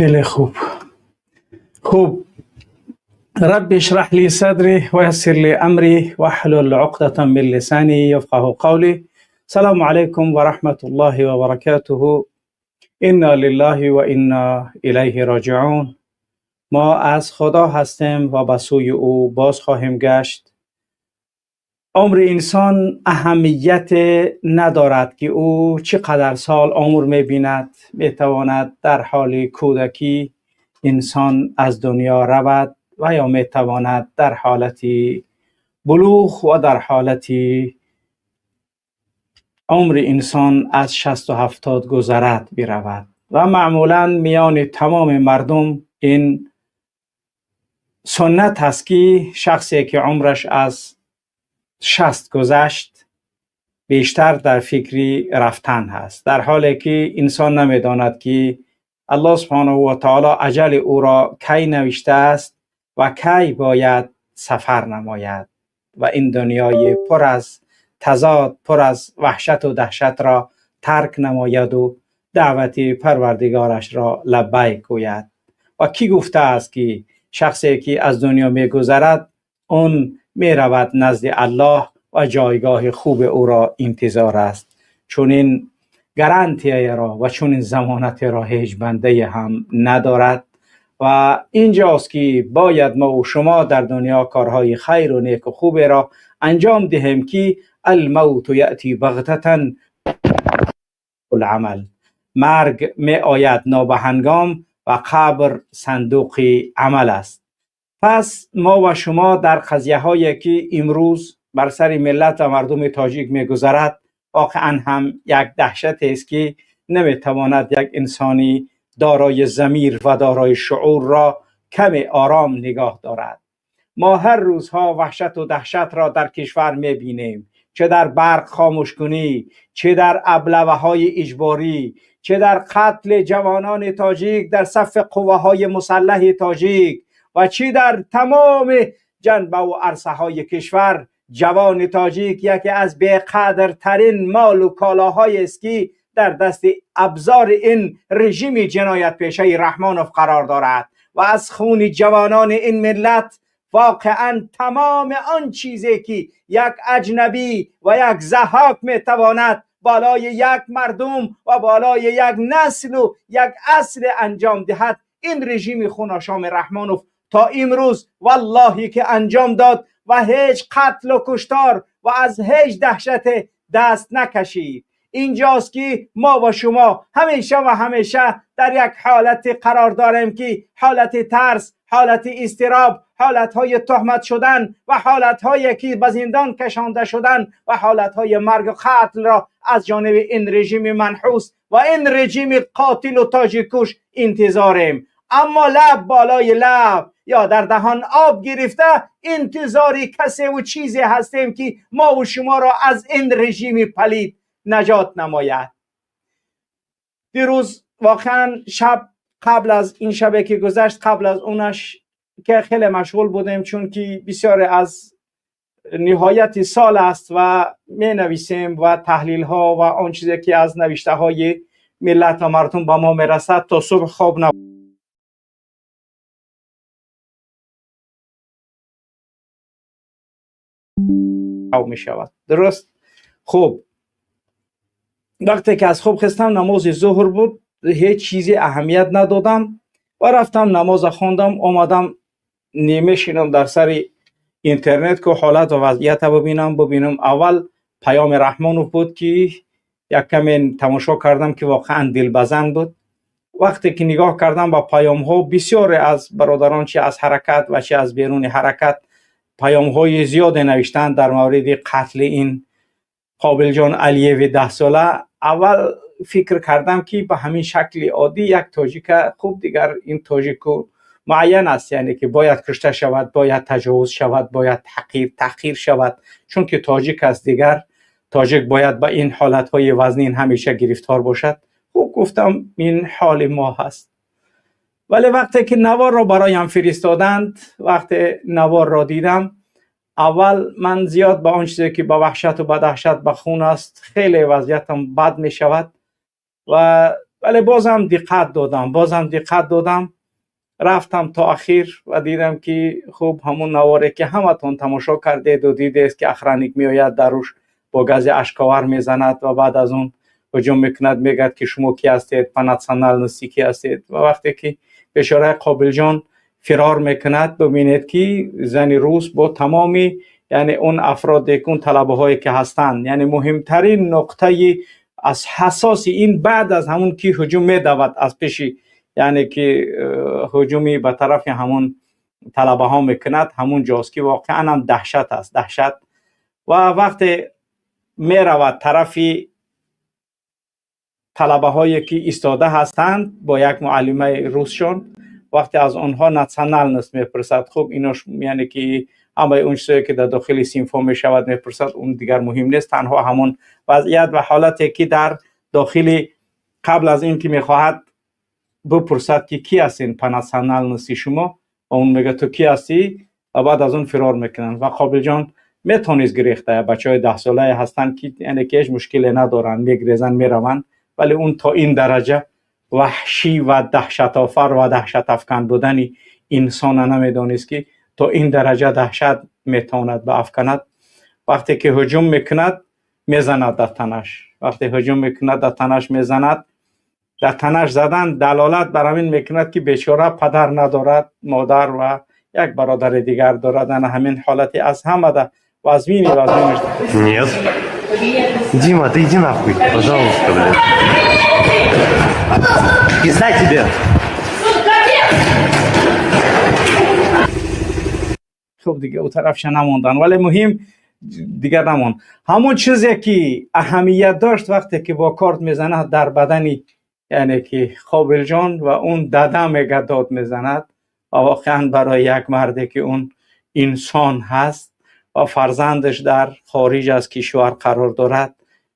خیلی خوب. خوب، رب اشرح لي صدري ويسر لي أمري واحلل عقدة من لساني يفقه قولي. سلام علیکم و رحمت الله و برکاته. انا لله و انا الیه راجعون. ما از خدا هستیم و به سوی او باز خواهیم گشت. عمر انسان اهمیت ندارد که او چقدر سال عمر می‌بیند. می‌تواند در حال کودکی انسان از دنیا رود و یا می‌تواند در حالت بلوغ و در حالت عمر انسان از 60 و 70 گذرد برود. و معمولا میان تمام مردم این سنت هست که شخصی که عمرش از 60 گذشت بیشتر در فکری رفتن هست، در حالی که انسان نمیداند که الله سبحانه و تعالی اجل او را کی نوشته است و کی باید سفر نماید و این دنیای پر از تضاد، پر از وحشت و دهشت را ترک نماید و دعوت پروردگارش را لبیک گوید. و کی گفته است که شخصی که از دنیا میگذرد اون میرود نزد الله و جایگاه خوب او را انتظار است؟ چون این گارانتی را و چون این ضمانت را هیچ بنده هم ندارد. و اینجاست که باید ما و شما در دنیا کارهای خیر و نیک و خوب را انجام دهیم که الموت یأتی بغتة العمل، مرگ می آید نابهنگام و قبر صندوق عمل است. پس ما و شما در قضیه هایی که امروز بر سر ملت و مردم تاجیک می گذرد، واقعا هم یک دهشت است که نمی تواند یک انسانی دارای ضمیر و دارای شعور را کم آرام نگاه دارد. ما هر روزها وحشت و دهشت را در کشور می بینیم، چه در برق خاموش کنی، چه در ابلوه های اجباری، چه در قتل جوانان تاجیک در صف قوه های مسلح تاجیک و چه در تمام جنبه و عرصه های کشور. جوان تاجیک یکی از بی‌قدرترین مال و کالاهای است که در دست ابزار این رژیم جنایت پیشه رحمانوف قرار دارد و از خون جوانان این ملت واقعا تمام آن چیزی که یک اجنبی و یک ضحاک میتواند بالای یک مردم و بالای یک نسل و یک اصل انجام دهد، این رژیم خوناشام رحمانوف تا امروز والله که انجام داد و هیچ قتل و کشتار و از هیچ دهشت دست نکشید. اینجاست که ما و شما همیشه و همیشه در یک حالت قرار داریم که حالت ترس، حالت اضطراب، حالتهای تهمت شدن و حالتهایی که به زندان کشانده شدن و حالتهای مرگ و قتل را از جانب این رژیم منحوس و این رژیم قاتل و تاجیکش انتظاریم. اما لب بالای لب یا در دهان آب گرفته انتظاری کسی و چیزی هستیم که ما و شما را از این رژیم پلید نجات نماید. دیروز واقعا شب قبل از این شبه که گذشت، قبل از اونش که خیلی مشغول بودیم، چون که بسیار از نهایت سال است و می نویسیم و تحلیل ها و آن چیزی که از نوشته های ملت و مردم با ما میرسد تا صبح خواب می شود. درست؟ خب وقتی که از خواب خستم نماز ظهر بود، هیچ چیزی اهمیت ندادم و رفتم نماز خواندم، آمدم نیمه شینم در سر اینترنت که حالت و وضعیت ببینم. اول پیام رحمانوف بود که یک کمی تماشا کردم که واقعا دلبزن بود. وقتی که نگاه کردم با پیام ها، بسیار از برادران چه از حرکت و چه از بیرون حرکت پیام های زیاد نوشتن در مورد قتل این قابل جان علیه 10 ساله. اول فکر کردم که به همین شکل عادی یک تاجیک، خوب دیگر این تاجیکو معین است، یعنی که باید کشته شود، باید تجاوز شود، باید تحقیر شود، چون که تاجیک است دیگر تاجیک باید به این حالتهای وزنین همیشه گرفتار باشد. خوب گفتم این حال ما هست. ولی وقتی که نوار را برایم فرستادند، وقتی نوار را دیدم، اول من زیاد با آن چیزی که با وحشت و با دهشت با خون است خیلی وضعیتم بد می شود و ولی بازم دقت دادم، بازم دقت دادم، رفتم تا اخیر و دیدم که خوب همون نواره که همتون تماشا کرده و دیده است که охранник میآید دروش با گاز اشکاور میزند و بعد از اون هجوم میکند، میگه که شما کی هستید، по национальности کی هستید. و وقتی که بیچاره قابل جان فرار میکند، ببینید که زن روس با تمامی یعنی اون افراد، اون طلبه هایی که هستند، یعنی مهمترین نقطه از حساس این بعد از همون که هجوم میدود از پیش، یعنی که هجومی به طرف همون طلبه ها میکند، همون جاست که واقعا هم دهشت است، دهشت. و وقتی میرود طرفی طلبه هایی که ایستاده هستند با یک معلمه روسشون، وقتی از آنها национальность میپرسد، خب ایناش یعنی که همه اون چیزایی که در داخل صنف‌ها میشود میپرسد، اون دیگر مهم نیست، تنها همون وضعیت و حالتی که در داخل قبل از این که میخواهد بپرسد که کی هستین، по национальности شما، و اون میگه تو کی هستی، و بعد از اون فرار میکنن. و قابل جان میتونست گریخته، بچه های 10 ساله هستن که یعنی که هیچ مشکلی ندارن، میگریزن میروند، ولی اون تا این درجه وحشی و دهشت آفر و دهشت افکن بودن انسان نمیدانست که تا این درجه دهشت میتواند به افکند. وقتی که هجوم میکند میزند در تنش، وقتی هجوم میکند در تنش میزند، در تنش زدن دلالت بر همین میکند که بیچاره پدر ندارد، مادر و یک برادر دیگر دارد. همین حالتی از همه ده وزمینی وزمینش. Нет. Дима, ты иди нахуй, пожалуйста, блядь. Пизда тебе. خب دیگه او طرفش نموندن، ولی مهم دیگر نموند. همون چیزی که اهمیت داشت وقتی که با کارت میزند در بدنی یعنی که قابل جان و اون دادا میگه داد میزند، و واقعا برای یک مردی که اون انسان هست و فرزندش در خارج از کشور قرار دارد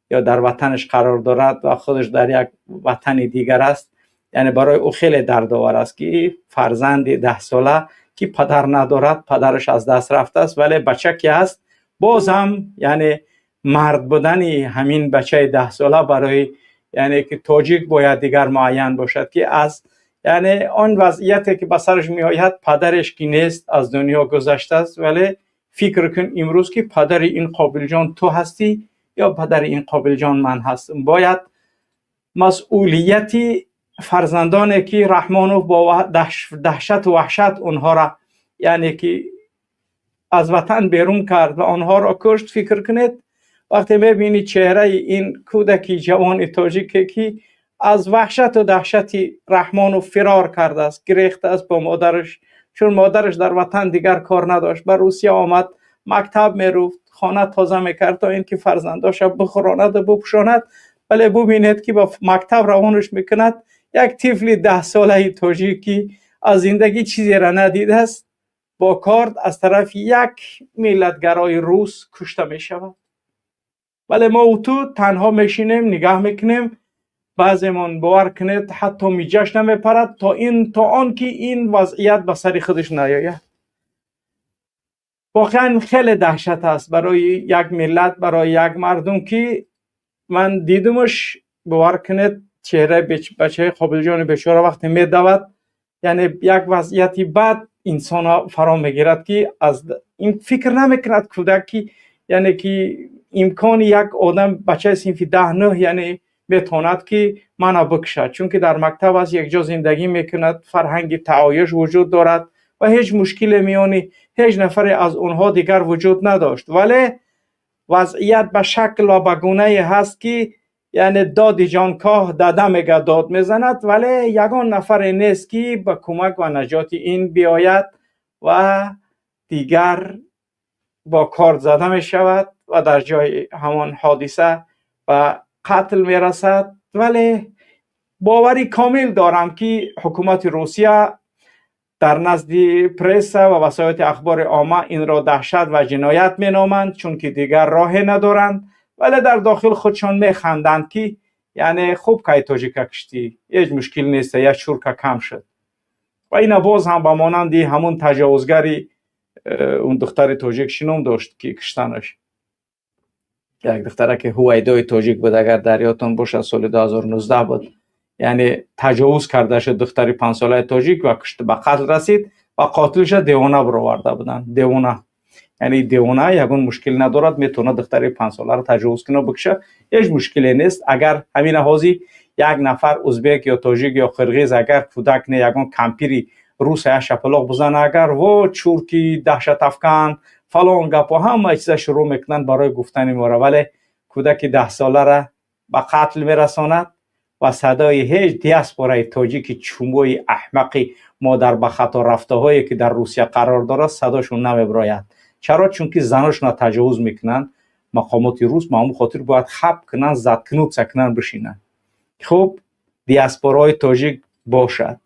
یا در وطنش قرار دارد و خودش در یک وطن دیگر است، یعنی برای او خیلی دردآور است که فرزند 10 ساله که پدر ندارد، پدرش از دست رفته است، ولی بچه که هست باز هم یعنی مرد بودن همین بچه 10 ساله برای یعنی که تاجیک باید دیگر معین باشد که از یعنی آن وضعیتی که به سرش می آید، پدرش که نیست، از دنیا گذشته است، ولی فکر کن امروز که پدر این قابل جان تو هستی یا پدر این قابل جان من هستم. باید مسئولیتی فرزندانی که رحمانوف با دهشت و وحشت اونها را یعنی که از وطن بیرون کرد و آنها را کشت، فکر کنید وقتی میبینی چهره این کودکی جوان تاجیکی که از وحشت و دهشت رحمانوف فرار کرده است، گریخته است با مادرش، چون مادرش در وطن دیگر کار نداشت، به روسیه آمد، مکتب میرفت، خانه تازه میکرد تا اینکه فرزنداش بخوراند و بپوشاند، ولی ببینید که با مکتب روانش میکند یک طفل 10 ساله تاجیکی از زندگی چیزی را ندیده است، با کارد از طرف یک ملتگرای روس کشته میشود. ولی ما و تو تنها میشینیم نگاه میکنیم، بعضیمون باور کنید حتی میجاش نمیپرد تا این تا آن که این وضعیت به سر خودش نیاید. واقعا خیلی دهشت است برای یک ملت، برای یک مردم که من دیدمش، باور کنید چهره بچه قابل جان بیچاره وقتی میدود، یعنی یک وضعیتی بد انسان فرا میگیرد که از این فکر نمیکند کودکی، یعنی که امکان یک آدم بچه صنف 10 9 یعنی میتواند که منو بکشد، چون که در مکتب است، یک جا زندگی میکند، فرهنگ تعایش وجود دارد و هیچ مشکل میانی هیچ نفر از اونها دیگر وجود نداشت. ولی وضعیت به شکل و به گونه هست که یعنی داد جانکاه داده میگه داد میزند، ولی یگان نفر نیست که به کمک و نجات این بیاید و دیگر با کارد زده میشود و در جای همان حادثه به قتل میرسد. ولی باوری کامل دارم که حکومت روسیه در نزد پرس و وسایل اخبار عامه این را دهشت و جنایت مینامند، چون که دیگر راه ندارند، ولی در داخل خودشان میخندند که یعنی خوب که تاجیکا کشتی، هیچ مشکل نیست، یک چورکا کم شد. و اینا باز هم به مانند همون تجاوزگری اون دختر تاجیک شنوم داشت که کشتنش، یک دختره که هویدای تاجیک بود، اگر در یادتون باشه سال 2019 بود، Яъне таҷовуз карда шуд духтари панҷсолаи тоҷик ва ба қатл расид ва қотилша девона бароварда буданд. Девона, яъне девона ягон мушкил надорад, метавонад духтари панҷсоларо таҷовуз кунад, бикша, ҳеҷ мушкиле нест. Агар ҳамин ҳози як нафар узбек ё тоҷик ё қирғиз, агар кӯдак не, ягон кампири рус як шапалоқ бизана, агар во чурки даҳшатафкан, фалон гапо, ҳама чиза шурӯъ мекунанд барои гуфтани мора. Вале кӯдаки 10-солара ба қатл мерасонад ва садои ҳеҷ диаспораи тоҷики чумои аҳмақи модар ба хато рафтаҳое, ки дар Русия қарор дорад, садошон намебирояд. Чаро? Чунки заношона таҷовуз мекунанд мақомоти рус, ба ҳамон хотир бояд хаб кунанд, заткнуться кунанд, бишинанд. Хуб, диаспораҳои тоҷик бошад,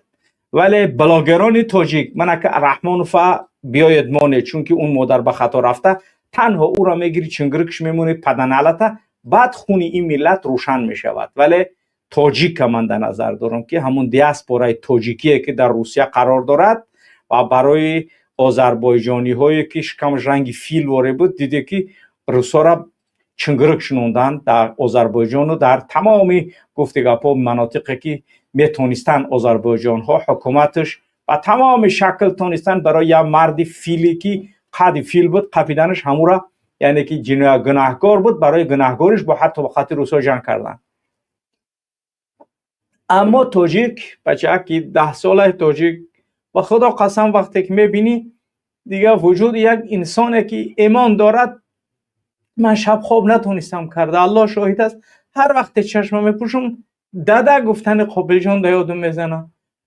вале блогерони тоҷик манака Раҳмонова биёед монед, чунки он модар ба хато рафта, танҳо ӯро мегири, чингирикш мемонед, паданалата, баъд хуни ин миллат рӯшан мешавад. Вале тоҷика ман дар назар дорам, ки ҳамун диаспораи тоҷикие, ки дар Русия қарор дорад ва барои озарбойҷониҳое, ки шикамаш ранги фил воре буд, диде, ки русҳоро чингирик шунонданд дар Озарбойҷону дар тамоми гуфти гапҳо манотиқе, ки метонистанд озарбойҷонҳо, ҳукуматаш ба тамоми шакл тонистанд барои як марди филе, ки қади фил буд, қапиданаш ҳамура, яъне ки гунаҳкор буд, барои гунаҳкориш бо ҳатто ба хатри русҳо ҷанг карданд. Аммо тоҷик, бачааки 10-солаи тоҷик, ба Худо қасам, вақте ки мебинӣ, дигар вуҷуди як инсоне, ки имон дорад, ман шаб хоб натонистам карда, Аллоҳ шоҳид аст. Ҳар вақте чашма мепӯшам, дада гуфтани Қобилҷон да ёдум мезанам.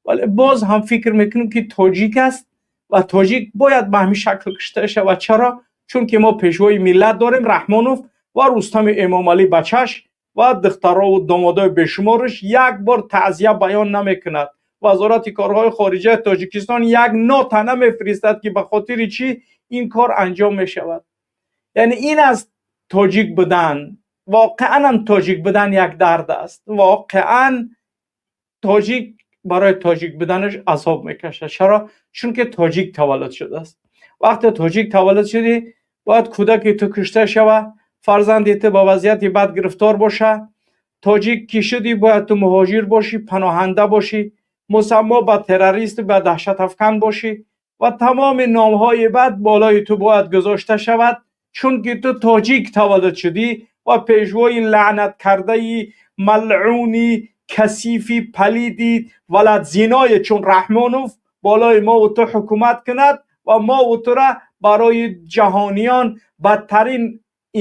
Вале боз ҳам фикр мекунам, ки тоҷик аст ва тоҷик бояд ба ҳамин шакл кушта шавад. Чаро? Чунки мо пешвои миллат дорем, Раҳмонов ва Рустами Эмомалӣ, бачаш ва духтарову домодои бешумораш як бор таъзия баён намекунад. Вазорати корҳои хориҷаи Тоҷикистон як нота намефиристад, ки ба хотири чӣ ин кор анҷом мешавад. Яъне ин аст тоҷик будан. Воқеанам тоҷик будан як дард аст. Воқеан тоҷик барои тоҷик буданаш азоб мекашад. Чаро? Чунки тоҷик таваллуд шудааст. Вақте тоҷик таваллуд шудӣ, бояд кӯдаки ту кушта шава, фарзанди ту ба вазъияти бад гирифтор боша. Тоҷик ки шудӣ, бояд ту муҳоҷир бошӣ, паноҳанда бошӣ, мусаммо ба террорист, ба даҳшатафкан бошӣ ва тамоми номҳои бад болои ту бояд гузошта шавад, чунки ту тоҷик таваллуд шудӣ ва пешвои лаънат кардаи малъуни касифи палиди валадзиное чун Раҳмонов болои мову ту ҳукумат кунад ва мову тура барои ҷаҳониён бадтарин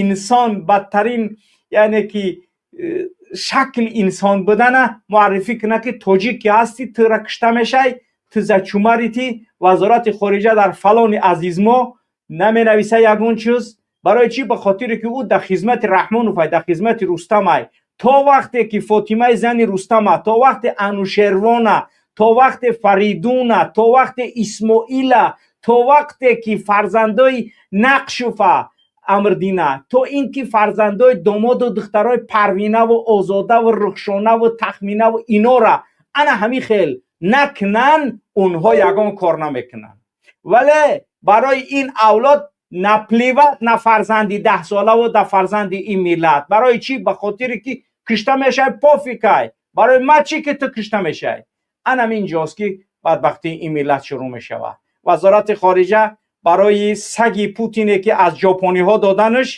инсон, бадтарин, яъне ки шакли инсон будана муаррифӣ кунад, ки тоҷик ки ҳастӣ, тура кушта мешай, ту зачумаритӣ. Вазорати хориҷа дар фалони азизмо наменависа ягон чиз. Барои чӣ? Ба хотире ки ӯ дар хизмати Раҳмоновай, дар хизмати Рустамай. То вақте ки Фотимаи зани Рустама, то вақте Анушервона, то вақте Фаридуна, то вақте Исмоила, то вақте ки фарзандои Нақшуфа Амрдина, то ин ки фарзандои домоду духтарои Парвинаву Озодаву Рухшонаву Тахминаву инора ана ҳамин хел накунанд, онҳо ягон кор намекунанд. Вале барои ин авлод наплевать на фарзанди 10-солаву да фарзанди ин миллат. Барои чӣ? Ба хотире ки кушта мешавай, пофиг ай барои ма чӣ, ки ту кушта мешавай. Анам инҷост, ки бадбахтии ин миллат шурӯъ мешавад. Вазорати хориҷа барои саги Путине, ки аз ҷопониҳо доданаш,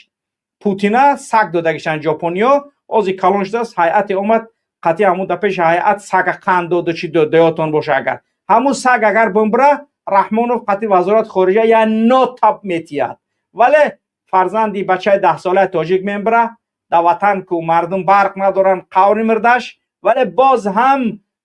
Путина саг додагишанд ҷопониҳо, ози калон шудааст, ҳайате омад қатъи ҳамун да пеши ҳайат сага қанд доду чи доётон боша. Агар ҳамун саг агар бимбира, Раҳмонов қатъи вазорати хориҷа я нотаб метиҳад. Вале фарзанди бачаи 10-солаи тоҷик мембира, дар ватан ку мардум барқ надоранд, қаври мирдаш, вале боз ҳам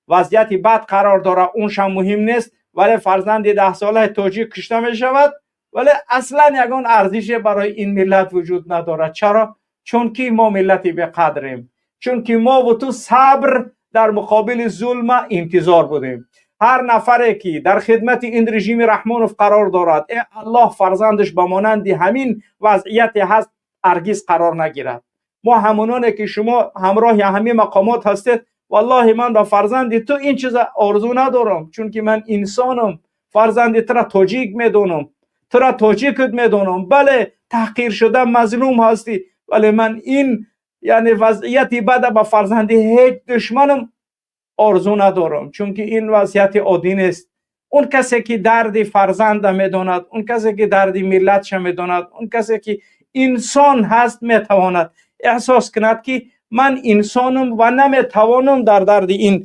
вазъияти бад қарор дорад, уншам муҳим нест. Вале фарзанди 10-солаи тоҷик кушта мешавад, вале аслан ягон арзише барои ин миллат вуҷуд надорад. Чаро? Чунки мо миллати беқадрем, чунки мову ту сабр дар муқобили зулма интизор будем. Ҳар нафаре, ки дар хидмати ин режими Раҳмонов қарор дорад, э Аллоҳ, фарзандаш ба монанди ҳамин вазъияте ҳаст ҳаргиз қарор нагирад. Мо ҳамононе, ки шумо ҳамроҳи ҳамин мақомот ҳастед, валлоҳи, ман ба фарзанди ту ин чиза орзу надорам, чунки ман инсонам, фарзанди тура тоҷик медонам, тура тоҷикат медонам. Бале, таҳқир шуда, мазлум ҳастӣ, вале ман ин, яъне вазъияти бада ба фарзанди ҳеҷ душманам орзу надорам, чунки ин вазъияти оддӣ нест. Он касе ки дарди фарзанда медонад, он касе ки дарди миллатша медонад, он касе ки инсон ҳаст, метавонад эҳсос кунад, ки ман инсонам ва наметавонам дар дарди ин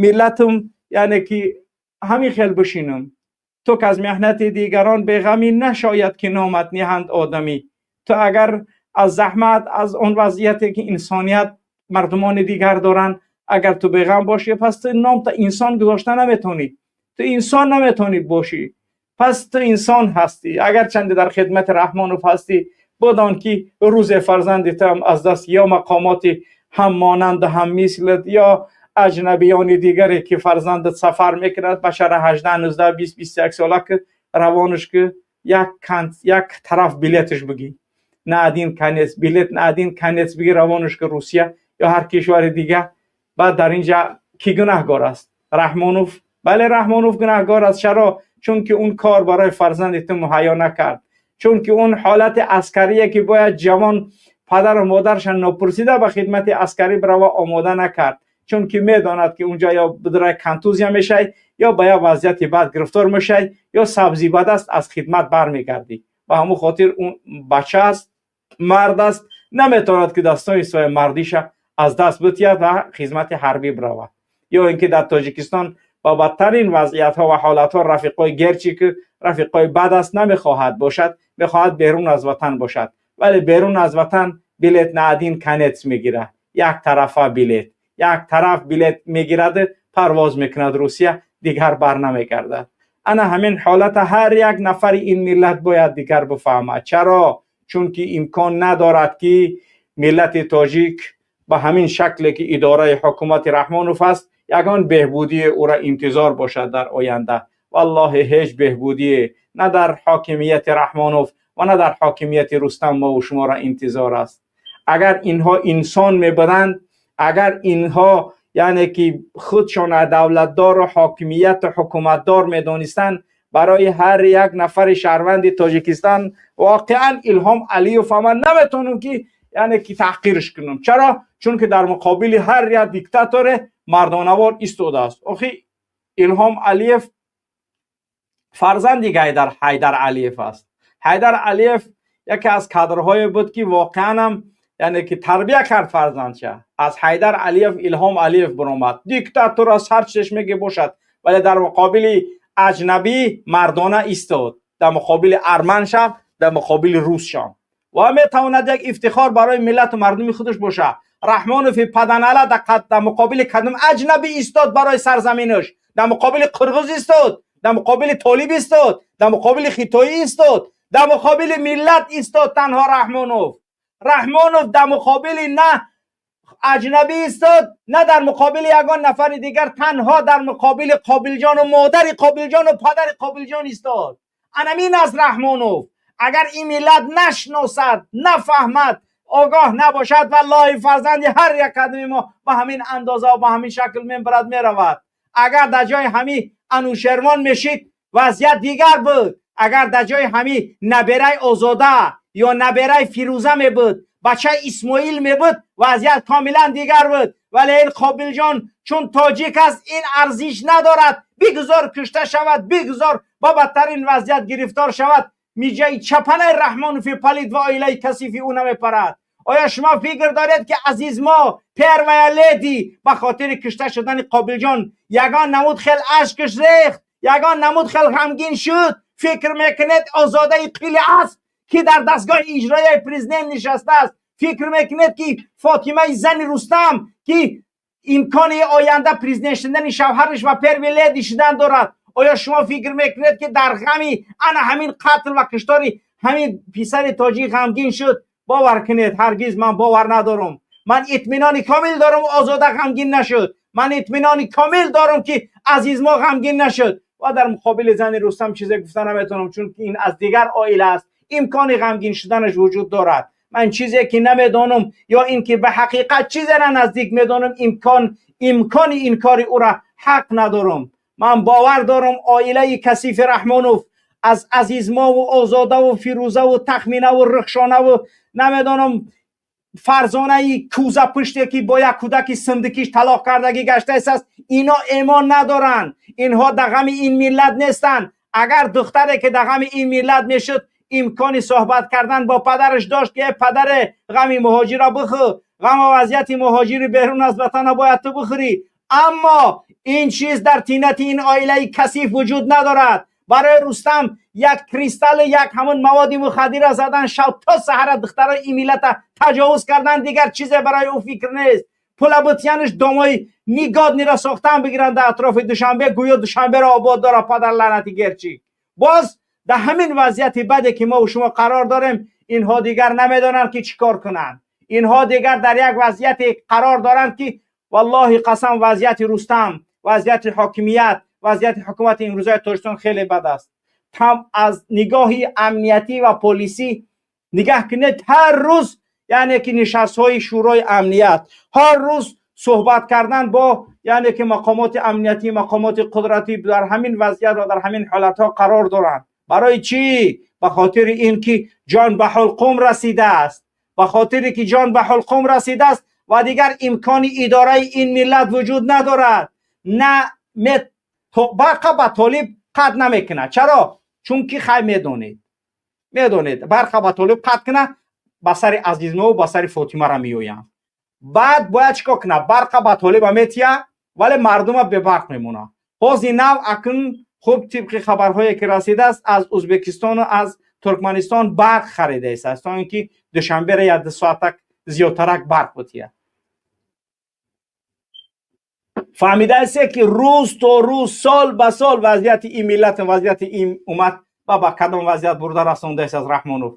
миллатам, яъне ки ҳамин хел бишинам. Ту ки аз меҳнати дигарон беғамӣ, нашояд ки номат ниҳанд одамӣ. Ту агар аз заҳмат, аз он вазъияте ки инсоният, мардумони дигар доранд, агар ту беғам бошӣ, пас ту номта инсон гузошта наметавонӣ, ту инсон наметавонӣ бошӣ. Пас ту инсон ҳастӣ, агарчанде дар хидмати Раҳмонов ҳастӣ, бидон ки рӯзе фарзанди ту ҳам аз даст ё мақомоти ҳам монанду ҳам мислат ё аҷнабиёни дигаре ки фарзандат сафар мекунад, башара 18, 19, 20, 21 сола ки равонаш ки як тараф билеташ бигӣ, на один конец билет, на один конец бигӣ, равонаш ки Русия ё ҳар кишвари дига. Баъд дар инҷа кӣ гунаҳгор аст? Раҳмонов. Бале, Раҳмонов гунаҳгор аст. Чаро? Чунки он кор барои фарзанди ту муҳайё накард, чунки он ҳолати аскарие ки бояд ҷавон падару модарша нопурсида ба хидмати аскарӣ бирава, омода накард, чунки медонад, ки унҷа ё бидрай контузия мешай, ё ба як вазъияти бад гирифтор мешай, ё сабзӣ ба даст аз хидмат бармегардӣ. Ба ҳамун хотир он бача аст, мард аст, наметавонад, ки дастони соя мардиша аз даст битиҳад ва хизмати ҳарбӣ биравад. Ё ин ки дар Тоҷикистон ба бадтарин вазъиятҳо ва ҳолатҳо рафиқои герчи ки рафиқои бад аст, намехоҳад бошад, мехоҳад берун аз ватан бошад, вале берун аз ватан билет на один конец мегирад, як тарафа билет, як тараф билет мегирад, парвоз мекунад Русия, дигар бар намегардад. Ана ҳамин ҳолата ҳар як нафари ин миллат бояд дигар бифаҳмад. Чаро? Чунки имкон надорад, ки миллати тоҷик ба ҳамин шакле ки идораи ҳукумати Раҳмонов аст, ягон беҳбудии ӯра интизор бошад дар оянда. Валлоҳи, ҳеҷ беҳбудие на дар ҳокимияти Раҳмонов ва на дар ҳокимияти Рустам мову шуморо интизор аст. Агар инҳо инсон мебуданд, агар инҳо, яъне ки худшон давлатдору ҳокимияту ҳукуматдор медонистанд, барои ҳар як нафари шаҳрванди Тоҷикистон, воқеан Илҳом Алиев ман наметавонам ки, яъне ки таҳқирш кунам. Чаро? Чунки дар муқобили ҳар як диктаторе мардонавор истодааст. Охи, Илҳом Алиев фарзанди Гайдар Ҳайдар Алиев аст. Ҳайдар Алиев яке аз кадрҳое буд, ки воқеанам, яъне ки тарбия кард фарзандша. Аз Ҳайдар Алиев Илҳом Алиев баромад. Диктатор аст, ҳар чизеш меге бошад, вале дар муқобили аҷнабӣ мардона истод, дар муқобили арманшам, дар муқобили русшам, ва метавонад як ифтихор барои миллату мардуми худаш бошад. Раҳмонови паданала дар муқобили кадом аҷнабӣ истод барои сарзаминаш? Дар муқобили қирғиз истод, дар муқобили толиб истод, дар муқобили хитоӣ истод, дар муқобили миллат истод танҳо Раҳмонов. Раҳмонов дар муқобили на аҷнабӣ истод, на дар муқобили ягон нафари дигар, танҳо дар муқобили Қобилҷону модари Қобилҷону падари Қобилҷон истод. Анамин аст Раҳмонов. Агар ин миллат нашносад, нафаҳмад, огоҳ набошад, валлоҳи, фарзанди ҳар як кадоми мо ба ҳамин андоза ва ба ҳамин шакл мебарад, меравад. Агар дар ҷои ҳами Анӯшервон мешид, вазъият дигар буд. Агар дар ҷои ҳами набераи Озода ё набераи Фирӯза мебуд, бачаи Исмоил мебуд, вазъият комилан дигар буд. Вале ин Қобилҷон чун тоҷик аст, ин арзиш надорад. Бигузор кушта шавад, бигузор ба бадтарин вазъият гирифтор шавад, миҷаи чапанаи Раҳмонови палид ва оилаи касифи ӯ намепарад. Оё шумо фикр доред, ки азизмо, первая леди, ба хотири кушта шудани Қобилҷон ягон намуд хел ашкш рехт, ягон намуд хел ғамгин шуд? Фикр мекунед, Озодаи қили асп, ки дар дастгоҳи иҷроияи президент нишастааст, фикр мекунед, ки Фотимаи зани Рустам, ки имкони оянда президент шудани шавҳараш ва первый леди шудан дорад, оё шумо фикр мекунед, ки дар ғами ана ҳамин қатл ва куштори ҳамин писари тоҷик ғамгин шуд? Бовар кунед, ҳаргиз ман бовар надорам. Ман итминони комил дорам, Озода ғамгин нашуд. Ман итминони комил дорам, ки азизмо ғамгин нашуд. Ва дар муқобили зани Рустам чизе гуфта наметавонам, чунки ин аз дигар оила аст, имкони ғамгин шуданаш вуҷуд дорад. Ман чизе ки намедонам ё ин ки ба ҳақиқат чизеро наздик медонам, имкони инкори ӯра ҳақ надорам. Ман бовар дорам, оилаи касифи Раҳмонов аз Азизмову Озодаву Фирӯзаву Тахминаву Рухшонаву намедонам Фарзонаи кӯзапуште, ки бо як кӯдаки синдикиш талоқ кардагӣ гаштааст. Ино эмон надоранд, инҳо дар ғами ин миллат нестанд. Агар духтаре ки дар ғами ин миллат мешуд, имкони суҳбат кардан бо падараш дошт ки падаре, ғами муҳоҷира бихӯр, ғами вазъияти муҳоҷири берун аз ватана бояд ту бихӯрӣ. Аммо ин чиз дар тинати ин оилаи касиф вуҷуд надорад. Барои Рустам як кристалл, як ҳамон маводи мухаддира задан, шаб то саҳара духтарои ин миллата таҷовуз кардан, дигар чизе барои ӯ фикр нест. Пула бутиянаш домои нигоднира сохтан бигиранд дар атрофи Душанбе, гӯё Душанберо обод дорад падар лаънати герчи. Боз дар ҳамин вазъияти баде ки мо шумо қарор дорем, инҳо дигар намедонанд ки чӣ кор кунанд. Инҳо дигар дар як вазъияте қарор доранд ки валлоҳи қасам, вазъияти Рустам, вазъияти ҳокимият, вазъияти ҳукумати имрӯзаи Тоҷикистон хеле бад аст. Там аз нигоҳи амниятӣ ва полисӣ нигаҳ кунед, ҳар рӯз яъне ки нишастҳои Шӯрои амният, ҳар рӯз суҳбат кардан бо яъне ки мақомоти амниятӣ, мақомоти қудратӣ дар ҳамин вазъият ва дар ҳамин ҳолатҳо қарор доранд. Барои чӣ? Ба хотири ин ки ҷон ба ҳулқум расидааст, ба хотире ки ҷон ба ҳулқум расидааст ва дигар имкони идораи ин миллат вуҷуд надорад. На барқа ба толиб қатъ намекунад. Чаро? Чунки хай медонед, барқа ба толиб қатъ кунад, ба сари Азизмову ба сари Фотимара меоянд. Баъд бояд чӣ кор кунад? Барқа ба толиба метия, вале мардума бебарқ мемонад. Ҳози нав акнун хуб тибқи хабарҳое ки расидааст, аз Ӯзбекистону аз Туркманистон барқ харидааст, то ин ки Душанбера як ду соатак зиёдтарак барқ бутия. Фаҳмидаасте ки рӯз то рӯз, сол ба сол вазъияти ин миллат, вазъияти ин уммат ва ба кадом вазъият бурда расондааст аз Раҳмонов.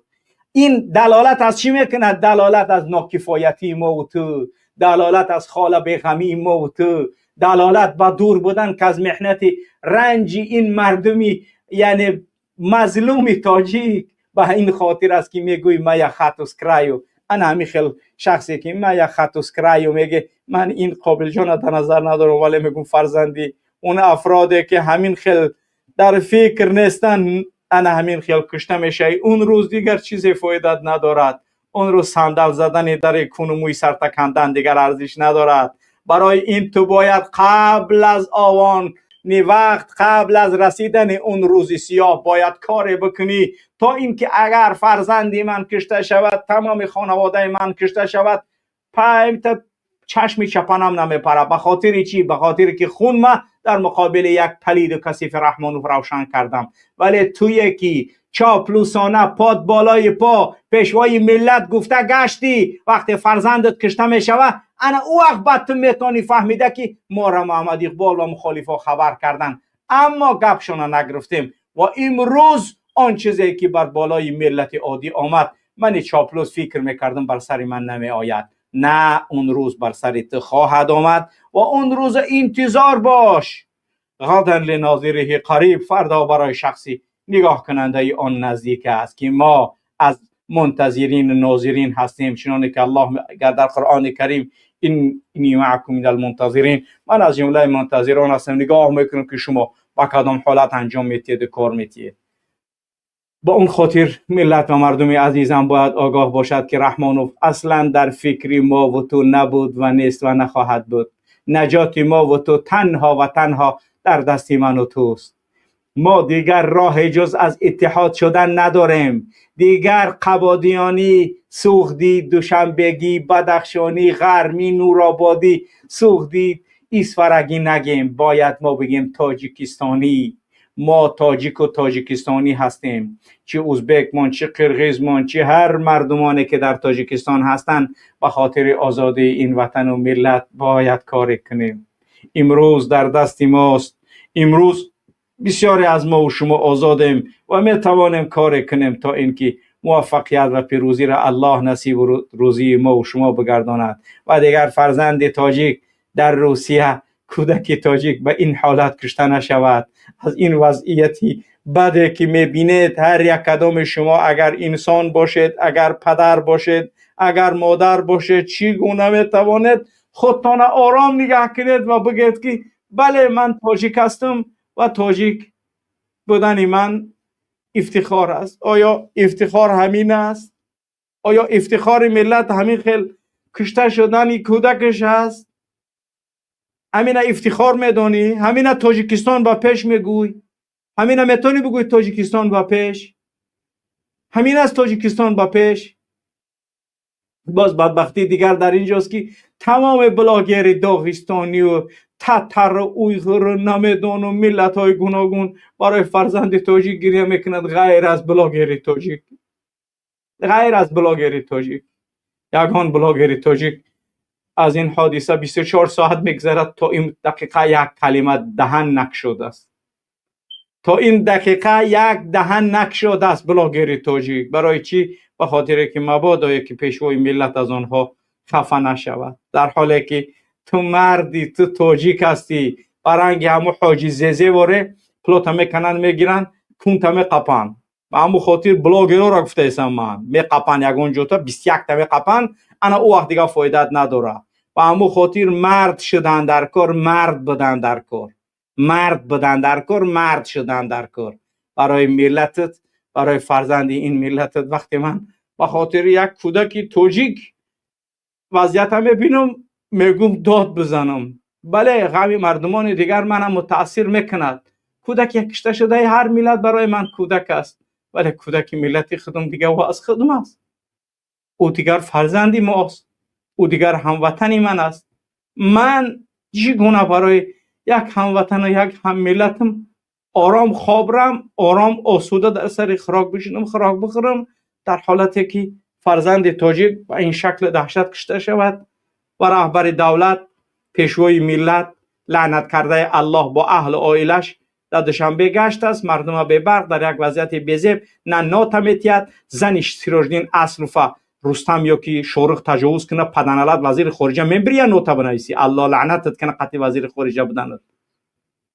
Ин далолат аз чӣ мекунад? Далолат аз нокифоятии мо ту, далолат аз хола беғамии мо ту, далолат ба дур будан ки аз меҳнати ранҷи ин мардуми яъне мазлуми тоҷик. Ба ин хотир аст ки мегӯй моя хата с краю. Ана ҳамин хел шахсе ки моя хата с краю меге, ман ин Қобилҷона дар назар надорам, вале мегӯм фарзанди он афроде ки ҳамин хел дар фикр нестанд, ана ҳамин хел кушта мешавӣ. Он рӯз дигар чизе фоидат надорад. Он рӯз сандал задани дари куну мӯи сарта кандан дигар арзиш надорад. Барои ин ту бояд қабл аз овони вақт, қабл аз расидани он рӯзи сиёҳ бояд коре бикунӣ, то ин ки агар фарзанди ман кушта шавад, тамоми хонаводаи ман кушта шавад, паймта чашми чапанам намепарад. Ба хотири чӣ? Ба хотире ки хун ма дар муқобили як палиду касифи Раҳмонов равшан кардам. Вале туе ки чоплусона под болои по пешвои миллат гуфта гаштӣ, вақте фарзандат кушта мешавад, ана ӯ вақт баъд ту метавонӣ фаҳмида ки моро Муҳаммад Иқбол ва мухолифҳо хабар карданд, аммо гапшона нагирифтем. Ва имрӯз он чизе ки бар болои миллати оддӣ омад, мани чоплус фикр мекардам бар сари ман намеояд. На, он рӯз бар сари ту хоҳад омад ва он рӯза интизор бош. Ғадан линозириҳи қариб, фардо барои шахси нигоҳкунандаи он наздик аст ки мо аз мунтазирин нозирин ҳастем, чуноне ки Аллоҳ дар Қуръони Карим инни маъакум минал мунтазирин, ман аз ҷумлаи мунтазирон ҳастам, нигоҳ мекунам ки шумо ба кадом ҳолат анҷом метиҳед, кор метиҳед. Ба он хотир миллат ва мардуми азизам бояд огоҳ бошад ки Раҳмонов аслан дар фикри мо ва ту набуд ва нест ва нахоҳад буд. Наҷоти мо ва ту танҳо ва танҳо дар дасти ман ва туст. Мо дигар роҳе ҷуз аз иттиҳод шудан надорем. Дигар қабодиёнӣ, суғдӣ, душанбегӣ, бадахшонӣ, ғармӣ, нурободӣ, суғдӣ, исфарагӣ нагем. Бояд мо бигем тоҷикистонӣ. Мо тоҷику тоҷикистонӣ ҳастем. Чӣ узбекмон, чӣ қирғизмон, чӣ ҳар мардумоне ки дар Тоҷикистон ҳастанд, ба хотири озодии ин ватану миллат бояд коре кунем. Имрӯз дар дасти мост. Имрӯз бисёре аз мо ва шумо озодем ва метавонем коре кунем то ин ки муваффақият ва пирӯзиро Аллоҳ насибу рӯзии мо ва шумо бигардонад. Ва дигар фарзанди тоҷик дар Русия, кӯдаки тоҷик ба ин ҳолат кушта нашавад. Аз ин вазъияти баде ки мебинед, ҳар як кадоми шумо агар инсон бошед, агар падар бошед, агар модар бошед, чӣ гуна метавонед худтона ором нигаҳ кунед ва бигӯед ки бале, ман тоҷик ҳастам ва тоҷик будани ман ифтихор аст. Оё ифтихор ҳамин аст? Оё ифтихори миллат ҳамин хел кушта шудани кӯдакаш аст? Ҳамина ифтихор медонӣ? Ҳамина Тоҷикистон ба пеш мегӯй? Ҳамина метавонӣ бигӯй Тоҷикистон ба пеш? Ҳамин аст Тоҷикистон ба пеш? Боз бадбахтии дигар дар инҷост, ки тамоми блогери доғистонию татару уйғуру намедону миллатҳои гуногун барои фарзанди тоҷик гиря мекунад, ғайр аз блогери тоҷик, ғайр аз блогери тоҷик. Ягон блогери тоҷик аз ин ҳодиса 24 соат мегзарад, то ин дақиқа як калима даҳан накшудааст. То ин дақиқа як даҳан накшудааст блогери тоҷик. Барои чӣ? Ба хотире ки мабодое ки пешвои миллат аз онҳо хафа нашавад. Дар ҳоле ки ту марди, ту тоҷик ҳастӣ, ба ранги ҳамун ҳоҷи зезе воре плота мекананд, мегиранд, кунта меқапанд. Ба ҳамун хотир блогерора гуфтаесам ман, меқапанд ягон ҷота, 21-та меқапанд, ана ӯ вақт дигар фоидаат надорад. Ба ҳамун хотир мард шудан дар кор, мард будан дар кор, мард будан дар кор, мард шудан дар кор барои миллатат, барои фарзанди ин миллатат. Вақте ман ба хотири як кӯдаки тоҷик вазъията мебинам, мегӯм дод бизанам. Бале, ғами мардумони дигар манам мутаассир мекунад. Кӯдаки кушта шудаи ҳар миллат барои ман кӯдак аст, вале кӯдаки миллати худам дигар ӯ аз худам аст, ӯ дигар фарзанди мост, ӯ дигар ҳамватани ман аст. Ман чӣ гуна барои як ҳамватану як ҳаммиллатам ором хобрам, ором осуда дар сари хӯрок бишинам, хӯрок бихӯрам, дар ҳолате ки фарзанди тоҷик ба ин шакли даҳшат кушта шавад ва раҳбари давлат, пешвои миллат, лаънат кардаи Аллоҳ бо аҳлу оилаш дар Душанбе гаштааст, мардума бебарқ дар як вазъияти безеб, на нота метиҳад. Зани Сироҷиддин Аслуфа Рустам ё ки Шорух таҷовуз кунад, паданалат вазири хориҷа мебирия нота бинависӣ. Аллоҳ лаънатат кунад қатъи вазири хориҷа буданат.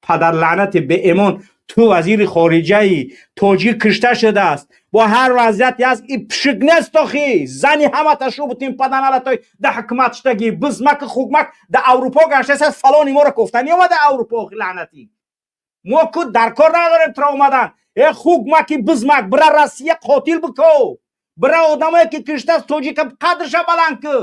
Падар лаънати беэмон, ту вазири хориҷаи тоҷик кушта шудааст, бо ҳар вазъияте аст, и пшик нест охи. Зани ҳамата шубутин паданалатой да ҳукумат шудагӣ, бизмаку хугмак да Аврупо гаштааст, фалони моро кофта неомада Аврупо охи лаънатӣ. Мо ку дар кор надорем туро омадан. Э хугмаки бизмак, бира Россия қотил бико, бира одамое ки киштааст тоҷика қадрша баланд ку.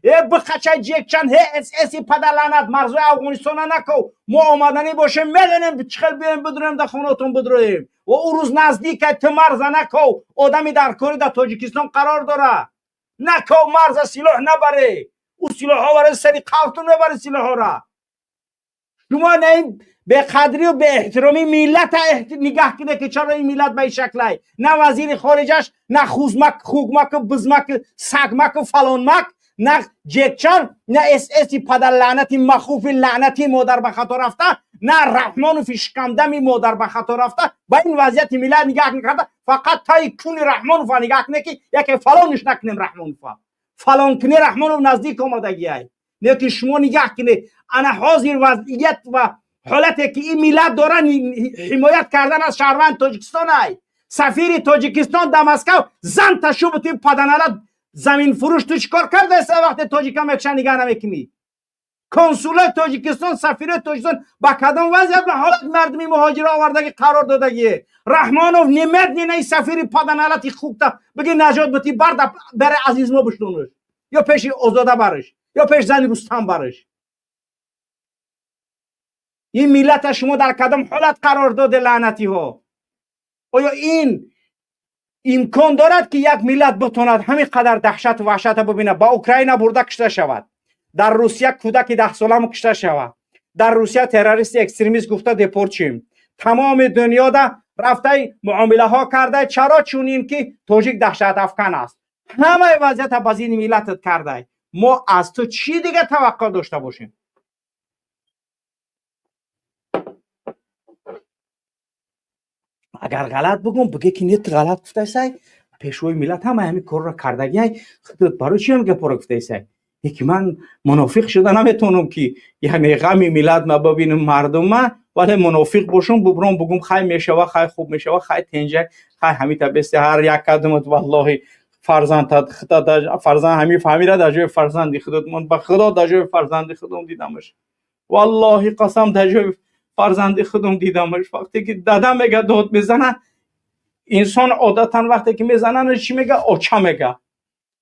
Э бихачай ҷекчан, ҳе ССи падарлаънат, марзои Афғонистона нако. Мо омаданӣ бошем, медонем чӣ хел биёем бидуроем, дар хонатон бидуроем. Ва ӯ рӯз наздикай, ту марза нако, одами даркорӣ дар Тоҷикистон қарор дора. Нако марза, силоҳ набаре, ӯ силоҳҳо барои сари қавтун мебаре силоҳҳора. Шумо на ин беқадрию беэҳтиромии миллата нигаҳ кунед, ки чаро ин миллат ба ин шаклай. На вазири хориҷаш, на хузмак, хугмаку бизмаку сагмаку фалонмак, на ҷекчан, на ССи падарлаънати махуфи лаънати модар ба хато рафта, на Раҳмонофи шикамдами модар ба хато рафта ба ин вазъияти миллат нигаҳ накарда. Фақат таи куни Раҳмонова нигаҳ кунед, ки яке фалониш накунем Раҳмонова, фалонкуни Раҳмонов наздик омадагиай. Не ки шумо нигаҳ кунед, ана ҳозир вазъият ва ҳолате ки ин миллат дора, ҳимоят кардан аз шаҳрванд Тоҷикистон ай. Сафири Тоҷикистон дар Москав зан ташубути паданалат заминфурӯш, ту чӣ кор кардаест? Вақте тоҷика мекушанд нигаҳ намекунӣ. Консулои Тоҷикистон, сафирои Тоҷикистон ба кадом вазъият ва ҳолат мардуми муҳоҷиро овардагӣ қарор додагие? Раҳмонов немедленно ин сафири паданалати хукта биги наҷот бити, барда бари азизмо бишнонаш, ё пеши Озода барш, ё пеш зани Рустам барш. Ин миллата шумо дар кадом ҳолат қарор доде, лаънатиҳо? Оё ин имкон дорад, ки як миллат битонад ҳамин қадар даҳшату ваҳшата бибинад? Ба Украина бурда кушта шавад, дар Русия кӯдаки 10-соламо кушта шавад, дар Русия террористи экстремист гуфта депорт шим, тамоми дунёда рафтай муомилаҳо кардай. Чаро? Чунин ки тоҷик даҳшатафкан аст. Ҳамаи вазъията ба зини миллатат кардай. Мо аз ту чӣ дига таваққӯъ дошта бошем? Агар ғалат бигӯм, биге ки не, ту ғалат гуфтаисай, пешвои миллат ҳама ҳамин корро кардагиай, худат барои чи ҳам гапҳоро гуфтаисай? Яки ман мунофиқ шуда наметавонам, ки яъне ғами миллат ма бибинам, мардумма, вале мунофиқ бошам, бубром бугум хай мешава, хай хуб мешава, хай тенҷа, хай ҳамита бести ҳар як кадумат. Валлоҳи, фарзандат фарзанд ҳами фаҳмида дар ҷои фарзанди худат мон, ба Худо дар ҷои фарзанди худам дидамаш, валлоҳи қасам, дар ҷои фарзанди худам дидамаш. Вақте ки дада мега дод мезана, инсон одатан вақте ки мезананд чӣ мега? Оча мега.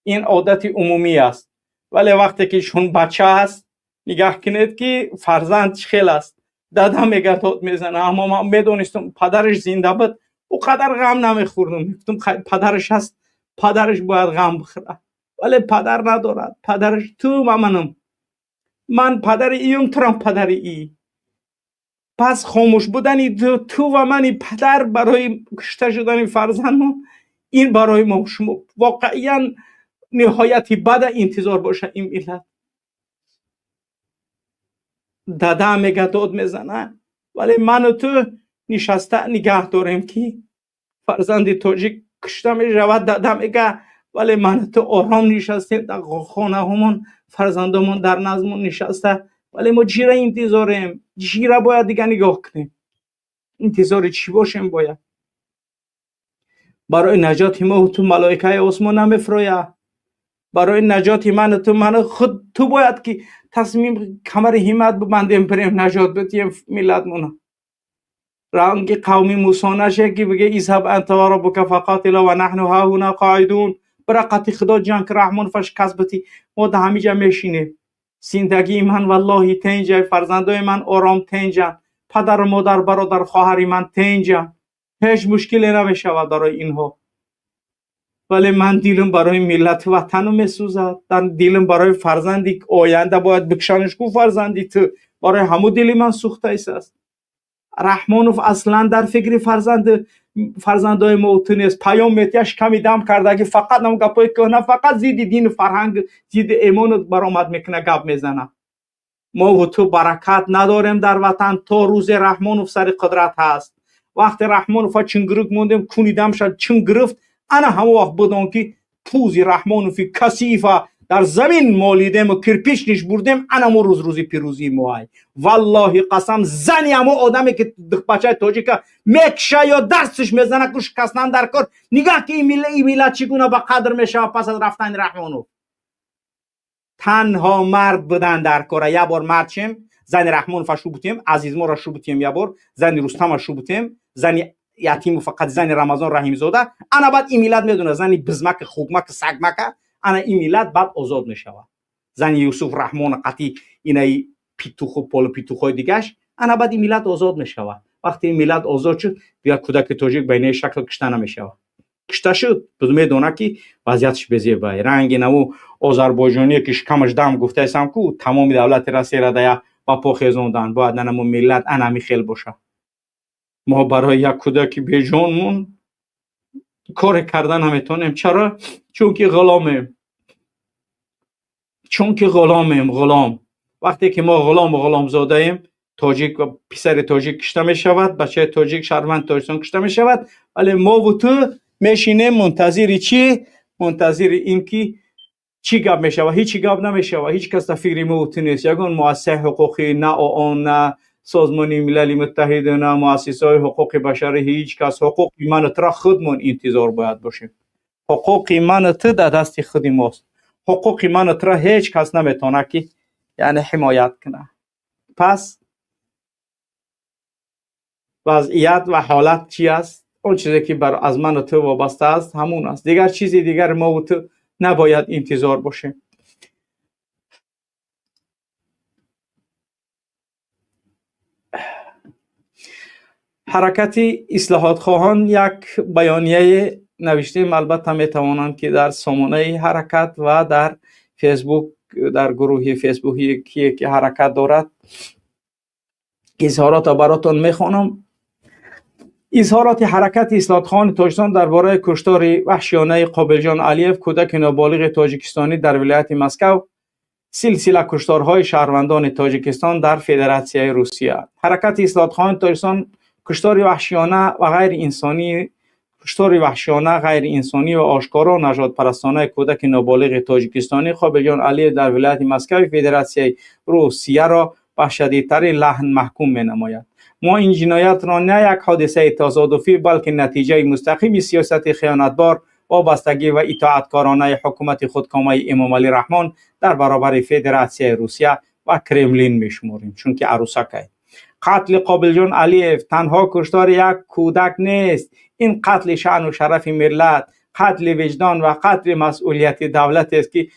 Ин одати умумӣ аст. Вале вақте ки чун бача аст, Нигаҳ кунед, ки фарзанд чӣ хел аст. Дада мега, дод мезана, аммо ман медонистам, падараш зинда буд, ӯ қадар ғам намехӯрдум. Мегуфтум, падараш ҳаст, падараш бояд ғам бихӯрад, вале падар надорад. Падараш ту ва манам. Ман падари июм, турам падари и. Пас хомӯш будани ту ва мани падар барои кушта шудани фарзандмон, ин барои мо шумо воқеан ниҳояти бада интизор боша ин миллат. Дада мега, дод мезана, вале ману ту нишаста нигаҳ дорем, ки фарзанди тоҷик кушта мешавад. Дада мега, вале ману ту ором нишастем дар хонаҳомон, фарзандомон дар наздмон нишаста. Вале мо чира интизорем? Чира бояд дига нигоҳ кунем? Интизори чӣ бошем бояд? Барои наҷоти мо ту малоикаи осмон намефурояд. Барои наҷоти ману ту, ману худ ту бояд ки тасмим, камари ҳиммат бибандем, бирем, наҷот бидиҳем миллатмона. Ранги қавми Мусо наше, ки биге: اذهب أنت وربك فقاتلا ونحن هاهنا قاعدون. бира, қати Худо ҷанг, Раҳмонова шикаст битӣ, мо да ҳамиҷа мешинем. Зиндагии ман, валлоҳи, тенҷа, фарзандои ман ором тенҷанд, падару модар, бародар, хоҳари ман тенҷанд, ҳеҷ мушкиле намешавад барои инҳо. Вале ман дилам барои миллату ватану месӯзад, дар дилам барои фарзанди оянда бояд бикшаниш ку фарзанди ту, барои ҳамун дили ман сӯхтаист. Раҳмонов аслан дар фикри фарзандои мо ту нест. Паём метияш ками дам кардаги, фақат нам гапҳои кӯҳна, фақат зидди дину фарҳанг, зидди эмону баромад мекуна, гап мезана. Мову ту баракат надорем дар ватан, то рӯзе Раҳмонов сари қудрат ҳаст. Вақте Раҳмонова чингирик мондем, куни дамша чин гирифт, ана ҳамон вақт будон, ки пӯзи Раҳмонови касифа дар замин молидему кирпич ниш бурдем. Анамо рӯз рӯзи пирӯзии моай. Валлоҳи қасам, зани ҳамо одаме, ки бачаи тоҷика мекша ё дастш мезана, ку шикастан дар кор. Нигаҳ, ки ин миллат чӣ гуна ба қадр мешавад пас аз рафтани Раҳмонов. Танҳо мард будан дар кора. Як бор мард шем, зани Раҳмонова шу бутем, Азизморо шу бутем, як бор зани Рустама шу бутем, зани Ятиму, фақат зани Рамазон Раҳимзода, ана баъд ин миллат медона, зани бизмака, хукмака, сагмака, ана ин миллат баъд озод мешавад. Зани Юсуф Раҳмона қатӣ инаи петуху полупетухҳои дигаш, ана баъд ин миллат озод мешавад. Вақте ин миллат озод шуд, дигар кӯдаки тоҷик ба инаи шакл кушта намешавад. Кушта шуд, медона, ки вазъияташ безебай. Ранги наву озарбойҷоние, ки шикамаш дам гуфтаисам ку, тамоми давлати Россияра дая ба по хезондан бояд. Нанамо миллат анами хел бошад. Мо барои як кӯдаки беҷонмон коре карда наметонем. Чаро? Чунки ғуломем, чунки ғуломем, ғулом. Вақте ки мо ғулому ғуломзодаем, тоҷик, писари тоҷик кушта мешавад, бачаи тоҷик, шаҳрванди Тоҷикистон кушта мешавад, вале мову ту мешинем мунтазири чӣ? Мунтазири ин ки чӣ гап мешавад. Ҳеҷ гап намешавад. Ҳеҷ кас дар фикри мову ту нест. Ягон муассисаи ҳуқуқӣ, на ООН, на Созмони Милали Муттаҳид, на муассисаҳои ҳуқуқи башарӣ, ҳеҷ кас. Ҳуқуқи ману тура худмон интизор бояд бошем. Ҳуқуқи ману ту дар дасти худи мост. Ҳуқуқи ману тура ҳеҷ кас наметавонад, ки яъне ҳимоят кунад. Пас вазъият ва ҳолат чӣ аст? Он чизе, ки аз ману ту вобаста аст, ҳамун аст. Дигар чизи дигар мову ту набояд интизор бошем. Ҳаракати ислоҳотхоҳон як баёнияе навиштем. Албатта, метавонанд, ки дар сомонаи ҳаракат ва дар Фейсбук, дар гурӯҳи фейсбукие, ки ҳаракат дорад, изҳоротро баротон мехонам. Изҳороти Ҳаракати ислоҳотхоҳони Тоҷикистон дар бораи куштори ваҳшиёнаи Қобилҷон Алиев, кӯдаки ноболиғи тоҷикистонӣ, дар вилояти Москав, силсила кушторҳои шаҳрвандони Тоҷикистон дар Федератсияи Русия. Ҳаракати ислоҳотхоҳони Тоҷикистон куштори ваҳшиёна ва ғайриинсонӣ, куштори ваҳшиёна, ғайриинсонӣ ва ошкоро нажодпарастонаи кӯдаки ноболиғи тоҷикистонӣ Қобилҷон Алиев дар вилояти Москави Федератсияи Русияро ба шадидтарин лаҳн маҳкум менамояд. Мо ин ҷиноятро на як ҳодисаи тасодуфӣ, балки натиҷаи мустақими сиёсати хиёнатбор, вобастагӣ ва итоаткоронаи ҳукумати худкомаи Эмомалӣ Раҳмон дар баробари Федератсияи Русия ва Кремлин мешуморем, чунки арӯсакай. Қатли Қобилҷон Алиев танҳо куштори як кӯдак нест. Ин қатли шаъну шарафи миллат, қатли виҷдон ва қатли масъулияти давлатест, ки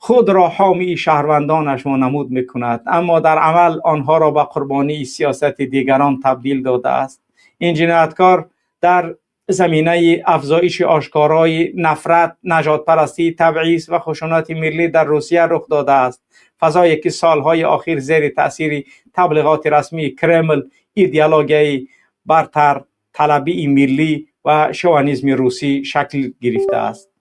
خود را حامی شهروندانش وانمود میکند، اما در عمل آنها را به قربانی سیاست دیگران تبدیل داده است. این جنایتکار در زمینه افزایش آشکارای نفرت، نژادپرستی، تبعیض و خشونت ملی در روسیه رخ داده است. فضایی که سالهای اخیر زیر تاثیر تبلیغات رسمی کرمل، ایدئولوژی برتر طلبی ملی و شوونیسم روسی شکل گرفته است.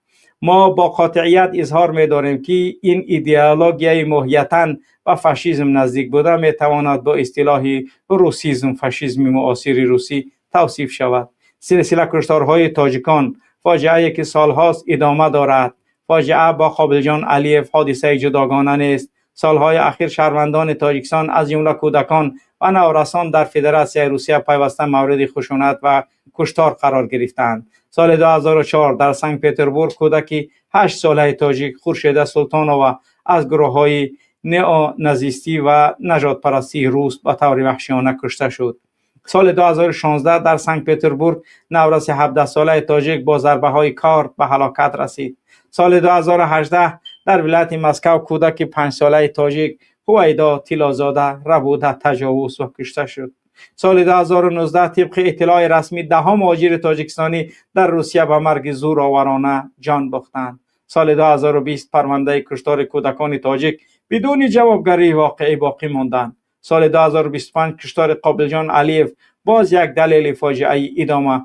ما با قاطعیت اظهار می‌داریم که این ایدئولوژی ماهیتاً به فاشیسم نزدیک بوده می‌تواند با اصطلاح روسیزم فاشیسم معاصر روسی توصیف شود. سلسله کشتارهای تاجیکان، فاجعه‌ای که سالهاست ادامه دارد. فاجعه با قابلجان علیف حادثه جداگانه نیست. سالهای اخیر شهروندان تاجیکستان از جمله کودکان و نورسان در فدراسیون روسیه پیوسته مورد خشونت و کشتار قرار گرفتند. سال 2004 در سنت پترزبورگ کودکی 8 ساله تاجیک خورشید سلطانova از گروه‌های نئونازیستی و نژادپرستی روس به طور وحشیانه کشته شد. سال 2016 در سنت پترزبورگ نورس 17 ساله تاجیک با ضربه‌های کارد به هلاکت رسید. سال 2018 در ولایت مسکو کودک 5 ساله تاجیک هویدا تیلازاده ربوده، تجاوز و کشته شد. سال 2019 طبق اطلاع رسمی 10 مهاجر تاجیکستانی در روسیه به مرگ زورآورانه جان باختند. سال 2020 پرونده کشتار کودکان تاجیک بدون جوابگری واقعی باقی ماندند. سال 2025 کشتار قابلجان علیف باز یک دلیل فاجعه ادامه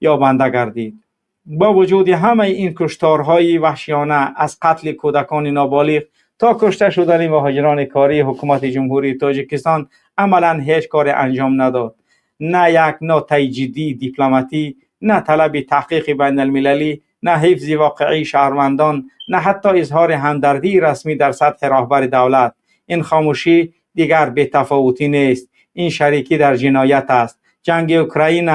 یابنده گردید. با وجود همه این کشتارهای وحشیانه، از قتل کودکان نابالغ تا کشته شدن مهاجران کاری، حکومت جمهوری تاجیکستان عملا هیچ کار انجام نداد. نه یک نتایج جدی دیپلماتی، نه طلب تحقیق بین المللی، نه حفظ واقعی شهروندان، نه حتی اظهار همدردی رسمی در سطح راهبر دولت. این خاموشی دیگر بی‌تفاوتی نیست، این شریکی در جنایت است. جنگ اوکراین،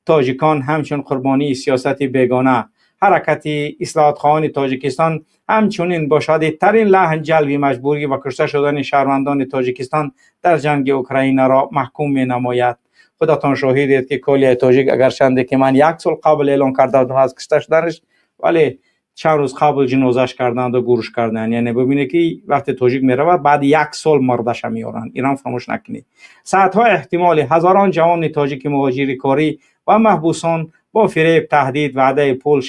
تاجیکان همچون قربانی سیاست بیگانه. حرکت اصلاحات تاجیکستان همچنین با شدیدترین لحن جلب مجبوری و کشته شدن شهروندان تاجیکستان در جنگ اوکراین را محکوم می نماید. خودتان شاهدید که کلیه تاجیک اگرچند که من یک سال قبل اعلان کرده بودم از کشته شدنش، ولی چند روز قبل جنازش کردند و گورش کردند. یعنی ببینید که وقتی تاجیک میرود بعد یک سال مردش میارن. ایران فراموش نکنید. صدها احتمال هزاران جوان تاجیک مهاجر کاری و محبوسان با فریب، تهدید، وعده پول،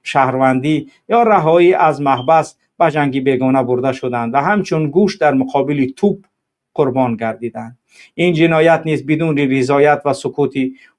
شهروندی یا رهایی از محبس به جنگ بیگانه برده شدند و همچون گوش در مقابل توپ قربان گردیدند. این جنایت نیز بدون رضایت و سکوت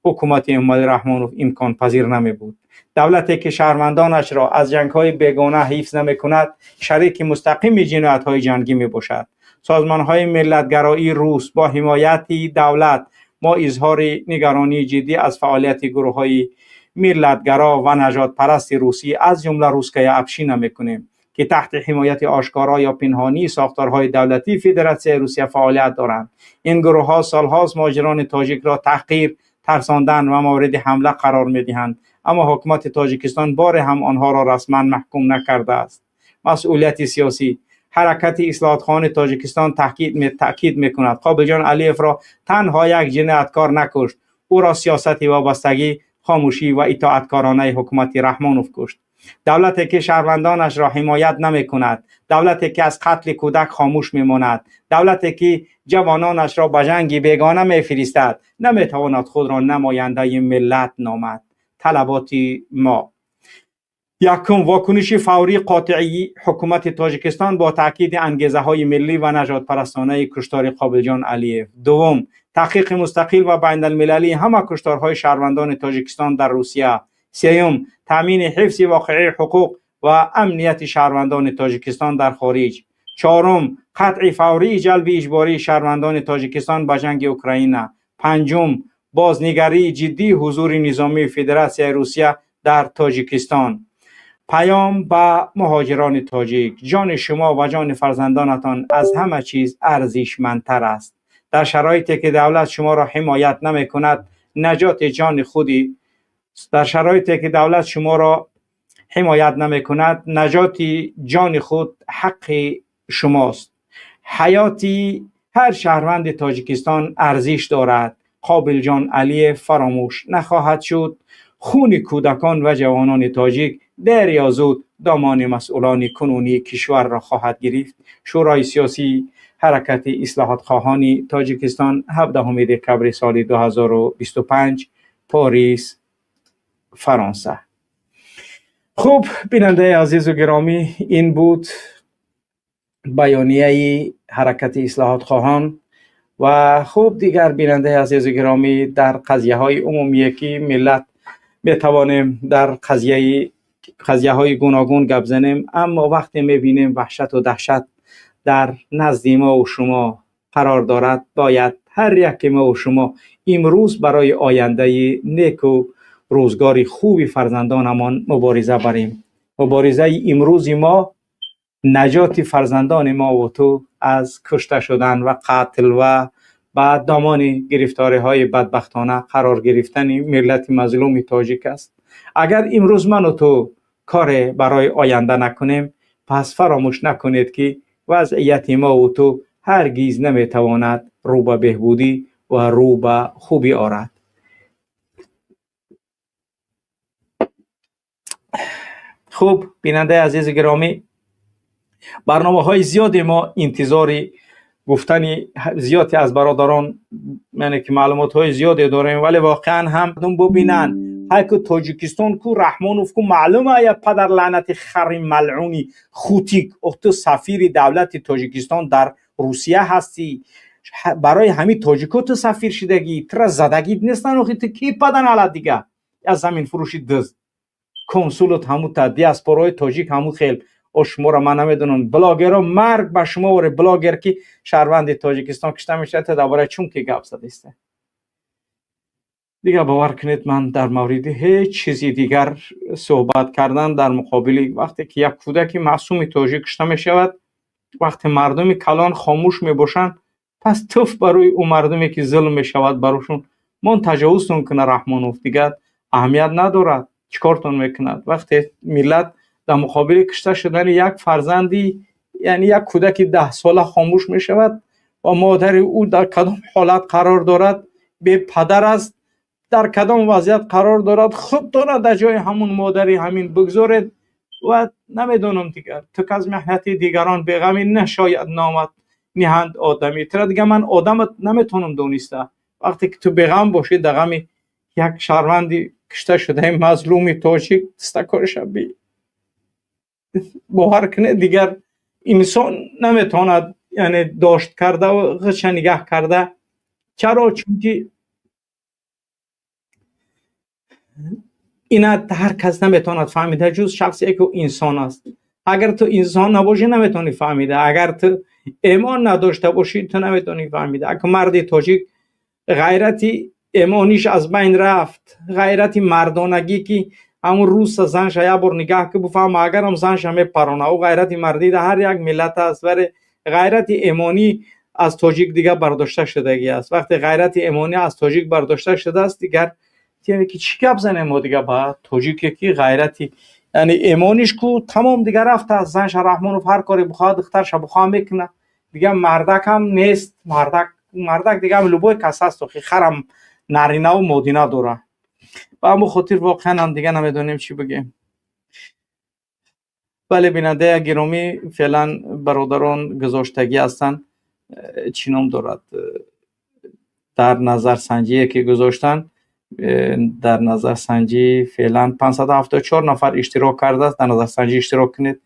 حکومت امامعلی رحمانوف امکان پذیر نمی بود. دولتی که شهروندانش را از جنگ‌های بیگانه حفظ نمی‌کند، شریک مستقیم جنایت‌های جنگی می‌باشد. سازمان‌های ملت‌گرایی روس با حمایت دولت ما اظهار نگرانی جدی از فعالیت گروه‌های ملت‌گرا و نژادپرست روسی از جمله روسکای ابشینا می‌کنیم که تحت حمایت آشکارا یا پنهانی ساختارهای دولتی فدراسیون روسیه فعالیت دارند. این گروه‌ها سالهاست مهاجران تاجیک را تحقیر، ترساندن و مورد حمله قرار می‌دهند، اما حکومت تاجیکستان بار هم آنها را رسما محکوم نکرده است. مسئولیت سیاسی حرکت اصلاحات تاجیکستان تاکید می‌کند قابلجان علیف را تنها یک جنایتکار نکشت، او را سیاست وابستگی، خاموشی و اطاعتکارانه حکومت رحمانوف کشت. دولتی که شهروندانش را حمایت نمی کند، دولتی که از قتل کودک خاموش می ماند، دولتی که جوانانش را به جنگ بیگانه می فرستد، نمی تواند خود را نماینده ملت نامد. طلبات ما: یکم، واکنش فوری قاطعی حکومت تاجیکستان با تاکید انگیزه های ملی و نژادپرستانه کشتار قابلجان علیف. دوم، تحقیق مستقل و بین المللی همه کشتارهای شهروندان تاجیکستان در روسیه. سوم، تامین حفظ واقعی حقوق و امنیت شهروندان تاجیکستان در خارج. چهارم، قطع فوری جلب اجباری شهروندان تاجیکستان به جنگ اوکراین. پنجم، بازنگری جدی حضور نظامی فدراسیون روسیه در تاجیکستان. پیام به مهاجران تاجیک: جان شما و جان فرزندانتان از همه چیز ارزشمندتر است. در شرایطی که دولت شما را حمایت نمی کند، نجات جان خودی در شرایطی که دولت شما را حمایت نمی کند، نجات جان خود حق شماست. حیاتی هر شهروند تاجیکستان ارزش دارد. قابل جان علی فراموش نخواهد شد. خون کودکان و جوانان تاجیک دیر یا زود دامان مسئولان کنونی کشور را خواهد گرفت. شورای سیاسی حرکت اصلاحات خواهان تاجیکستان، 17 دکبر سال 2025، پاریس، فرانسه. خب بیننده عزیز و گرامی، این بود بیانیه حرکت اصلاحات خواهان. و خوب دیگر بیننده عزیز و گرامی، در قضیه های عمومی که ملت میتوانیم در قضیه های گوناگون گپ زنیم، اما وقتی میبینیم وحشت و دهشت در نزد ما و شما قرار دارد، باید هر یک ما و شما امروز برای آینده نیک و روزگار خوبی فرزندانمان مبارزه بریم. مبارزه امروز ما نجات فرزندان ما و تو از کشته شدن و قتل و به دامان گرفتاری های بدبختانه قرار گرفتن ملت مظلوم تاجیک است. اگر امروز من و تو کار برای آینده نکنیم، پس فراموش نکنید که وضعیت ما و تو هرگز نمیتواند رو به بهبودی و رو به خوبی آرد. خوب بیننده عزیز گرامی، برنامه های زیاد ما انتظار گفتن زیادی از برادران، یعنی که معلومات های زیادی داریم، ولی واقعا هم ببینن های که تاجیکستان کو رحمانوف کو معلومه یا پدر لعنت خر ملعونی خوتیک، تو سفیر دولت تاجیکستان در روسیه هستی، برای همین تاجیکو تو سفیر شدگی، تر زدگی نیستن آخه تو کی پدر علت دیگه از زمین فروشی دزد کنسولت همو تا دیاسپورای تاجیک همو خیل او شما را من نمیدونم بلاگرها مرگ به شما وره بلاگر که شهروند تاجیکستان کشته میشه تا درباره چون که گپ زده است. دیگه باور کنید من در مورد هیچ چیزی دیگر صحبت کردن در مقابل وقتی که یک کودک معصوم تاجیک کشته میشود، وقتی مردم کلان خاموش میباشند، پس تف برای او مردمی که ظلم میشود براشون من تجاوزتون کنه رحمانوف دیگر اهمیت ندارد چیکارتون میکند. وقتی ملت در مقابل کشته شدن یک فرزندی، یعنی یک کودک 10 ساله خاموش می شود و مادر او در کدام حالت قرار دارد، به پدر است، در کدام وضعیت قرار دارد، خودتان در جای همون مادری همین بگذارید و نمیدونم دیگر تو که از محنت دیگران بیغمی نشاید نامد نهند آدمی. ترا دیگه من آدمت نمیتونم دونسته. وقتی که تو بیغم باشی در غم یک شهروندی کشته شده مظلومی تاجیک دستکارش بی باور کنه دیگر انسان نمیتواند یعنی داشت کرده و غچه نگه کرده. چرا؟ چون که اینا هر کس نمیتواند فهمیده جز شخصی که انسان است. اگر تو انسان نباشی نمیتونی فهمیده، اگر تو ایمان نداشته باشی تو نمیتونی فهمیده. اگر مرد تاجیک غیرتی ایمانیش از بین رفت، غیرتی مردانگی که همون روز زنش یک بار نگاه که بفهم اگر هم زنش میپرانه، او غیرت مردی در هر یک ملت است، ولی غیرت ایمانی از تاجیک دیگه برداشته شدگی است. وقتی غیرت ایمانی از تاجیک برداشته شده است دیگر یعنی که چی گپ زنیم ما دیگه با تاجیکی که غیرتی یعنی ایمانیش کو تمام دیگه رفته از زنش رحمانوف هر کاری بخواد دخترش بخواد میکنه دیگه. مردک هم نیست، مردک دیگه هم لبوی کس است که خرم نارینه و مدینه داره. به همون خاطر واقعا هم دیگه نمیدونیم چی بگیم. بله بیننده گرامی، فعلا برادران گذاشتگی هستن، چی نام دارد در نظر سنجی که گذاشتن، در نظر سنجی فعلا 574 نفر اشتراک کرده است. در نظر سنجی اشتراک کنید،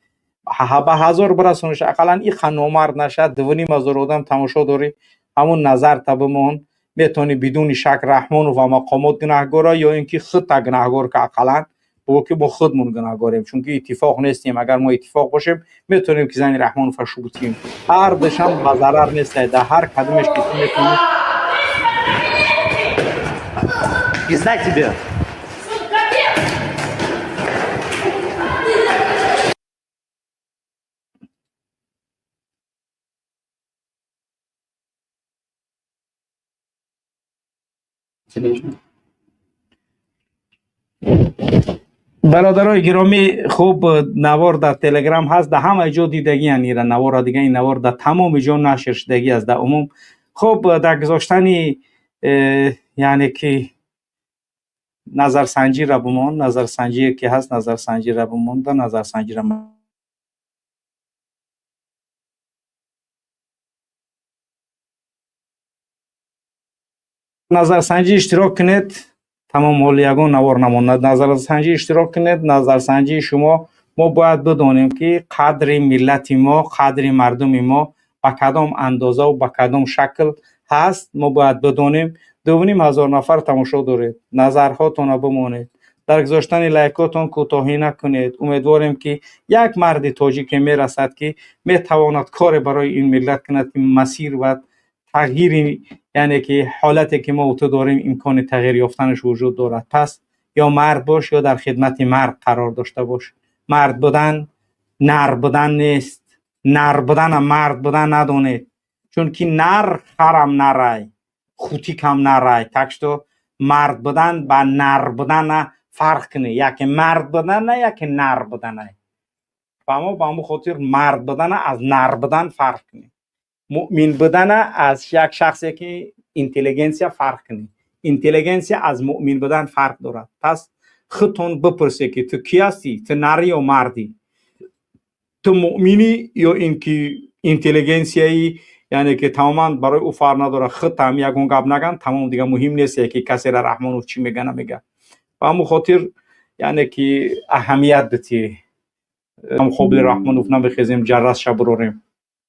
به 1000 برسونش اقلا این خنومرد نشد 2,500 آدم تماشا داری، همون نظر تا بمون میتونی بدون شک رحمان و مقامات گناهگارا یا اینکه خود تا گناهگار که اقلا بگو که ما خودمون گناهگاریم، چون که اتفاق نیستیم. اگر ما اتفاق باشیم میتونیم که زن رحمان فشوتیم، هر دوشم به ضرر نیست، در هر کدومش که میتونیم. Пизда тебе! برادرای گرامی، خوب نوار در تلگرام هست، در همه جا دیدگی، یعنی نوار دیگه این نوار در تمام جا نشر شدگی است در عموم. خوب در گذاشتن یعنی که Назарсанҷиро бимон, назарсанҷие ки ҳаст, назарсанҷиро бимонда, назарсанҷиро назарсанҷӣ иштирок кунед. Тамом, ҳоли ягон навор намонад. Назарсанҷӣ иштирок кунед. Назарсанҷии шумо, мо бояд бидонем, ки қадри миллати мо, қадри мардуми мо ба кадом андозаву ба кадом шакл ҳаст, мо бояд бидонем. 2500 нафар тамошо доред. Назарҳотонро бимонед, дар гузоштани лайкотон кӯтоҳӣ накунед. Умедворем, ки як марди тоҷике мерасад, ки метавонад коре барои ин миллат кунад, ки масир ва тағйири, яъне ки ҳолате ки мо ту дорем, имкони тағйир ёфтанаш вуҷуд дорад. Пас ё мард бош, ё дар хидмати мард қарор дошта бош. Мард будан нар будан нест. Нар будана мард будан надонед, чунки нар харам нарай, хутикам нарай. Так что мард будан ба нар будана фарқ кунед. Яке мард будана, яке нар буданай. Фаҳмо? Ба ҳамун хотир мард будана аз нар будан фарқ кунед, муъмин будана аз як шахсе ки интеллигенсия фарқ кунед. Интеллигенсия аз муъмин будан фарқ дорад. Пас худтон бипурсед, ки ту кӣ ҳастӣ? Ту нари ё мардӣ? Ту муъминӣ ё ин ки интеллигенсияи, яъне ки тамоман барои ӯ фарқ надорад, худтам ягон гап наган, тамом, дига муҳим нест, ки касера Раҳмонов чӣ мега, намега. Ба ҳамун хотир, яъне ки аҳамият битӣ. Хобили Раҳмонов намехезем, ҷаррасша бурорем.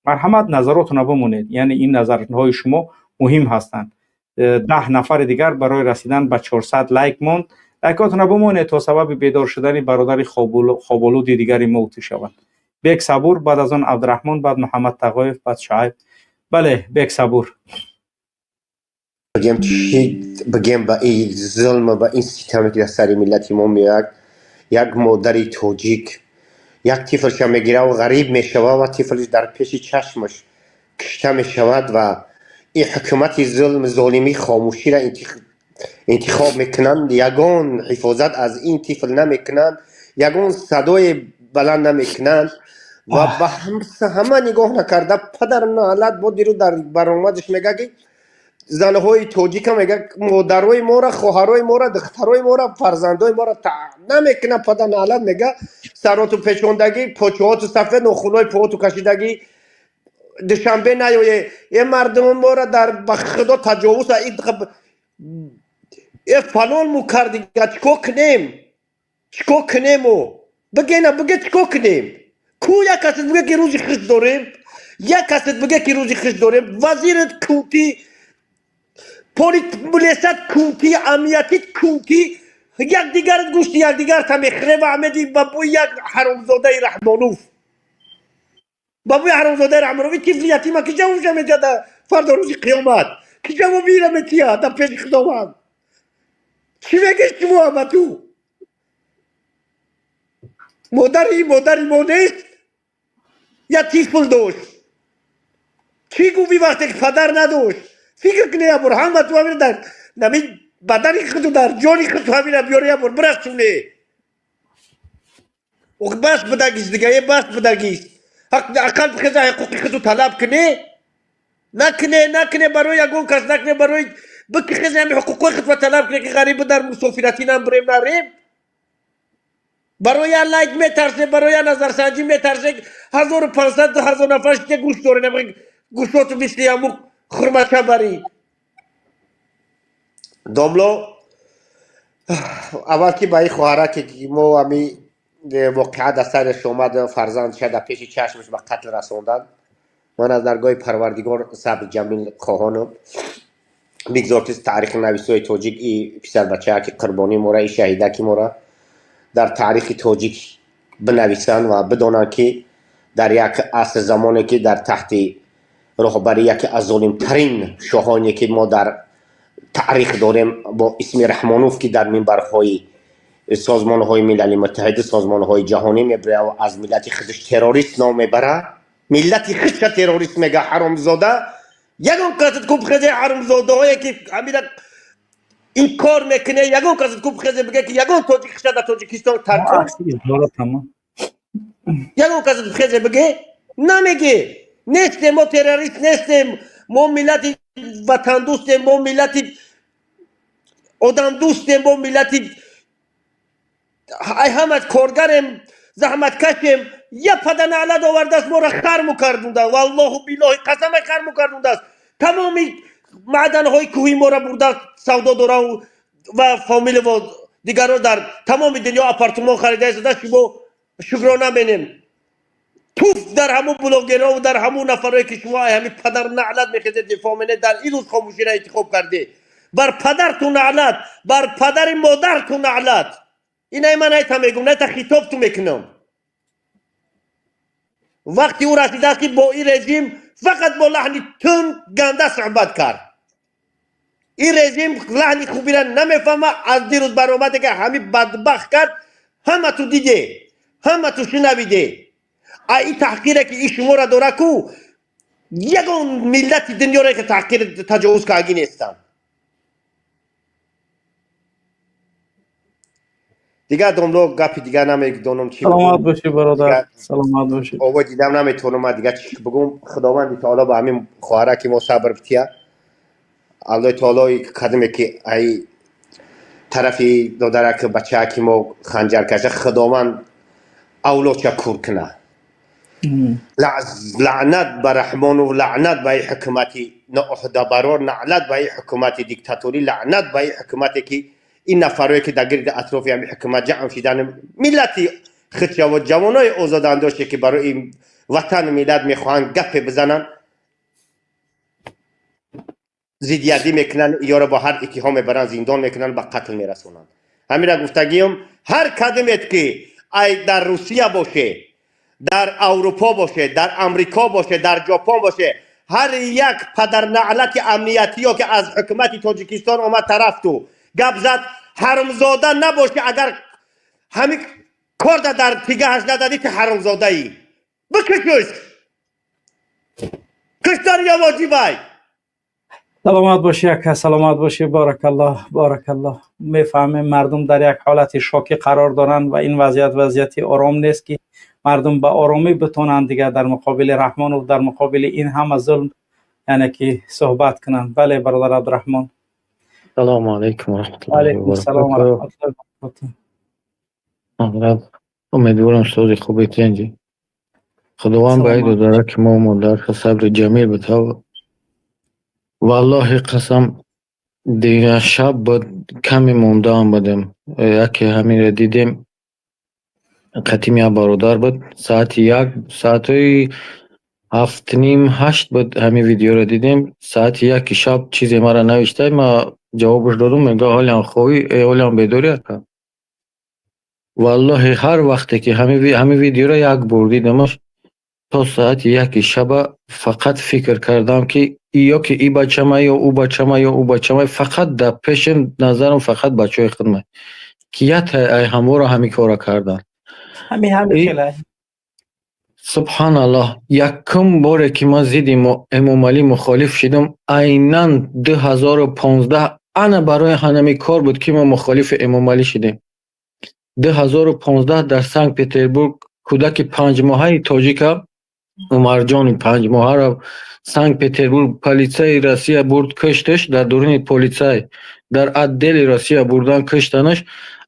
Марҳамат, назаротона бимонед, яъне ин назарҳои шумо муҳим ҳастанд. 10 нафари дигар барои расидан ба 400 лайк монд. Лайкотона бимонед, то сабаби бедор шудани бародари хоболуди дигари мо шавад. Бек Сабур, баъд аз он Абдураҳмон, баъд Муҳаммад Тағоев, баъд Шуайб. Бале, Бек Сабур. Бигем, чӣ бигем ба ин зулм, ба ин ситаме, ки дар сари миллати мо меояд? Як модари тоҷик як тифлша мегирав, ғариб мешавад ва тифлш дар пеши чашмаш кишта мешавад ва ин ҳукумати зулм, золимӣ хомӯширо интихоб мекунанд, ягон ҳифозат аз ин тифл намекунанд, ягон садое баланд намекунанд ва ба ҳама нигоҳ накарда, падар наалат бо дирӯз дар баромадаш мега, ки занҳои тоҷика мега, модарои мора, хоҳарои мора, духтарои мора, фарзандои мора намекунад. Падар наалат мега, сароту печондагӣ, почоҳоту сафед, нохунҳои пооту кашидагӣ, Душанбе наёе. Е мардуми мора дар ба худо таҷовуз е фалон му кардига. Чико кунем, чико кунему? Бигена, биге, чико кунем? Ку як касет биге, ки рӯзи хиш дорем, як касет биге, ки рӯзи хиш дорем. Вазират кунти, полисат кунти, амниятит кунти, якдигарат гӯшти якдигарта мехӯре ва амеди ба бӯи як ҳаромзодаи Раҳмонов, ба бӯи ҳаромзодаи Раҳмонови. Тифли ятима ки ҷавобша метиҳад фардо, рӯзи қиёмат? Ки ҷавоби ира метиҳад дар пеши Худованд? Чӣ мегӯ шумо ама? Ту модари, модари мо нест? Я тифл дошт, чӣ гуфти, вақте ки падар надошт? Фикр куне, ябор, ҳама ту ҳамина дар нами бадани худу, дар ҷони худу ҳамина биёре, ябор, бирасуне. Бас будагист дига, е бас будагист. Ақал бихеза, ҳуқуқи худу талаб куне. Накуне, накуне, барои ягон кас накуне, барои бикихезе ҳами ҳуқуқҳои худро талаб куне, ки ғарибу дар мусофиратӣ намбурем, нарем. Барои як лайк метарсе, барои як назарсанҷӣ метарсе. 1500, 2000 нафар шите гӯш дорем, гӯшоту мисли ҳамун хурмача барӣ. Домло, аввал ки ба ин хоҳара, ки мо ҳами воқеа дар сараш омад, фарзандша дар пеши чашмаш ба қатл расонданд, ман аз даргоҳи Парвардигор сабри ҷамил хоҳонам. Бигзор ки таърихи нависои тоҷик и писарбачаа, ки қурбонии мора, и шаҳидаки мора дар таърихи тоҷик бинависанд ва бидонанд, ки дар як аср замоне, ки дар таҳти роҳбари яке аз золимтарин шоҳоне, ки мо дар таърих дорем, бо исми Раҳмонов, ки дар минбарҳои созмонҳои Милали Муттаҳиду созмонҳои ҷаҳонӣ мебирад ва аз миллати худаш террорист ном мебарад, миллати худша террорист мега, ҳаромзода. Ягон касат куб хезе, ҳаромзодаҳое ки ҳамина ин кор мекуне, ягон касат куб хезе биге, ки ягон тоҷик хиша дар Тоҷикистон таркон, ягон касат хезе биге, намеге. Нестем мо террорист, нестем мо, миллати ватандӯстем мо, миллати Одамдӯстем, бо миллати ай ҳама коргарем, заҳматкашем. Я паданалат овардааст, моро харму кардунда. Валлоҳу биллоҳи, қасамай, харму кардундааст. Тамоми маъданҳои кӯҳи моро бурда савдо дорам ва фомилово дигарро дар тамоми дунё апартумон харида истода. Шумо шукрона менем. Туф дар ҳамун блогерҳо, дар ҳамун нафарое, ки шумо ай ҳами падар наълат мехезед, дифоъ менед. Дар ин рӯз хомӯширо интихоб кардӣ. Бар падарту наълат, бар падари модарту наълат. Инай ман айта мегум, найта хитобту мекунам. Вақти ӯ расидааст, ки бо ин режим фақат бо лаҳни тунд, ганда суҳбат кард. Ин режим лаҳни хубира намефаҳма. Аз дирӯз баромаде, ки ҳами бадбахт кард, ҳамату диде, ҳамату шунавиде. А ин таҳқире, ки ин шуморо дора ку, ягон миллати дунёре, ки таҳқир таҷовуз каргӣ нестанд. Дигар, домло, гапи дигар намедонам чӣ. Саломат бошӣ, бародар, саломат бошӣ. Ово дидам, наметавонам ман дигар чӣ бигӯм. Худованди таоло ба ҳамин хоҳара ки мо сабр бития. Аллои таоло кадиме, ки ай тарафи додарак бачаа ки мо ханҷар каша, Худованд авлодша кур куна. Лаънат ба Раҳмонов, лаънат ба ин ҳукумати ноуҳдабарор, лаънат ба ин ҳукумати диктаторӣ, лаънат ба ин ҳукумате, ки ин нафарое, ки дар гирди атрофи ҳами ҳукумат ҷамъ шидан, миллати худшаво, ҷавонои озодандоше, ки барои ватану миллат мехоҳанд гапе бизананд, зиддиятӣ мекунанд, ёро бо ҳар иттиҳом мебаранд, зиндон мекунанд, ба қатл мерасонанд. Ҳамира гуфтагиём: ҳар кадимет, ки ай дар Русия боше, дар Аврупо боше, дар Амрико боше, дар Ҷопон боше, ҳар як падарнаълати амниятиё, ки аз ҳукумати Тоҷикистон омад тарафту гап зад, ҳарумзода набошӣ. Агар ҳамин корда дар тигаҳаш нададӣ, ту ҳарумзодаӣ. Бикушуш, куштор ё воҷибай. Саломат бошӣ, ака, саломат бошӣ. Баракаллоҳ, баракаллоҳ. Мефаҳмем, мардум дар як ҳолати шокӣ қарор доранд ва ин вазъият вазъияти ором нест, ки мардум ба оромӣ битонанд дигар дар муқобили Раҳмонов, дар муқобили ин ҳама зулм, яъне ки суҳбат кунанд. Бале, бародар Абдураҳмон. Салому алайкум ва раҳматуллоҳи Алайкум ассалом ва раҳматуллоҳи ва баракотуҳ. Умедворам, сози хубе, тенҷи. Худованд ба додара ки мо модар сабри ҷамил битав. Валлоҳи қасам, дигар шаб буд, каме мондаам будем. Яке ҳаминро дидем. Қатим як бародар буд. Саати як, саатҳои ҳафтним, ҳашт буд, ҳамин видеоро дидем. Саати яки шаб чизе мара навишта, ма ҷавобаш додум, мега: «Ҳолиам ховӣ, ҳолиам бедорӣ, ака?» Валлоҳи, ҳар вақте ки ҳамин видеоро як бор дидамаш, то саати яки шаба фақат фикр кардам, ки ё ки и бачама, ё ӯ бачама, ё ӯ бачама. Фақат дар пешем назарам фақат бачаҳои худма, ки ята ай ҳамвора ҳамин корро карданд. Субҳаналлоҳ, якум боре, ки ман зидди Эмомалӣ мухолиф шидам, айнан 2015 ана барои ҳанами кор буд, ки мо мухолифи Эмомалӣ шидем. 2015 дар Санкт Петербург кӯдаки панҷмоҳаи тоҷика, Умарҷони панҷмоҳаро, Санкт Петербург полицаи Россия бурд, кушташ. Дар дуруни полицай, дар отдели Россия бурдан, куштанаш.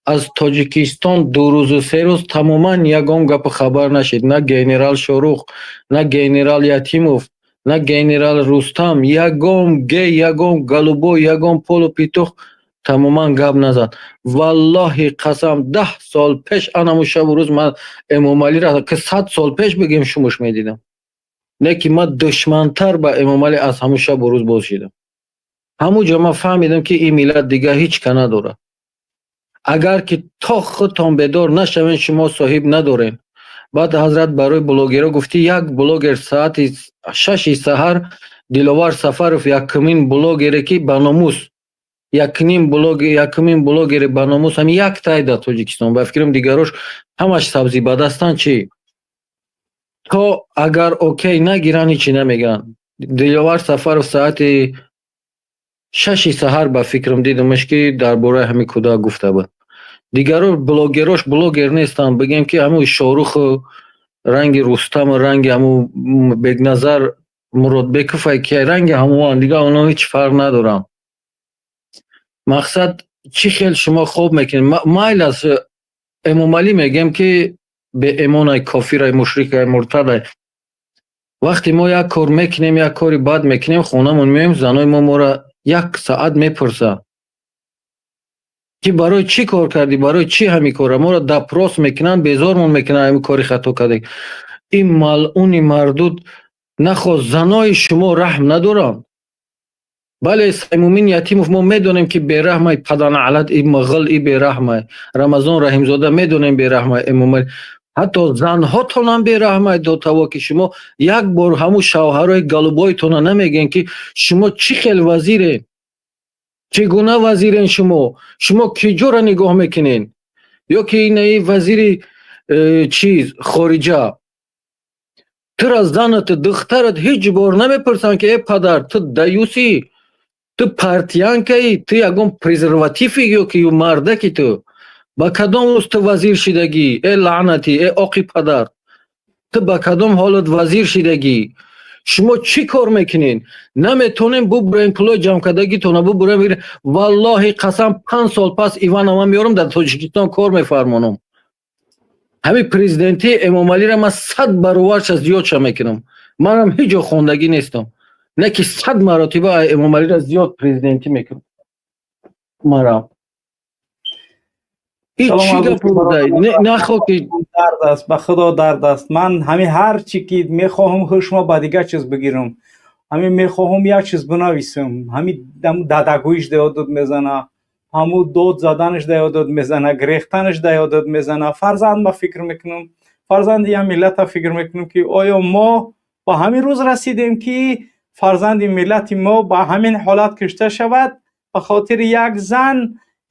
Аз Тоҷикистон 2 рӯзу 3 рӯз тамоман ягон гапу хабар нашид. На генерал Шорух, на генерал Ятимов, на генерал Рустам, ягон гей, ягон голубой, ягон полупетух тамоман гап назад. Валлоҳи қасам, 10 сол пеш анаму шабу рӯз ман Эмомалиро, ки 100 сол пеш бигем, шумуш медидам, не ки ман душмантар ба Эмомалӣ аз ҳамун шабу рӯз боз шидам. Ҳамун ҷо ман фаҳмидам, ки ин миллат дигар ҳеҷ ка надорад. Агар ки то худтон бедор нашавен, шумо соҳиб надорен. Баъд, ҳазрат, барои блогерҳо гуфтӣ, як блогер саати 6-и саҳар, Диловар Сафаров, якумин блогере, ки ба номус, якумин блогери ба номус, ҳами як тай дар Тоҷикистон, ба фикрам, дигарош ҳамаш сабзӣ ба дастанд. Чӣ то агар окей нагиранд, ҳичи намегӯянд. Диловар Сафаров саати 6-и саҳар, ба фикрам, дидамаш, ки дар бораи ҳамин кӯдак гуфта буд. Дигаро блогерош блогер нестанд, бигем, ки ҳамун Шоруху ранги Рустаму ранги ҳамун Бекназар Муродбеков, ки ранги ҳамоанд, дигар онҳо ҳеҷ фарқ надоранд. Мақсад. Чӣ хел шумо хоб мекунед? Майл аст, Эмомалӣ мегӯем, ки беэмонай, кофирай, мушрикай, муртадай. Вақте мо як кор мекунем, як кори бад мекунем, хонамон меоем, занои мо моро як саат мепурсад, ки барои чӣ кор кардӣ, барои чӣ ҳамин кора. Моро допрос мекунанд, безормон мекунанд, ҳамин кори хато кардем. Ин малъуни мардуд нахост, занои шумо раҳм надоранд. Бале, Саймумин Ятимов, мо медонем, ки бераҳмай, паданалат, и мағл, и бераҳмай. Рамазон Раҳимзода, медонем, бераҳмай. Эмомалӣ, ҳатто занҳотонам бераҳмай дотаво, ки шумо як бор ҳамун шавҳарои голубойтона намегӯен, ки шумо чӣ хел вазирен, чӣ гуна вазирен шумо, шумо киҷоро нигоҳ мекунен? Ё ки инаи вазири чиз, хориҷа, тура занат, духтарат ҳеҷ бор намепурсанд, ки э падар, ту даюсӣ, ту портянкаӣ, ту ягон презервативӣ ё ки мардаки, ту ба кадом рӯз ту вазир шидагӣ? Э лаънатӣ, э оқи падар, ту ба кадом ҳолат вазир шидагӣ? Шумо чӣ кор мекунед? Наметонем бубурем пулои ҷамъкардагитона, бубурем. Валлоҳи қасам, 5 сол пас Иванова меорам, дар Тоҷикистон кор мефармонам. Ҳамин президентии Эмомалиро ман 100 баробарша зиёдша мекунам. Манам ҳеҷ ҷо хондагӣ нестам, не ки 100 маротиба Эмомалиро зиёд президентӣ мекунам. Марам ин чӣ гап буда? Нахо ки Дард аст, ба Худо, дард аст. Ман ҳамин ҳар чӣ ки мехоҳам, ҳушмо ба дигар чиз бигирам, ҳамин мехоҳам як чиз бинависам, ҳамин дадагӯиш да ёдат мезана, ҳамун дод заданаш да ёдат мезана, гирехтанаш да ёдат мезана. Фарзанд ма фикр мекунам, фарзанди як миллата фикр мекунам, ки оё мо ба ҳамин рӯз расидем, ки фарзанди миллати мо ба ҳамин ҳолат кушта шавад? Ба хотири як зан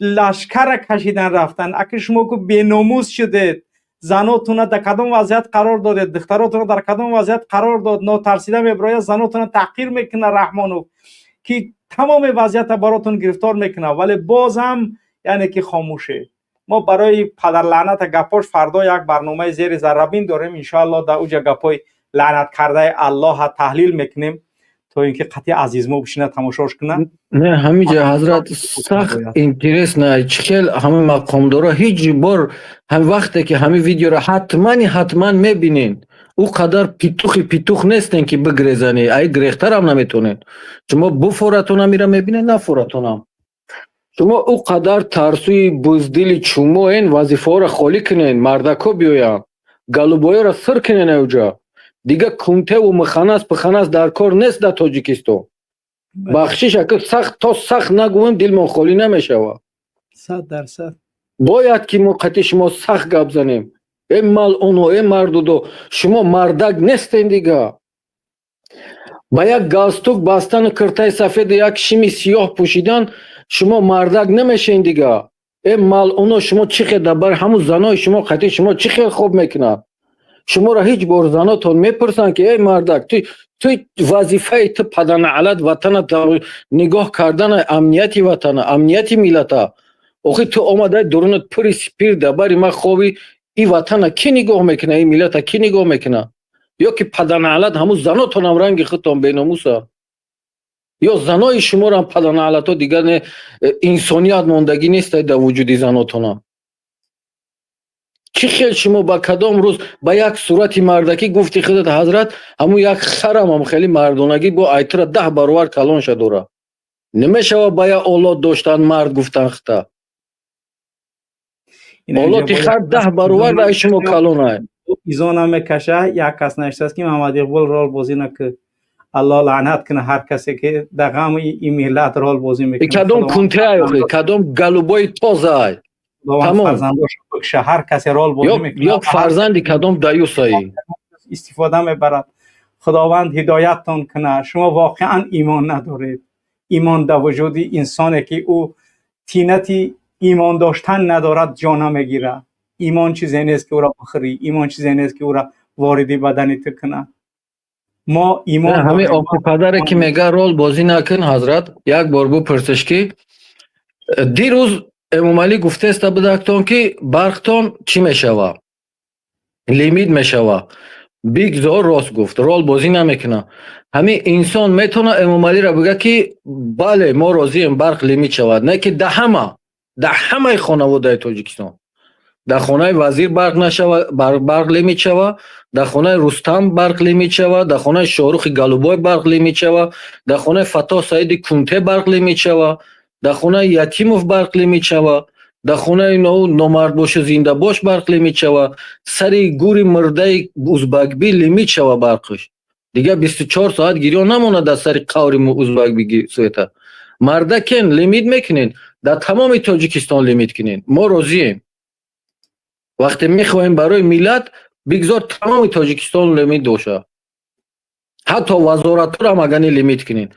лашкара кашидан рафтан. Аки шумо ку беномус шудед, занотуна дар кадом вазъият қарор додед, духтаротуна дар кадом вазъият қарор дод? Нотарсида мебирояд, занотуна таҳқир мекунад Раҳмонов, ки тамоми вазъията баротон гирифтор мекунад, вале боз ҳам яъне ки хомӯше. Мо барои падарлаъната гапош фардо як барномаи зери заррабин дорем, иншоалло. Дар уҷа гапҳои лаънаткардаи Аллоҳа таҳлил мекунем, то ин ки қатъи азизмо бишина, тамошош кунад. Не, ҳамиҷа, ҳазрат, сахт интересно, чӣ хел ҳамин мақомдоро ҳеҷ бор ҳам вақте ки ҳамин видеоро ҳатмани ҳатман мебинен, ӯ қадар петухи петух нестен, ки бигрезанӣ, ай грехтарам наметонед. Шумо буфоратонам ира мебинед, нафоратонам. Шумо ӯ қадар тарсуи буздили чумоен, вазифаҳоро холӣ кунен, мардако биёянд, голубоёро сир кунен. Ауҷа дига кунтеву муханнас пуханнас дар кор нест дар Тоҷикистон. Бахшиш, ака, сахт то сахт нагӯем, дилмон холӣ намешавад. 100%. Бояд ки мо қатъи шумо сахт гап занем. Э малъуно, э мардудо, шумо мардак нестен дига. Ба як галстук бастану киртаи сафеду як шими сиёҳ пӯшидан шумо мардак намешен дига. Э малъуно, шумо чӣ хел дар бар ҳамун занои шумо қатъи шумо чӣ хел хоб мекунад? Шуморо ҳеҷ бор занотон мепурсанд, ки эй мардак, ту вазифаи ту, паданалат, ватана нигоҳ кардана, амнияти ватана, амнияти миллата. Охи ту омадай, дурунат пури спирт, дар бари ман хоби, и ватана кӣ нигоҳ мекуна, и миллата кӣ нигоҳ мекуна? Ё ки, паданалат, ҳамун занотонам ранги худтон беномуса, ё занои шуморам, паданалато, дигар не инсоният мондагӣ нестай дар вуҷуди занотонам. Чӣ хел шумо ба кадом рӯз ба як сурати мардакӣ, гуфти худат, ҳазрат, ҳамун як харам хеле мардонагӣ бо айтра 10 баробар калонша дора намешава ба як олот доштан мард гуфтан хита. Олоти хар 10 баробар ай шумо калонай. Изо намекаша. Як кас навиштааст, ки Муҳаммад Иқбол, рол бозӣ накӣ, Аллоҳ лаънат кунад ҳар касе, ки дар ғами ин миллат рол бозӣ мекунад. Кадом кунтеай охи, кадом голубои тозаай? Худованд фарзандошо бикша, ҳар касе рол бозӣ мекунад. Ё фарзанди кадом даюсаи? Истифода мебарад. Худованд ҳидояттон кунад. Шумо воқеан имон надоред. Имон дар вуҷуди инсоне, ки ӯ тинати имон доштан надорад, ҷо намегирад. Имон чизе нест, ки ӯро бихӯрӣ, имон чизе нест, ки ӯро вориди бадани ту кунад. Мо имон Ҳамин оқи падаре, ки мега рол бозӣ накун, ҳазрат, як бор бупурсиш, ки дирӯз Эмомалӣ гуфтеста будактон, ки барқтон чӣ мешава, лимит мешава. Бигзор рост гуфт, рол бозӣ намекунад. Ҳамин инсон метавонад Эмомалиро бигӯяд, ки бале, мо розием барқ лимит шавад, не ки да ҳама. Дар ҳамаи хонаводаи Тоҷикистон. Дар хонаи вазир барқ нашава, барқ лимит шава, дар хонаи Рустам барқ лимит шава, дар хонаи Шоҳрухи Галубой барқ лимит шава, дар хонаи Фаттоҳ Саиди Кунте барқ лимит шава, дар хонаи Ятимов барқ лимит шава, дар хонаи номард бошу зиндабош барқ лимит шава, сари гури мурдаи Узбакби лимит шава барқш. Дигар 24 соат гирён намонад дар сари қаври Узбакби света. Мардакен, лимит мекунед, дар тамоми Тоҷикистон лимит кунед. Мо розием. Вақте мехоҳем барои миллат, бигзор тамоми Тоҷикистон лимит боша. Ҳатто вазоратҳоро агани лимит кунед.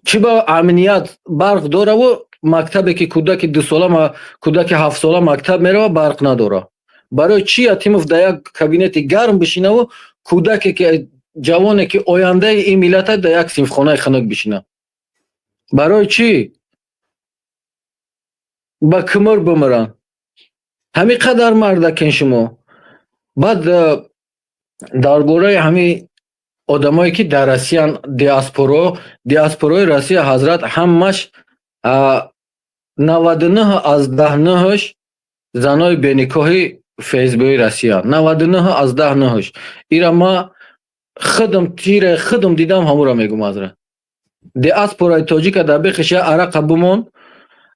Чӣ ба амният барқ дораву мактабе ки кӯдаки 2 сола, кӯдаки 7 сола мактаб мерава, барқ надора? Барои чӣ Ятимов дар як кабинети гарм бишинаву кӯдаке ки ҷавоне ки ояндаи ин миллата дар як синфхонаи хунук бишина? Барои чӣ ба кимр бимиранд? Ҳамин қадар мардакен шумо. Баъд дар бораи ҳамин одамое ки дар Россиян, диаспоро, диаспорои Россия, ҳазрат, ҳамаш 99 аз 10 9-ш занои беникоҳи ФСБи Россия, 99 аз 10 9-ш. Ира ма худам тире худам дидам, ҳамура мегум, ҳазрат. Диаспораи тоҷика дар бехиш як арақа бимон,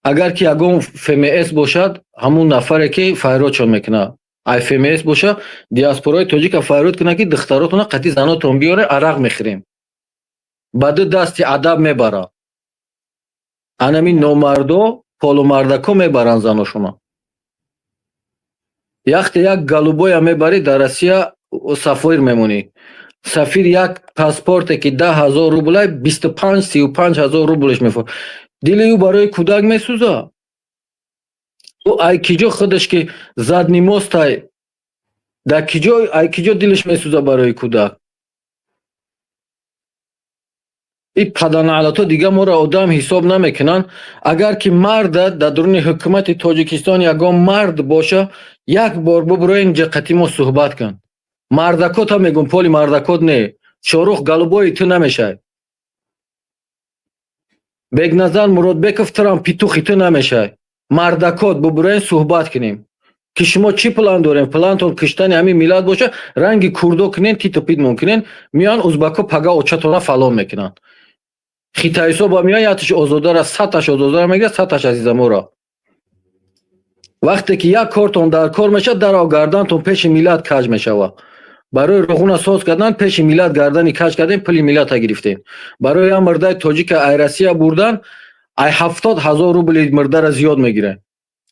агар ки ягон ФМС бошад, ҳамун нафаре ки файродшон мекунад, ай ФМС боша, диаспораи тоҷика файрод кунад, ки духтаротона қатъи занотон биёре, арақ мехӯрем. Ба ду дасти адаб мебарад. Анами номардо, полумардако мебаранд заношона. Яхте як голубоя мебарӣ, дар Россия сафир мемонӣ. Сафир як паспорте ки 10 000 рублай, 25, 35 ҳазор рублеш мефурӯшад. Дили ӯ барои кӯдак месӯзад? Ӯ ай киҷо худаш ки задний мостай, дар киҷо, ай киҷо дилаш месӯзад барои кӯдак? И паданалато дигар моро одам ҳисоб намекунанд. Агар ки марда дар дуруни ҳукумати Тоҷикистон ягон мард боша, як бор бубуро инҷа, қати мо суҳбат кун. Мардакота мегум, поли мардакот не. Шорух Голубои ту намешай. Бекназар Муродбеков турам петухи ту намешай. Мардакот бубуроен, суҳбат кунем. Ки шумо чӣ план дорем? Плантон киштани ҳамин миллат боша, ранги курдо кунен, титу питмон кунен, меоян узбако пага очатона фалон мекунанд. Хитаисо ба меоян, яташ озодара, саташ озодара мегирад, саташ азизаморо. Вақте ки як кортон дар кор мешавад, дарав гардантон пеши миллат каҷ мешавад. Барои роғуна соз кардан пеши миллат гардани каҷ кардем, пули миллата гирифтем. Барои як мурдаи тоҷика ай Россия бурдан, ай 70 000 рубли мурдара зиёд мегирем.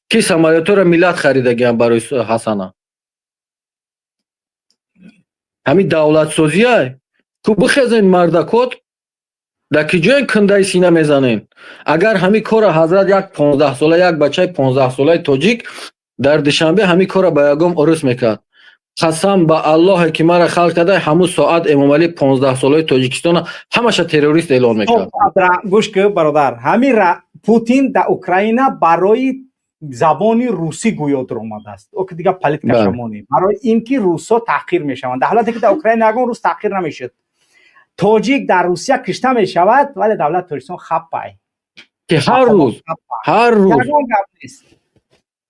Ки самолётҳоро миллат харидагиам барои Ҳасана. Ҳамин давлатсозиай? Ку бихезен, мардакот, дар ки ҷоен кундаи сина мезанем? Агар ҳамин корро, ҳазрат, як 15-сола, як бачаи 15-солаи тоҷик дар Душанбе ҳамин корро ба ягон урус мекард, қасам ба Аллоҳе ки мара халқ карда, ҳамун соат Эмомалӣ 15-солаи Тоҷикистона ҳамаша террорист эълон мекард. Гӯш ки, бародар, ҳамин Путин дар Украина барои забони русӣ гӯё дуромадааст. О ки дигар политика шамонӣ, барои ин ки русҳо таҳқир мешаванд, дар ҳолате ки дар Украина ягон рус таҳқир намешуд. Тоҷик дар Русия кишта мешавад, вале давлати Тоҷикистон хаппай. Ки ҳар рӯз, ҳар рӯз. Ягон гап нест.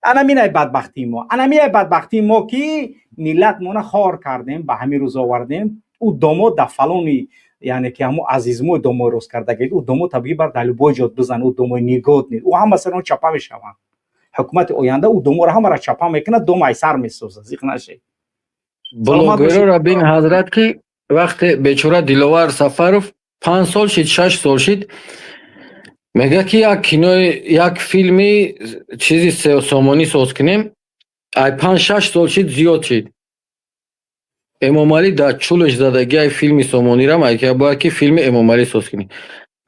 Анаминай бадбахтии мо, анаминай бадбахтии мо, ки миллат мона хор кардем, ба ҳамин рӯз овардем. Ӯ домод дар фалони, яъне ки ҳамо азизмои домои рост кардаги, ӯ домод табиӣ бар дар любой ҷо бизан, ӯ домои негодный, ӯ ҳама сар он чапа мешаванд. Ҳукумати оянда ӯ доморо ҳамаро чапа мекунад, дом айсар месозад, зиқ нашед. Блогерора бин, ҳазрат, ки вақте бечора Диловар Сафаров 5 сол шид, 6 сол шид, мега ки як кинои, як филми чизи сомонӣ соз кунем, ай 5-6 сол шид, зиёд шид. Эмомалӣ дар чулаш задаги ай филми сомонирам, ай бояд ки филми Эмомалӣ соз кунем.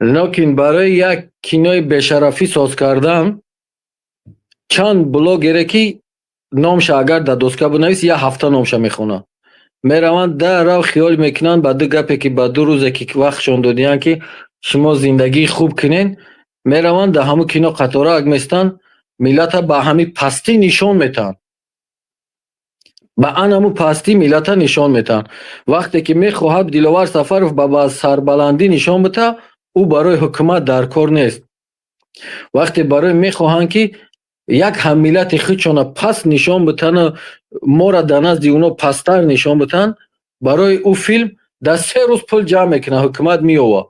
Лекин барои як кинои бешарафӣ соз кардан чанд блогере ки номша агар дар доска бинавис, як ҳафта номша мехонад, мераванд дарав хиёл мекунанд ба ду гапе ки ба ду рӯзе ки вақтшон додиянд, ки шумо зиндагии хуб кунен, мераванд дар ҳамун кино қаторак местанд, миллата ба ҳами пастӣ нишон метаҳанд, ба ан ҳамун пастӣ миллата нишон метаҳанд. Вақте ки мехоҳад Диловар Сафаров ба сарбаландӣ нишон бита, ӯ барои ҳукумат дар кор нест. Вақте барои мехоҳанд ки Як ҳаммиллати худшона паст нишон битану мора дар назди уно пасттар нишон битан, барои ӯ филм дар 3 рӯз пул ҷамъ мекунад, ҳукумат меёва.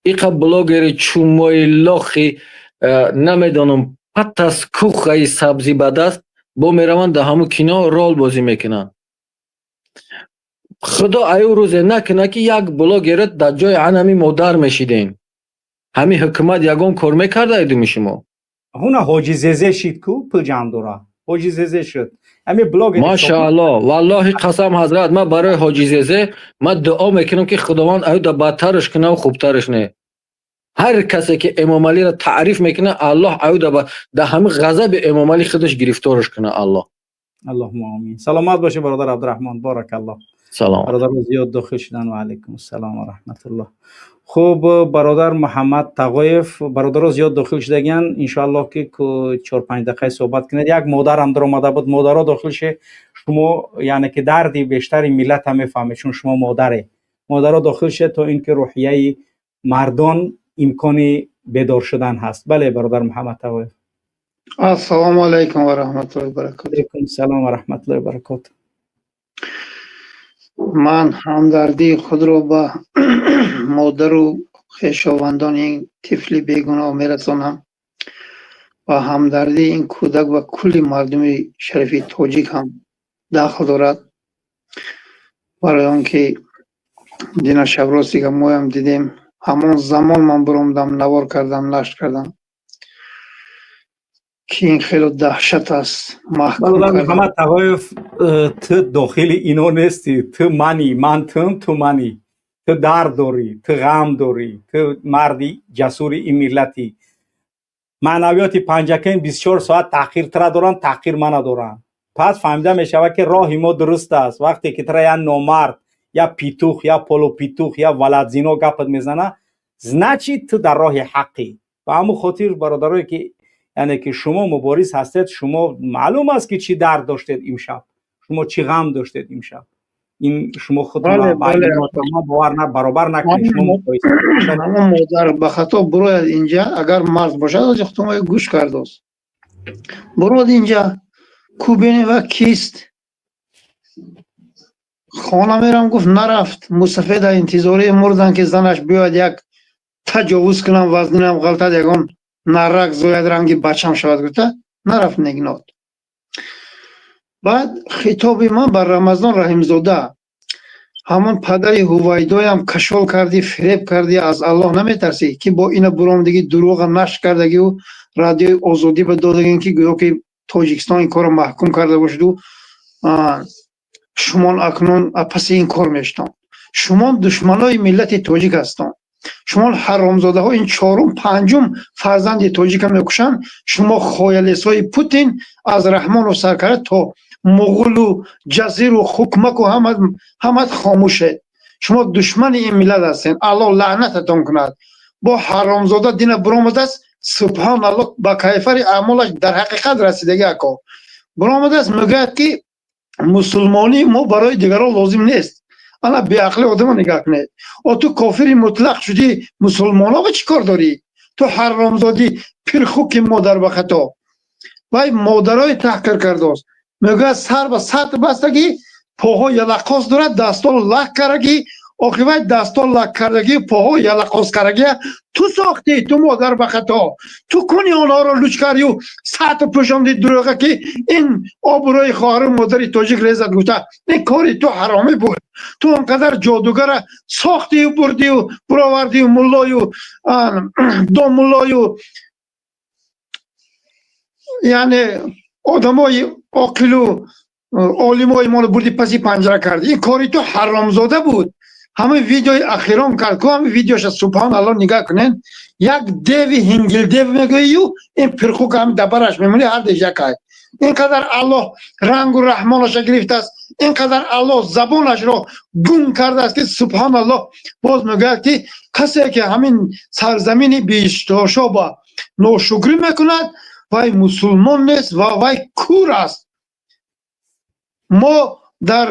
Иқа блогери чумои лохи, намедонам, потаскуха и сабзӣ ба даст бо мераванд, дар ҳамун кино рол бозӣ мекунанд. Худо аю рӯзе накунад, ки як блогера дар ҷои анами модар мешидем. Ҳамин ҳукумат ягон кор мекарда айдуми шумо? Ҳуна Ҳоҷи Зезе шид, ку пул ҷамъ дора. Ҳоҷи Зезе шуд. Ҳамин блогер. Машаалло, валлоҳи қасам, ҳазрат, ман барои Ҳоҷи Зезе ман дуо мекунам, ки Худованд аюда бадтараш кунаву хубтараш не. Ҳар касе ки Эмомалиро таъриф мекунад, Аллоҳ аюда дар ҳамин ғазаби Эмомалӣ худаш гирифтораш кунад, Аллоҳ. Аллоҳума омин. Саломат бошӣ, бародар Абдураҳмон, боракаллоҳ. Салом. Бародаро зиёд дохил шудан. Ва алайкум ассалом ва раҳматуллоҳ. Хуб, бародар Муҳаммад Тағоев, бародаро зиёд дохил шудагиян. Иншоаллоҳ, ки 4-5 дақиқа суҳбат кунед. Як модарам даромада буд. Модаро дохил ше. Шумо, яъне ки, дарди бештари миллата мефаҳмед, чун шумо модаре. Модаро дохил ше, то ин ки рӯҳияи мардон имкони бедор шудан ҳаст. Бале, бародар Муҳаммад Тағоев. Ассалому алайкум ва раҳматуллоҳи ва баракатуҳ. Алайкум ассалом ва раҳматуллоҳи ва баракатуҳ. Ман ҳамдардии худро ба модару хешовандони ин тифли бегуноҳ мерасонам ва ҳамдардии ин кӯдак ба кулли мардуми шарифи тоҷик ҳам дахл дорад, барои он ки дина шабростига моям дидем. Ҳамон замон ман биромадам, навор кардам, нашр кардам, ки ин хело даҳшат аст, маҳкум Бародар кардам. Муҳаммад Тағоев, ту дохили ино нестӣ. Ту мани, ман тум, ту мани. Ту дард дорӣ, ту ғам дорӣ, ту марди ҷасури ин миллатӣ. Маънавиёти Панҷакент 24 соат таҳқир тра доранд, таҳқир мана доранд. Пас фаҳмида мешавад, ки роҳи мо дуруст аст. Вақте ки тра я номард, я петух, я полупетух, я валадзино гапат мезана, значит, ту дар роҳи ҳаққӣ. Ба ҳамун хотир, бародарое ки, яъне ки, шумо мубориз ҳастед, шумо маълум аст, ки чӣ дард доштед имшаб, шумо чӣ ғам доштед имшаб. Ин шумо худро бовар на баробар накунед, шумо муқоиса. Ҳамон модар ба хато бурояд инҷа, агар мард бошад, аз хутумои гӯш кардост, бурояд инҷа, ку бинем ва кист. Хона мерам гуфт, нарафт. Мусафеда интизории мурдан, ки занаш биёяд, як таҷовуз кунам, вазнинам ғалтад, ягон нарак зояд, ранги бачам шавад гуфта нарафт, негнод. Баъд хитоби ман ба Рамазон Раҳимзода: ҳамон падари Ҳувайдоям кашол кардӣ, фиреб кардӣ, аз Аллоҳ наметарсӣ, ки бо ина буромдагӣ, дурӯға нашр кардагиу Радиои Озодӣ ба додагин, ки гӯё ки Тоҷикистон ин корро маҳкум карда бошаду шумон акнун паси ин кор мешитон. Шумон душманои миллати тоҷик ҳастон, шумон ҳаромзодаҳо. Ин чорум, панҷум фарзанди тоҷика мекушанд. Шумо хоялесҳои Путин, аз Раҳмону сар карда то Муғулу Ҷазиру Хукмаку, ҳамат хомӯшед. Шумо душмани ин миллат ҳастед, Аллоҳ лаънататон кунад. Бо ҳаромзода дина биромадааст, субҳоналлоҳ, ба кайфари аъмолаш дар ҳақиқат расидаги ако биромадааст, мегӯяд, ки мусулмонии мо барои дигарон лозим нест. Ана беақли одамо нигаҳ кунед. О, ту кофири мутлақ шудӣ, мусулмоно ба чӣ кор дорӣ? Ту ҳаромзодӣ, пирхуки модар ба хато. Вай модарои таҳқир кардааст. Мегӯяд, сар ба сатр бастагӣ, поҳо ялақос дорад, дасто лак карагӣ. Охи, вай дасто лак кардагӣ, поҳо ялақос карагия ту сохтӣ. Ту модар ба хато, ту куни онҳоро луч кардию сатр пӯшонди, дурӯға, ки ин обрӯи хоҳару модари тоҷик резад гуфта. Ин кори ту ҳаромӣ буд. Ту он қадар ҷодугара сохтию бурдию буровардию муллою домуллою, яъне одамои оқилу олимои моро бурди, паси панҷара кардӣ. Ин кори ту, ҳаромзода, буд. Ҳамин видеои ахирон кард ку, ҳамин видеоша, субҳоналло, нигаҳ кунен. Як деви ҳингилдев мегӯию ин пирхук ҳами дабараш мемонӣ, ҳар деш якай. Ин қадар Аллоҳ рангу раҳмонаша гирифтааст, ин қадар Аллоҳ забонашро гум кардааст, ки субҳоналлоҳ, боз мегӯяд, ки касе ки ҳамин сарзамини биҳиштошоба ношукрӣ мекунад, вай мусулмон нест ва вай кур аст. Мо дар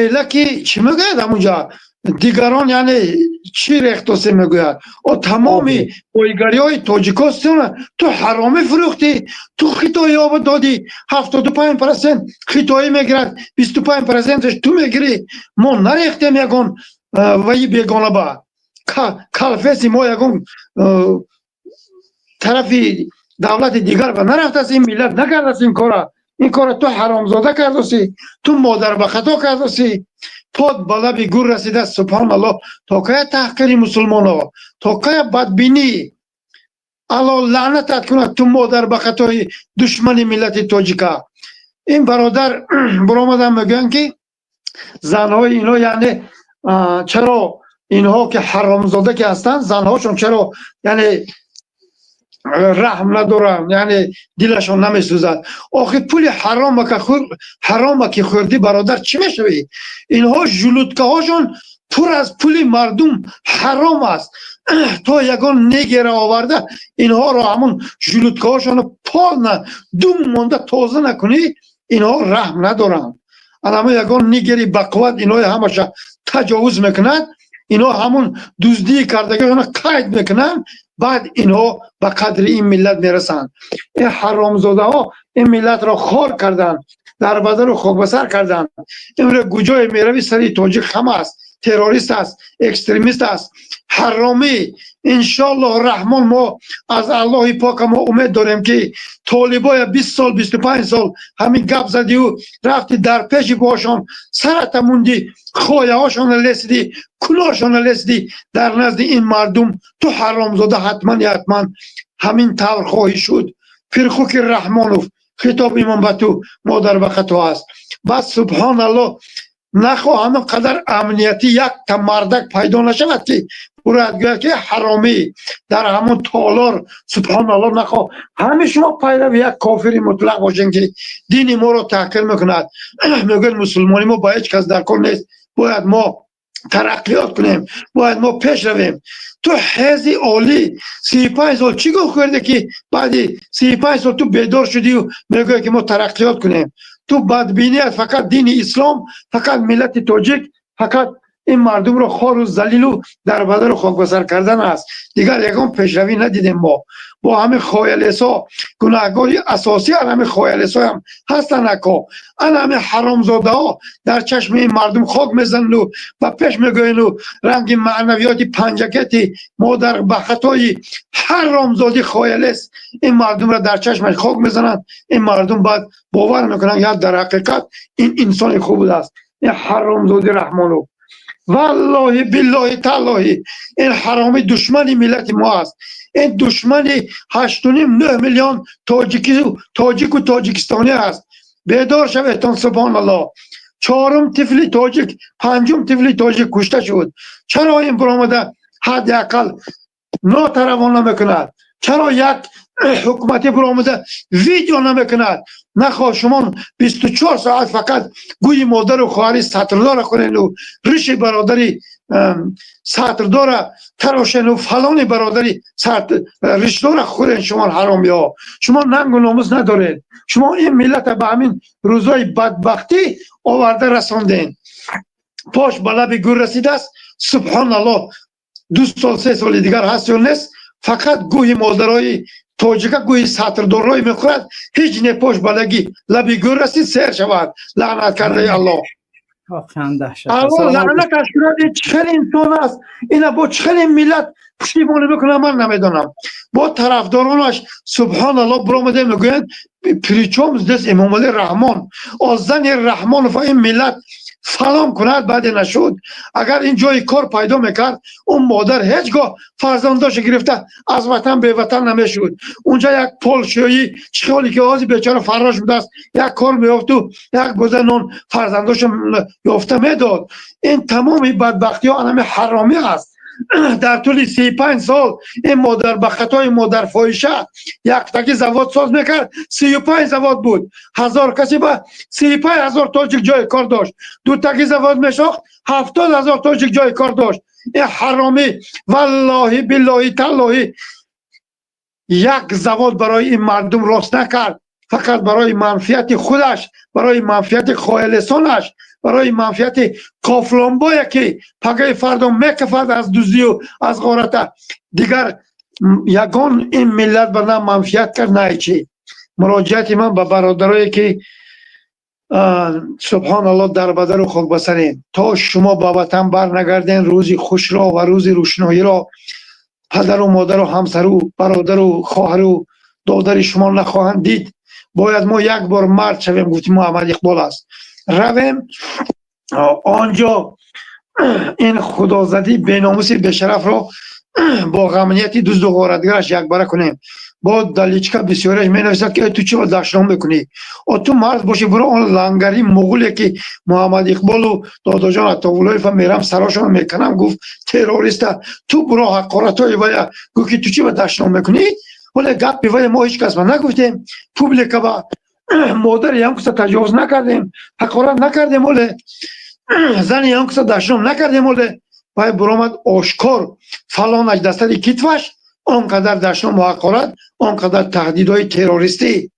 элаки чӣ мегӯяд ҳамунҷа. Дигарон, яъне чӣ рехтосе мегӯяд? О, тамоми боигариҳои тоҷикостона ту ҳаромӣ фурӯхтӣ, ту хитоиёба додӣ. 75% хитоӣ мегирад, 25 проценташ ту мегирӣ. Мо нарехтем ягон ваи бегона ба калфеси мо, ягон тарафи давлати дигар ба нарафтааст. Ин миллат накардааст ин кора. Ин кора ту, ҳаромзода, кардосӣ, ту модар ба хато кардосӣ. Пот ба лаби гур расидааст. Субҳоналлоҳ, то кая таҳқири мусулмонҳо, то кая бадбинӣ? Алло лаънатат кунад, ту модар ба хатои душмани миллати тоҷика. Ин бародар баромадан мегӯянд, ки занҳои инҳо, яъне чаро инҳо, ки ҳаромзода ки ҳастанд, занҳошон чаро, яъне, раҳм надоранд, яъне дилашон намесӯзад? Охи, пули ҳарома ки хӯрдӣ, бародар, чӣ мешавӣ? Инҳо желудкаҳошон пур аз пули мардум ҳаром аст. То ягон негера оварда, инҳоро ҳамун желудкаҳошонро полна дум монда тоза накунӣ, инҳо раҳм надоранд. Анамо ягон нигери бақувват инҳои ҳамаша таҷовуз мекунад, инҳо ҳамун дуздии кардагиашонро қайд мекунанд, баъд инҳо ба қадри ин миллат мерасанд. Ин ҳаромзодаҳо ин миллатро хор карданд, дар бадару хокбасар карданд. Имрӯз куҷое меравӣ, сари тоҷик хам аст, террорист аст, экстремист аст, ҳаромӣ. Иншоаллоҳ раҳмон, мо аз Аллоҳи пока мо умед дорем, ки толибоя 20 сол, 25 сол ҳамин гап задию рафти, дар пеши бошон сарата мунди, хояҳошона лесидӣ, кулоҳшона лесидӣ дар назди ин мардум. Ту, ҳаромзода, ҳатман ҳатман ҳамин тавр хоҳӣ шуд. Пирхуки Раҳмонов, хитоб имон ба ту, модар ба хато аст. Баъд, субҳоналлоҳ, нахоҳам қадар амниятӣ якта мардак пайдо нашавад, ки бурад гӯяд, ки ҳаромӣ дар ҳамон толор. Субҳоналлоҳ, нахоҳ ҳами шумо пайрави як кофири мутлақ бошем, ки дини моро таҳқир мекунад. Мегӯяд, мусулмони мо ба ҳеҷ кас дар кор нест, бояд мо тараққиёт кунем, бояд мо пеш равем. Ту ҳези олӣ 35 сол чӣ гуфт хӯрде, ки баъди 35 сол ту бедор шудию мегӯяд, ки мо тараққиёт кунем? Ту бадбиният фақат дини ислом, фақат миллати тоҷик, фақат ин мардумро хору залилу дар бадару хокбасар кардан аст. Дигар ягон пешравӣ надидем мо бо ҳамин хоялесо. Гунаҳгори асосӣ ан ҳамин хоялесоям ҳастанд, ако. Ан ҳамин ҳаромзодаҳо дар чашми ин мардум хок мезанану ба пеш мегӯяну ранги маънавиёти панҷакети модар ба хатои ҳаромзодӣ хоялес ин мардумро дар чашмаш хок мезананд. Ин мардум баъд бовар мекунанд, я дар ҳақиқат ин инсони хуб будааст. Ин ҳаромзоди Раҳмонов, валлоҳи, биллоҳи, таллоҳи, ин ҳаромӣ душмани миллати мо аст. Ин душмани 8,5-9 миллион тоҷику тоҷикистонӣ аст. Бедор шаветон. Субҳоналлоҳ, чорум тифли тоҷик, панҷум тифли тоҷик кушта шуд. Чаро ин биромада ҳадди ақал нотаравон намекунад? Чаро як ҳукуматӣ биромада видео намекунад? Нахоҳ шумо 24 соат фақат гӯи модару хоҳари сатрдора хӯрену риши бародари сатрдора тарошену фалони бародари ришдора хӯрен. Шумо ҳаромиҳо, шумо нангу номус надоред. Шумо ин миллата ба ҳамин рӯзҳои бадбахтӣ оварда расонден. Пош ба лаби гур расидааст. Субҳоналлоҳ, 2 сол, 3 соли дигар ҳаст ё нест, фақат гӯҳи модарои тоҷика, гӯҳи сатрдорҳое мехӯрад. Ҳеҷ не, пош ба лаби гӯр расид, сер шавад, лаънат кардаи Аллоҳ. Воқеан даҳшат. Аллоҳ лаънаташ кунад. Ин чӣ хел инсон аст? Ина бо чӣ хеле миллат пуштибонӣ мекунад, ман намедонам. Бо тарафдоронаш, субҳоналлоҳ, биромада мегӯянд: «Причём здесь Эмомалӣ Раҳмон?» Озани Раҳмонов ин миллат фалон кунад, баъде нашуд. Агар ин ҷои кор пайдо мекард, он модар ҳеҷ гоҳ фарзандоша гирифта аз ватан беватан намешуд. Унҷа як полшоӣ чӣ ҳоле ки ҳозир бечора фаррош будааст, як кор меёфту як боза нон фарзандоша ёфта медод. Ин тамоми бадбахтиҳо анами ҳаромӣ аст. Дар тӯли 35 сол ин модар ба хатои модарфоҳиша яктаги завод соз мекард, 35 завод буд, ҳазор каси ба 35 000 тоҷик ҷои кор дошт. Дутаги завод мешохт, 70 000 тоҷик ҷои кор дошт. Ин ҳаромӣ, валлоҳи, биллоҳи, таллоҳи, як завод барои ин мардум рост накард, фақат барои манфиати худаш, барои манфиати хоялесонаш. Барои манфиати кофломбое, ки пагаи фардо мекафад аз дуздию аз ғората. Дигар ягон ин миллат ба на манфиат кард, на чӣ. Муроҷиати ман ба бародарое, ки, субҳоналло, дарбадару хокбасарем, то шумо ба ватан бар нагарден, рӯзи хушро ва рӯзи рӯшноиро падару модару ҳамсару бародару хоҳару додари шумо нахоҳанд дид. Бояд мо як бор мард шавем, гуфти Муҳаммад Иқбол аст, равем онҷо, ин худозадӣ, беномуси, бешарафро бо ғамнияти дузду ғоратгараш якбара кунем. Бо да личка бисёреш менависад, ки ту чиро дашном мекунӣ? О, ту мард бошӣ, буро он лангари муғуле, ки Муҳаммад Иқболу Додоҷон Атовуллоева мерам, сарошонро меканам, гуфт террориста. Ту буро, ҳақоратҳои вая гӯ, ки ту чиро дашном мекунӣ? Ҳоле гапи вая мо ҳеҷ кас ба нагуфтем, публика ба модари ям куса таҷовуз накардем, ҳақорат накардем, ҳоле зани ям куса дашном накардем. Ҳоле вай буромад ошкор, фалонаш дастари китфаш, он қадар дашному ҳақорат, он қадар таҳдидҳои террористӣ.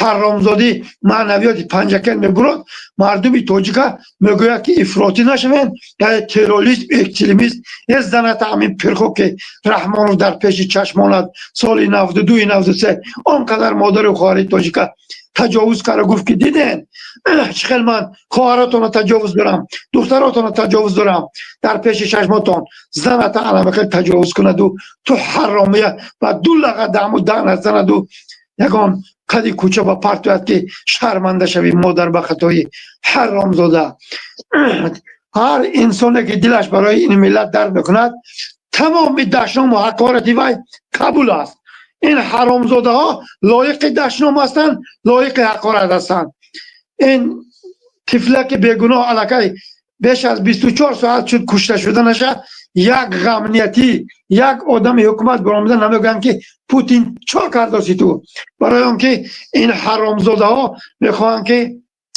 Ҳаромзодӣ маънавиёти Панҷакент мебурод, мардуми тоҷика мегӯяд, ки ифротӣ нашавен, яъне террорист, экстремист. Е заната, ҳамин пирхо, ки Раҳмонов дар пеши чашмонад соли 92, 93 он қадар модару хоҳари тоҷика таҷовуз карда, гуфт, ки диден, чӣ хел ман хоҳаротонро таҷовуз дорам, духтаротонро таҷовуз дорам дар пеши чашмотон. Заната аламахел таҷовуз кунаду ту ҳаромия ва ду лаға даму даъна занаду ягон қади кӯча ба партояд, ки шарманда шавӣ, модар ба хатои ҳаромзода. Ҳар инсоне, ки дилаш барои ин миллат дард мекунад, тамоми дашному ҳақорати вай қабул аст. Ин ҳаромзодаҳо лоиқи дашном ҳастанд, лоиқи ҳақорат ҳастанд. Ин тифлаки бегуноҳ аллакай беш аз 24 соат шуд кушта шуданаша, як ғамниятӣ, як одами ҳукумат баромада намегӯянд, ки Путин чо кардоси ту? Барои он ки ин ҳаромзодаҳо мехоҳанд, ки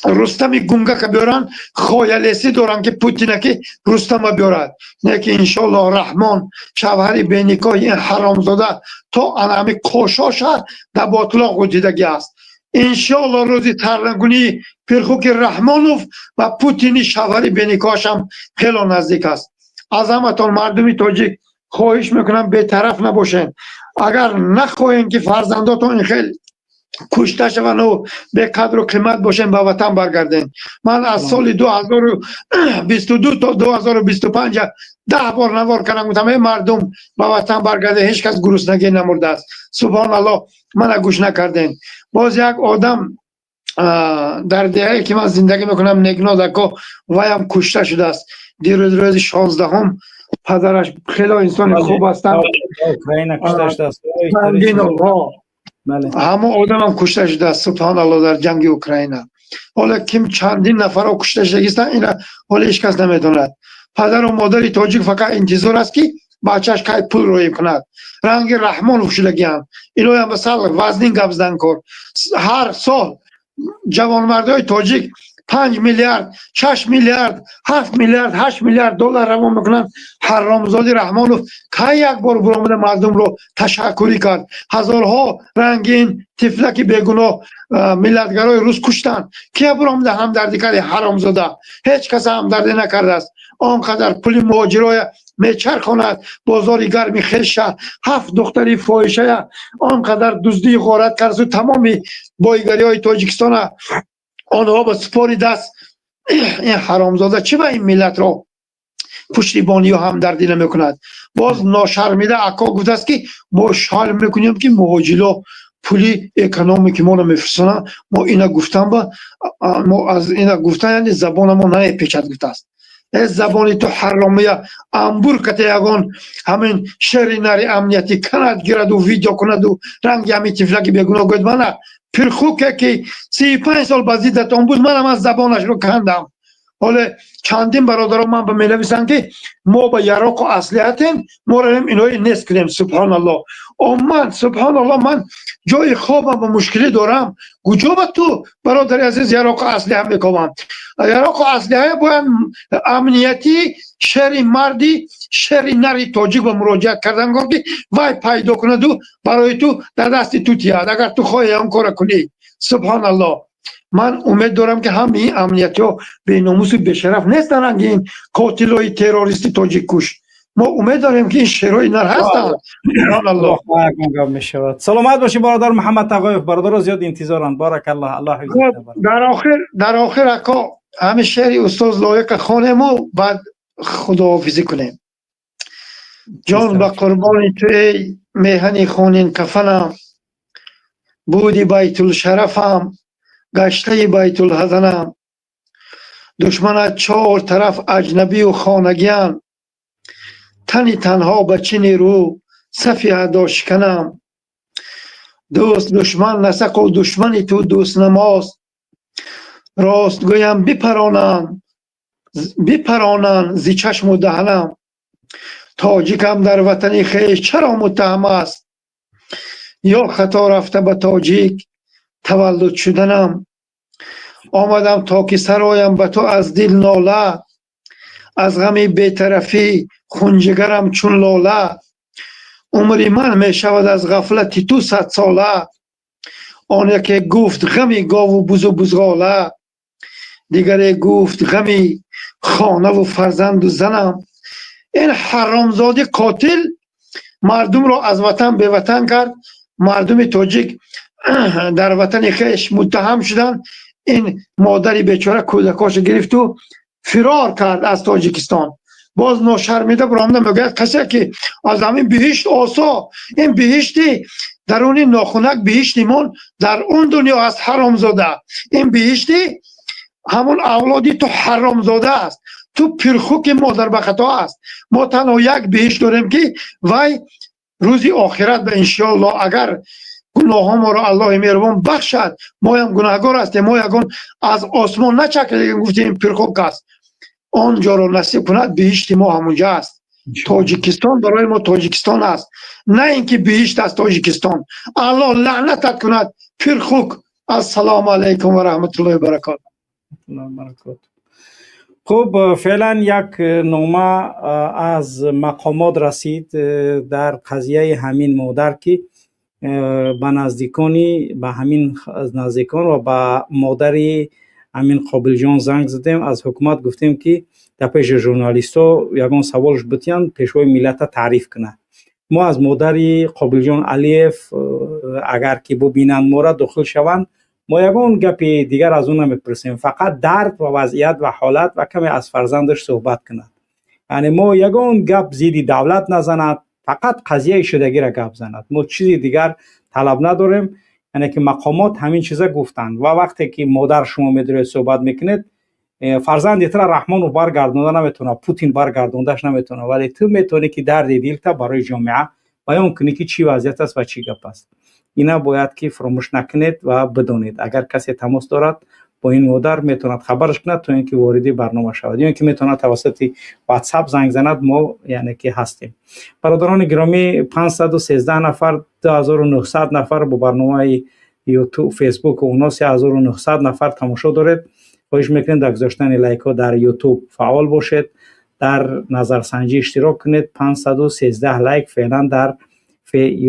Рустами гунгака биёранд, хоялесӣ доранд, ки Путина, ки Рустама биёрад. Не ки, иншоаллоҳ, Раҳмон, шавҳари беникоҳи ин ҳаромзода, то анами кошоша дар ботлоқ ғутидагӣ аст. Иншоаллоҳ, рӯзи сарнагунии пирхуки Раҳмонов ва Путини шавҳари беникоҳашам хело наздик аст. Аз ҳаматон, мардуми тоҷик, хоҳиш мекунам, бетараф набошед. Агар нахоҳем, ки фарзандотон ин хел кушта шаванду беқадру қимат бошем, ба ватан баргардем. Ман аз соли 2022 то 2025 10 бор навор кардам, гуфтам: «Эй мардум, ба ватан баргардем, ҳеҷ кас гуруснагӣ намурдааст». Субҳоналлоҳ, мана гӯш накардем. Боз як одам дар деҳае, ки ман зиндагӣ мекунам, Негнодако, ваям кушта шудааст дирӯз, рӯзи 16-ум. Падараш хело инсони хуб ҳастанд. Ҳамон одамам кушта шудааст, субҳоналло, дар ҷанги Украина. Ҳоло ким чандин нафарро кушта шудагистанд, ина ҳоло ҳеҷ кас намедонад. Падару модари тоҷик фақат интизор аст, ки бачааш кай пул роӣ кунад. Ранги Раҳмонов шудагианд иноям ба сал вазнин гап задан кор. Ҳар сол ҷавонмардои тоҷик 5 миллиард, 6 миллиард, 7 миллиард, 8 миллиард доллар равон мекунанд. Ҳаромзоди Раҳмонов кай як бор буромада мардумро ташаккурӣ кард? Ҳазорҳо рангин тифлаки бегуноҳ миллатгарои рус куштанд, кия буромада ҳамдардӣ карди? Ҳаромзода ҳеҷ каса ҳамдардӣ накардааст. Он қадар пули муҳоҷироя мечархонад, бозори гарми хеша, ҳафт духтари фоҳишая, он қадар дуздии ғорат кардасу тамоми боигариҳои Тоҷикистона онҳо ба супори даст. Ин ҳаромзода чӣ ба ин миллатро пуштибонию ҳамдардӣ намекунад? Боз ношармида акко гуфтааст, ки мо шарм мекунем, ки муҳоҷиро пули экономики моро мефирсонанд. Мо ина гуфтан ба мо аз ина гуфтан, яъне забона мо намепечад, гуфтааст. Э, забони ту ҳаромия амбур ката, ягон ҳамин шери нари амниятӣ канад гираду видео кунаду ранги ҳамин тифлаки бегуноҳ гӯяд: «Мана пирхуке, ки 35 сол ба зиддатон буд, манам аз забонашро кандам». Ҳоле чандин бародарон ман ба менависанд, ки мо ба яроқу аслиҳатем, мо равем, инои нест кунем. Субҳоналлоҳ, о ман, субҳоналлоҳ, ман ҷои хобам ба мушкилӣ дорам, куҷо ба ту, бародари азиз, яроқу аслиҳа мекобам? Яроқу аслиҳа бояд амниятӣ, шери марди, шери нари тоҷик ба муроҷиат кардан, гор ки вай пайдо кунаду барои ту дар дасти ту тиҳад, агар ту хоҳӣ он кора кунӣ. Субҳоналлоҳ. Ман умед дорам, ки ҳамаи амниятиҳо беномусу бешараф нестанд, ранги ин қотилои террористи тоҷиккуш. Мо умед дорем, ки ин шерои нар ҳастанд. Аллоҳ гап мешавад. Саломат бошӣ, бародар Муҳаммад Тағоев. Бародаро зиёд интизоранд. Баракаллоҳ, Аллоҳ ҳифз. Дар охир, ако, ҳамин шеъри устоз Лоиқа хонему баъд худоҳофизӣ кунем. Ҷон ба қурбони ту, эй меҳани хунин кафанам, буди байтулшарафам, гаштаи байтулҳазанам. Душманат чор тараф аҷнабию хонагианд, тани танҳо ба чӣ нерӯ сафи аъдошиканам? Дӯст душман насақу душмани ту дӯст намост. Рост гӯям, бипаронанд зи чашму даҳанам. Тоҷикам дар ватани хеш чаро муттаҳам аст? Ё хато рафта ба тоҷик таваллуд шуданам? Омадам, то ки сароям ба ту аз дил нола. Аз ғами бетарафӣ хунҷигарам чун лола. Умри ман мешавад аз ғафлати ту садсола. Он яке гуфт ғами гову бузу бузғола, дигаре гуфт ғами хонаву фарзанду занам. Ин ҳаромзоди қотил мардумро аз ватан беватан кард. Мардуми тоҷик дар ватани хеш муттаҳам шуданд. Ин модари бечора кӯдакошо гирифту фирор кард аз Тоҷикистон. Боз ношармида биромада мегӯяд, касе ки аз ҳамин биҳишт осо. Ин биҳишти даруни нохунак, биҳишти мон дар он дунё аст, ҳаромзода. Ин биҳишти ҳамон авлоди ту, ҳаромзода, аст. Ту пирхуки модарбахато аст. Мо танҳо як биҳишт дорем, ки вай рӯзи охират ба, иншоаллоҳ, агар гуноҳҳоморо Аллоҳи меҳрубон бахшад. Моям гунаҳгор ҳастем. Мо ягон аз осмон начакидем, гуфтем пирхук аст. Он ҷоро насиб кунад, биҳишти мо ҳамунҷа аст. Тоҷикистон барои мо Тоҷикистон аст, на ин ки биҳишт аст Тоҷикистон. Аллоҳ лаънатат кунад, пирхук. Ассалому алайкум ва раҳматуллоҳи баракоту. Хуб, феълан як нома аз мақомот расид дар қазияи ҳамин модар, ки ба наздикони, ба ҳамин наздикон ва ба модари ҳамин Қобилҷон занг задем. Аз ҳукумат гуфтем, ки дар пеши журналистҳо ягон саволш битиҳанд, пешвои миллата таъриф кунад. Мо аз модари Қобилҷон Алиев, агар ки бубинанд мора, дохил шаванд, мо ягон гапи дигар аз ӯ намепурсем, фақат дард ва вазъият ва ҳолат ва каме аз фарзандаш суҳбат кунад. Яъне мо ягон гап зидди давлат назанад, фақат қазияи шудагиро гап занад. Мо чизи дигар талаб надорем. Яъне ки мақомот ҳамин чиза гуфтанд. Ва вақте ки модар шумо медоред, суҳбат мекунед, фарзанди тура Раҳмонов баргардонда наметавонад, Путин баргардондаш наметавонад, вале ту метавонӣ, ки дарди дилта барои ҷомеа баён кунӣ, ки чӣ вазъият аст ва чӣ гап аст. Ина бояд ки фуромӯш накунед ва бидонед. Агар касе тамос дорад бо ин модар, метавонад хабараш кунад, то ин ки вориди барнома шавад, ё ин ки метавонад тавассути WhatsApp занг занад. Мо яъне ки ҳастем. Бародарони гиромӣ, 513 нафар, 2900 нафар бо барномаи Ютуб, Фейсбук оно 3900 нафар тамошо доред. Хоҳиш мекунем, дар гузоштани лайкҳо дар Ютуб фаъол бошед, дар назарсанҷӣ иштирок кунед. 513 лайк феълан дар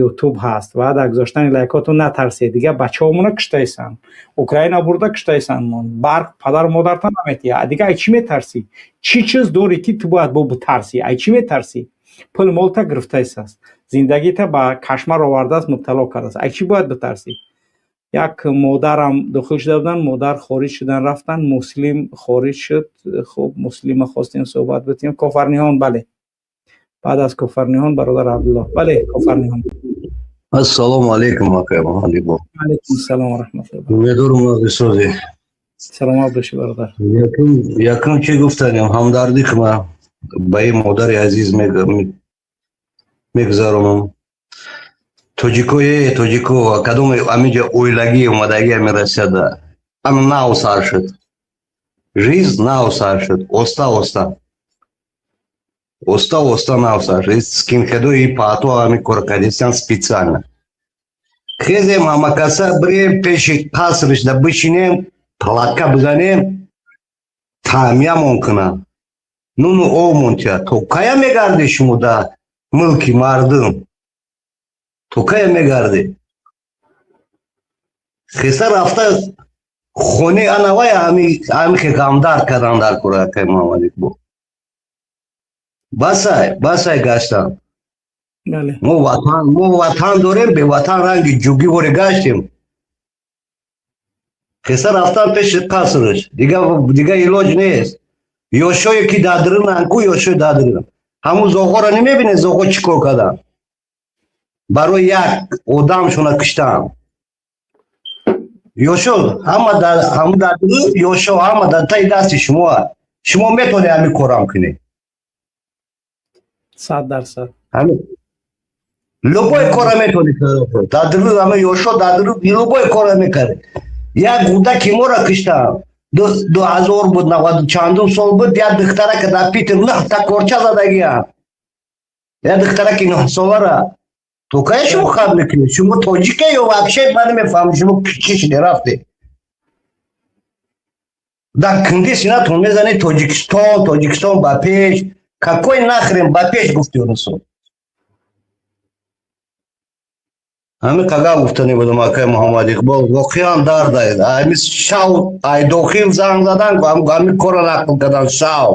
Ютуб ҳаст ва дар гузоштани лайкҳотон натарсед. Дигар бачаҳомона куштаисанд, Украина бурда куштаисанд, барқ падару модарта наметиҳад. Дигар ай чӣ метарсӣ? Чӣ чиз дорӣ, ки ту бояд бо битарсӣ? Ай чӣ метарсӣ? Пул молта гирифтаисааст, зиндагита ба кашмар овардааст, мубтало кардааст. Ай чӣ бояд битарсӣ? Як модарам дохил шуда буданд, модар хориҷ шудан, рафтанд. Муслим хориҷ шуд. Хуб, Муслима хостем суҳбат битем. Кофарниҳон, бале. Баъд аз Кофарниҳон бародар Абдуллоҳ. Бале, Кофарниҳон. Ассалому алайкум, акай Алибо. Алайкум салом ва раҳматуллоҳ. Умедворам, нағзисозӣ. Саломат бошӣ, бародар. Якум, чӣ гуфтанем, ҳамдардӣ ма ба ин модари азиз мегузаронам. Тоҷико, е тоҷико, кадоме амиҷа оилагӣ омадагӣ ами Россияда, ами нав сар шуд. Жизнь нав сар шуд, оста оста. Оста оста нав сар шуд. Скинхедои паато ами кор кардистан специально. Хезем, ҳамакаса бирем, пеши қасришда бишинем, палатка бизанем, таъмиямон кунам. Нуну обмон тия. То кая мегарди шумо да мулки мардум? То кая мегарди? Хеса рафта. Хони анавай ҳами ғамдард кардан дар кора, акай Муҳаммад Иқбол. Басай, басай гаштан. Мо ватан дорем, беватан ранги ҷугӣ воре гаштем. Хеса рафтан пеши қасрш. Дига илоҷ нест. Ёшое ки дадринан ку, ёшои дадринан. Ҳамун зоғоро намебинед, зоғо чӣ кор кардан? Барои як одамшона киштан. Ёшо ҳама ҳамун дадрин, ёшо ҳама дар таи дасти шумо. Шумо метавонед ҳамин корам кунед. 100%. Ҳамин любой кора метавонед. Дадрин ҳама ёшо дадрин любой кора мекард. Як гудаки моро киштан. 2000 буд, наваду чандум сол буд, як духтарака дар Питер нӯҳта корча задагиям. Як духтараки 9-солара. То кая шумо хаб мекунед? Шумо тоҷике ё вообще ман намефаҳмам, шумо чӣ шуде рафте? Дар кунди синатон мезанед Тоҷикистон, Тоҷикистон ба пеш. Какой нахрен ба пеш гуфти инсон? Ҳамин қадар гуфтанӣ будам, акай Муҳаммад Иқбол, воқеан дард аст. Ҳамин шав ай дохил занг задан, ҳамин корро нақл кардан шав.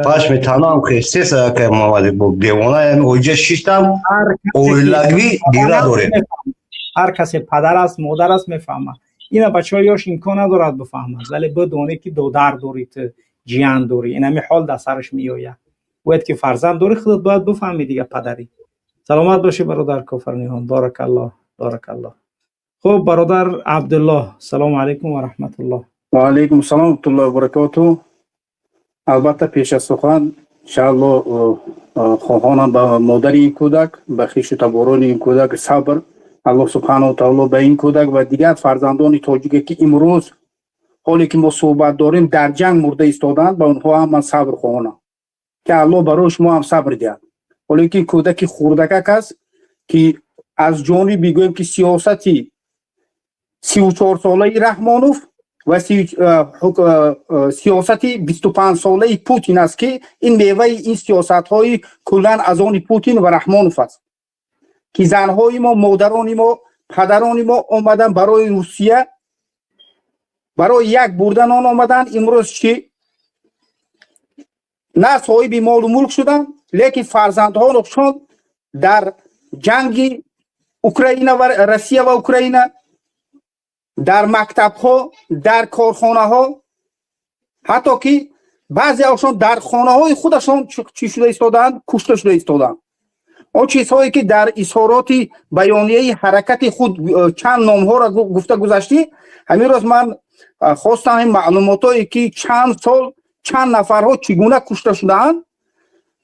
Пашми танам хестеса, акай Муҳаммад Иқбол, девона ҳамин оиҷа шиштам, оилагӣ гира дорем. Ҳар касе падар аст, модар аст, мефаҳмад. Ина бачаҳои ёш имкон надорад бифаҳмад, вале бидонед, ки додар дорӣ, ту ҷиян дорӣ, ин ҳами ҳол дар сараш меояд. Бояд ки фарзанд дорӣ, худат бояд бифаҳмӣ, дига падарӣ. Саломат бошӣ, бародар Кофарниҳон, баракаллоҳ, баракаллоҳ. Хуб, бародар Абдуллоҳ, салому алайкум ва раҳматуллоҳ. Ва алайкум салом раҳматуллоҳи ва баракоту. Албатта, пеш аз сухан, иншаалло, хоҳонам ба модари ин кӯдак, ба хешу таборони ин кӯдак сабр. Аллоҳ субҳанаҳу ва таоло ба ин кӯдак ва дигар фарзандони тоҷике, ки имрӯз, ҳоле ки мо суҳбат дорем, дар ҷанг мурда истодаанд, ба онҳо ҳам ман сабр хоҳонам, ки Аллоҳ барои шумо ҳам сабр диҳад. Ҳоле ки кӯдаки хурдакак аст, ки аз ҷониби, гӯем ки, сиёсати 34-солаи Раҳмонов ва сиёсати 25-солаи Путин аст, ки ин меваи ин сиёсатҳои куллан аз они Путин ва Раҳмонов аст, ки занҳои мо, модарони мо, падарони мо омадан барои Русия, барои як бурдан он омаданд. Имрӯз чӣ? На соҳиби молу мулк шуданд, лекин фарзандҳонашон дар ҷанги Украина ва Россия ва Украина, дар мактабҳо, дар корхонаҳо, ҳатто ки баъзеашон дар хонаҳои худашон чӣ шуда истодаанд? Кушта шуда истодаанд. Он чизҳое ки дар изҳороти баёнияи ҳаракати худ чанд номҳоро гуфта гузаштӣ, ҳамин рӯз ман хостам ин маълумотое, ки чанд сол, чанд нафарҳо чӣ гуна кушта шудаанд.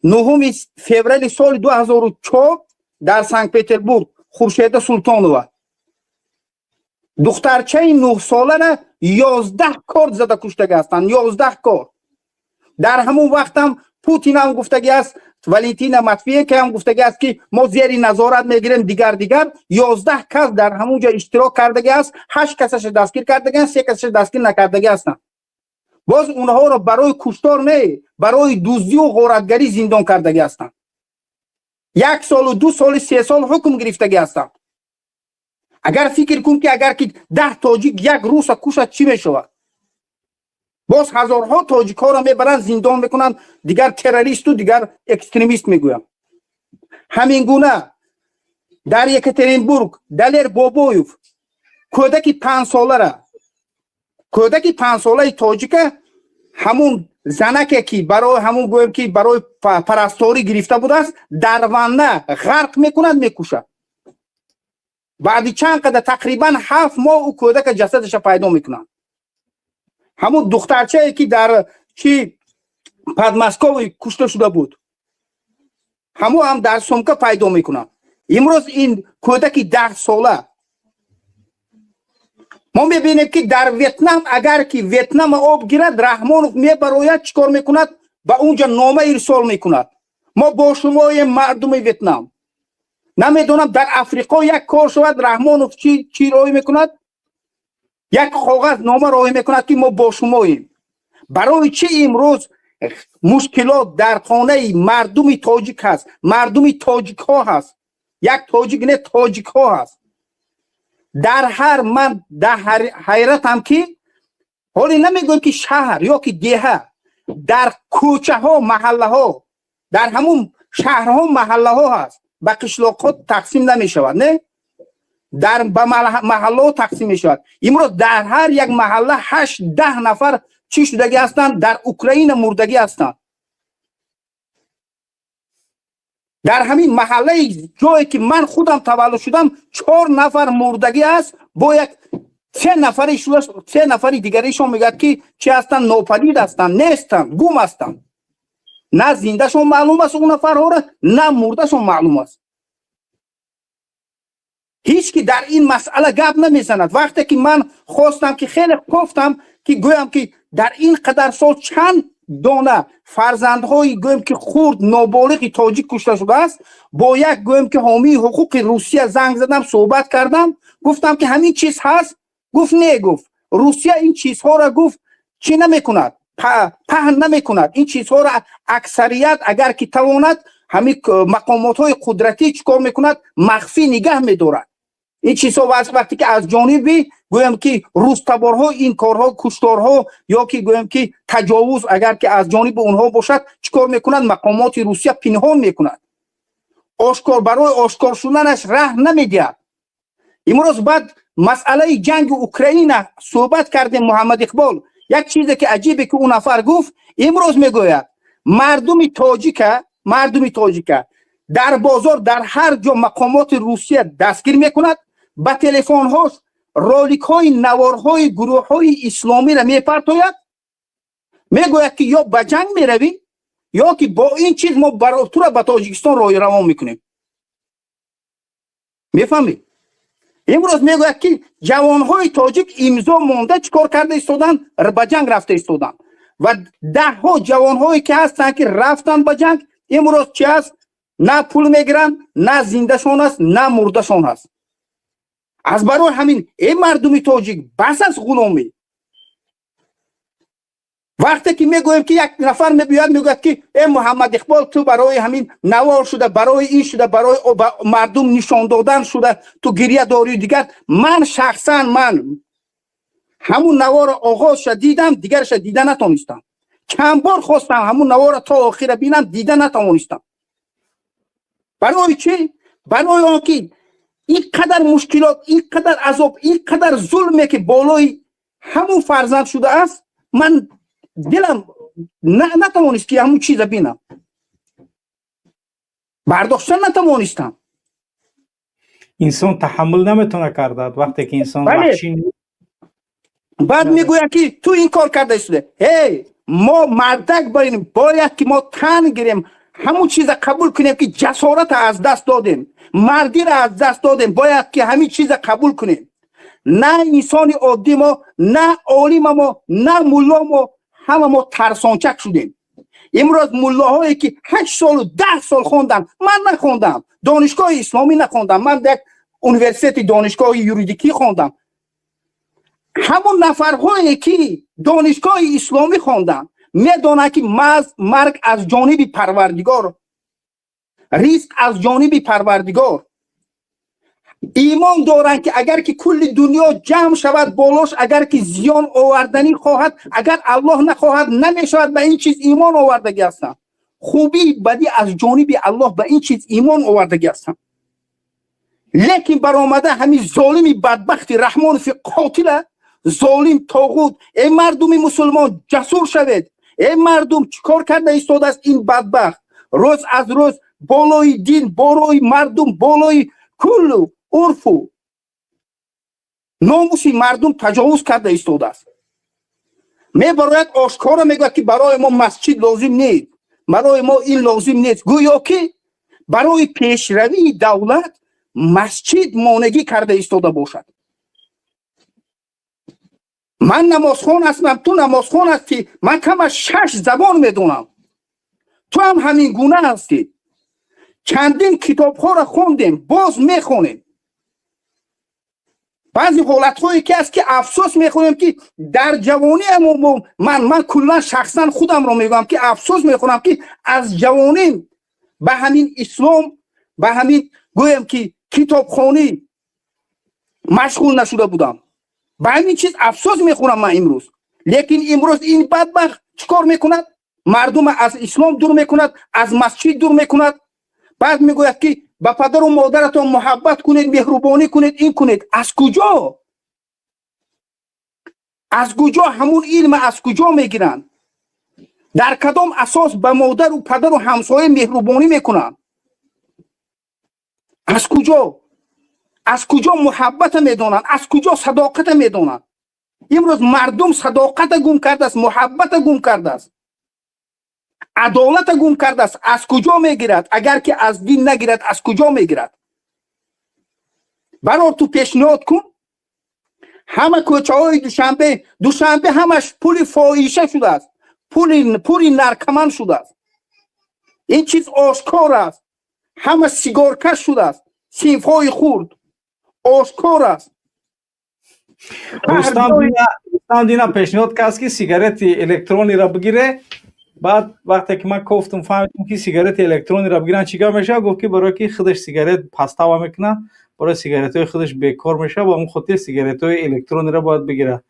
9 феврали соли 2004 дар Санкт Петербург Хуршеда Султонова, духтарчаи 9-солара 11 корд зада куштага ҳастанд, 11 корд. Дар ҳамон вақтам Путин ҳам гуфтагӣ аст, Валентина Матвиенко ҳам гуфтагӣ аст, ки мо зери назорат мегирем, дигар, дигар. 11 кас дар ҳамон ҷо иштирок кардагӣ аст, ҳашт касаша дастгир кардагианд, се касаша дастгир накардагӣ ҳастанд. Боз онҳоро барои куштор не, барои дуздию ғоратгарӣ зиндон кардагӣ ҳастанд. Як солу 2 соли 3 сол ҳукм гирифтагӣ ҳастанд. Агар фикр кун, ки агар ки 10 тоҷик як руса кушад, чӣ мешавад? Боз ҳазорҳо тоҷикҳоро мебаранд, зиндон мекунанд, дигар террористу дигар экстремист мегӯянд. Ҳамин гуна дар Екатеринбург Далер Бобоев кӯдаки 5-солара, кӯдаки 5-солаи тоҷика, ҳамун занаке, ки барои ҳамун, гӯем ки, барои парасторӣ гирифта будааст, дар ванна ғарқ мекунад, мекушад. Баъди чанд қадар, тақрибан 7 моҳ, ӯ кӯдака ҷасадаша пайдо мекунанд. Ҳамун духтарчае, ки дар чи Подмосковье кушта шуда буд, ҳамун ҳам дар сумка пайдо мекунанд. Имрӯз ин кӯдаки 10-сола. Мо мебинем, ки дар Ветнам, агар ки Ветнама об гирад, Раҳмонов мебарояд, чӣ кор мекунад? Ба унҷа нома ирсол мекунад: «Мо бо шумоем, мардуми Ветнам». Намедонам, дар Африқо як кор шавад, Раҳмонов чӣ роҳӣ мекунад? Як коғаз нома роҳӣ мекунад, ки мо бо шумоем. Барои чӣ имрӯз мушкилот дар хонаи мардуми тоҷик ҳаст, мардуми тоҷикҳо ҳаст? Як тоҷик не, тоҷикҳо ҳаст. Дар ҳар ман дар ҳайратам, ки ҳоле намегӯем, ки шаҳр ё ки деҳа, дар кӯчаҳо, маҳаллаҳо, дар ҳамун шаҳрҳо маҳаллаҳо ҳаст, ба қишлоқҳо тақсим намешавад, не, дар ба маҳаллаҳо тақсим мешавад. Имрӯз дар ҳар як маҳалла 8-10 нафар чӣ шудагӣ ҳастанд? Дар Украина мурдагӣ ҳастанд. Дар ҳамин маҳаллаи ҷое ки ман худам таваллуд шудам, чор нафар мурдагӣ аст, бо як се нафари, се нафари дигаришон мегӯяд, ки чӣ ҳастанд? Нопадид ҳастанд, нестанд, гум ҳастанд. На зиндашон маълум аст он нафарҳоро, на мурдашон маълум аст. Ҳеҷ ки дар ин масъала гап намезанад. Вақте ки ман хостам, ки хеле кофтам, ки гӯям, ки дар ин қадар сол чанд дона фарзандҳои, гӯем ки, хурд, ноболиғи тоҷик кушта шудааст, бо як, гӯем ки, ҳомии ҳуқуқи Русия занг задам, суҳбат кардам, гуфтам, ки ҳамин чиз ҳаст. Гуфт: не, гуфт, Русия ин чизҳоро, гуфт, чӣ намекунад, паҳн намекунад ин чизҳоро. Аксарият, агар ки тавонад, ҳамин мақомотҳои қудратӣ чӣ кор мекунад? Махфӣ нигаҳ медорад ин чизҳо. Вақте ки аз ҷониби, гӯем ки, рустаборҳо ин корҳо, кушторҳо ё ки, гӯем ки, таҷовуз, агар ки аз ҷониби онҳо бошад, чӣ кор мекунад? Мақомоти Русия пинҳон мекунад, ошкор, барои ошкор шуданаш раҳ намедиҳад. Имрӯз баъд масъалаи ҷанги Украина суҳбат кардем, Муҳаммад Иқбол. Як чизе ки аҷибе ки ӯ нафар гуфт: имрӯз мегӯяд, мардуми тоҷика дар бозор, дар ҳар ҷо мақомоти Русия дастгир мекунад, ба телефонҳош роликҳои, наворҳои гурӯҳҳои исломиро мепартояд, мегӯяд, ки ё ба ҷанг меравӣ, ё ки бо ин чиз мо тура ба Тоҷикистон роҳи равон мекунем. Мефаҳмед? Имрӯз мегӯяд, ки ҷавонҳои тоҷик имзо монда чӣ кор карда истоданд? Ба ҷанг рафта истоданд. Ва даҳҳо ҷавонҳое ки ҳастанд, ки рафтанд ба ҷанг, имрӯз чи аст? На пул мегиранд, на зиндашон аст, на мурдашон аст. Аз барои ҳамин, эй мардуми тоҷик, бас аст ғуломӣ. Вақте ки мегӯем, ки як нафар мебиёяд, мегӯяд, ки э Муҳаммад Иқбол, ту барои ҳамин навор шуда, барои ин шуда, барои мардум нишон додан шуда, ту гиря дорӣ. Дигар ман шахсан, ман ҳамун наворро оғозша дидам, дигарша дида натонистам. Чанд бор хостам ҳамун наворро то охира бинам, дида натавонистам. Барои чӣ? Барои он ки ин қадар мушкилот, ин қадар азоб, ин қадар зулме ки болои ҳамун фарзанд шудааст, ман дилам натавонист, ки ҳамун чиза бинам, бардошта натавонистам. Инсон таҳаммул наметавона кардад, вақте ки инсон ваҳшӣ. Баъд мегӯянд, ки ту ин кор карда истода. Ҳей, мо мардак барем, бояд ки мо тан гирем, ҳамун чиза қабул кунем, ки ҷасората аз даст додем, мардиро аз даст додем. Бояд ки ҳамин чиза қабул кунем. На инсони оддӣ мо, на олима мо, на мулло мо, ҳама мо тарсончак шудем. Имрӯз муллоҳое ки 8 солу 10 сол хонданд, ман нахондам, донишгоҳи исломӣ нахондам, ман як университети донишгоҳи юридикӣ хондам. Ҳамун нафарҳое ки донишгоҳи исломӣ хонданд, медонанд, ки марг аз ҷониби Парвардигор, ризқ аз ҷониби Парвардигор. Имон доранд, ки агар ки кулли дунё ҷамъ шавад болош, агар ки зиён оварданӣ хоҳад, агар Аллоҳ нахоҳад, намешавад. Ба ин чиз имон овардагӣ ҳастанд. Хубӣ, бадӣ аз ҷониби Аллоҳ, ба ин чиз имон овардагӣ ҳастанд. Лекин баромада ҳамин золими бадбахти Раҳмонови қотила, золим, тоғут. Эй мардуми мусулмон, ҷасур шавед! Эй мардум, чӣ кор карда истодааст ин бадбахт? Рӯз аз рӯз болои дин, болои мардум, болои куллу урфу номуси мардум таҷовуз карда истодааст. Мебарояд, ошкоро мегӯяд, ки барои мо масҷид лозим нест, барои мо ин лозим нест. Гӯё ки барои пешравии давлат масҷид монегӣ карда истода бошад. Ман намозхон ҳастам, ту намозхон ҳастӣ, ман кам аз шаш забон медонам, ту ҳам ҳамин гуна ҳастӣ. Чандин китобҳоро хондем, боз мехонем. Баъзе ҳолатҳое ки аст, ки афсӯс мехӯрем, ки дар ҷавониам ман куллан шахсан худамро мегӯям, ки афсӯс мехӯрам, ки аз ҷавоним ба ҳамин ислом, ба ҳамин, гӯем ки, китобхонӣ. Машғул нашуда будам. Ба ҳамин чиз афсӯс мехӯрам ман имрӯз. Лекин имрӯз ин бадбахт чӣ кор мекунад? Мардума аз ислом дур мекунад, аз масҷид дур мекунад. Баъд мегӯяд, ки ба падару модаратон муҳаббат кунед, меҳрубонӣ кунед, ин кунед. Аз куҷо, аз куҷо ҳамун илма, аз куҷо мегиранд? Дар кадом асос ба модару падару ҳамсоя меҳрубонӣ мекунанд? Аз куҷо, аз куҷо муҳаббата медонанд? Аз куҷо садоқата медонанд? Имрӯз мардум садоқата гум кардааст, муҳаббата гум кардааст, адолата гум кардааст. Аз куҷо мегирад? Агар ки аз дин нагирад, аз куҷо мегирад? Барор, ту пешниҳод кун. Ҳама кӯчаҳои Душанбе, Душанбе ҳамаш пули фоҳиша шудааст, пули наркоман шудааст. Ин чиз ошкор аст. Ҳама сигоркаш шудааст, синфҳои хурд, ошкор аст. Рустам дина пешниҳод кард, ки сигарети электрониро бигире. Баъд вақте ки ман кофтум, фаҳмидам, ки сигарети электрониро бигиран, чӣ гап мешавад. Гуфт, ки барое ки худаш сигарет пастава мекунад, барои сигаретҳои худаш бекор мешавад, ба он хотир сигаретҳои электрониро бояд бигирад.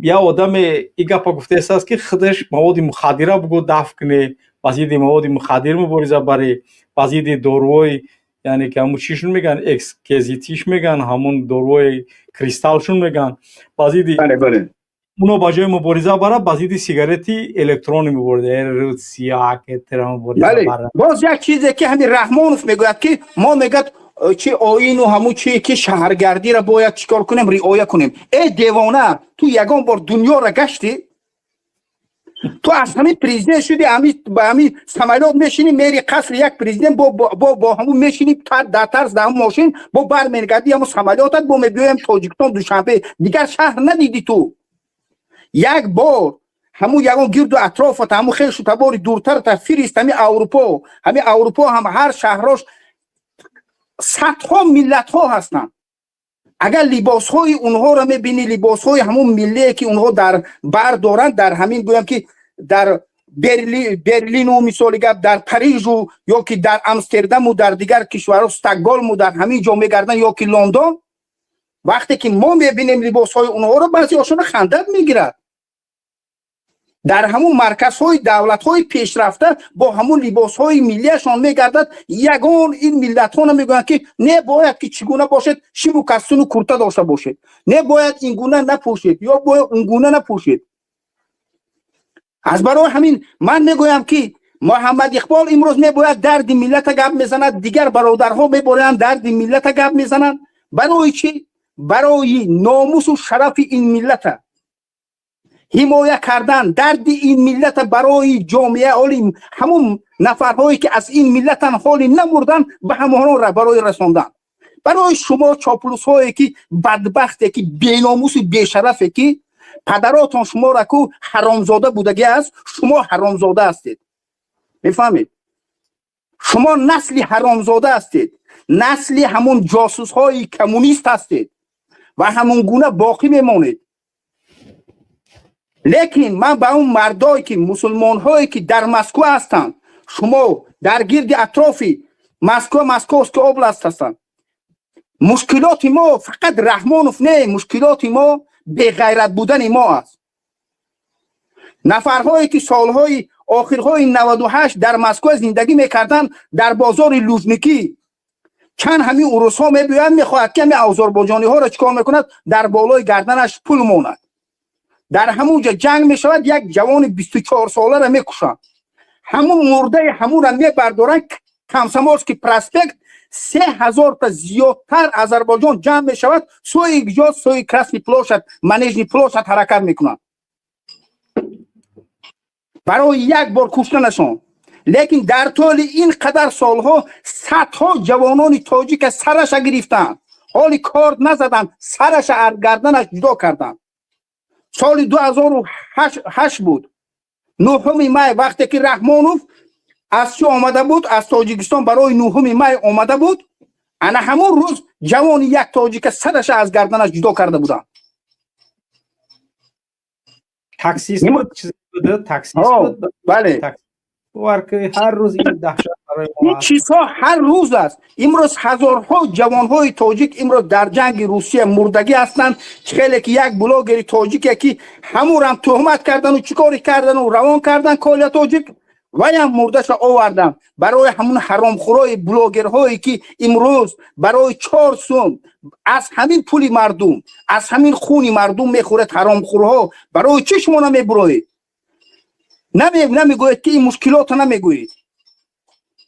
Як одаме и гапа гуфтааст, ки худаш маводи мухаддира бугӯ дафт кунӣ, ба зидди маводи мухаддир мубориза барӣ, ба зидди доруҳои, яъне ки ҳамун чишон мегӯянд, экзитиш мегӯянд, ҳамун доруҳои кристаллшон мегӯянд, ба зидди уно ба ҷои мубориза барад, ба зидди сигарети электронӣ мубориза. Боз як чизе, ки ҳамин Раҳмонов мегӯяд, ки мо, мегӯяд, чи оину ҳамун чи ки шаҳргардиро бояд чӣ кор кунем, риоя кунем. Э, девона, ту ягон бор дунёро гаштӣ? Ту аз ҳамин президент шуди, ба ҳамин самолёт мешинӣ, мери қасри як президент, бо ҳамун мешинӣ, дар тарз дар ҳамун мошин бо бармегардӣ, ҳамун самолётат бо мебиёем Тоҷикистон, Душанбе, дигар шаҳр надидӣ. Ту як бор ҳамун ягон гирду атрофат, ҳамун хешу табори дуртарата фирист. Ҳами Аврупо, ҳами Аврупо ҳам ҳар шаҳрош садҳо миллатҳо ҳастанд. Агар либосҳои онҳоро мебинӣ, либосҳои ҳамун миллие, ки онҳо дар бар доранд, дар ҳамин, гӯям, ки дар Берлину, мисоли гап, дар Парижу ё ки дар Амстердаму дар дигар кишварҳо, Стокголму, дар ҳамин ҷо мегарданд, ё ки Лондон, вақте ки мо мебинем либосҳои онҳоро, баъзеҳошона хандат мегирад. Дар ҳамун марказҳои давлатҳои пешрафта бо ҳамун либосҳои миллиашон мегардад. Ягон ин миллатҳо намегӯянд, ки не, бояд ки чӣ гуна бошед, шиму кастуну курта дошта бошед, не, бояд ин гуна напӯшед ё бояд он гуна напӯшед. Аз барои ҳамин ман мегӯям, ки Муҳаммад Иқбол имрӯз мебояд дарди миллата гап мезанад, дигар бародарҳо мебоянд дарди миллата гап мезананд. Барои чӣ? Барои номусу шарафи ин миллата ҳимоя кардан, дарди ин миллата барои ҷомеа, ҳоли ҳамун нафарҳое, ки аз ин миллатан, ҳоли намурдан, ба ҳамонҳо барои расондан. Барои шумо чоплусҳое, ки бадбахте, ки беномусу бешарафе, ки падаротон шуморо ку ҳаромзода будагӣ аст, шумо ҳаромзода ҳастед, мефаҳмед? Шумо насли ҳаромзода ҳастед, насли ҳамун ҷосусҳои коммунист ҳастед ва ҳамун гуна боқӣ мемонед. Лекин ман ба он мардое, ки мусулмонҳое, ки дар Москва ҳастанд, шумо дар гирди атрофи Москва, Московская область ҳастанд, мушкилоти мо фақат Раҳмонов не, мушкилоти мо беғайрат будани мо аст. Нафарҳое, ки солҳои охирҳои 98 дар Москва зиндагӣ мекарданд, дар бозори Лужники чанд ҳамин урусҳо мебиёянд, мехоҳад, ки ҳамин озарбойҷониҳоро чӣ кор мекунад, дар болои гарданаш пул монад. Дар ҳамун ҷа ҷанг мешавад, як ҷавони 24 соларо мекушанд, ҳамун мурдаи ҳамунро мебардоранд. Комсомольский проспект 3000-та зиёдтар Азарбойҷон ҷамъ мешавад, сӯи ҷо, сӯи Красный площадь, Манежный площадь ҳаракат мекунанд барои як бор куштанашон. Лекин дар тӯли ин қадар солҳо садҳо ҷавонони тоҷика сараша гирифтанд, ҳоли корд назаданд, сараша аз гарданаш ҷудо карданд. Соли 2008 буд, 9-уми май, вақте ки Раҳмонов аз чӣ омада буд, аз Тоҷикистон барои 9-уми май омада буд, ана ҳамун рӯз ҷавони як тоҷика сараша аз гарданаш ҷудо карда буданд. Таксист буд, чизе буд, таксист буд. Бале. Бовар ки, ҳар рӯз ин даҳшат. Барои мо Ин чизҳо ҳар рӯз аст. Имрӯз ҳазорҳо ҷавонҳои тоҷик имрӯз дар ҷанги Русия мурдагӣ ҳастанд. Хеле ки як блогери тоҷике, ки ҳамурам туҳмат кардану чӣ коре кардану равон кардан, Коля Тоҷик, ваям мурдаша овардан. Барои ҳамун ҳаромхӯрои блогерҳое, ки имрӯз барои 4 сум аз ҳамин пули мардум, аз ҳамин хуни мардум мехӯред, ҳаромхӯрҳо, барои чӣ шумо намебуроед, намегӯед, ки ин мушкилотро намегӯед?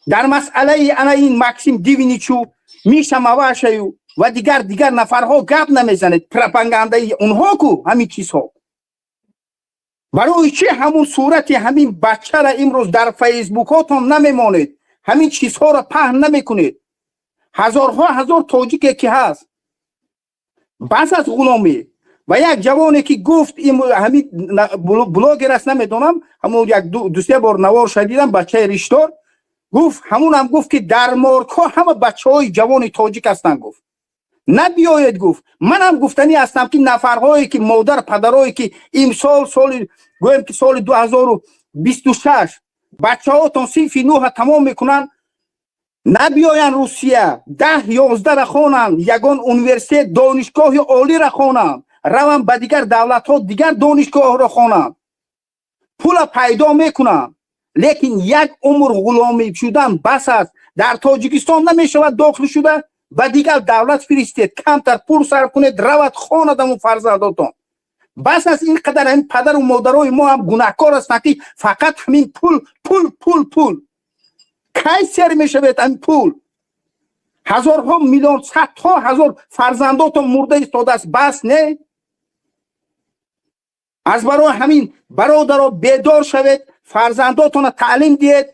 Дар масъалаи ана ин Максим Дивиничу, Миша Мавашаю ва дигар нафарҳо гап намезанед. Пропагандаи онҳо ку ҳамин чизҳо. Барои чӣ ҳамун сурати ҳамин бачара имрӯз дар фейсбукҳотон намемонед, ҳамин чизҳоро паҳн намекунед? Ҳазорҳо ҳазор тоҷике ки ҳаст, бас аз ғуломӣ. Ва як ҷавоне ки гуфт, ҳамин блогер аст, намедонам, ҳамун як дусе бор наворша дидам, бачаи риштор, гуфт, ҳамунам гуфт, ки дар моргҳо ҳама бачаҳои ҷавони тоҷик ҳастанд, гуфт, набиёед, гуфт. Манам гуфтанӣ ҳастам, ки нафарҳое ки модар падарое ки имсол, соли, гӯем ки соли 2026 бачаҳотон синфи нӯҳа тамом мекунанд, набиёянд Русия, 10, 11-ра хонанд, ягон университет, донишгоҳи олиро хонанд, раванд ба дигар давлатҳо, дигар донишгоҳро хонанд, пула пайдо мекунанд. Лекин як умр ғуломӣ шудан бас аст. Дар Тоҷикистон намешавад дохил шуда, ба дигар давлат фиристед, камтар пул сарф кунед, равад хонадаму фарзандотон. Бас аст ин қадар. Ҳамин падару модарои мо ҳам гунаҳкор ҳастанд, ки фақат ҳамин пул, пул, пул, пул. Кай сер мешавед ҳамин пул? Ҳазорҳо миллион, садҳо ҳазор фарзандотон мурда истодааст. Бас не? Аз барои ҳамин, бародаро, бедор шавед, фарзандотонро таълим диҳед.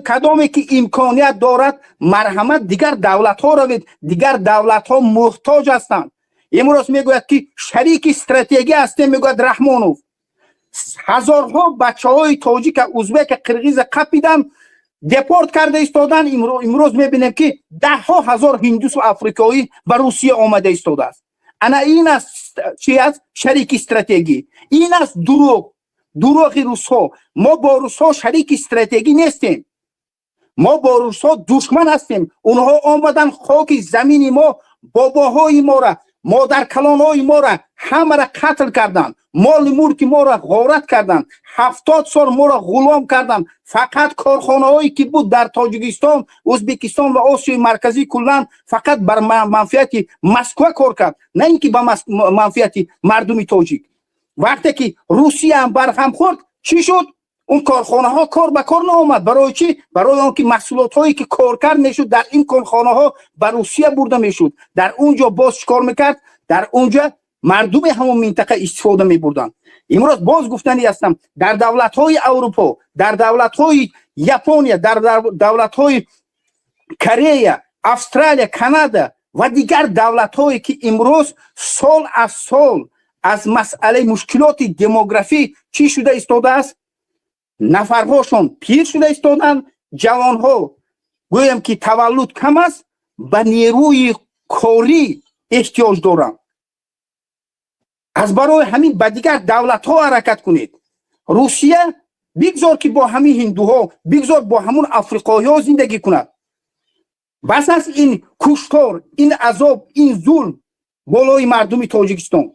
Кадоме ки имконият дорад, марҳамат, дигар давлатҳо равед. Дигар давлатҳо муҳтоҷ ҳастанд. Имрӯз мегӯяд, ки шарики стратегӣ ҳастем, мегӯяд Раҳмонов. Ҳазорҳо бачаҳои тоҷика, узбека, қирғиза қапидан, депорт карда истодан. Имрӯз мебинем, ки даҳҳо ҳазор ҳиндусу африкоӣ ба Русия омада истодааст. Ана ин аст, чи аст шарики стратегӣ? Ин аст дурӯғ, дурӯғи русҳо. Мо бо русҳо шарики стратегӣ нестем, мо бо русҳо душман ҳастем. Онҳо омадан, хоки замини мо, бобоҳои мора, модаркалонҳои мора ҳамара қатл карданд, моли мулки моро ғорат карданд, 70 сол моро ғулом карданд. Фақат корхонаҳое ки буд дар Тоҷикистон, Ӯзбекистон ва Осиёи Марказӣ куллан, фақат бар манфиати Москва кор кард, на ин ки ба манфиати мардуми тоҷик. Вақте ки Русияам барҳам хӯрд, чӣ шуд? Он корхонаҳо кор ба кор наомад. Барои чӣ? Барои он ки маҳсулотҳое ки коркард мешуд дар ин корхонаҳо, ба Русия бурда мешуд. Дар он ҷо боз чӣ кор мекард? Дар он ҷо мардуми ҳамон минтақа истифода мебурданд. Имрӯз боз гуфтанӣ ҳастам: дар давлатҳои Аврупо, дар давлатҳои Япония, дар давлатҳои Корея, Австралия, Канада ва дигар давлатҳое, ки имрӯз сол аз сол аз масъалаи мушкилоти демографӣ чӣ шуда истодааст, нафарҳошон пир шуда истоданд, ҷавонҳо, гӯем ки таваллуд кам аст, ба нерӯи корӣ эҳтиёҷ доранд. Аз барои ҳамин ба дигар давлатҳо ҳаракат кунед. Русия бигзор, ки бо ҳамин ҳиндуҳо, бигзор бо ҳамун африқоиҳо зиндагӣ кунад. Бас аст ин куштор, ин азоб, ин зулм болои мардуми Тоҷикистон.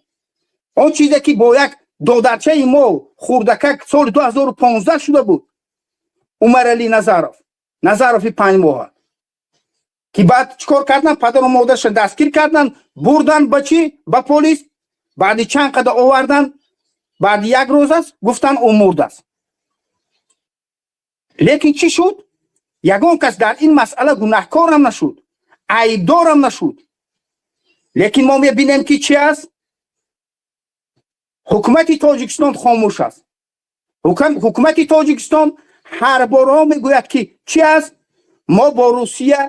Он чизе ки бо як додарчаи мо хурдакак соли 2015 шуда буд, Умаралӣ Назаров, Назарови 5 моҳа, ки баъд чӣ кор кардан? Падару модарша дастгир кардан, бурдан ба чӣ, ба полис. Баъди чанд қадар овардан, баъди як рӯз аст, гуфтан, ӯ мурдааст. Лекин чӣ шуд? Ягон кас дар ин масъала гунаҳкорам нашуд, айбдорам нашуд. Лекин мо мебинем, ки чӣ аст? Ҳукумати Тоҷикистон хомӯш аст. Ҳукумати Тоҷикистон ҳар борҳо мегӯяд, ки чӣ аст, мо бо Русия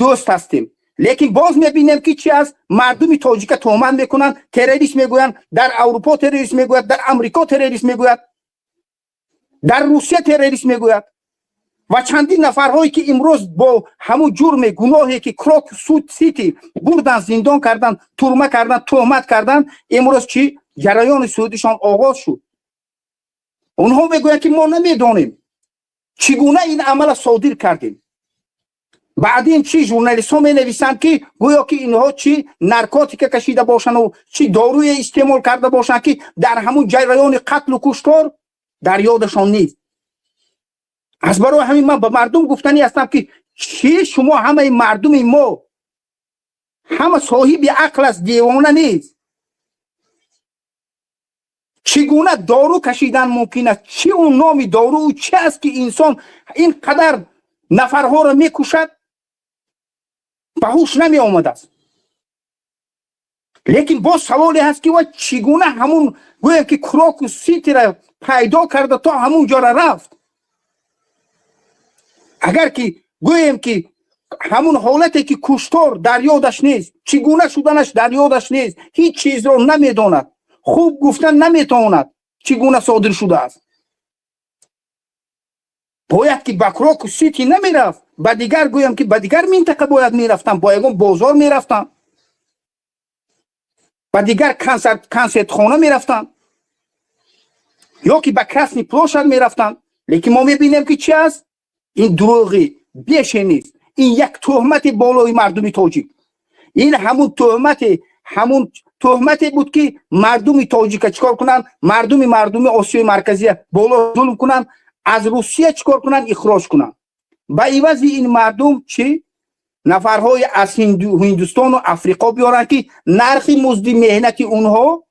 дӯст ҳастем. Лекин боз мебинем, ки чӣ аст, мардуми тоҷика туҳмат мекунанд, террорист мегӯянд. Дар Аврупо террорист мегӯяд, дар Амрико террорист мегӯяд, дар Русия террорист мегӯяд. Ва чандин нафарҳое, ки имрӯз бо ҳамун ҷурме, гуноҳе, ки Крокус Сити бурдан, зиндон кардан, турма кардан, туҳмат кардан, имрӯз чӣ ҷараёни судишон оғоз шуд. Онҳо мегӯянд, ки мо намедонем, чӣ гуна ин амала содир кардем. Баъдин чӣ журналистҳо менависанд, ки гӯё ки инҳо чӣ наркотика кашида бошанду чӣ доруе истеъмол карда бошанд, ки дар ҳамун ҷараёни қатлу куштор дар ёдашон нест. Аз барои ҳамин ман ба мардум гуфтанӣ ҳастам, ки чӣ шумо ҳамаи мардуми мо ҳама соҳиби ақл аст, девона нест. Чӣ гуна дору кашидан мумкин аст? Чӣ он номи дору чӣ аст, ки инсон ин қадар нафарҳоро мекушад, ба ҳуш намеомадааст? Лекин боз саволе ҳаст, ки ва чӣ гуна ҳамун гӯем, ки Крокус Ситира пайдо карда, то ҳамун ҷора рафт? Агар ки гӯем, ки ҳамун ҳолате, ки куштор дар ёдаш нест, чӣ гуна шуданаш дар ёдаш нест, ҳеҷ чизро намедонад, хуб гуфтан наметавонад, чӣ гуна содир шудааст, бояд ки ба Крокус Сити намерафт, ба дигар, гӯям, ки ба дигар минтақа бояд мерафтам, бо ягон бозор мерафтам, ба дигар консертхона мерафтам ё ки ба Красный площадь мерафтам. Лекин мо мебинем, ки чи аст. Ин дурӯғи беше нест, ин як тӯҳмати болои мардуми тоҷик. Ин ҳамун тӯҳмате буд, ки мардуми тоҷика чикор кунанд, мардуми Осиёи Марказия боло зулм кунанд, аз Русия чикор кунанд, ихроҷ кунанд. Ба ивази ин мардум чӣ нафарҳои аз Ҳиндустону Африқо биёранд, ки нархи музди меҳнати онҳо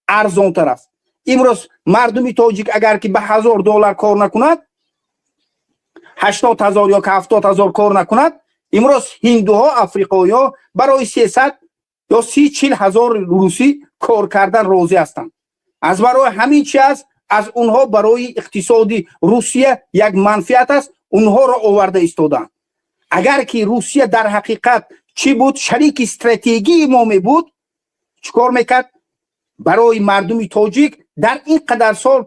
арзонтар аст. Имрӯз мардуми тоҷик агар ки ба 1000 доллар кор накунад, 80 000 ё 70 000 кор накунад, имрӯз ҳиндуҳо, африқоиҳо барои 300 ё 30-40 ҳазор русӣ кор кардан розӣ ҳастанд. Аз барои ҳамин чи аст, аз онҳо барои иқтисоди Русия як манфиат аст, онҳоро оварда истодаанд. Агар ки Русия дар ҳақиқат чӣ буд, шарики стратегии мо мебуд, чӣ кор мекард? Барои мардуми тоҷик дар ин қадар сол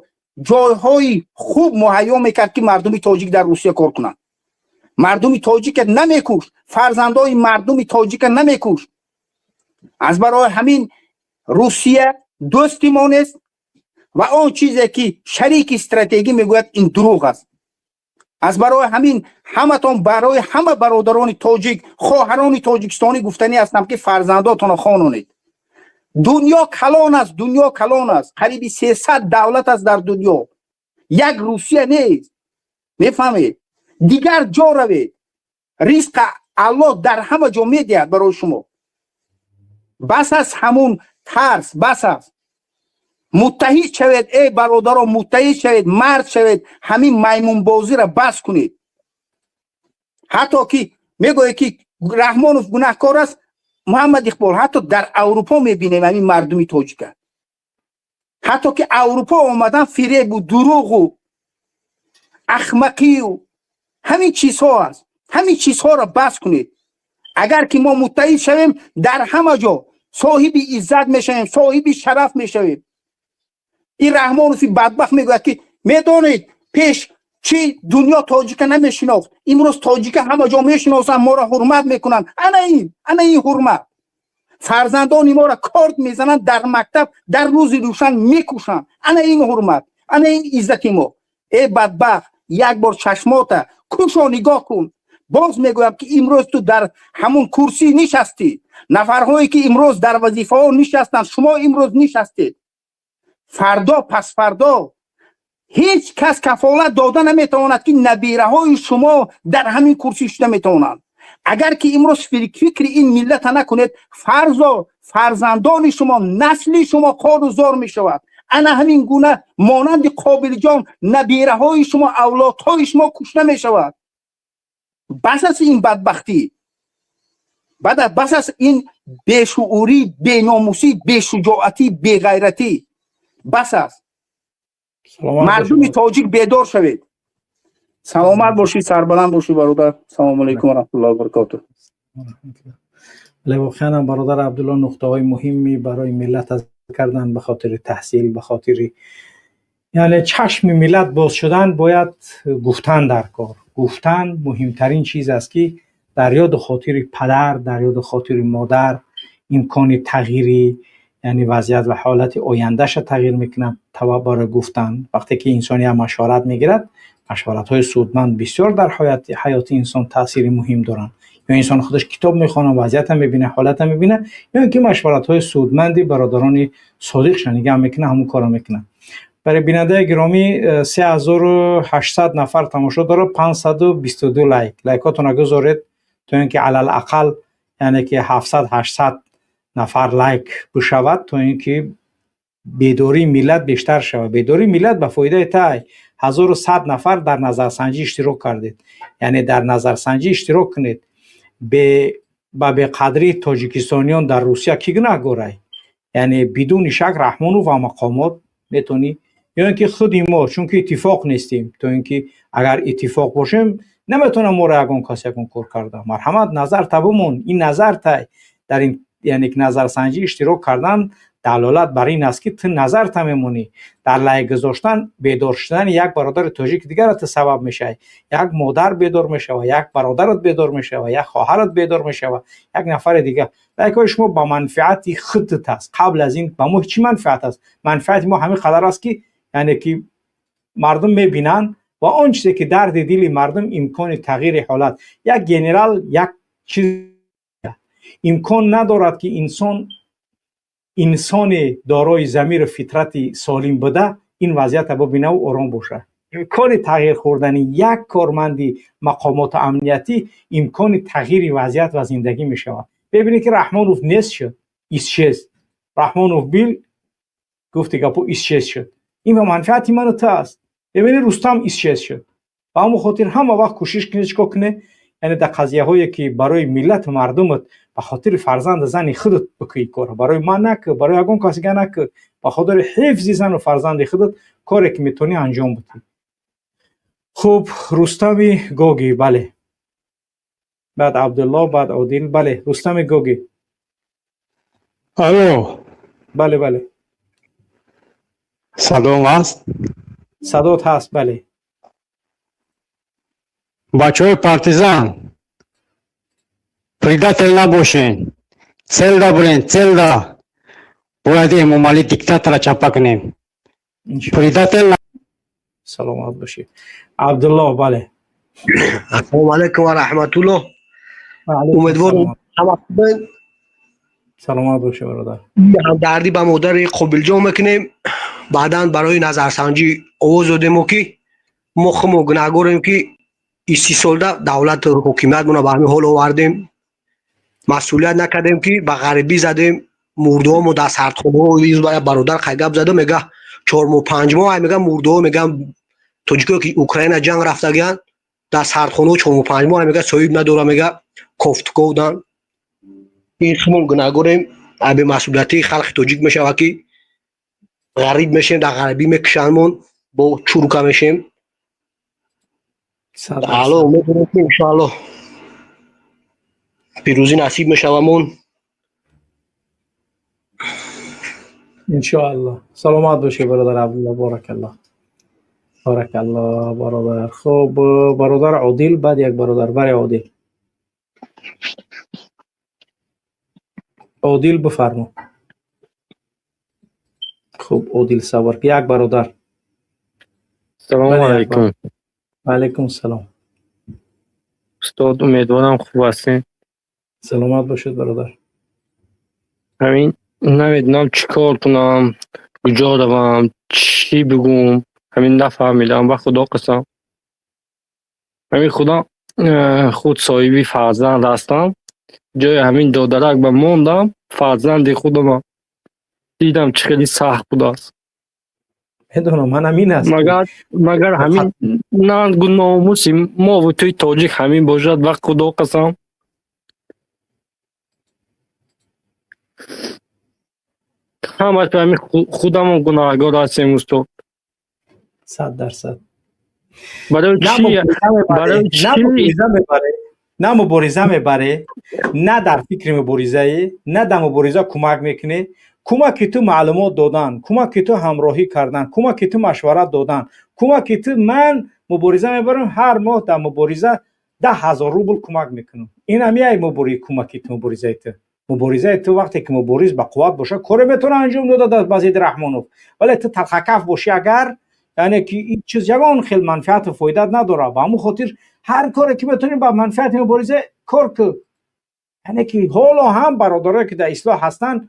ҷойҳои хуб муҳайё мекард, ки мардуми тоҷик дар Русия кор кунанд. Мардуми тоҷика намекушт, фарзандои мардуми тоҷика намекушт. Аз барои ҳамин Русия дӯсти мо нест ва он чизе, ки шарики стратегӣ мегӯяд, ин дурӯғ аст. Аз барои ҳамин ҳаматон, барои ҳама бародарони тоҷик, хоҳарони тоҷикистонӣ гуфтанӣ ҳастам, ки фарзандотонро хононед. Дунё калон аст, дунё калон аст, қариби 300 давлат аст дар дунё, як Русия нест, мефаҳмед? Дигар ҷо равед, ризқа Аллоҳ дар ҳама ҷо медиҳад барои шумо. Бас аст ҳамун тарс, бас аст. Муттаҳид шавед, эй бародарон, муттаҳид шавед, мард шавед, ҳамин маймунбозиро бас кунед. Ҳатто ки мегӯяд, ки Раҳмонов гунаҳкор аст, Муҳаммад Иқбол, ҳатто дар Аврупо мебинем ҳамин мардуми тоҷика, ҳатто ки Аврупо омадан, фиребу дурӯғу ахмақию ҳамин чизҳо аст. Ҳамин чизҳоро бас кунед. Агар ки мо муттаҳид шавем, дар ҳама ҷо соҳиби иззат мешавем, соҳиби шараф мешавем. Ин Раҳмонови бадбахт мегӯяд, ки медонед, пеш чӣ дунё тоҷика намешинохт, имрӯз тоҷика ҳама ҷо мешиносанд, моро ҳурмат мекунанд. Ана ин ҳурмат? Фарзандони моро корд мезананд дар мактаб, дар рӯзи рӯшан мекушанд. Ана ин ҳурмат, ана ин иззати мо? Э бадбахт, як бор чашмота кушо, нигоҳ кун. Боз мегӯям, ки имрӯз ту дар ҳамун курсӣ нишастӣ, нафарҳое, ки имрӯз дар вазифаҳо нишастанд, шумо имрӯз нишастед, фардо, пасфардо ҳеҷ кас кафолат дода наметавонад, ки набираҳои шумо дар ҳамин курсӣ шуда метавонанд. Агар ки имрӯз фикри ин миллата накунед, фарзо фарзандони шумо, насли шумо хору зор мешавад. Ана ҳамин гуна монанди Қобилҷон набираҳои шумо, авлодҳои шумо кушта мешавад. Бас аст ин бадбахтӣ, бас аст ин бешуурӣ, беномусӣ, бешуҷоатӣ, беғайратӣ, бас аст. Мардуми тоҷик, бедор шавед. Саломат бошӣ, сарбаланд бошӣ, бародар. Салому алайкум ва раҳматуллоҳи ва баракотуҳ. Бале, воқеан ҳам бародар Абдулло нуқтаҳои муҳимми барои миллат аз кардан. Ба хотири таҳсил, ба хотири, яъне, чашми миллат боз шудан, бояд гуфтан дар кор. Гуфтан муҳимтарин чиз аст, ки дар ёду хотири падар, дар ёду хотири модар имкони тағйири, яъне, вазъият ва ҳолати ояндаша тағйир мекунад. Барои гуфтан, вақте ки инсон як машварат мегирад, машваратҳои судманд бисёр дар ҳаёти инсон таъсири муҳим доранд. Ё инсон худаш китоб мехонад, вазъията мебина, ҳолата мебина, ё инки машваратҳои судманди бародарони содиқша нигаҳ мекунад, ҳамун корро мекунад. Барои бинандаи гиромӣ, 3800 нафар тамошо дорад, 522 лайк. Лайкотонро гузоред, то ин ки алалақал, яъне ки 700-800 нафар лайк бишавад, то ин ки бедории миллат бештар шавад. Бедории миллат ба фоидаи тай. 1100 нафар дар назарсанҷӣ иштирок кардед, яъне дар назарсанҷӣ иштирок кунед. Ба беқадрии тоҷикистониён дар Русия кӣ гунаҳгорай? Яъне бидуни шак Раҳмонов ва мақомот метавонӣ, ё ин ки худи мо, чунки иттифоқ нестем. То ин ки агар иттифоқ бошем, наметавонам моро ягон кас ягон кор карда. Марҳамат, назарта бимон, ин назартай. Дар ин, яъне ки назарсанҷӣ иштирок кардан далолат бар ин аст, ки ту назарта мемонӣ. Дар лайк гузоштан бедор шудани як бародари тоҷики дигара ту сабаб мешавӣ. Як модар бедор мешавад, як бародарат бедор мешавад, як хоҳарат бедор мешавад, як нафари дигар. Лайкҳои шумо ба манфиати худат аст. Қабл аз ин ба мо чӣ манфиат аст? Манфиати мо ҳамин қадар аст, ки яъне ки мардум мебинанд ва он чизе ки дарди дили мардум, имкони тағйири ҳолат. Як генерал як чиз имкон надорад, ки инсон, инсони дорои замиру фитрати солим буда, ин вазъията бибинаву ором бошад. Имкони тағйир хӯрдани як корманди мақомоти амниятӣ имкони тағйири вазъият ва зиндагӣ мешавад. Бибинед, ки Раҳмонов нест шуд, исчез. Раҳмонов был, гуфти гапо, исчез шуд. Ин ба манфиати ману ту аст. Бибинед, Рустам исчез шуд. Ба ҳамон хотир ҳама вақт кӯшиш кунед, чикор кунед, яъне дар қазияҳое ки барои миллату мардумат, ба хотири фарзанду зани худат бикӯӣ кора. Барои ман накӯ, барои ягон кас дига накӯ, ба хотири ҳифзи зану фарзанди худат коре ки метавонӣ, анҷом бидӣ. Хуб, Рустами Гоги, бале, баъд Абдулло, баъд Одил. Бале, Рустами Гоги. Алло. Бале. Садом ҳаст? Садот ҳаст, бале. Бачаҳои партизан, предатель набошен, целда бурен, целда. Бояд Эмомалӣ диктатора чапа кунем. Предатель. Саломат бошед, Абдулло, бале. Ассалому алайкум ва раҳматуллоҳ. Умедворам, ҳама хубен. Саломат бошед, бародар. Ҳамдардӣ ба модари Қобилҷон мекунем. Баъдан барои назарсанҷӣ овоз додему, ки мо хумо гунаҳгорем, ки 30 солда давлату ҳокимиятмонро ба ҳамин ҳол овардем, масъулият накардем, ки ба ғарибӣ задем мурдаҳомо дар сардхонаҳо. Бародар қай гап зада, мега, 4 моҳ, 5 моҳ, ай, мега, мурдаҳо, мегам, тоҷикое ки Украина ҷанг рафтагиянд, дар сардхонаҳо 4 моҳ, 5 моҳ, мега, соҳиб надора, мега, кофтуковдан. Ин хумон гунаҳгорем. Ай бемасъулиятии халқи тоҷик мешавад, ки ғариб мешем, дар ғарибӣ мекушандмон, бо чурка мешем. Ало, умедворем, ки иншоаллоҳ пирӯзӣ насиб мешавамон. Иншоаллоҳ. Саломат бошед, бародар Абдулло. Боракаллоҳ, баракаллоҳ, бародар. Хуб, бародар Одил, баъд як бародар. Бале, Одил, Одил, бифармо. Хуб, Одил, сабр, як бародар. Салому алайкум. Алайкум салом. Устод, умедворам, хуб ҳастем. Саломат бошед, бародар. Ҳамин намедонам, чӣ кор кунам, куҷо равам, чӣ бигӯм, ҳамин нафаҳмидам, ба худо қасам. Ҳамин худам худ соҳиби фарзанд ҳастам. Ҷои ҳамин додарак ба мондам, фарзанди худама дидам, чӣ хеле сахт будааст. Медонам, ман ҳамин аст. Магар ҳамин нангу номуси мову туи тоҷик ҳамин бошад, ба худо қасам. Ҳамаш ба ҳамин худамон гунаҳгор ҳастем, устод. 100%. Барои чӣ? Барои чӣ? На мубориза мебаре, на дар фикри муборизае, на дар мубориза кӯмак мекунӣ. Кӯмаки ту маълумот додан, кӯмаки ту ҳамроҳӣ кардан, кӯмаки ту машварат додан, кӯмаки ту. Ман мубориза мебарам, ҳар моҳ дар мубориза 10 000 рубл кӯмак мекунам. Ин ҳамияй кӯмаки ту, муборизаи ту. Муборизаи ту, вақте ки мубориз ба қувват бошад, коре метавона анҷом дода ба зидди Раҳмонов. Вале ту талхакаф бошӣ агар, яъне ки ин чиз ягон хел манфиату фоидат надорад. Ба ҳамон хотир ҳар коре ки метавонӣ, ба манфиати мубориза Кор ку. Яъне ки ҳоло ҳам бародарое ки дар ислоҳ ҳастанд,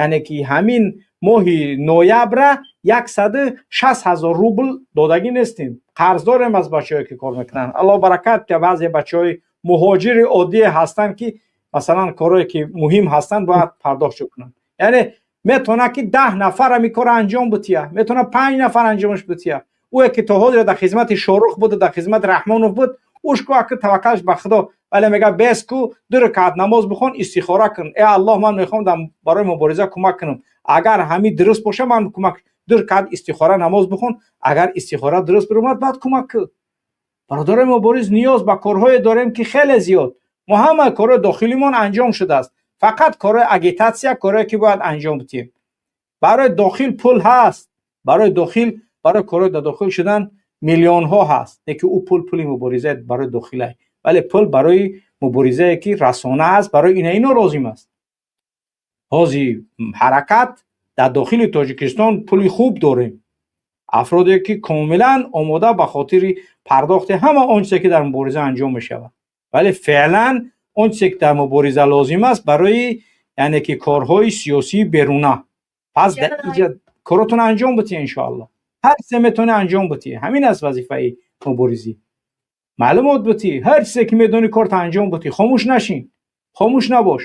яъне ки ҳамин моҳи ноябра 160 000 рубл додагӣ нестем, қарз дорем аз бачаҳое ки кор мекунанд. Алло баракат, ки баъзе бачаҳои муҳоҷири оддие ҳастанд, ки масалан корое ки муҳим ҳастанд, бояд пардохт кунанд. Яъне метавонад ки 10 нафар ҳамин корро анҷом бутия, метавонад панҷ нафар анҷомаш бутия. Ӯе ки то ҳозир дар хизмати Шорух буд, дар хизмати Раҳмонов буд, уш ку аки таваккалш ба Худо, вале мега бес ку, ду ракат намоз бихон, истихора кун: э Аллоҳ, ман мехоҳам барои мубориза кӯмак кунам, агар ҳамин дуруст боша, ман кӯмак. Ду ракат истихора намоз бихон, агар истихора дуруст биромад, баъд кӯмак кун. Бародарои мубориз, ниёз ба корҳое дорем ки хеле зиёд. Мо ҳама корҳои дохилимон анҷом шудааст, фақат корҳои агитатсия, корҳое ки бояд анҷом бидиҳем барои дохил. Пул ҳаст барои дохил, барои корҳои дар дохил шудан миллионҳо ҳаст, лекин ӯ пул пули мубориза барои дохилай, вале пул барои муборизае ки расона аст, барои ина ино лозим аст. Ҳозир ҳаракат дар дохили Тоҷикистон пули хуб дорем, афроде ки комилан омода ба хотири пардохти ҳама он чизе ки дар мубориза анҷом мешавад, вале феълан он чизе ки дар мубориза лозим аст барои, яъне ки корҳои сиёсии беруна. Пас дар иҷа коротон анҷом бутия, иншоалло, ҳар чизе метавонӣ анҷом бутӣ. Ҳамин аст вазифаи муборизӣ: маълумот бутӣ, ҳар чизе ки медонӣ, корта анҷом бутӣ. Хомӯш нашин, хомӯш набош,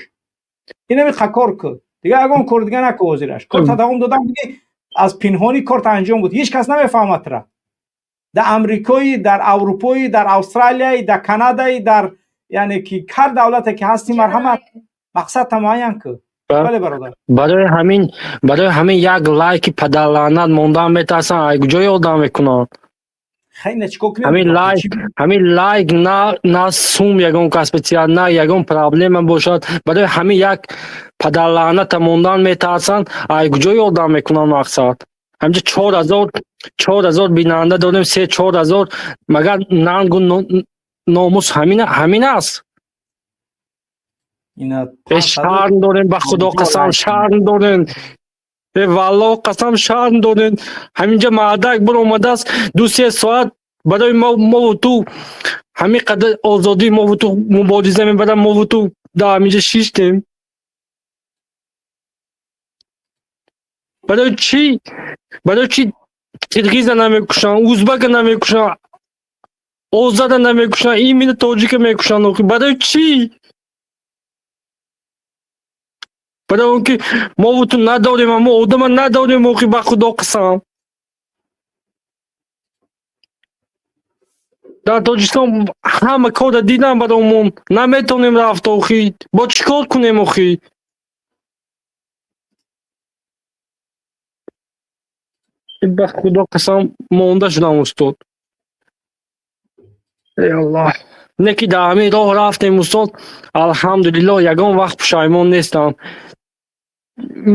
инами кор кун, дига ягон кор дига наку. Ҳозираш корта давом додам, диги аз пинҳонӣ корта анҷом буд, ҳеҷ кас намефаҳмад тра. Дар Амрикои, дар Аврупои, дар Австралияи, дар Канадаи, дар яъне ки ҳар давлате ки ҳастӣ, марҳамат, мақсадта муайян кун. Бале, бародар. Барои ҳамин як лайки падарлаънат мондан метарсанд. Ай куҷо ёрдам мекунанд? Хеле чикор кунем? Ҳамин лайк на сум ягон кас битиҳад, на ягон проблема бошад. Барои ҳамин як падарлаъната мондан метарсанд. Ай куҷо ёрдам мекунанд? Мақсад, ҳамҷа 4000 бинанда дорем, 3-4 ҳазор. Магар нангу номус ҳамин аст? Ина. Шарм дорем, ба Худо қасам, шарм дорем. Валлоҳ қасам, шарм дорем. Ҳаминҷа мардак биромадааст, 2-3 соат барои мову ту ҳамин қадар озодии мову ту мубориза мебарад, мову ту дар ҳаминҷа шиштем. Барои чӣ? Барои чӣ қирғиза намекушанд, узбака намекушанд, озара намекушанд, именно тоҷика мекушанд? Охи, барои чӣ? Барои он ки мову ту надорем, мо одама надорем. Охи, ба Худо қасам, дар Тоҷикистон ҳама корра дидам, баромон наметавонем рафт. Охи, бо чӣ кор кунем? Охи, ба Худо қасам, монда шудам, устод. Эй Аллоҳ, не ки дар ҳамин роҳ рафтем, устод, алҳамдулиллоҳ, ягон вақт пушаймон нестам.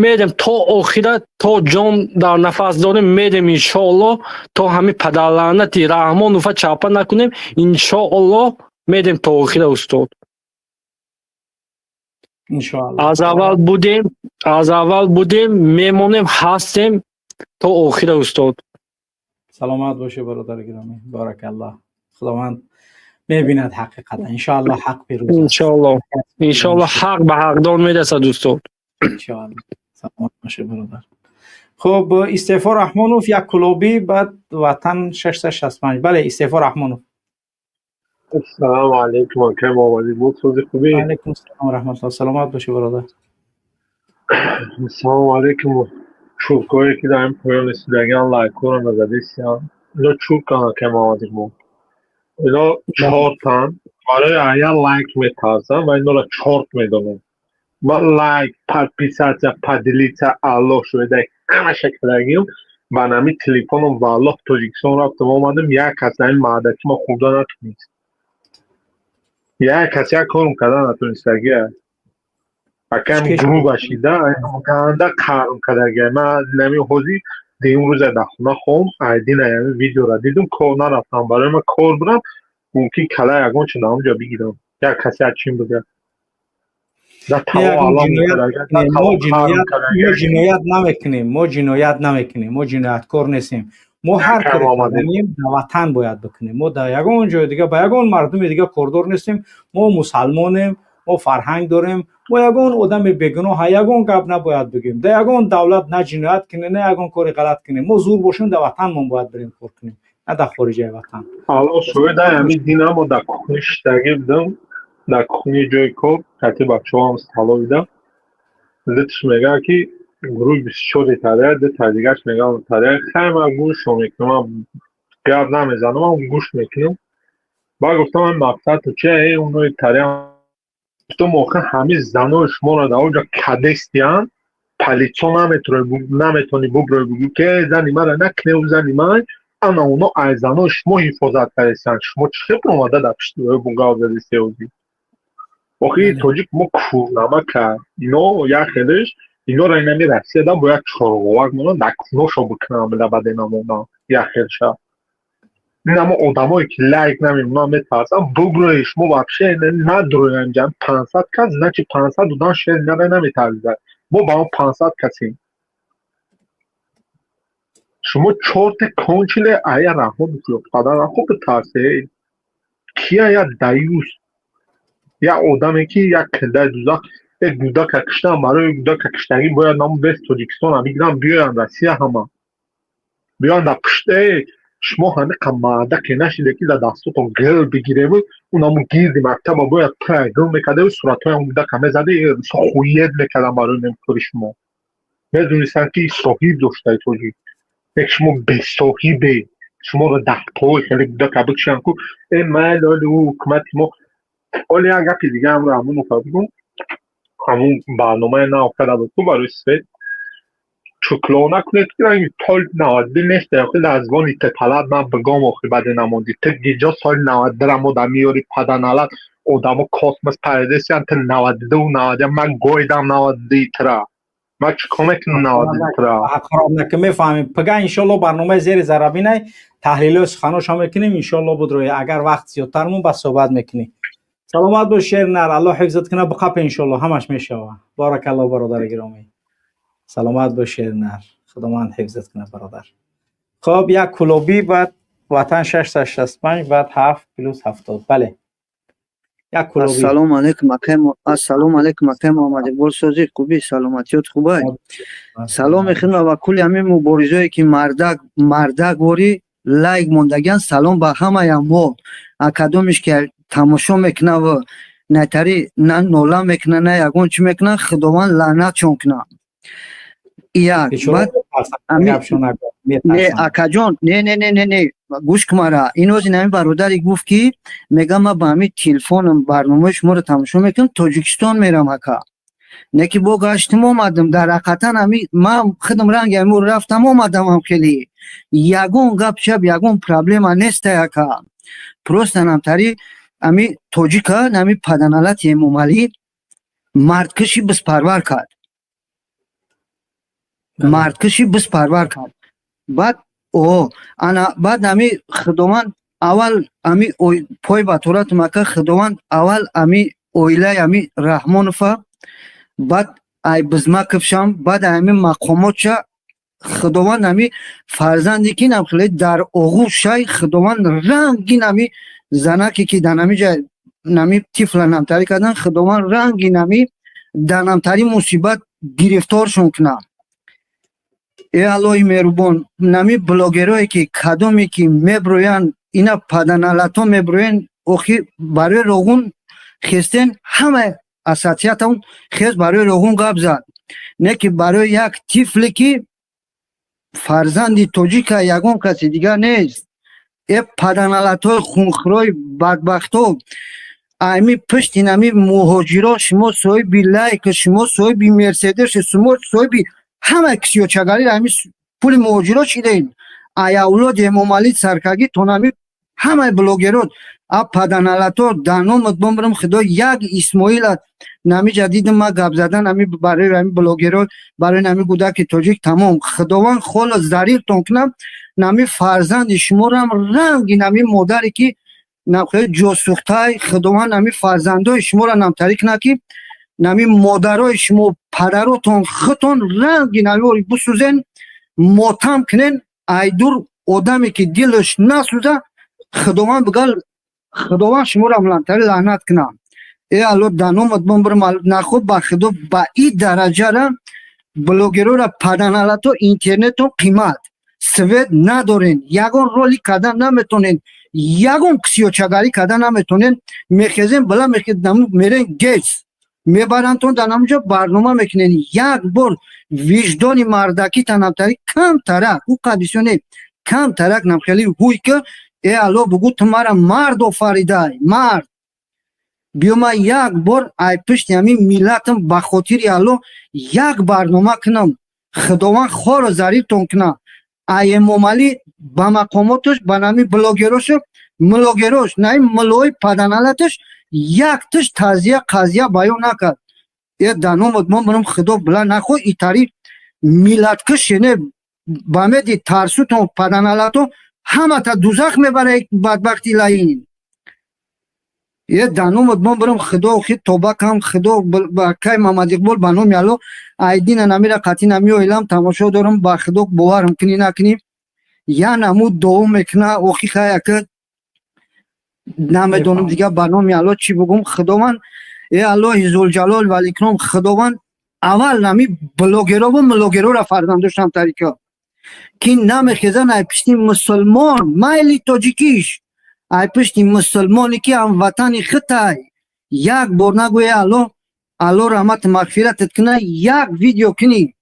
Мерем то охира, то ҷон дар нафас дорем, мерем, иншоаллоҳ, то ҳамин падарлаънати Раҳмонова чапа накунем, иншоаллоҳ, мерем то охира, устод. Иншоаллоҳ. Аз аввал будем, аз аввал будем, мемонем, ҳастем то охира, устод. Саломат бошӣ, бародари гиромӣ, баракаллоҳ. Худованд мебинад ҳақиқата, иншоаллоҳ, ҳақ пирӯз аст. Иншоаллоҳ, иншоаллоҳ, ҳақ ба ҳақдор мерасад, устод. Иншоаллоҳ, саломат бошӣ, бародар. Хуб, Истеъфо Раҳмонов, як кулобӣ, баъд Ватан 665. Бале, Истеъфо Раҳмонов. Ассалому алайкум, акай Муҳаммадӣ, буд сӯзи хубӣ? Алайкум салом раҳматуллоҳ, саломат бошӣ, бародар. Ассалому алайкум. Чуркое ки дар ин поён истидагиан, лайкҳоро назадистиан, ино чуркан, акай Муҳаммадиқбол. Ино чортан, барои як лайк метарсанд ва инора чорт медонам. Ман лайк, подписаться, поделиться, Аллоҳ шоҳида, ҳамаша кардагиам. Ба нами телефоном, валлоҳ, Тоҷикистон рафтам омадам, як кас дар ин мардаки ма хӯрда натунист. Як кас як корм карда натунистагия. Акам груба шида, ганда қарм кардагия. Ман нами ҳозир дуюм рӯза дар хона хом, айдина ями видеора дидум, кор нарафтам. Барои ман кор бурам, мумкин кала ягон чи дар онҷо бигирам. Як касе як чин бига. Мо ҷиноят намекунем, мо ҷиноят намекунем, мо ҷинояткор нестем. Мо ҳар коре кардем, дар ватан бояд бикунем. Мо дар ягон ҷои дига ба ягон мардуми дига кордор нестем. Мо мусалмонем, мо фарҳанг дорем. Мо ягон одами бегуноҳа ягон гап набояд бигӯем. Дар ягон давлат на ҷиноят кунем, на ягон кори ғалат кунем. Мо зур бошем, дар ватанмон бояд бирем кор кунем, на дар хориҷаи ватан. Алло, шоҳида, ҳамин динамо дар кухни шиштагӣ будам, дар кухни ҷои кор, кати бачаҳоам столовыйда. Дитш мегӯяд, ки гурӯҳи 24 тария, дита дигарш мегӯяд тария. Хай, ман гӯшо мекунам, гап намезанам, ман гӯш мекунам. Баъд гуфтам, ин мақсадто чи? Э, онои тария. Гуфтам, охир ҳамин занои шуморо дар онҷо кадестиян, палитсо наметавонӣ буброи, бугӯ, ки э, зани мара накунев, зани ман. Ана оно аз занои шумо ҳифозат кардестиян. Шумо чӣ хел омада дар пишти гап задистеози? Охи, тоҷик мо кӯрнамака. Ино як хелеш инора инами Россияда бояд чорғовак монанд, дар куношо бикунам, била баде намонам як хелша. Инамо одамое ки лайк намемонанд, метарсам буброи. Шумо вообще надроям ҷам 500 кас, значит 500 одам шер нара наметарзад. Мо ба он 500 касем. Шумо чорте кончиле, ая раҳмон падар хуб битарсе. Кия я даюс, як одаме ки як килдаи дузах, як гудака киштан, барои гудака киштагӣ бояд намо вес Тоҷикистона бигирам, биёянд Россия, ҳама биёянд дар пуште шумо. Ҳамиқа мардаке нашиде, ки дар дастотон гил бигиреву унамо гирди мактаба бояд пра гил мекардеву суратҳои он гудака мезаде, хуед мекардам барои немкори шумо. Медонистанд, ки соҳиб доштаи тоҷик. Як шумо бесоҳибе, шуморо даҳпои хеле гудака бикшанд ку. Э, майли, оли ӯ ҳукумати мо. Оли як гапи дигаамро ҳамон бигӯм. Ҳамун барномаи нав карда буд ку барои свет. Чукло накунед, ки ранги соли 92 нест. Охи аз гони талаб ман бигом, охи баде намонди. Ту гиҷо соли 92-ра мо дар миёри паданалат одамо космос паридесиян, ту 92, 91. Ман гоидам 92-и тра, ман чӣ кор мекунам 92 тра? Хароб нака, мефаҳмем. Пага иншоалло барномаи зери зарабинай, таҳлилои суханошо мекунем иншоалло. Будрои, агар вақт зиёдтар мон, ба суҳбат мекунем. Саломат бош, шер нар, Аллоҳ ҳифзат кунад. Биқапе, иншоалло ҳамаш мешава. Баракалло, бародари гиромӣ, саломат бош, шер нар, худованд ҳифзат кунад, бародар. Хоб, як кулобӣ, баъд ватан 665, баъд 7 плюс 70. Бале, як кулобӣ. Ассалому алайкум, акай. Ассалому алайкум, акай Муҳаммад Иқбол. Созӣ, хубӣ, саломатиёт хубай? Саломи хидмат ва кулли ҳамин муборизое, ки мардак мардак ворӣ лайк мондагиан. Салом ба ҳамаям. Мо акадомиш ки тамошо мекуна ва натари на нола мекуна, на ягон чӣ мекуна, Худованд лаънатшон куна. Як баъд не, акаҷон, не, не, не, не, не, гӯш кун мара. Ин ози нами бародаре гуфт, ки мегам, ман ба ҳамин телефоном барномаи шуморо тамошо мекунам, Тоҷикистон мерам, ака. Не ки бо гаштим омадам, дар ҳақиқатан ҳами ман худам ранги ҳамин рафтам омадамам, хеле ягон гап шаб, ягон проблема нестай, ака. Просто намтари ами тоҷика нами паданалати Эмомалӣ мардкиши бизпарвар кард, мардкиши бизпарвар кард. Баъд о ана баъд ами Худованд аввал ами пой ба туратум, ака, Худованд аввал ами оилаи ами Раҳмонова, баъд ай Бизмаковшам, баъд ами мақомотша, Худованд ами фарзанде ки нам хеле дар оғӯшай, Худованд рангин ами занаке ки дар нами ҷай нами тифла намтарӣ кардан, Худованд ранги нами дар намтари мусибат гирифторшон кунад. Э, Аллоҳи меҳрубон, нами блогерое ки кадоме ки меброянд, ина паданалато меброянд, охи барои Роғун хестен, ҳама ассотсиатон хест барои Роғун гап зад, не ки барои як тифле ки фарзанди тоҷика, ягон каси дигар нест. Э, паданалатҳои хунхӯрои бадбахто, ами пушти нами муҳоҷиро шумо соҳиби лайк, шумо соҳиби Мерседес, шумо соҳиби ҳама кисёчагари ами пули муҳоҷиро шидаед. Ай авлоди Эмомалӣ саркагӣ то нами ҳамаи блогерот, а паданалато даномат бомбарам. Худо як Исмоила намиҷа дидим ма гап задан ами барои ами блогерот, барои нами гудаки тоҷик. Тамом, Худованд холо зариртон кунам. Нами фарзанди шуморам ранги нами модаре ки ҷосӯхтай, Худованд нами фарзандои шуморо намтарӣ кунад, ки нами модарои шумо, падаротон, худтон ранги навори бисӯзен, мотам кунен. Айдур. Одаме ки дилаш насӯза, Худованд бигал, Худованд шуморо млантари лаънат кунад. Э Алло, даномат бомбирм нахо, ба Худо, ба и дараҷара блогерора паданалато интернетон қимат свет надорен, ягон ролик кардан наметонен, ягон ксиёчагарӣ кардан наметонен. Мехезен, бала мерен, гес мебарандтон, дар ҳамонҷо барнома мекунен. Як бор виҷдони мардакӣ танамтари камтарак ӯ қадисёне камтарак намхели ҳуй ки э Алло, бугӯ, ту мара мард офаридай, мард биё, ман як бор ай пишти ҳамин миллатам ба хотири Алло як барнома кунам. Худованд хору зарифтон кунад. Ай Эмомалӣ ба мақомоташ, ба нами блогерошу млогерош, наи млои паданалаташ якташ тазия қазия баён накард. Э даномад мо бирам, Худо била нахо, итари миллаткушене ба меди тарсутон паданалато ҳамата дузах мебара, бадбахти лаин. Е даномад мо бирам, Худо хи тоба кам, Худо ба кай Мамадиқбол, ба номи Алло, айдина намира қатъи намиоилам тамошо дорам. Ба Худо, боварам кунӣ накунӣ, я намуд дуо мекуна. Охи хаяка намедонам дига, ба номи Алло, чӣ бугум. Худованд, э Аллоҳи зулҷалол валикром, Худованд аввал нами блогерову млогерора фарзандоштам тарика ки намехезан ай пишти мусулмон, майли тоҷикиш, ай пишти мусулмоне ки ҳамватани хитай, як бор нагӯе Алло, Алло раҳмату мағфиратат куна, як видео кунӣ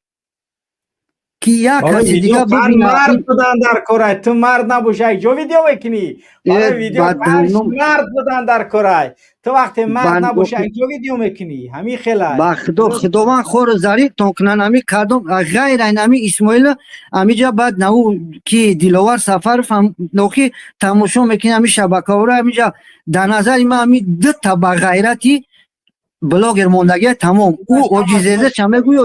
ки як каси дига мард будан дар корай. Ту мард набоши, як ҷо видео мекунӣ? Барои видео мард будан дар корай. Ту вақте мард набоши, як ҷо видео мекунӣ? Ҳамин хелай. Ба Худо, Худованд хору зарифтон кунан. Ами кардом ғайр айн ами Исмоил амиҷа, баъд нау ки Диловар Сафаров нохи тамошо мекунӣ ами шабакаҳоро. Амиҷа дар назари ман ами дута ба ғайрати блогер мондагия, тамом. Ӯ оҷизезеш ҳам мегӯи,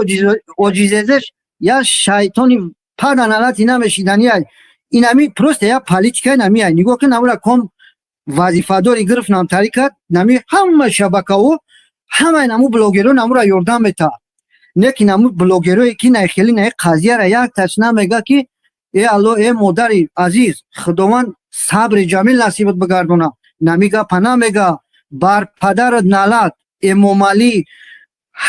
оҷизезеш я шайтони паданалати намешиданияй. Инами просто я политика намияй. Нигоҳ кун, намура ком вазифадори гирифт, намтарӣ кард, нами ҳама шабакаҳо, ҳамаи наму блогеро намура ёрдам метаҳад. Не ки наму блогерое ки най хели най қазияра як таш намега ки э Алло, э модари азиз, Худованд сабри ҷамил насибат бигардона, нами гапа намега. Бар падарат налат, Эмомалӣ,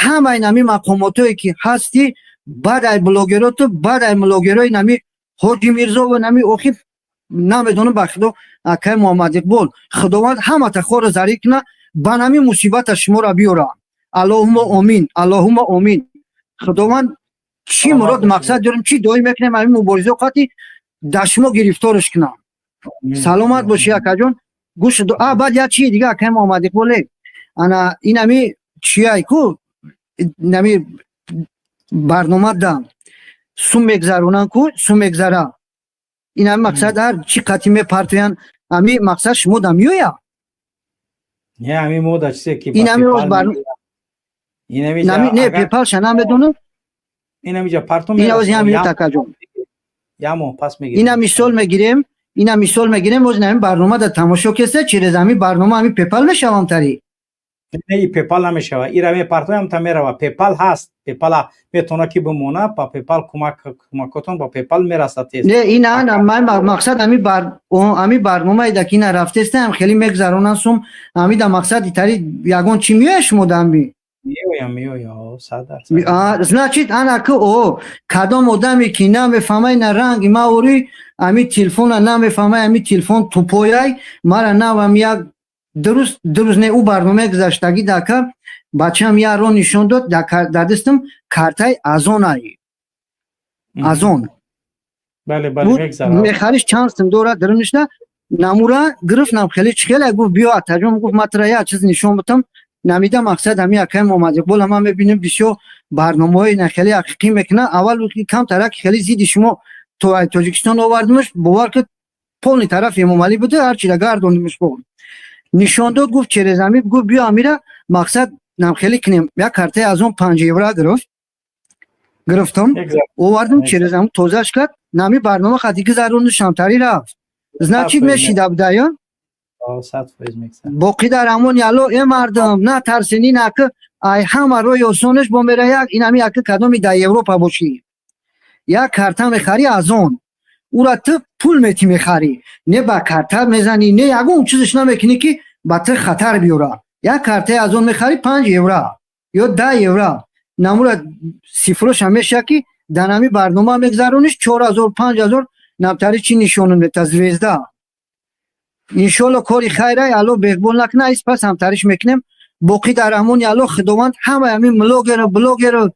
ҳамаи нами мақомотое ки ҳастӣ, баъд ай блогероту, баъд ай блогерои нами Ҳоҷи Мирзо нами охи намедонам. Ба Худо, акай Муҳаммад Иқбол, Худованд ҳамата хору зариф куна, ба нами мусибата шуморо биёра. Аллоҳума омин, аллоҳума омин. Худованд чӣ мурод мақсад дорем, чӣ дуоӣ мекунем, ҳамин мубориза қати дар шумо гирифторш кунам. Саломат бошӣ, акаҷон. Гӯш, а баъд як чии дига, акай Муҳаммад Иқболе, ана инами чияй ку, нами барнома да сум мегзаронанд ку, сум мегзара. Ин ҳами мақсад ҳар чӣ қатӣ мепартоянд, ҳами мақсад шумо да меоя? Не, ҳами мода чизе ки ин ҳами не, пепалша намедонам. Инамиҷа партом. Ин ози ҳами такаҷон. Як моҳ пас мегирем. Ина мисол мегирем, ина мисол мегирем, ози ҳами барнома да тамошо кеста, через ҳами барнома ҳами пепал мешавам тари. Не, пепал намешава. Ира мепартоям, та мерава. Пепал ҳаст, пепала метавона ки бимона, ба пепал кӯмак, кӯмакотон ба пепал мерасад тез. Не, ина ман мақсад ҳами бар ҳами барномаи да ки ина рафтестам, хеле мегзаронанд сум, ҳами да мақсади тари ягон чӣ меоя шумо да ҳами? Меоям, меоя, 100%. Значит, ана ки о кадом одаме ки намефаҳмай на ранги маори ҳами телефона намефаҳмай, ҳами телефон тупояй. Мара навам як дуруст дуруст не, ӯ барномаи гузаштагӣ дака бачаам як ро нишон дод, дар дастам картаи Озонай, Озон мехариш, чанд сум дорад дарунишна. Намура гирифт, нам хеле чихеле гуфт: «Биё, атаҷон», гуфт, «ман тура як чиз нишон бутам». Намида мақсад ҳами акаи Муҳаммад Иқбола ман мебинем, бисёр барномаҳои на хеле ҳақиқӣ мекунад. Аввал камтарак хеле зидди шумо то Тоҷикистон овардимаш, бовар ки полный тарафи Эмомалӣ буда, ҳарчира гардондимаш, бо нишон дод, гуфт через ами, гуфт: «Биё, амира мақсад намхелӣ кунем». Як картаи аз он 5 евро гирифт, гирифтам, овардам, через ам тозаш кард, нами барнома қати гузаронду, шамтарӣ рафт. Значит, мешида буда боқӣ дар амони Алло. Э мардум, натарсен, ин ака ай ҳама роҳи осонаш бо мера як ин ами ака кадоми дар Европа бошӣ, як карта мехарӣ аз он. Ура ту пул метӣ, мехарӣ, не ба карта мезанӣ, не ягон чизаш намекунӣ, ки ба ту хатар биёра. Як картаи аз он мехарӣ, 5 евро ё 10 евро, намура сифроша меша, ки дар ҳами барнома мегзарониш, 4000, 5000 намтари чӣ нишонун мета, звезда. Иншолло, кори хайрай, Алло беҳбол накуна, из пас ҳамтариш мекунем. Боқӣ дар амони Алло. Худованд ҳамаи ҳамин блогеру блогеру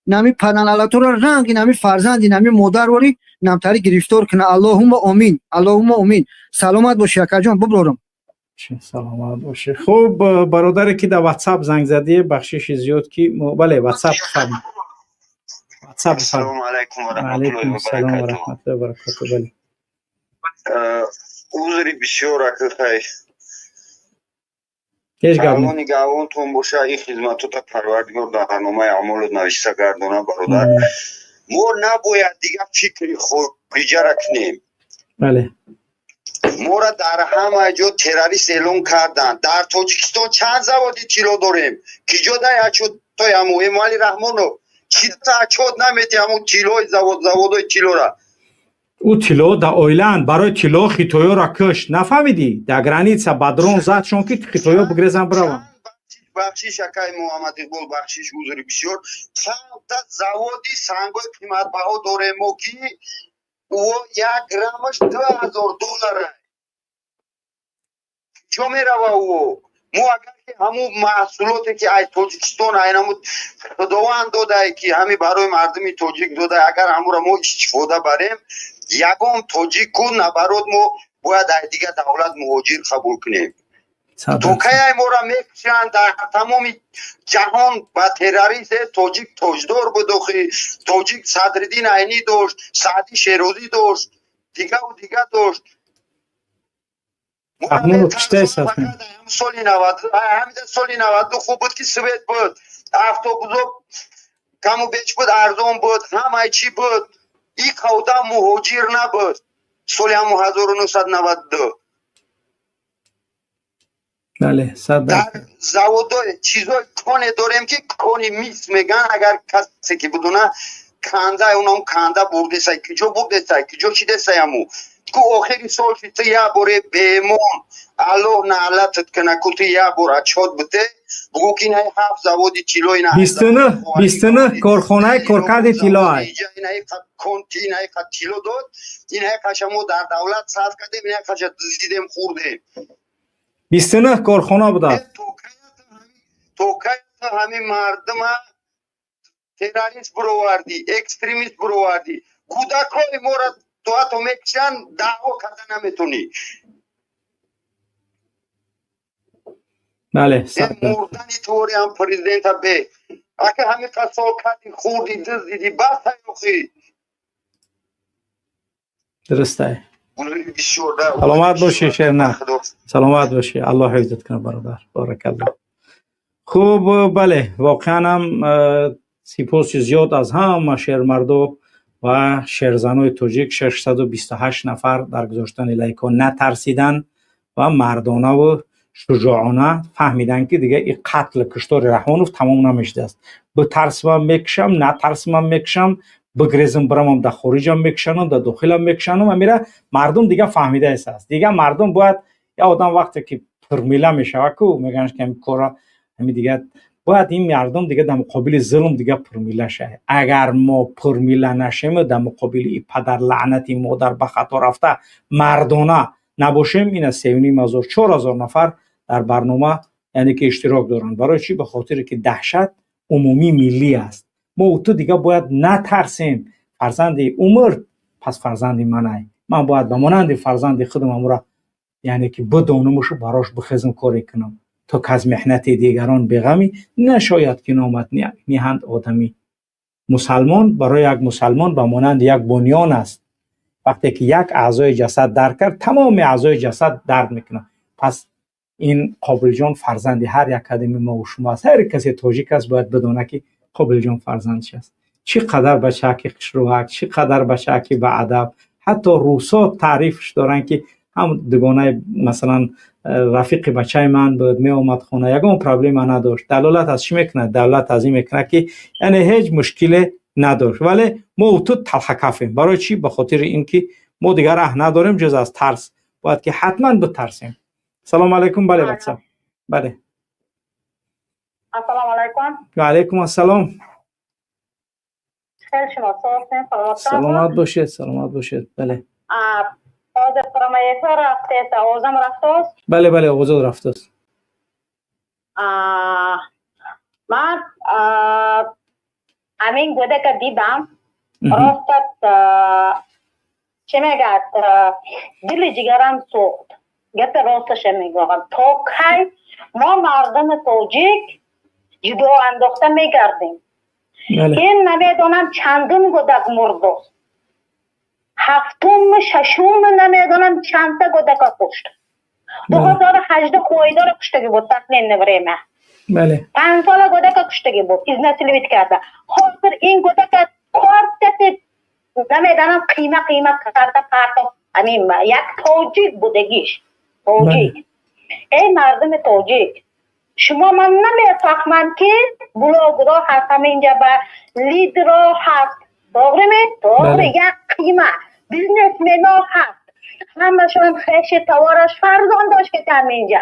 нами паданалаторо ранги нами фарзанди нами модарвори намтари гирифтор куна. Аллоҳумма омин, аллоҳумма омин. Саломат бошӣ, акаҷон, буброрам. Саломат бошӣ. Хуб, бародаре ки дар Ватсап занг задӣ, бахшиши зиёд, ки бале, Ватсап, Ватсап. Ассалому алайкум ва Алайкум раҳматуллоҳи ва ассалом ва баракатуҳ. раҳматуллоҳи ва баракатуҳ, бале. Узри бисёр, акихай. Ҳеҷ гап Алло нигаҳбонтон боша, ин хизматота Парвардигор дар ҳарномаи аъмолот навишта гардона, бародар. Мо набояд дигар фикри хориҷара кунем. Мора дар ҳама ҷо террорист эълон карданд. Дар Тоҷикистон чанд заводи тилло дорем? Ки ҷо дай отчётой ҳаму Эмомалӣ Раҳмонов? Чи отчёт намети ҳаму тиллои завод, заводои тиллора? Ӯ тилло да оилаанд. Барои тилло хитоёра кушт, нафаҳмидӣ? Дар граница ба дрон задшон, ки хитоё бигрезан, бираванд. Бахшиш, акай Муҳаммад Иқбол, бахшиш, узри бисёр. Чанда заводи сангои қиматбаҳо дорем мо, ки ӯ як граммаш 2000 доллара? Ҷо мерава ӯ? Мо агар ки ҳамун маҳсулоте, ки аз Тоҷикистон айнаму Худованд додае, ки ҳами барои мардуми тоҷик додае, агар ҳамуро мо истифода барем, ягон тоҷику набарод мо бояд аз дигар давлат муҳоҷир қабул кунем. То кай моро мекушанд дар тамоми ҷаҳон ба террорист? Тоҷик тоҷдор буд охи, тоҷик Садриддин Айнӣ дошт, Саъди Шерозӣ дошт, дигаву дига дошт. Соли 90, ҳамида соли 92 хуб буд, ки свет буд, автобусо каму беш буд, арзон буд, ҳамаи чӣ буд. И қавда муҳоҷир набуд соли ҳаму 1992. Бале, сад. Дар заводои чизои коне дорем, ки кони мис меган, агар касе ки бидуна, канда унам канда бурдесай, киҷо бурдесай, киҷо чидесай аму ку? Охири сол чи ту як боре бемон, Аллоҳ наълатат кана ку, ту як бор отчёт бите, бугӯ, ки инаи ҳафт заводи тилло, ина 29, 29 корхонаи коркарди тилло ай. Конти инаи қад тилло дод, инаи қаша мо дар давлат сарф кардем, инаи қаша дуздидем, хӯрдем. 29 корхона будааст. То кай ҳамин мардума террорист буровардӣ, экстремист буровардӣ? Кӯдакҳои моро то ҳатто мекушанд, даъво карда наметонӣ. Бале. Мурдани тувориам президента бе ака ҳамин қад сол кардӣ, хӯрдӣ, дуздидӣ, бас охи. Дурустай. Саломат бошӣ, Шернах, саломат бошӣ, Аллоҳ ҳифзат кунад, бародар, баракалло. Хуб, бале, воқеан ҳам сипоси зиёд аз ҳама шермардо ва шерзанои тоҷик, 628 нафар дар гузоштани лайкҳо натарсидан ва мардонаву шуҷоона фаҳмиданд, ки дига и қатлу куштори Раҳмонов тамом намешудааст. Битарсимам мекушам, натарсимам мекушам, бигрезам бирамам дар хориҷам мекушанам, дар дохилам мекушанам. Амира мардум дига фаҳмидаест. Дига мардум бояд, я одам вақте ки пурмила мешава ку, мегӯянд, ки ҳами кора ҳами дига бояд ин мардум дига дар муқобили зулм дига пурмила шавад. Агар мо пурмила нашем, дар муқобили и падар лаънати модар ба хато рафта мардона набошем, ина 3500, 4000 нафар дар барнома, яъне ки иштирок доранд. Барои чӣ? Ба хотире ки даҳшат умумӣ миллӣ аст. Мо ту дига бояд натарсем. Фарзанди умр пас фарзанди манай, ман бояд ба монанди фарзанди худам амура, яъне ки бидонамушу барош бихезм, коре кунам, то ки аз меҳнати дигарон беғамӣ нашояд, ки номат ниҳанд одамӣ. Мусалмон барои як мусалмон ба монанди як бунён аст. Вақте ки як аъзои ҷасад дард кард, тамоми аъзои ҷасад дард мекунад. Пас ин Қобилҷон фарзанди ҳар як кадами мову шумо аст. Ҳар касе тоҷик аст, бояд бидона, ки Қобилҷон фарзандш аст. Чӣ қадар бачааки хушрӯҳак, чӣ қадар бачааки баадаб. Ҳатто русо таърифш доранд, ки ҳам дугонаи, масалан, рафиқи бачаи ман буд, меомад хона, ягон проблема надошт. Далолат аз чӣ мекунад? Давлат аз ин мекунад, ки яъне ҳеҷ мушкиле надошт. Вале мо ту талхакафем. Барои чӣ? Ба хотири ин ки Мо дигар раҳ надорем ҷуз аз тарс. Бояд ки ҳатман битарсем. Салом алайкум, бале, ватсап. Бале. Ассалому алайкум. Ва алайкум ассалом. Хеле шумо соҳтен, саломат. Саломат бошед, саломат бошед. Бале. Ҳозир прямой эфир рафтест, овозам рафтааст? Бале, бале, овозот рафтааст. Ман ҳамин гӯдака дидам, ростат чӣ мегӯяд, дили ҷигарам сӯхт. Гапи росташа мегӯям. То кай мо мардуми тоҷик ҷудо андохта мегардем? Ин намедонам чандум гӯдак мурдост. Ҳафтуму шашуму намедонам чандта гӯдака кушт. 2018 қоидора куштагӣ буд последнее время. 5 сола гӯдака куштагӣ буд, изнасиловать карда. Ҳозир ин гӯдака кортати намедонам қийма қийма карда партофт. Ҳамин як тоҷик будагиш. Тоҷик. Эй мардуми тоҷик, шумо ман намефаҳмам ки блогро ҳаст, ҳаминҷа ба лидро ҳаст. Тоғриме? Тоғри, як қийма. Бизнесмено ҳаст. Ҳамашон хеши товараш фарзандош ки ҳаминҷа.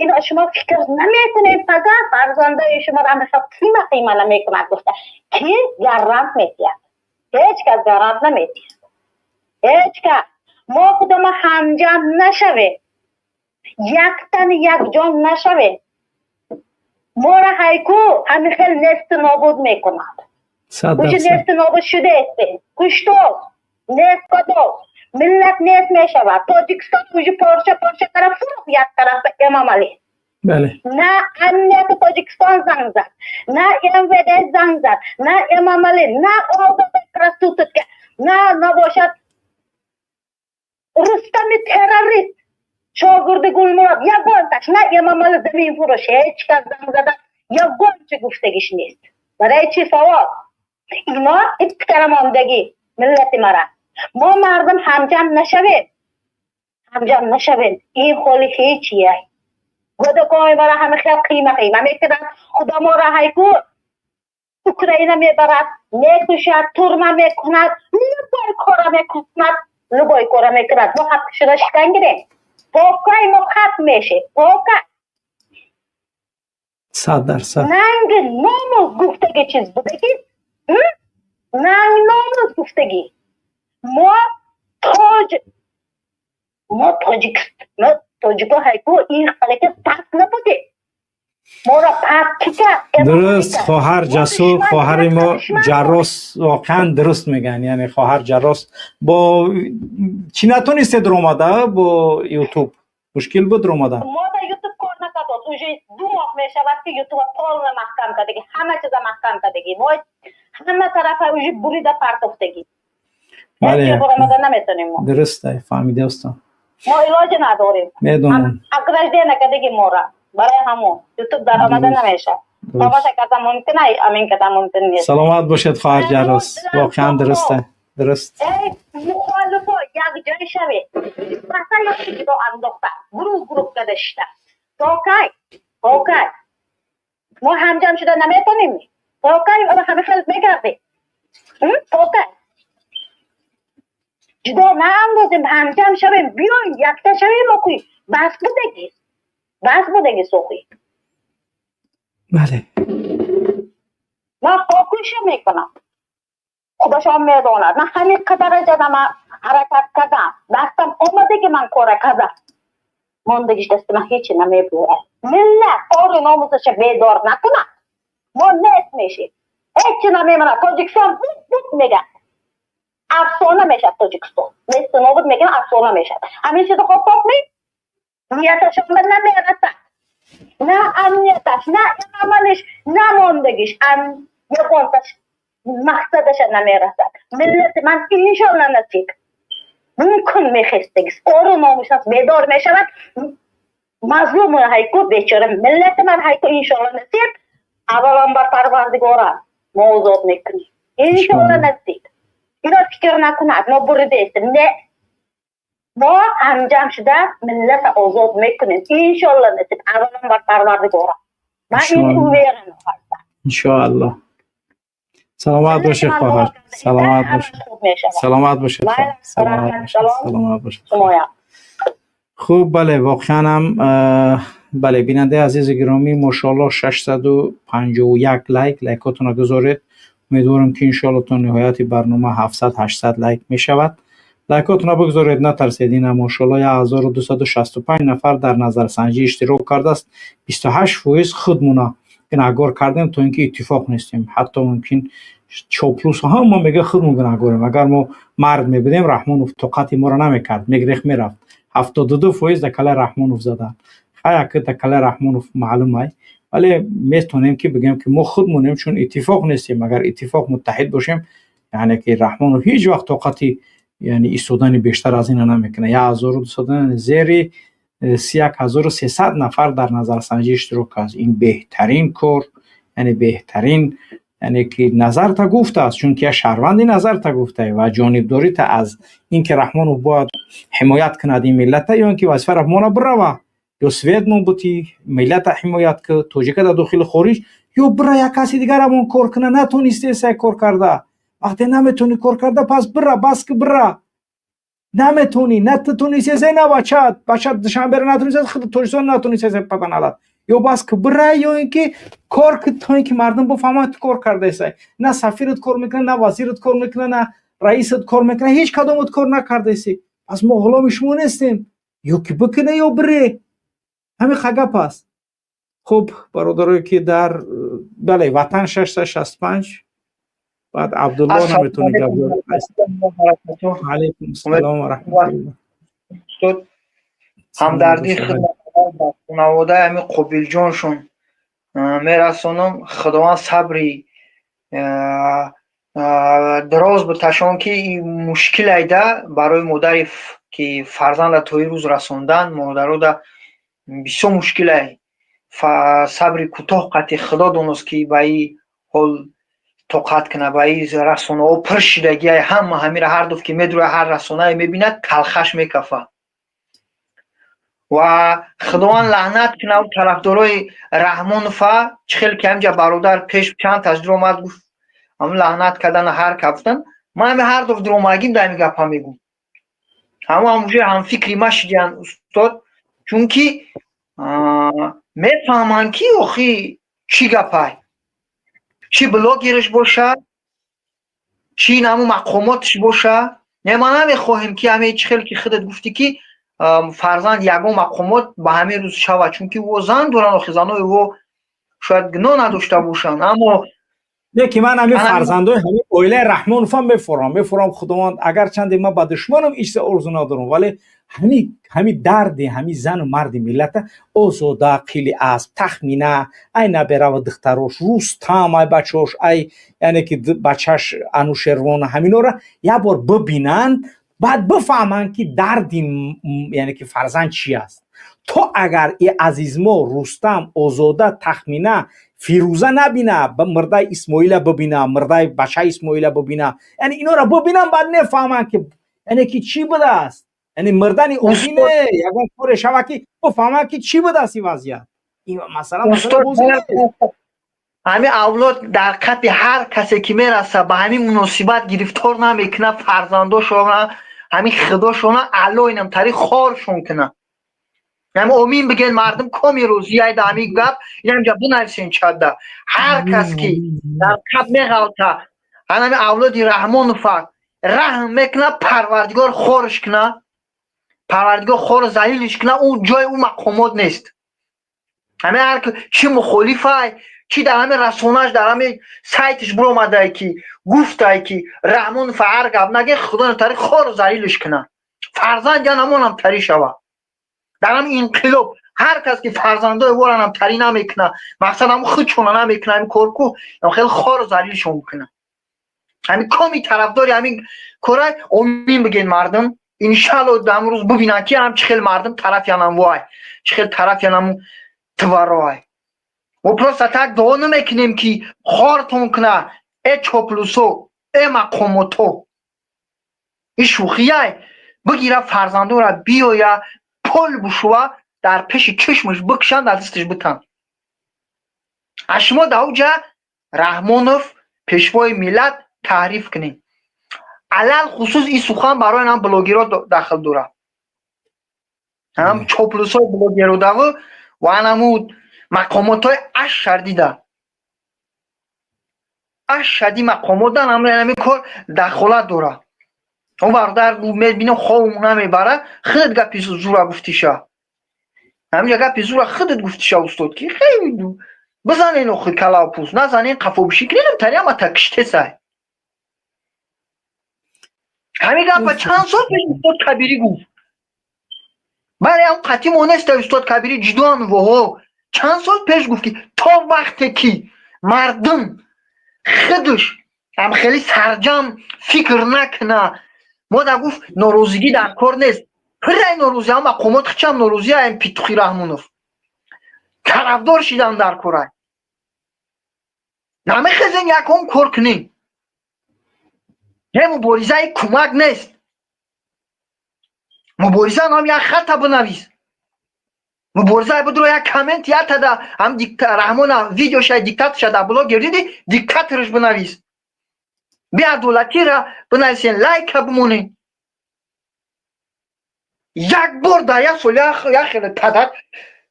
Ино шумо фикр намекунед, фақат фарзандаи шумо ҳамеша қийма қийма намекунад гуфта. Ки гарант метиҳад? Ҳеҷ кас гарант наметиҳад. Ҳеҷ кас. Мо худама ҳамҷам нашавем. Яктан якҷон нашавем. Моро ҳайку ҳамин хел несту нобуд мекунад. Уже несту нобуд шудаестем. Куштоз, нест кадоз. Миллат нест мешавад. Тоҷикистон уже порча порча тараф фурӯх як тараф Эмомалӣ. На амнияти Тоҷикистон занг зад, на МВД занг зад, на Эмомалӣ, на Озода Красутовка, на набошад Рустами террорист, шогирди Гулмурод, ягонташ, на Эмомалӣ заминфурӯш, ҳеҷ кас занг зада ягонча гуфтагиш нест. Барои чӣ савол? Ино иттикарамондагӣ миллати мара. Мо мардум ҳамҷам нашавем. Ҳамҷам нашавем. Ин холи ҳеҷ яй. Гӯдакои мара ҳама хел қийма қийма мекунанд. Худо моро ҳайку Украина мебарад, мекушад, турма мекунад, любой кора мекунад, любой кора мекунад. Мо ҳақ шуда шикан гирем. То кай мо хат мешем? То кай? 100%. Нанги номус гуфтаги чиз будаги? Нанг номус гуфтагӣ. Мо тоҷ мо тоҷик мо тоҷико ҳайку ин халаки паст набудем. Моро паст ки кард? Дуруст, хоҳар Ҷасур, хоҳари мо Ҷаррос воқеан дуруст мегӯянд. Яъне хоҳар Ҷаррос бо чӣ натонистед омада бо Ютуб? Мушкил буд омада? Мо дар Ютуб кор накардод. Уже 2 моҳ мешавад ки Ютуба полный маҳкам кардагӣ, ҳама чиза маҳкам кардагӣ. Мо ҳама тарафа уже бурида партофтагӣ. Ҳеҷ омада наметонем мо. Дуруст, фаҳмида устод. Мо илоҷе надорем. Медонам. Ограждение кардагӣ мора. Барои ҳамон Ютуб дар омада намешавад. Тамоша кардан мумкин ай, амин кардан мумкин нест. Саломат бошед, хоҳар Ҷаррос. Воқеан дуруст. Дуруст. Эй мухолифо, як ҷой шавед. Масалан, як ҷудо андохта, гурӯҳ гурӯҳ карда шишта. То кай? То кай? Мо ҳамҷам шуда наметонем? То кай ҳама хел мегардем? То кай? Ҷудо наандозем, ҳамҷам шавем, биёем, якта шавем окуй. Бас будагӣ. Бас будагӣ сохӣ. Бале. Ман хокуша мекунам. Худошон медонад. Ман ҳамин қадар ҷадама ҳаракат кардам. Дастам омаде ки ман кора кардам. Мондагиш дасти ман ҳечи намебурад. Миллат ори номусаша бедор накунад. Мо нест мешем. Ҳечи намемонад. Тоҷикистон буд буд мегӯяд. Афсона мешавад Тоҷикистон. Несту нобуд мекунад, афсона мешавад. Ҳамин чизо хоб ми? Нияташон ба намерасад. На амнияташ, на амалиш, на мондагиш, ягонташ мақсадаша намерасад. Миллати ман иншолла насиб. Мумкин мехестагис. Ору номусаш бедор мешавад. Мазлуму ҳайку бечора миллати ман ҳайку иншолла насиб. Аввалан бар Парвардигора мо озод мекунем. Иншолла насиб. Ино фикр накунад, мо буридаестем. Не. Мо ҳамҷам шуда миллата озод мекунем. Иншолла насиб. Аввалан бар Парвардигора. Ман ин уверен ҳастам. Иншоаллоҳ. Саломат бошед, хоҳар. Саломат бошед. Хуб мешавад. Саломат бошед. Саломат. Саломат бошед. Шумоям. Хуб, бале, воқеан ҳам, бале, бинандаи азизи гиромӣ, мошоалло, 651 лайк. Лайкотонро гузоред. Умедворам, ки иншоалло то ниҳояти барнома 700, 800 лайк мешавад. Лайкотонро бигузоред, натарсед. Ина, мошоалло, 1265 нафар дар назарсанҷӣ иштирок кардааст. 28% худмона гунаҳгор кардем, то ин ки иттифоқ нестем. Ҳатто мумкин чоплус ҳама мега, худмон гунаҳгорем. Агар мо мард мебудем, Раҳмонов тоқати моро намекард, мегрех, мерафт. 72% дар калаи Раҳмонов заданд. Хай, ака, дар калаи Раҳмонов маълум ай, вале метавонем ки бигӯем, ки мо худмонем, чун иттифоқ нестем. Агар иттифоқ, муттаҳид бошем, яъне ки Раҳмонов ҳеҷ вақт тоқати, яъне, истодани бештар аз ина намекунад. 1200, зери 31 300 нафар дар назарсанҷӣ иштирок кард. Ин беҳтарин кор, яъне беҳтарин, яъне ки назарта гуфтааст, чунки як шаҳрванди назарта гуфтае ва ҷонибдорита аз ин ки Раҳмонов бояд ҳимоят кунад ин миллата, ё ин ки вазифаро мона бирава, ё свет мобути миллата ҳимоят ки тоҷика дар дохили хориҷ, ё бира як каси дигар ҳамон кор куна. Натонистеса кор карда. Вақте наметавонӣ кор карда, пас бира, бас ки, бира. Наметавонӣ, на тутонистеса, на бачаат, бачаат Душанберо натонистеса, худ Тоҷикистон натонистеса паданалат. Ё бас ки, бира, ё ин ки кор ки, то ин ки мардум бифаҳманд, ту кор кардаеса. На сафират кор мекунад, на вазират кор мекунад, на раисат кор мекунад, ҳеҷ кадомат кор накардаеси. Пас мо ғуломи шумо нестем. Ё ки бикуне, ё бире. Ҳамин гап аст. Хуб, бародарое ки дар, бале, ватан 665, баъд Абдулло наметавонӣ гап. Алайкум ассалом ва раҳматуллоҳ. Устод, ҳамдардии хидмат ба хонаводаи ҳамин Қобилҷоншон мерасонам. Худованд сабри дароз биташон, ки мушкил айда барои модари, ки фарзанда то ин рӯз расондан, модарода бисёр мушкилай. Сабри кӯтоҳ қати Худо доност, ки ба ин ҳол тоқат кунад. Ба ин расонаҳо пур шидагиай, ҳама ҳамира ҳар дуф ки медурад, ҳар расонае мебинад, талхаш мекафад. Ва Худованд лаънат кунад тарафдорои Раҳмонова. Чӣ хел ки ҳамҷа бародар пеш чанд таш дуромад, гуфт, ҳамн лаънат кардана ҳар кафтан. Ман ҳами ҳар дуф дуромагим, дар ҳами гапа мегӯм, ҳамо ҳамуҷои ҳамфикри ма шидиян, устод, чунки мефаҳманд, ки охи чӣ гапай, чӣ блогерш боша, чӣ наму мақомотш боша. Не, ма намехоҳем, ки ҳаме чӣ хел ки худат гуфтӣ, ки фарзанд ягон мақомот ба ҳамин рӯз шавад, чунки ӯ зан доранд. Охи занои ӯ шояд гуноҳ надошта бошанд, аммо Не, ки ман ҳамин фарзандои ҳамин оилаи Раҳмоновам мефорам. Худованд, агарчанде ман ба душманам ҳеҷ орзу надорам, вале ҳами дарди ҳами зану марди миллата, Озода, Қили асп, Тахмина, ай набераву духтарош, Рустам, ай бачаош, ай, яъне ки бачаш Анушервона, ҳаминора як бор бибинанд, баъд бифаҳманд, ки дарди, яъне ки фарзанд чи аст. То агар и азизмо Рустам, Озода, Тахмина, Фирӯза набина, мирдаи Исмоила бибина, мирдаи бачаи Исмоила бибина, яъне инора бибинам, баъд нефаҳманд, ки, яъне ки, чӣ будааст. Яъне мирдани оддӣ не, ягон коре шава, ки бифаҳманд, ки чӣ будааст ин вазъият, ин масъала. Ҳамин авлод дар қати ҳар касе ки мераса, ба ҳамин муносибат гирифтор намекунад фарзандошона. Ҳамин худошона алло инам тари хоршон кунад. Ҳами омин бигӯен, мардум коми рӯзияйда. Ҳамин гап инамҷа бинависен чада. Ҳар кас ки дар қаб меғалта, ҳанами авлоди Раҳмонова раҳм мекунад, Парвардигор хорш кунад, Парвардигор хору залилиш кунад. Ӯ ҷои ӯ мақомот нест. Ҳамин ҳар чӣ мухолифай, чӣ дар ҳамин расонааш, дар ҳамин сайтиш биромадае, ки гуфтае, ки Раҳмонова ҳар гап наге, Худо тари хору залилиш кунад, фарзанд ян ҳамонам тарӣ шавад. Дар ҳамин инқилоб ҳар кас ки фарзандои воранам тарӣ намекунад, мақсад ҳамн худшона намекунад, ҳамин корку хеле хору залилшон мекунад. Ҳамин коми тарафдори ҳамин корай омин бигӯен, мардум. Иншалло, ҳамн рӯз бибинанд, ки ҳам чӣ хел мардум тарафи янам вай, чӣ хел тарафи янаму твароай. Мо просто так дуо намекунем, ки хортон куна, э чоплусо, э мақомото. Ин шӯхияй. Бигира фарзандора, биёя, пол бушува, дар пеши чишмаш бикшанд, дар дасташ битан. Аз шумо дар уҷа Раҳмонов пешвои миллат таъриф кунем. Алалхусус ин сухан барои ҳам блогерҳо дахл дорад. Ҳам чоплусҳои блогеродаву ва анаму мақомотҳои ашшадида. Ашшади мақомотдан ҳамин кор дахолат дорад. О бародар мебинам хобам намебарад, худат гапи зура гуфтиша. Ҳаминҷа гапи зура худат гуфтиша устод ки хеле бизанен охи калавпӯст, назанен қафобишӣ куненам тари ҳама та киштесай. Ҳамин гапа чанд сол пеш устод Кабирӣ гуфт. Бале ҳам қатъи мо неста устод Кабирӣ ҷудоан воҳо. Чанд сол пеш гуфт ки то вақте ки мардум худаш ҳам хеле сарҷам фикр накуна, мо да гуфт норозигӣ дар кор нест. Пирай норозӣ ҳам мақомот хичам норозӣ аем Петухи Раҳмонов. Тарафдор шидан дар корай. Намехезен яком кор кунем. Не муборизаи кӯмак нест. Мубориза ҳам як хата бинавис. Мубориза будро як коммент ятада ҳам Раҳмона видеоша диктаторша дар блогер диди диктаторш бинавис. Беадолатира бинависен, лайка бимонен. Як бор дар як сол як хеле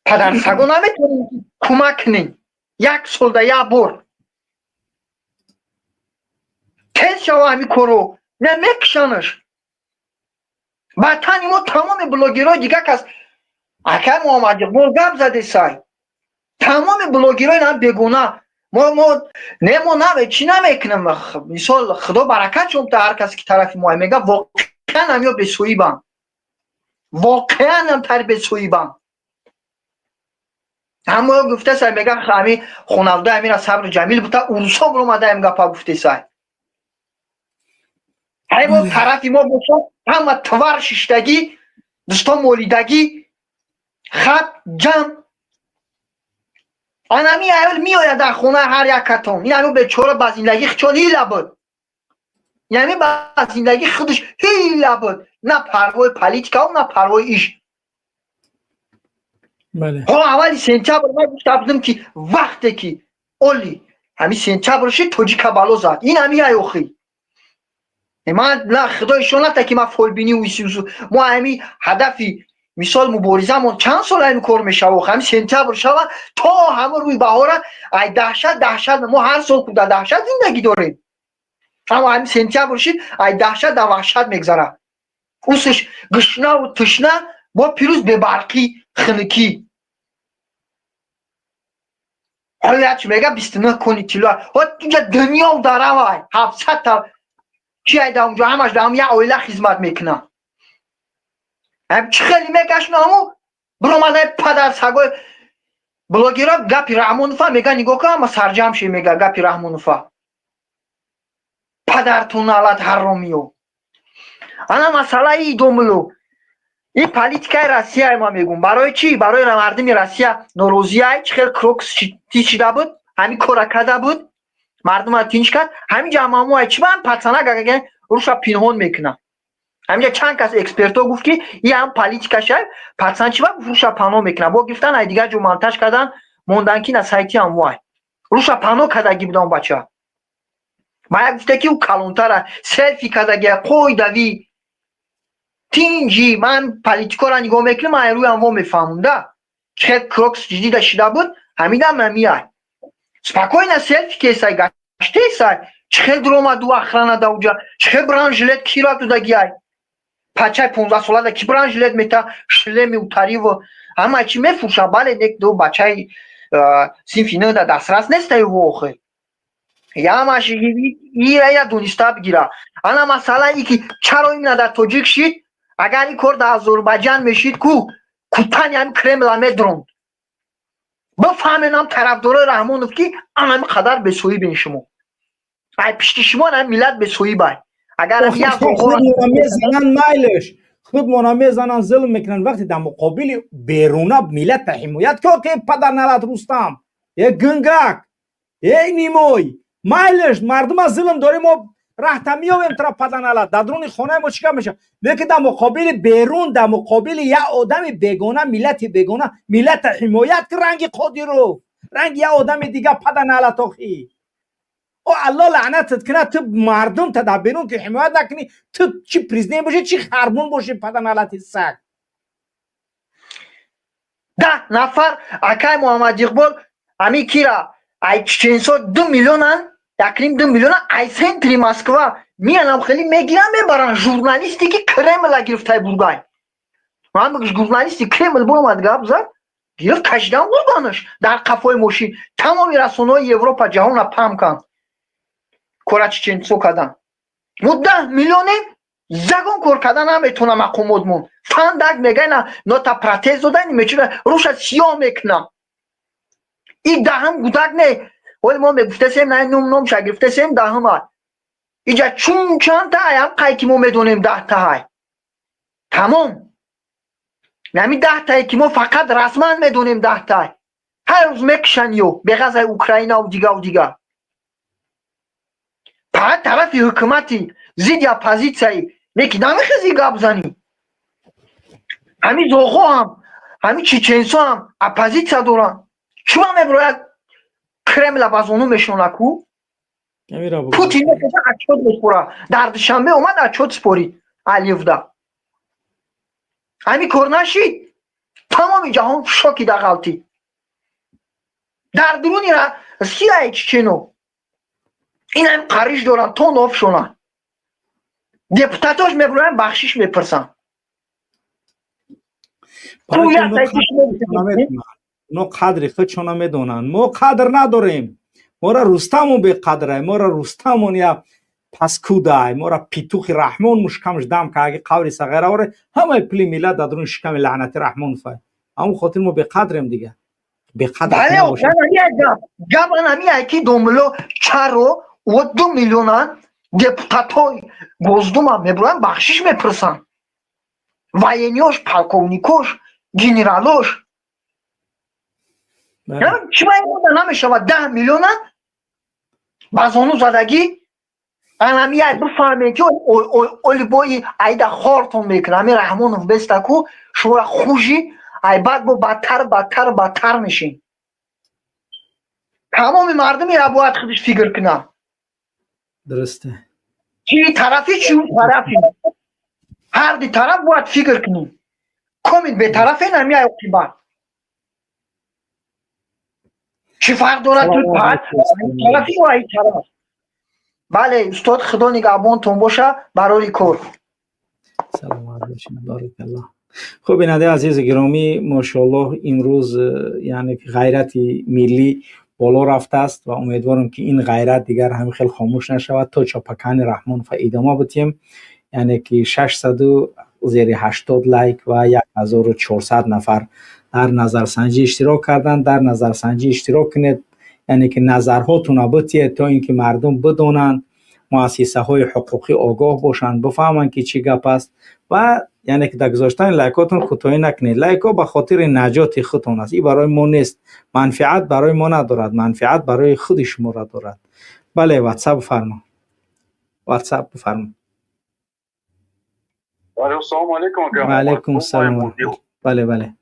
падарсаго наметавонем кӯмак кунем. Як сол дар як бор. Тез шава ҳамин корро, не мекушанаш. Ба тани мо тамоми блогерҳои дигар кас акай Муҳаммад Иқбол гап задесай. Тамоми блогерҳои нам бегуна. Мо не мо наме чӣ намекунем. Мисол Худо баракат шон та ҳар касе ки тарафи мо мега воқеан ҳам ё бесоҳибам. Воқеан ҳам тари бесоҳибам. Ҳамо гуфтесай мега ҳами хонаводаи ҳамина Сабри Ҷамил бута урусо биромада ҳам гапа гуфтесай. Ҳай мо тарафи мо бошад ҳама твар шиштагӣ, дусто молидагӣ, хат ҷамъ. Анами аёл меояд дар хонаи ҳар як катон. Ин ҳамин бечора ба зиндагӣ хичон ҳила буд. Ин ҳамин ба зиндагӣ худаш ҳила буд. На парвои политикаву на парвои иш. Ҳо аввали сентябр ман гуфта будам ки вақте ки оли ҳамин сентябр шид тоҷика бало зад. Ин ҳамин ай охи. Ман на Худо ишон ната ки ман фолбинӣ уисусу. Мо ҳамин ҳадафи мисол муборизамон чанд сол ҳамин кор мешава, ҳамин сентябр шава то ҳамон рӯи баҳора ай даҳшат даҳшат мо ҳар сол ку дар даҳшат зиндагӣ дорем. Аммо ҳамин сентябр шид ай даҳшат дар ваҳшат мегзарад. Усш гушнаву тушна бо пирӯз бебарқӣ хунукӣ. Ҳоло як чи мега 29 кони тилло. Ҳо инҷа дунё даравай 700 та чи ай дар онҷо ҳамаш дар як оила хизмат мекунад. Чӣ хеле мекашна ҳаму биромадаи падарсагои блогерҳо гапи Раҳмонова мега нигоҳ кун ҳама сарҷам ши мега гапи Раҳмонова. Падартун налат ҳаромиё. Ана масъалаи идомулу. Ин политикаи Россия ман мегӯм. Барои чӣ? Барои мардуми Россия норозиай чӣ хел крокус тинч шида буд, ҳамин кора карда буд, мардумро тинч кард. Ҳамин ҷамъамоай чӣ ба пацанак агар руша пинҳон мекунад. Ҳаминҷа чанд кас экспертҳо гуфт ки ин ҳам политикашай, пацан чӣ ба руша паноҳ мекунад. Бо гирифтан ай дигар ҷо монтаж кардан, мондан ки на сайти ҳамвай. Руша паноҳ кардагӣ буда он бача. Ба як гуфта ки ӯ калонтара селфи кардагия қоидави тинҷи. Ман политикоро нигоҳ мекунам, ай рӯи ҳамво мефаҳмам да. Чӣ хел крокс ҷидида шида буд, ҳаминам намиай. Спокойно селфи кесай, гаштесай. Чӣ хел дуромад ӯ охрана да уҷа, чӣ хел бронежилет кира дудагиай. Пачаи 15 солада ки бронежилет мета, шлеми утариву ҳама чӣ мефурӯшанд. Бале, нек ду бачаи синфи нӯда дастрас нестай ӯ охир. Ямаш ира дониста бигира. Ана масъала и ки чаро имна дар тоҷик шид, агар ин кор дар Озарбайҷан мешид ку кутани ҳами Кремла медронд. Бифаҳменам тарафдорои Раҳмонов ки анами қадар бесоҳибен шумо. Ай пишти шумо ана миллат бесоҳибай. Агар мезананд майлеш, худмона мезананд, зулм мекунанд, вақте дар муқобили беруна миллата ҳимоят ко ки падар налат Рустам, э гунгак, эй нимой, майлеш мардума зулм дорем, мо раҳта меёбем тара падар налат, дар дуруни хонаи мо чӣ гап мешавад? Лекин дар муқобили берун, дар муқобили як одами бегона, миллати бегона, миллата ҳимоят ки ранги Қодиров, ранги як одами дигар падар налат охи. О Аллоҳ лаънатат кунад, ту мардум та дар берун ки ҳимоят накунӣ, ту чӣ президент бошӣ, чӣ харбун бошӣ, паданалати саг. 10 нафар акай Муҳаммад Иқбол ами кира ай чеченсо 2 миллионан, 1,5-2 миллиона ай центри Москва миянам хеле мегиран мебаран журналисте ки Кремла гирифтай бургай. Ман журналисти Кремл буромад гап зад, гирифт кашидан бурданаш дар қафои мошин. Тамоми расонаҳои Европа ҷаҳона пам кан. Кора чеченсо кардан. Мо 10 миллионем, загон кор кардан наметавона мақомотмон. Фандак мегӯян нота протез додан мечуна руша сиёҳ мекунам. И даҳам гудак не. Ҳоли мо мегуфтасем на ном номша гирифтасем даҳама. Иҷа чун чандта аям қай ки мо медонем 10 таҳай. Тамом. Нами 10 тае ки мо фақат расман медонем 10 тай. Ҳар рӯз мекушанд ё беғазай Украинаву дигаву дигар. Фақат тарафи ҳукумати зидди оппозитсияи леки намехези гап занӣ. Ҳамин зоғҳо ҳам, ҳамин чеченсо ҳам оппозитсия доранд. Чума мебирояд Кремла ба зону мешонад ку? Путин мекаша отчёт меспора. Дар Душанбе омад отчёт спорид Алиевда. Ҳамин кор нашид, тамоми ҷаҳон шоки дағалтид. Дар дуруни Россияи чечено ин ҳам қариш доранд то нофшонанд. Депутатош мебироянд бахшиш мепурсанд. Оно қадри худшона медонанд. Мо қадр надорем. Мора Рустамон беқадрай, мора Рустамон я паскудай, мора петухи Раҳмон мушкамш дам кааги қаври сағира оре, ҳамаи пули миллат дар дуруни шиками лаънати Раҳмон фай. Ҳамон хотир мо беқадрем дига. Беқадр Бале, гап ҳамин ки домуло чаро о 2 миллионан депутатҳои Госдума мебироянд бахшиш мепурсанд. Военниёш, полковникош, генералош. Чима имода намешавад 10 миллиона ба зону задагӣ анами як бифаҳмед ки олибои айда хортон мекунад. Ҳамин Раҳмонов бестаку шуморо хужи ай баъд бо бадтар бадтар бадтар мешин. Тамоми мардумира бояд худаш фикр кунад. Дурусте. Чӣ тарафи, чӣ тарафи. Ҳар ду тараф бояд фикр кунем. Комил бетарафе намеай оқибат. Чӣ фарқ дорад ту тарафи ё ай тараф? Бале, устод, Худо нигаҳбонтон боша барори кор. Саломат бошед, баракаллоҳ. Хуб, бинандаи азизу гиромӣ, мошоаллоҳ имрӯз яъне ғайрати миллӣ боло рафтааст ва умедворам ки ин ғайрат дигар ҳамин хел хомӯш нашавад то чопакани Раҳмонова идома бутем. Яъне ки 680 лайк ва 1400 нафар дар назарсанҷӣ иштирок карданд. Дар назарсанҷӣ иштирок кунед, яъне ки назарҳотонро битиед то ин ки мардум бидонанд, муассисаҳои ҳуқуқӣ огоҳ бошанд, бифаҳманд ки чӣ гап аст ва яъне ки дар гузоштани лайкотон кӯтоҳӣ накунед. Лайкҳо ба хотири наҷоти худтон аст, ин барои мо нест, манфиат барои мо надорад, манфиат барои худи шуморо дорад. Бале, ватсап бифармо, ватсап бифармо. Салому алейкум. Ва алейкум салом. Бале, бале.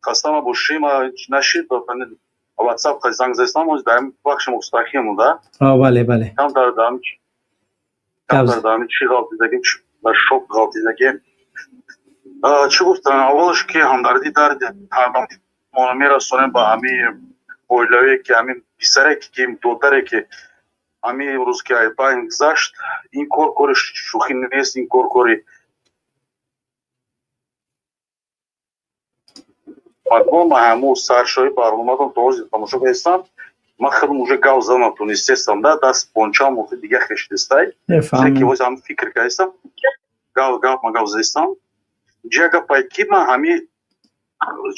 Хаста набошӣ, нашид ватсап занг застам, дар бахши мустақим да. Бале, бале. Камтар дар чӣ ғалтидагӣ, дар шок ғалтидагӣ. Чӣ гуфтам, аввалаш ки ҳамдардӣ дарди ҳамоно мерасонем ба ҳамин оилаве ки ҳамин писаре ки додаре ки ҳамин рӯз ки байн гузашт, ин кор кори шӯхӣ нест, ин кор кори мардум. Ҳамун саршои барноматон то ҳозир тамошо кардастам. Ман худам уже гав задам натонистестам да, даст пончам охи дига хештестай. Ки ҳозир ҳам фикр кардастам, гав гав ма гав задистам. Ҷия гапай ки ман ҳами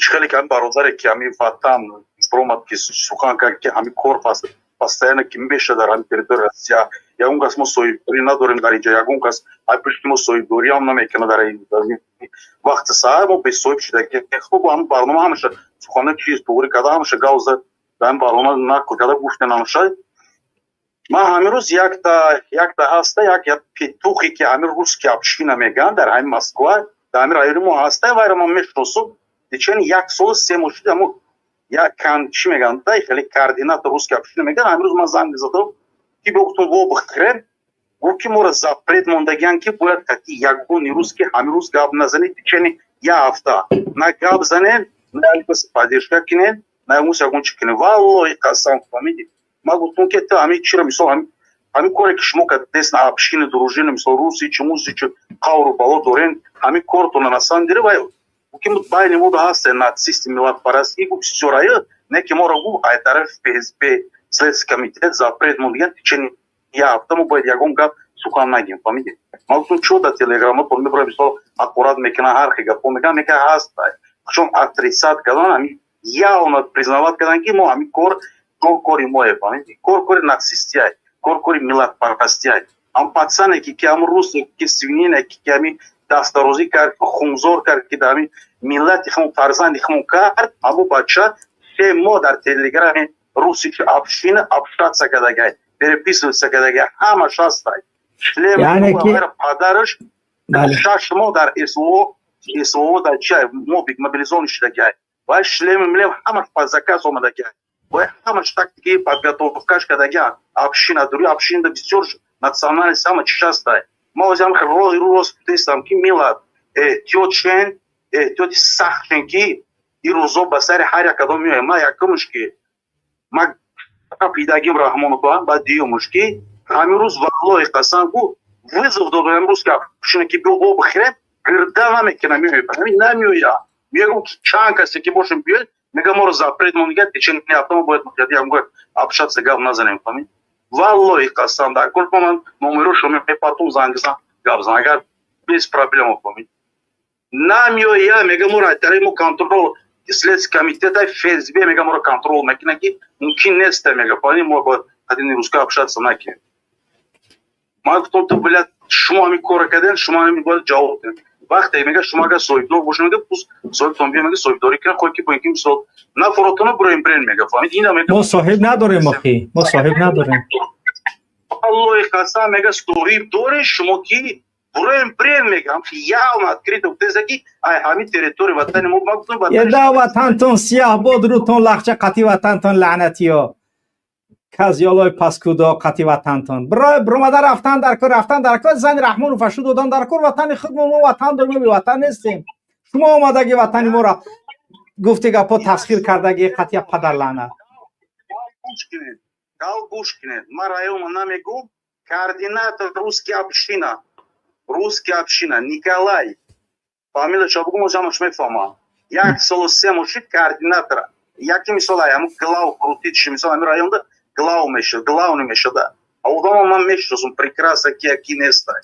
чӣ хеле ки ҳами бародаре ки ҳами ватан ромад ки сухан кард ки ҳами кор постоянно ки меша дар ҳами территорияи Россия, ягон кас мо соҳибдорӣ надорем дар инҷа, ягон кас ай пушти мо соҳибдорӣ ҳам намекунад дар ин вақти саҳар мо бесоҳиб шуда. Хуб, ҳамин барнома ҳамаша сухано чиз туғри карда, ҳамаша гав зад дар ин барнома нақл карда гуфтем ҳамаша. Ман ҳамин рӯз якта ҳаста, як петухе ки ҳамин русский община мегӯянд дар ҳамин Москва, дар ҳамин райони мо ҳаста, вайро ман мешиносум. Течени як сол 3 моҳ шуд, ҳамун Як кан чӣ мегӯянд, дай хеле координатор русский община мегӯянд. Ҳамин рӯз ман занг задам, ки гуфтум, во бихӯрем, гуфт ки моро запрет мондагиан, ки бояд қати ягони рӯз ки ҳамин рӯз гап назанед, течение як ҳафта на гап занем, на поддержка кинем, на ягон ягон чӣ кинем. Валлоҳи қасам, фаҳмидӣ? Ман гуфтум, ки ту ҳамин чиро, мисол, ҳамин коре ки шумо кардест, община, дружина, мисол, руси чи, муси чи, қавру бало дорен, ҳамин кортона на самом деле вай ки байни мо ҳаст нацисти, миллатпарастӣ, гуфт, всё не ки моро, гуфт, ай тарафи ФСБ, следственный комитет запрет мондагиан, течение як ҳафта мо бояд ягон гап сухан нагем, фаҳмидӣ? Ман гуфтум, чо дар телеграмматон мебарам, мисол, ҳақорат мекунан, ҳар хел гапҳо мекунан, мека ҳаст, чун отрицать кардан, ҳамин явно признавать кардан, ки мо ҳамин кор, кор кори мое, фаҳмидӣ? Кор кори нацистиай, кор кори миллатпарастиай. Ҳам пацане ки ҳамн рус ки свинина ки ҳамин дастдарозӣ кард, хунзор кард, ки дар ҳамин миллати хумон, фарзанди хумон кард, ҳамун бача 3 моҳ дар телеграми руси община общаться кардагай, переписываться кардагай, ҳамаш ҳастай. Шлем падараш 6 моҳ дар СВО, СВО дар чай мобик мобилизованный шудагай, вай шлеми милем ҳамаш по заказ омадагай, вай ҳамаш тактики подготовкаш кардагай. Община дури община бисёр национальность, ҳама чиш ҳастай. Ма ҳозир ҳам роҳи рӯ рост гуфтаистам, ки миллат, эҳтиёт шен, эҳтиёти сахт шен, ки ин рӯзо ба сари ҳар як кадом меояд. Ма якумш ки ма пидагим Раҳмонова, баъд дуюмуш ки ҳамин рӯз, валлоҳи қасам, ку вызов додам ҳамин рӯз, ки община ки биё, бихӯрем, гирда намекунам, меояд, ҳамин намеояд. Мегӯм, ки чанд касе ки бошем, биёед, мега, моро запрет мондига, течение ҳафта мо бояд общаться, гап назанем, фаҳмид? Валлоҳи қасам, дар кор ман номерошо мепартум, занг зан, гап зан, агар без проблема, фаҳмид? Намеоя, мега, моро тарафи мо контрол, следственный комитет, ФСБ, мега, моро контрол мекунад, ки мумкин нест, мега, фаҳмид, мо бояд қадими русска общаться накунем. Ман гуфтам, ту, блядь, шумо ҳамин корро кардем, шумо ҳамин бояд ҷавоб диҳем. Вақте мега, шумо агар соҳибдор бошед, мега, пус соҳибтон бия, мега, соҳибдорӣ кунед, хоҳ ки бо ин ки, мисол, нафаротона буроем, бирен, мега, фаҳмид? Ина мега. Мо соҳиб надорем, охи, мо соҳиб надорем. Аллоҳи қасам, мега, соҳиб доред шумо, ки буроем, бирен, мега, явно открыто гуфтеса, ки ай ҳамин территория ватани мо. Ма гуфтам, еда ватантон сияҳ бод, рӯтон лахча, қати ватантон, лаънатиё, казёлои паскудо, қати ватантон биромада рафтан дар кор, рафтан дар кор, зани Раҳмону фашу додан дар кор. Ватани худ мо ватан дорем, мо беватан нестем. Шумо омадаги ватани моро, гуфти гапо, тасхир кардаги, қатия падарлаънат. Гал гӯш кунед, ман райома намегӯм. Координатор русский община, русский община Николай, фамилияшо бугум, ҳамаш мефаҳмам, 1 солу 3 моҳ шид координатор. Яки, мисол, ай ҳамун глав крутитши, мисол, ҳамин районда глав мешуд, главный мешуда. А одама ман мешиносам прекрасно, ки яки нестай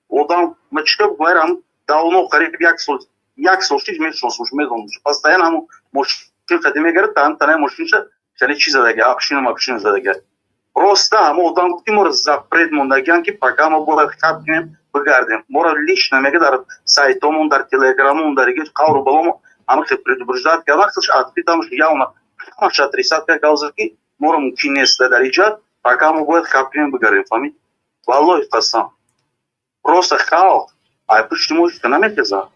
одам. Ма чӣ гӯяр, ҳам давно, қариб 1 сол, 1 сол шид мешиносам, медонам, постоянно ҳамун мошин қади мегарад, ҳам танаи мошинша хеле чи задага, община, община задага. Просто ҳама одам гуфти, моро запрет мондагиан, ки пока мо бояд хаб кунем, бигардем. Моро лично, мега, дар сайтомон, дар телеграммон, дар дига қавру баломо ҳама хел предупреждать кард. Вақташ открыто ҳамаш явно ҳамаш отрицать кард, гап ки моро мумкин нест дар иҷа, пока мо бояд хаб кунем, бигардем, фаҳмид? Валлоҳи қасам, просто халқ ай пушти мо ҳеҷ намехезад.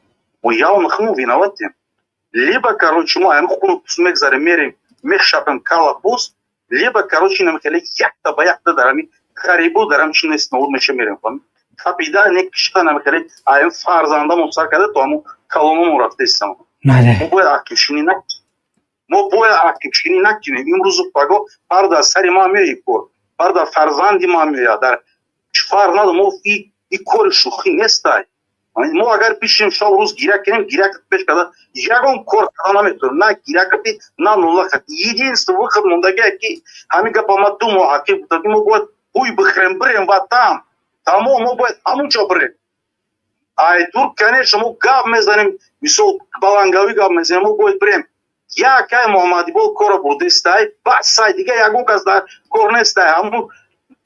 Мо явно хмо виноватем. Либо, короче, мо ҳами хуну пуст мегзарем, мерем, мешапем кала пуст, либо, короче, инам хеле якта ба якта дар ҳами ғарибу дар ҳам чи нест, нобуд меша, мерем, фаҳмид? Хапида не кишта намехеле ай фарзандамон сар карда то ҳамун калономон рафтаистам. Мо бояд ақибшинӣ накунем, мо бояд ақибшинӣ накунем. Имрӯзу паго фарда сари ма меои кор, фарда фарзанди ма меояд, дар фарқ надо. Мо и кори шӯхӣ нестай. Мо агар бишинем, шаб рӯз гиря кунем, гиря пеш карда ягон кор карда наметавонем, на гиря кати, на нула кати. Единственный выход мондагия, ки ҳамин гапа ма 2 моҳ ҳақиқ гуфтам, ки мо бояд ҳуй бихӯрем, бирем ватан, тамом, мо бояд ҳамунҷо бирем. Ай дур, конечно, мо гап мезанем, мисол, балангавӣ гап мезанем. Мо бояд бирем. Якай Муҳаммадибол кора бурдистай, басай, дига ягон кас дар кор нестай. Ҳамун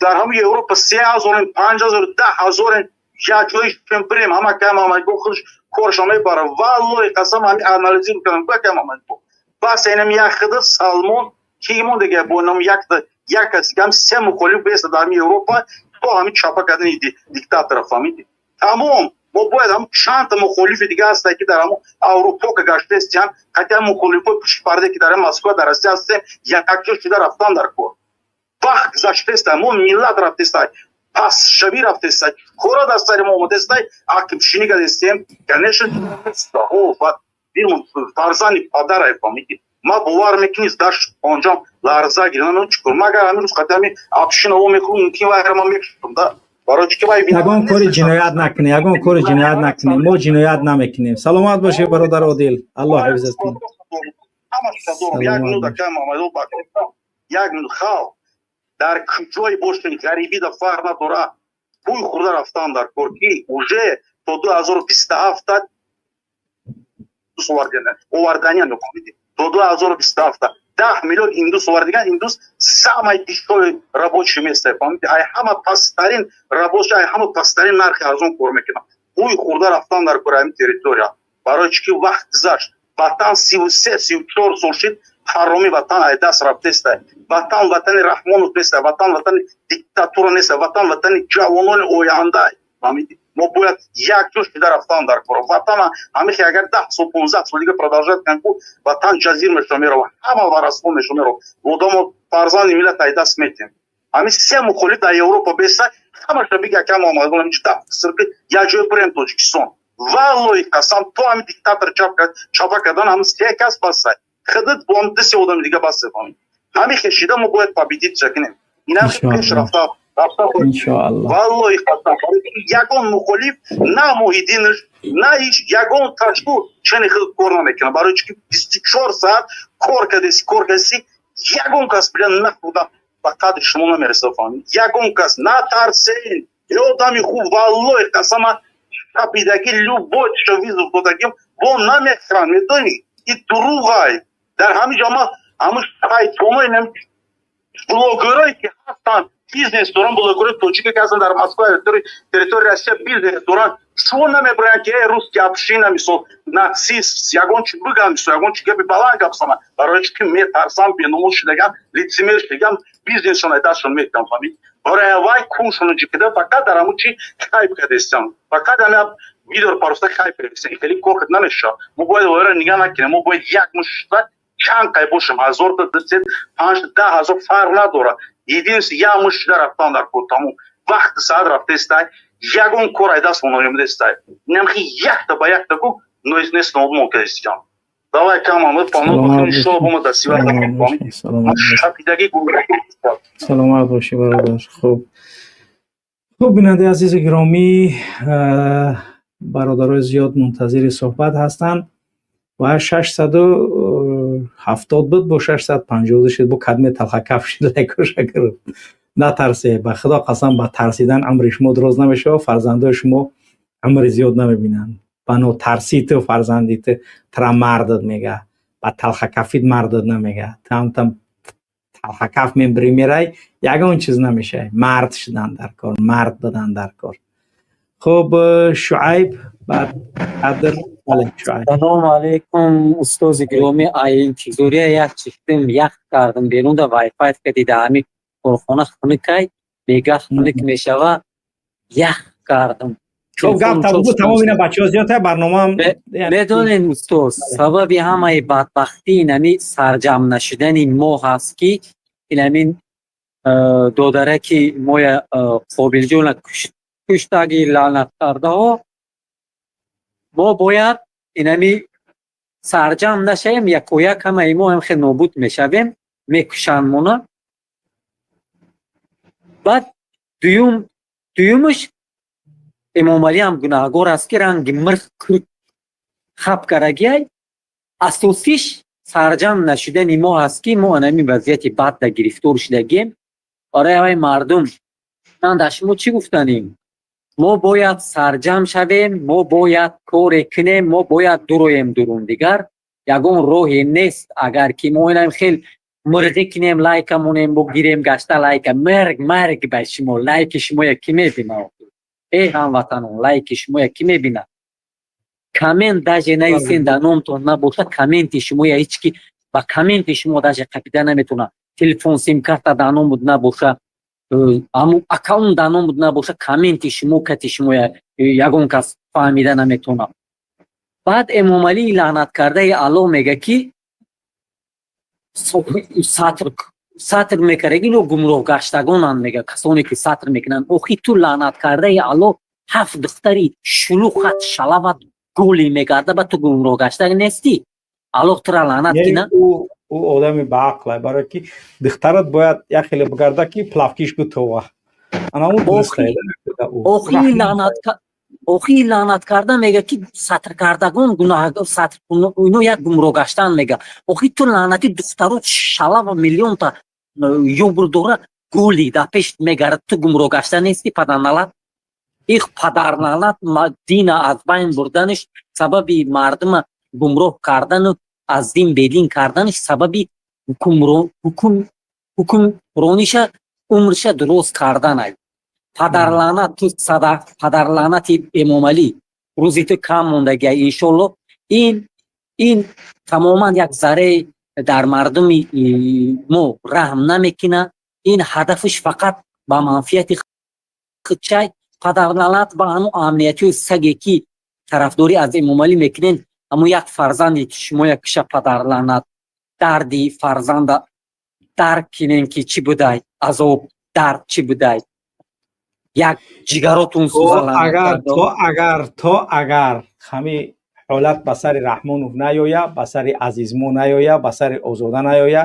дар ҳамун Европа 3000-ен, 5000, 10 000-ен, як ҷоишем бирем. Ҳама кай Муҳаммадибол худаш корашо мебара, валлоҳи қасам, ҳами анализи мекунам. Кай Муҳаммадибол бас, инам як хида Салмон кимон дига бо ном якта як каси гам се мухолиф беста дар ҳами Европа то ҳами чапа кардани диктатора, фаҳмидӣ? Тамом. Мо бояд ҳам чандта мухолифи дига ҳастанд, ки дар ҳамун Аврупо ка гаштаистиян, ҳатто мухолифои пушти парде, ки дар Москва, дар Россия ҳастем, якҷо шуда рафтан дар кор. Вақт гузаштаеста, мо миллат рафтеста, пастшавӣ рафтеста, кора дар сари мо омадаеста, ақибшинӣ кардестем. Конечно, фарзанди падарай, фаҳмидӣ? Ма бовар мекунӣ, дашт онҷам ларза гирифт. Чӣ кор? Магар ҳамин рӯз қати ҳамин община во мехӯрм, мумкин вайра ман мекушам да. Барои чӣ ки вай Ягон кори ҷиноят накунӣ, ягон кори ҷиноят накунӣ. Мо ҷиноят намекунем. Саломат бошед, бародар Одил, Аллоҳ ҳифзат кунад. Як минут, акай Муҳаммадов, як минут. Халқ дар куҷое бошед, ғарибида фарқ надора, пӯй хӯрда рафтан дар кор, ки уже то 2027 оварданиян, то 2027 10 миллион индус овардиган. Индус самое дешевое рабочее место, фаҳмиди? Ай ҳама пасттарин рабочий, ай ҳама пасттарин нархи арзон кор мекунам. Пӯй хӯрда рафтан дар кор ҳамин территория. Барои чӣ ки вақт гузашт, ватан 33, 34 сол шид, ҳароми ватан ай даст рафтеста. Ватан ватани Раҳмонов неста, ватан ватани диктатура неста, ватан ватани ҷавонони оянда, фаҳмиди? Мо бояд якҷо шида рафтан дар кор. Ватана ҳамихи агар 10 сол, 15 сол дига продолжать кунанд ку, ватан ҷазир мешава, мерава, ҳама варасфо мешава, мерава. Одамо фарзанди миллат ай даст метем. Ҳамин се мухолиф дар Европа беста, ҳамаша бига, ака Муҳаммад, як ҷое бирем Тоҷикистон. Валлоҳи қасам, то ҳамин диктатор чапа кардан, ҳамин се кас бастай, худат бо ду се одами дига басте, фаҳмид? Ҳамин хешида мо бояд победить кунем. Инам пеш рафта. Валлоҳи қасам, ягон мухолиф, на Муҳиддинаш, на ҳеҷ ягон ташку чени худ кор намекунад. Барои чӣ ки 24 саат кор кардеси, кор кардеси, ягон кас била нахуда ба қадри шумо намерасад, фаҳмид? Ягон кас натарсен, е одами хуб. Валлоҳи қасама, шапидаги любой чиша вызов додагим, во намехӯранд, медонӣ? И дурӯғай. Дар ҳамин ҷо ма ҳамун шайтонои блогерое ки ҳастанд, бизнес доран, блогерои тоҷике ки ҳастанд дар Москва, территорияи Россия бизнес доранд, шумо намебаранд, ки эй русский община, мисол, нацист, ягон чи биган, мисол, ягон чи гапи баланд гап занад. Барои чи ки метарсам, беномус шудаган, лицемер шудаган, бизнесшон дастшон метиҳам, фаҳмид? Барои вай куншоно ҷикида, фақат дар ҳамун чи хайп кардестам, фақат ҳами видеоро пароста хайп кардестам. Хеле кор кад намешавад. Мо бояд вайро нигаҳ накунем. Мо бояд як мушта чанд қай бошем, ҳазорта, дусет, панҷ, 10 000, фарқ надорад. Единственное, як муш шуда рафтан дар кор. Тамом, вақти саат рафтестай, ягон кор ай даст моноёмидестай. Инамхи якта ба якта ку нест нобмон кардестиям. Давай, камам пано, иншоалло, бома дастива. Шапидаги. Саломат бошӣ, бародар. Хуб, бинандаи азизу гиромӣ, бародарои зиёд мунтазири суҳбат ҳастанд ва 670 буд, бо 652 шуд, бо кадме талхакаф шуд. Лайкоша гирифт. Натарсе, ба Худо қасам, ба тарсидан умри шумо дроз намешавад, фарзандои шумо умри зиёд намебинанд. Ба нотарсӣ ту фарзанди ту тра мардат мега, ба талхакафит мардат намега. Ту ҳамтам талхакаф мебири, мерай, ягон чиз намешавӣ. Мард шудан дар кор, мард будан дар кор. Хуб, Шуайб, баъд Қадр. Салому алейкум, устози гиромӣ. Ай интизория як чиштим, ях кардам, берунда вайфай кадида, ҳами корхона хунукай, бегаҳ хунук мешава, ях кардам. Хуб, гап табу тамом, ина бачаҳо зиёд барномаам. Медонед, устоз, сабаби ҳамаи бадбахтӣ инами сарҷамъ нашудани мо ҳаст, ки инамин додараки моя Қобилҷона куштаги лаънат кардаҳо. Мо бояд инами сарҷамъ нашавем, якояк ҳамаи мо ҳам хел нобуд мешавем, мекушанд мона. Баъд дуюм, дуюмаш Эмомалиам гунаҳгор аст, ки ранги мирх курк хап карагиай. Асосиш сарҷамъ нашудани мо ҳаст, ки мо анами вазъияти бадда гирифтор шудагием. Барои ҳамаи мардум ман дар шумо чӣ гуфтанем? Мо бояд сарҷамъ шавем, мо бояд коре кунем, мо бояд дуроем дурун, дигар ягон роҳе нест. Агар ки мо инам хел мирғӣ кунем, лайка монем, бигирем гашта лайка, марг, марг ба шумо! Лайки шумоя кӣ мебина, эй ҳамватанон? Лайки шумоя кӣ мебинад? Коммент даже нависен, дар номтон набоша, комменти шумоя ҳеҷ ки ба комменти шумо даже қапида наметавонад. Телефон симкарта дар ном буд набоша, ҳамун аккаунт дар ном буд набоша, комменти шумо кати шумоя ягон кас. Фаҳмида наметавонам. Баъд Эмомалии лаънаткардаи Аллоҳ мега, ки сатр мекард, ино гумроҳгаштагонанд, мега, касоне ки сатр мекунанд. Охи, ту лаънаткардаи Аллоҳ, ҳафт духтари шулухат, шалават, голи мегарда, ба ту гумроҳгашта нестӣ? Аллоҳ тура лаънат кина. Ӯ одами баақле, барое ки духтарат бояд як хеле бигарда, ки плавки ш битова. Охи, лаънат карда мега, ки сатркардагон гуноҳ, ино як гумроҳ гаштан, мега. Охи, ту лаънати, духтаро шалава, миллионта ёбр дора, голи дар пеш мегард, ту гумроҳ гашта нестӣ, падарналат? Их, падарналат, дина аз байн бурданиш сабаби мардума гумроҳ кардану аз дин бедин карданиш, сабаби ҳукмрониша, умрша дуруст карданай. Падарлаънат ту, падарлаънати Эмомалӣ, рӯзи ту кам мондагия, иншолло. Ин тамоман як зарраи дар мардуми мо раҳм намекунад. Ин ҳадафаш фақат ба манфиати худчай. Падарлаънат ба ҳамун амниятиҳои саге, ки тарафдорӣ аз Эмомалӣ мекунед. Ҳамун як фарзанде ки шумо як киша, падарлаънат, дарди фарзанда дарк кинен, ки чӣ будай азоб, дард чӣ будай, як ҷигаротун. То агар ҳами ҳолат ба сари Раҳмонов наёя, ба сари Азизмо наёя, ба сари Озода наёя,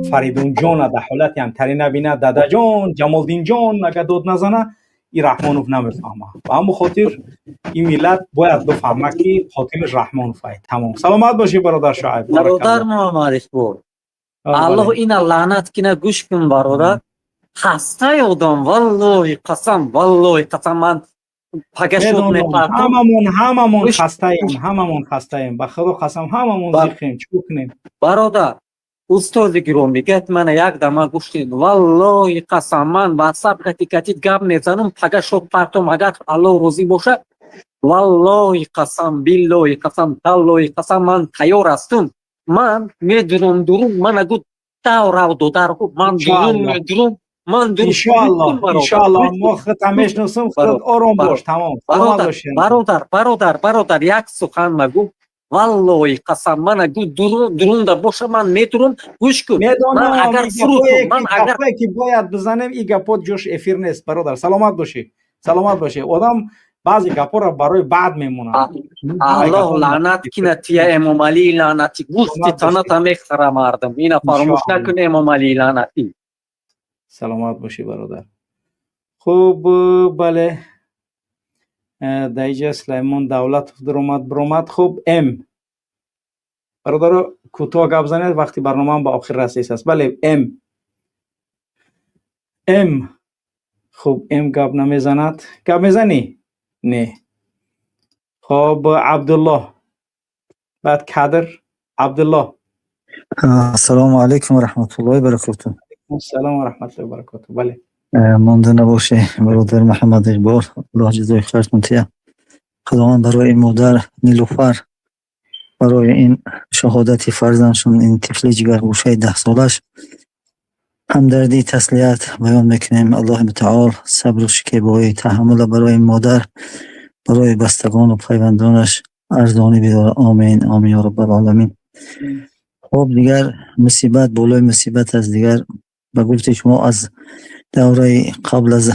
Фаридунҷона дар ҳолати ҳамтарӣ набина, дадаҷон Ҷамолдинҷон агар дод назана, и Раҳмонов намефаҳма. Ба ҳамон хотир ин миллат бояд бифаҳма, ки қотилаш Раҳмонов ай. Тамом, саломат бошӣ, бародар Шуайб. Бародар Муҳаммад Иқбол, Аллоҳ ина лаънат кина. Гӯш кун, бародар, хастаи одам, валлоҳи қасам, валлоҳи қасам, ман пагашот мепартам. Ҳамамон хастаем, ҳамамон хастаем, ба Худо қасам, ҳамамон зиқем, чӣ кунем? Бародар, устози гиромӣ, гап мана як дама гӯш кунед. Валлоҳи қасам, ман ватсап кати катит гап мезанам, пагашот партом, агар Аллоҳ розӣ бошад. Валлоҳи қасам, биллоҳи қасам, таллоҳи қасам, ман тайёр ҳастум, ман медурам дурум, мана гу таврав додару, ман дурум медурум, ман. Иншоаллоҳ, иншоаллоҳ, мо худта мешиносем, худат ором бош, тамом. Бародар, бародар, бародар, як сухан магӯ. Валлоҳи қасам, мана гу, дурунда боша, ман медурум. Гӯш кун. Ман агар ман агар ки бояд бизанем, и гапо ҷош эфир нест, бародар. Саломат бошӣ, саломат бошӣ. Одам баъзе гапҳоро барои баъд мемонад. Аллоҳ лаънат кина тия, Эмомалии лаънатӣ, гӯшти таната мехӯра мардум, ина фаромӯш накун, Эмомалии лаънатӣ. Саломат бошӣ, бародар. Хуб, бале, дар инҷа Сулаймон Давлатов дуромад, биромад. Хуб, бародаро, кӯтоҳ гап занед, вақти барномаам ба охир расидааст. Бале, м. Хуб, гап намезанад. Гап мезанӣ? Не. Хоб, Абдуллоҳ, баъд Кадр Абдуллоҳ. Ассалому алайкум ва раҳматуллоҳи баракоту. Ассалому ва раҳматуллоҳи баракоту, бале. Монда набошӣ, бародар Муҳаммад Иқбол, Аллоҳ ҷазои хайртон тия. Худованд барои ин модар Нилуфар, барои ин шаҳодати фарзандшон, ин тифли ҷигаргӯшаи 10 солаш ҳамдардӣ, таслият баён мекунем. Аллоҳи мутаол сабру шикебоӣ, таҳаммула барои ин модар, барои бастагону пайвандонаш арзонӣ бидорад. Омин, омин, ё роббал оламин. Хуб, дигар мусибат болои мусибат аст. Дигар ба гуфти шумо, аз давраи қабл аз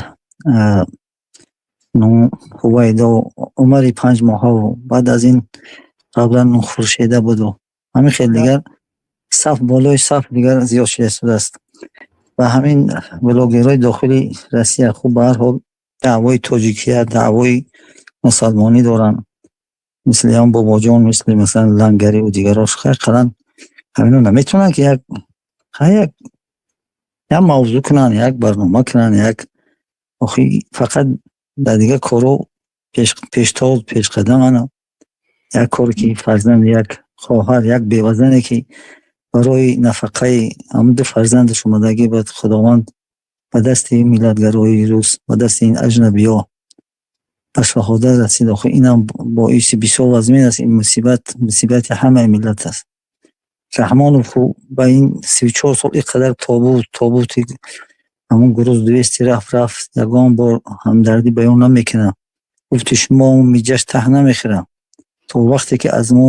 Ҳувайдо, Умари 5 моҳаву баъд аз ин қаблан Хуршеда буду ҳамин хел дигар саф болои саф дигар зиёд шуда истодааст. Ва ҳамин блогерҳои дохили Россия хуб, ба ҳар ҳол даъвои тоҷикия, даъвои мусалмонӣ доранд, мисли ҳам Бобоҷон, мисли масалан Лангариву дигарош. Хайр, қалан ҳамино наметавонанд, ки як мавзӯъ кунанд, як барнома кунанд, як охи фақат дар дигар корҳо пештоз, пешқадаманд. Як коре ки фарзанди як хоҳар, як бевазане, ки барои нафақаи ҳамун ду фарзандаш омадагӣ, баъд Худованд ба дасти ин миллатгарои рус, ба дасти ин аҷнабиё ба шаҳодат расид. Охи, инам боиси бисёр вазмин аст. Ин мусибат мусибати ҳамаи миллат аст. Раҳмонов ба ин 34 сол ин қадар тобут тобути ҳамун груз 200 рафт, ягон бор ҳамдардӣ баён намекунад. Гуфти шумо миҷаш таҳ намехӯрам то вақте ки аз мо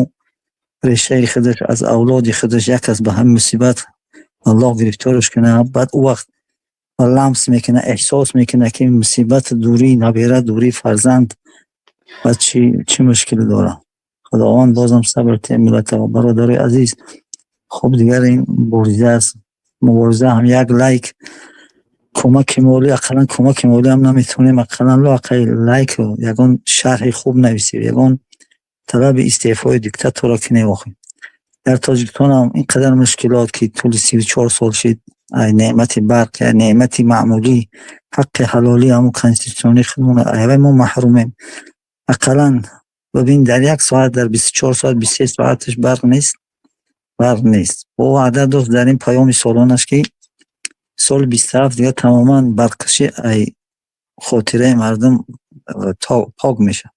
решаи худаш, аз авлоди худаш як кас ба ҳамин мусибат Аллоҳ гирифтораш кунад, баъд ӯ вақт ламс мекунад, эҳсос мекунад, ки мусибат, дурии набера, дурии фарзанд ва чӣ мушкиле дорад. Худованд бозам сабр диҳад миллата. Бародарои азиз, хуб, дигар ин мубориза аст. Мубориза ҳам як лайк, кӯмаки молӣ, ақаллан кӯмаки молӣ ҳам наметавонем, ақаллан лоақал лайк, ягон шарҳи хуб нависем, ягон талаби истеъфои диктатора кунем. Охир дар Тоҷикистон ҳам ин қадар мушкилот, ки тӯли 34 сол шид, ай неъмати барқ, ай неъмати маъмулӣ, ҳаққи ҳалолӣ, ҳамун конститутсионии худмон, айвай мо маҳрумем. Ақаллан бибин, дар як соат, дар 24 соат, 23 соаташ барқ нест, барқ нест. Бо ваъда дошт дар ин паёми солонаш, ки соли 27 дигар тамоман барқкашӣ ай хотираи мардум пок мешавад.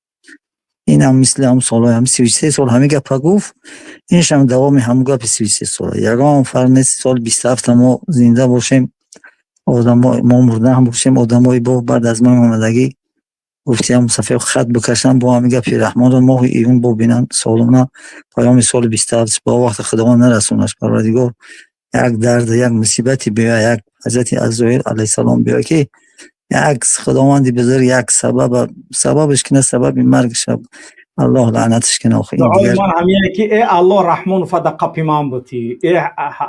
Инам мисли ҳамун солҳои ҳамин 33 сол ҳамин гапа гуфт, иншам давоми ҳамун гапи 33 сола. Ягон фарқ нест, соли 27 мо зинда бошем, одамо мо мурда ҳам бошем, одамои бо баъд аз мо омадагӣ, гуфти ҳам сафед хат бикашанд бо ҳамин гапи Раҳмонро, моҳи июн бубинанд солона паёми соли 27. Ба вақти Худованд нарасонаш, Парвардигор, як дард, як мусибате биёяд, як ҳазрати Азроил алайҳиссалом биёяд, ки як Худованди бузург як сабаба сабабаш кунад, сабаби маргша, Аллоҳ лаънаташ кунад. Охи ин дуои дигар ман ҳамине ки э Аллоҳ, Раҳмонова да қапи ман бутӣ, э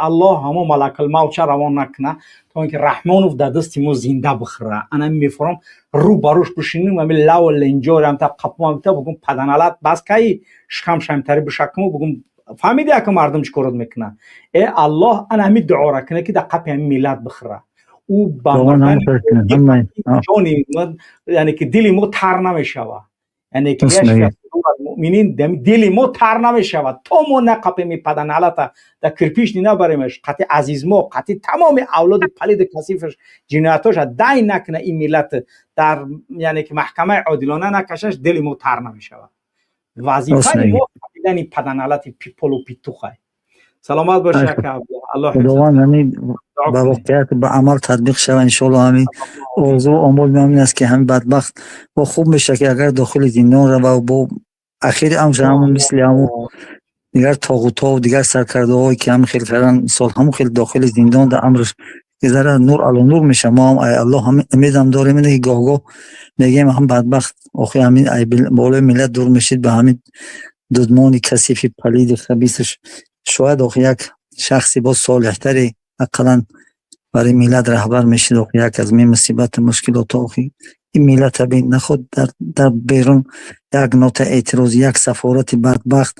Аллоҳ, ҳамо малакулмавт ча равон накуна, то ин ки Раҳмонов дар дасти мо зинда бихӯра. Ана мефурам, рӯ ба рӯш бишиним, ами лаву ленҷори ҳамта қапумам та бугум: «Паданалат, бас каи шикам шамтари бишакуму бугум, фаҳмиди, яка мардум чӣ корот мекунад?» Э Аллоҳ, ана ҳами дуора куна, ки дар қапи ҳами миллат бихӯра. Ӯ ба Худованд мурдани ҳам кунад ҳамаи ҷони, яъне ки дили мо тар намешавад, яъне ки Рост мегӯӣ. муъминин, дили мо тар намешавад, то мо нақапем паданалата, да кирпишни набаремаш, қати азизмо, қати тамоми авлоди палиди касифаш ҷиноятоша дай накуна, ин миллат дар, яъне ки маҳкамаи одилона накашаш, дили мо тар намешавад. Рост Вазифаи мегӯӣ. мо қапидани паданалати полу петухай. Саломат боши, ака Аллоҳ. Худованд ҳамин ба воқеият, ба амал татбиқ шава, иншоалло. Ҳамин орзу омол ҳамин аст, ки ҳамин бадбахт бо хуб мешавад, ки агар дохили зиндон рава, бо ахири амр ҳамун мисли ҳамун дигар тоғутҳо, дигар саркардаҳое, ки ҳамин хел кардан, мисол ҳамун хел дохили зиндон дар амрш гузара, нур ало нур мешавад. Мо ҳам ай Аллоҳ ҳамин умедам дорем, ине ки гоҳ-гоҳ мегӯем: ҳам бадбахт охир ҳамин ай болои миллат дур мешид, ба ҳамин дудмони касифи палиди хабисаш, шояд охир як шахси боз солеҳтаре ақаллан барои миллат раҳбар мешид. Охир як аз мин мусибату мушкилото, охир ин миллата бин, наход дар берун як нота эътироз, як сафорати бадбахт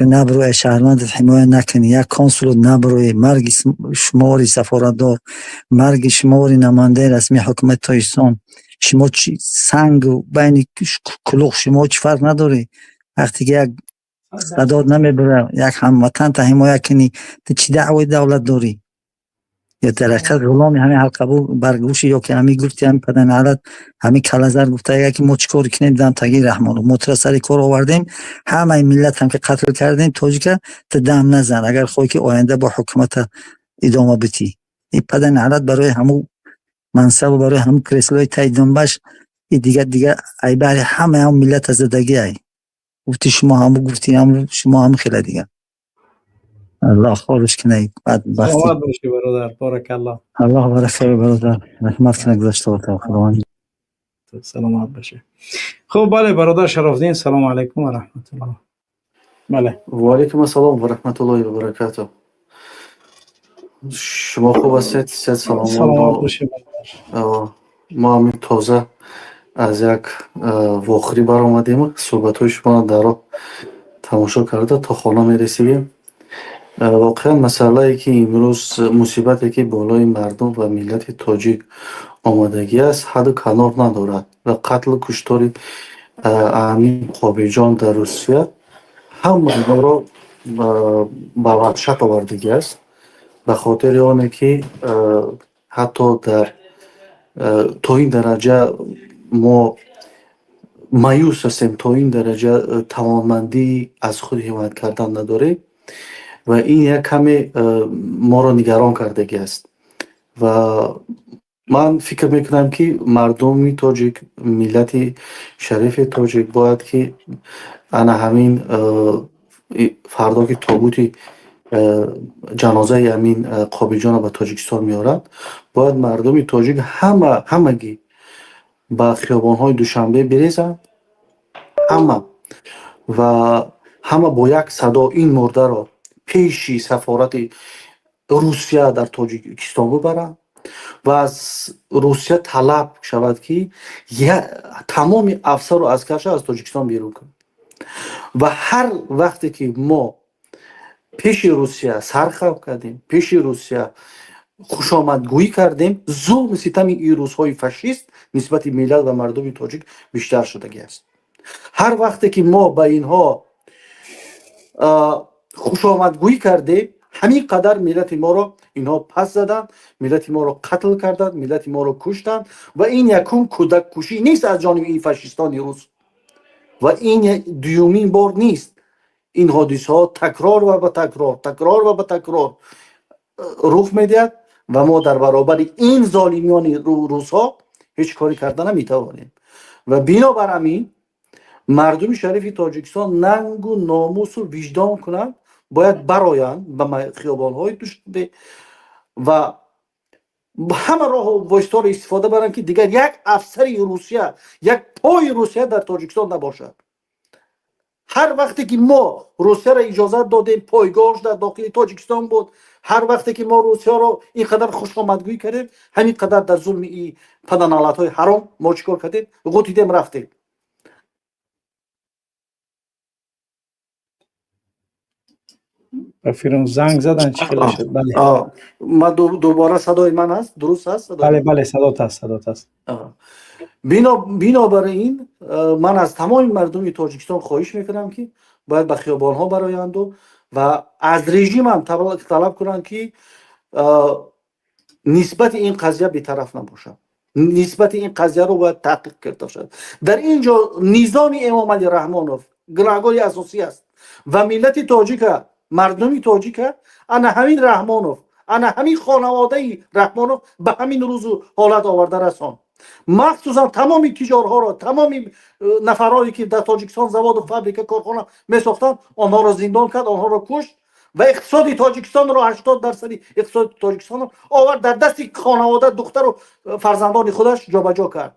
наброя, шаҳрвандат ҳимоя накунӣ, як консулот наброя, марги шумори сафоратдор, марги шумори намояндаи расмии ҳукумати Тоҷикистон. Шумо чи сангу байни кулух, шумо чӣ фарқ надорӣ? Вақте ки як садод намебура, як ҳамватанта ҳимоя кунӣ, ту чӣ даъвои давлат дорӣ? Ё дар ҳақиқат ғуломи ҳамин ҳалқабу баргӯши, ё ки ҳамин гуфти ҳамин паданалат, ҳамин калазар гуфта, ки мо чӣ кор кунем, дам таги Раҳмонов, мо тура сари кор овардем, ҳамаи миллатам ки қатл кардем тоҷика, ту дам назан, агар хоҳӣ ки оянда бо ҳукумата идома битӣ. Ин паданалат барои ҳамун мансабу барои ҳамун креслои таи думбаш и дигар ай баҳри ҳамаи ҳамун миллата задагӣ ай. Гуфти шумо ҳаму, гуфти ҳаму шумо, ҳаму хела дигар. Аллоҳ хориш кунад бадбахтӣ. Саломат бошӣ, бародар, баракаллоҳ. Аллоҳ баракалло, бародар, раҳмат кунад гузаштаҳото Худованд. Саломат бошӣ. Хуб, бале, бародар Шарофдин, салому алайкум ва раҳматуллоҳ, бале. Ва алайкум ассалом ва раҳматуллоҳи ва баракатуҳ. Шумо хуб ҳастед? Сиҳат, саломат? Саломат бошӣ. Мо ҳамин тоза аз як вохӯрӣ баромадем, суҳбатҳои шуморо дар роҳ тамошо карда то хона мерасидем. Воқеан, масъалае ки имрӯз, мусибате ки болои мардум ва миллати тоҷик омадагӣ аст, ҳадду канор надорад ва қатлу куштори амин Қобилҷон дар Русия ҳама инҳоро ба ваҳшат овардагӣ аст, ба хотири оне ки ҳатто дар то ин дараҷа мо маъюс ҳастем, то ин дараҷа тавонмандӣ аз худ ҳимоят кардан надорем ва ин як каме моро нигарон кардагӣ аст ва Ман фикр мекунам, ки мардуми тоҷик, миллати шарифи тоҷик бояд ки ана ҳамин фардо ки тобути ҷанозаи ҳамин Қобилҷонро ба Тоҷикистон меорад, бояд мардуми тоҷик ҳама, ҳамагӣ ба хиёбонҳои Душанбе бирезанд, ҳама, ва ҳама бо як садо ин мурдаро пеши сафорати Русия дар Тоҷикистон бибаранд ва аз Русия талаб шавад, ки тамоми афсару аскарша аз Тоҷикистон берун кунад. Ва ҳар вақте ки мо пеши Русия сархам кардем, пеши Русия хушомадгӯӣ кардем, зулми ситами ин рӯзҳои фашист нисбати миллат ва мардуми тоҷик бештар шудагӣ аст. Ҳар вақте ки мо ба инҳо хушомадгӯӣ кардем, ҳамин қадар миллати моро инҳо пас заданд, миллати моро қатл карданд, миллати моро куштанд. Ва ин якум кӯдаккушӣ нест аз ҷониби ин фашистони рус ва ин дуюмин бор нест. Ин ҳодисаҳо такрор ва ба такрор, такрор ва ба такрор рух медиҳад ва мо дар баробари ин золимёни русҳо ҳеҷ коре карда наметавонем. Ва бинобар ҳамин мардуми шарифи Тоҷикистон нангу номусу виҷдон кунанд, бояд бароянд ба хиёбонҳои Душанбе ва ҳама роҳу воситаҳоро истифода баранд, ки дигар як афсари Русия, як пои Русия дар Тоҷикистон набошад. Ҳар вақте ки мо Русияро иҷозат додем, пойгоҳш дар дохили Тоҷикистон буд. Ҳар вақте ки мо Русияро ин қадар хушомадгӯӣ кардем, ҳамин қадар дар зулми и паданалатҳои ҳаром мо чӣ кор кардем? Ғутидем, рафтем. Ба фирм занг задан, чӣ хеле шуд? Бале. Ман дубора, садои ман ҳаст? Дуруст ҳаст? Бале, бале, садот ҳаст, садот ҳаст. Бинобар ин ман аз тамоми мардуми Тоҷикистон хоҳиш мекунам, ки бояд ба хиёбонҳо бароянду ва аз режимам талаб кунанд, ки нисбати ин қазия бетараф набошад, нисбати ин қазияро бояд таҳқиқ карда шавад. Дар ин ҷо низоми Эмомалӣ Раҳмонов гунаҳгори асосӣ аст ва миллати тоҷика, мардуми тоҷика ана ҳамин Раҳмонов, ана ҳамин хонаводаи Раҳмонов ба ҳамин рӯзу ҳолат оварда расон. Махсусан тамоми тиҷорҳоро, тамоми нафарҳое ки дар Тоҷикистон заводу фабрика, корхона месохтанд, онҳоро зиндон кард, онҳоро кушт ва иқтисоди Тоҷикистонро, 80 дарсади иқтисоди Тоҷикистонро овард дар дасти хонавода, духтару фарзандони худаш ҷобаҷо кард.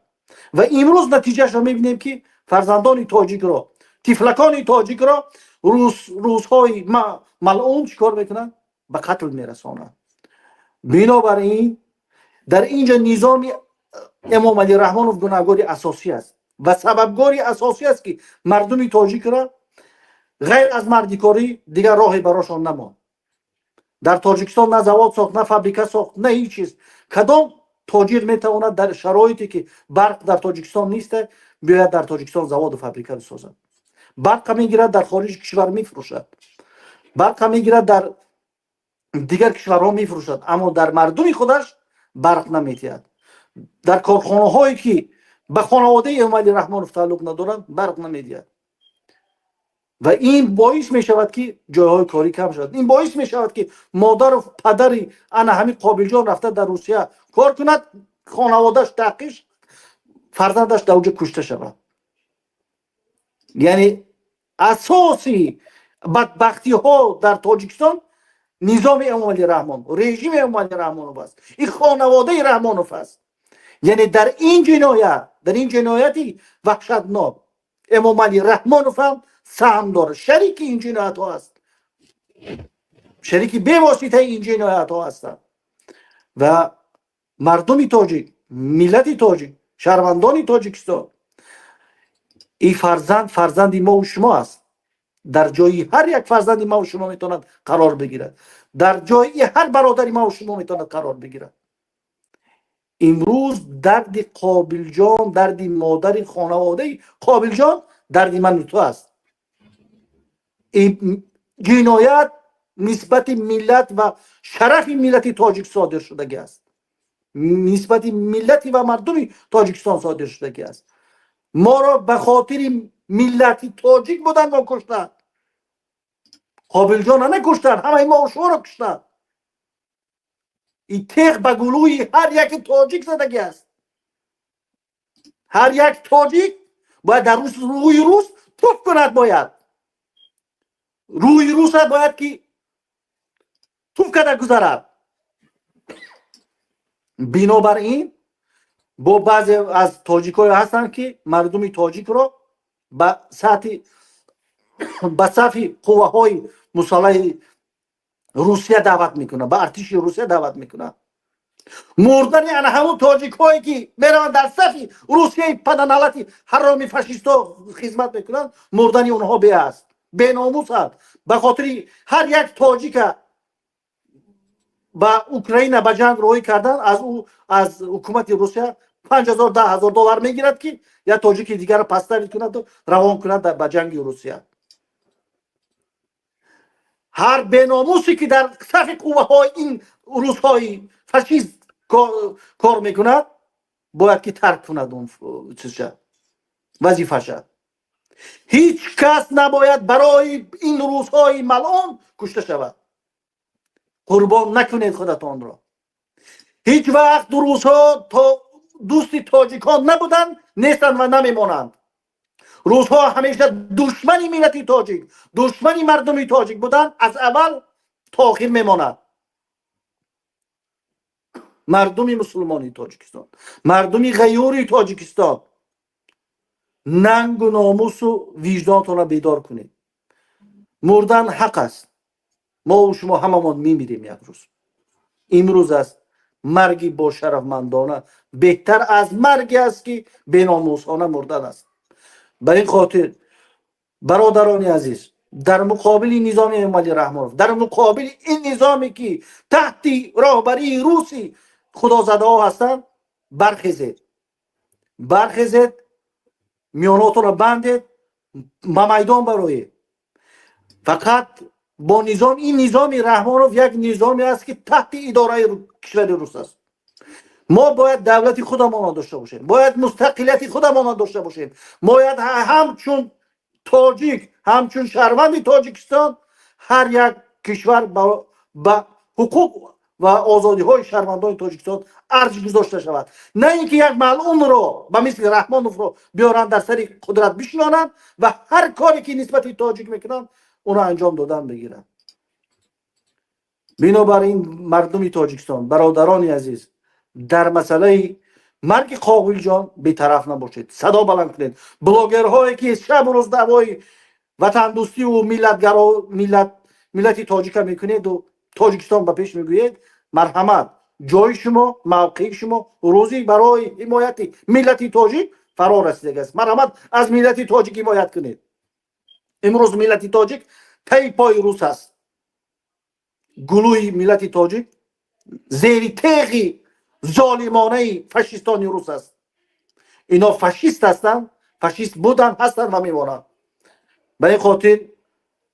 Ва имрӯз натиҷаашро мебинем, ки фарзандони тоҷикро, тифлакони тоҷикро рӯзҳои малъун чӣ кор мекунанд? Ба қатл мерасонанд. Бинобар ин дар ин ҷо низоми Эмомалӣ Раҳмонов гунаҳгори асосӣ аст ва сабабгори асосӣ аст, ки мардуми тоҷикро ғайр аз мардикорӣ дигар роҳе барошон намонд. Дар Тоҷикистон на завод сохт, на фабрика сохт, на ҳеҷ чиз. Кадом тоҷир метавонад дар шароите ки барқ дар Тоҷикистон нест, биёяд дар Тоҷикистон заводу фабрика бисозад? Барқа мегирад, дар хориҷи кишвар мефурӯшад, барқа мегирад, дар дигар кишварҳо мефурӯшад, аммо дар мардуми худаш барқ наметиҳад. Дар корхонаҳое ки ба хонаводаи Эмомалӣ Раҳмонов тааллуқ надоранд, барқ намедиҳад. Ва ин боис мешавад, ки ҷойҳои корӣ кам шавад. Ин боис мешавад, ки модару падари ана ҳамин Қобилҷон рафта дар Русия кор кунад, хонаводааш таъқиш, фарзандаш дар оҷо кушта шавад. Яъне асоси бадбахтиҳо дар Тоҷикистон низоми Эмомалӣ Раҳмон, режими Эмомалӣ Раҳмонов аст, ин хонаводаи Раҳмонов аст. Яъне дар ин ҷиноят, дар ин ҷинояти ваҳшатнок Эмомалӣ Раҳмонов ҳам саҳм дорад, шарики ин ҷиноятҳо аст, шарики бевоситаи ин ҷиноятҳо ҳастанд. Ва мардуми тоҷик, миллати тоҷик, шаҳрвандони Тоҷикистон, ин фарзанд фарзанди мову шумо аст. Дар ҷои ҳар як фарзанди маву шумо метавонад қарор бигирад, дар ҷои ҳар бародари маву шумо метавонад қарор бигирад. Имрӯз дарди Қобилҷон, дарди модари хонаводаи Қобилҷон дарди ману ту аст. Ҷиноят нисбати миллат ва шарафи миллати тоҷик содир шудагӣ аст, нисбати миллати ва мардуми Тоҷикистон содир шудагӣ аст. Моро ба хотири миллати тоҷик будан мо куштанд. Қобилҷона накуштанд, ҳамаи мо шуморо куштанд. Ин теғ ба гулӯи ҳар яки тоҷик задагӣ аст. Ҳар як тоҷик бояд дар рӯи рус туф кунад, бояд рӯи руса бояд ки туф карда гузарад. Бинобар ин бо баъзе аз тоҷикҳое ҳастанд, ки мардуми тоҷикро ба сатҳи ба сафи қувваҳои мусаллаҳи Русия даъват мекунад, ба артиши Русия даъват мекунад. Мурдани ана ҳамун тоҷикҳое, ки мераванд, дар сафи Русияи паданалати ҳароми фашистҳо хизмат мекунанд, мурдани онҳо бе аст, беномусанд. Ба хотири ҳар як тоҷика ба Украина ба ҷанг роҳӣ кардан, аз ӯ аз ҳукумати Русия 5000, 10 000 доллар мегирад, ки як тоҷики дигарро подставить кунаду равон кунад ба ҷанги Русия. Ҳар беномусе, ки дар сафи қувваҳои ин русҳои фашист кор мекунад, бояд ки тарк кунад он чизша, вазифаша. Ҳеҷ кас набояд барои ин рӯзҳои малъун кушта шавад. Қурбон накунед худатонро. Ҳеҷ вақт рӯзҳо то дӯсти тоҷикон набуданд, нестанд ва намемонанд. Рӯзҳо ҳамеша душмани миллати тоҷик, душмани мардуми тоҷик буданд, аз аввал то охир мемонад. Мардуми мусулмони Тоҷикистон, мардуми ғайюри Тоҷикистон, нангу номусу виҷдонтонро бедор кунед. Мурдан ҳақ аст. Мову шумо ҳамамон мемирем як рӯз. Имрӯз аст, марги бошарафмандона беҳтар аз марге аст, ки беномусона мурдан аст. Ба ин хотир, бародарони азиз, дар муқобили низоми Эмомалӣ Раҳмонов, дар муқобили ин низоме, ки таҳти роҳбарии руси худозадаҳо ҳастанд, бархезед, бархезед, миёнотонро бандед, ба майдон бароед. Фақат бо низом, ин низоми Раҳмонов як низоме аст, ки таҳти идораи кишвари рус аст. Мо бояд давлати худамонро дошта бошем, бояд мустақилияти худамонро дошта бошем. Бояд ҳамчун тоҷик, ҳамчун шаҳрванди Тоҷикистон ҳар як кишвар ба ҳуқуқ ва озодиҳои шаҳрвандони Тоҷикистон арҷ гузошта шавад, на ин ки як малъунро ба мисли Раҳмоновро биёранд, дар сари қудрат бишинонанд ва ҳар коре, ки нисбати тоҷик мекунанд, онро анҷом додан бигиранд. Бинобар ин, мардуми Тоҷикистон, бародарони азиз, дар масъалаи марги Қобилҷон бетараф набошед, садо баланд кунед. Блогерҳое, ки шабу рӯз даъвои ватандӯстиву миллатгаро, миллати тоҷика мекунеду Тоҷикистон ба пеш мегӯед, марҳамат, ҷои шумо, мавқеи шумо рӯзи барои ҳимояти миллати тоҷик фаро расидагааст. Марҳамат, аз миллати тоҷик ҳимоят кунед. Имрӯз миллати тоҷик таи пои рус аст. Гулӯи миллати тоҷик зери теғи золимонаи фашистони рус аст. Ино фашист ҳастанд, фашист буданд, ҳастанд ва мемонанд. Ба ин хотир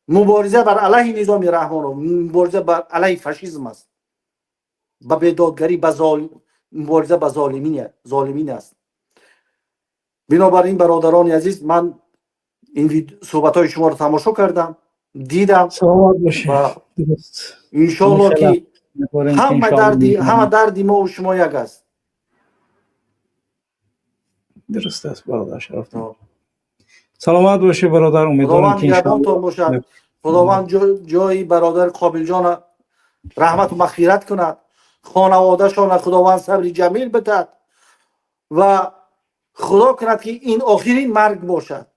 мубориза бар алайҳи низоми Раҳмонов мубориза бар алайҳи фашизм аст, ба бедодгарӣ, ба мубориза ба золимин аст. Бинобар ин, бародарони азиз, ман ин суҳбатҳои шуморо тамошо кардам, дидам. Иншоалло, ки ҳама дарди мову шумо як аст. Дуруст аст, бародар Шарафдин, саломат бошед, бародар. Умедворам, ки нигаҳбонтон бошад. Худованд ҷои бародар Қобилҷона раҳмату мағфират кунад, хонаводашона Худованд сабри ҷамил бидад ва Худо кунад, ки ин охирин марг бошад.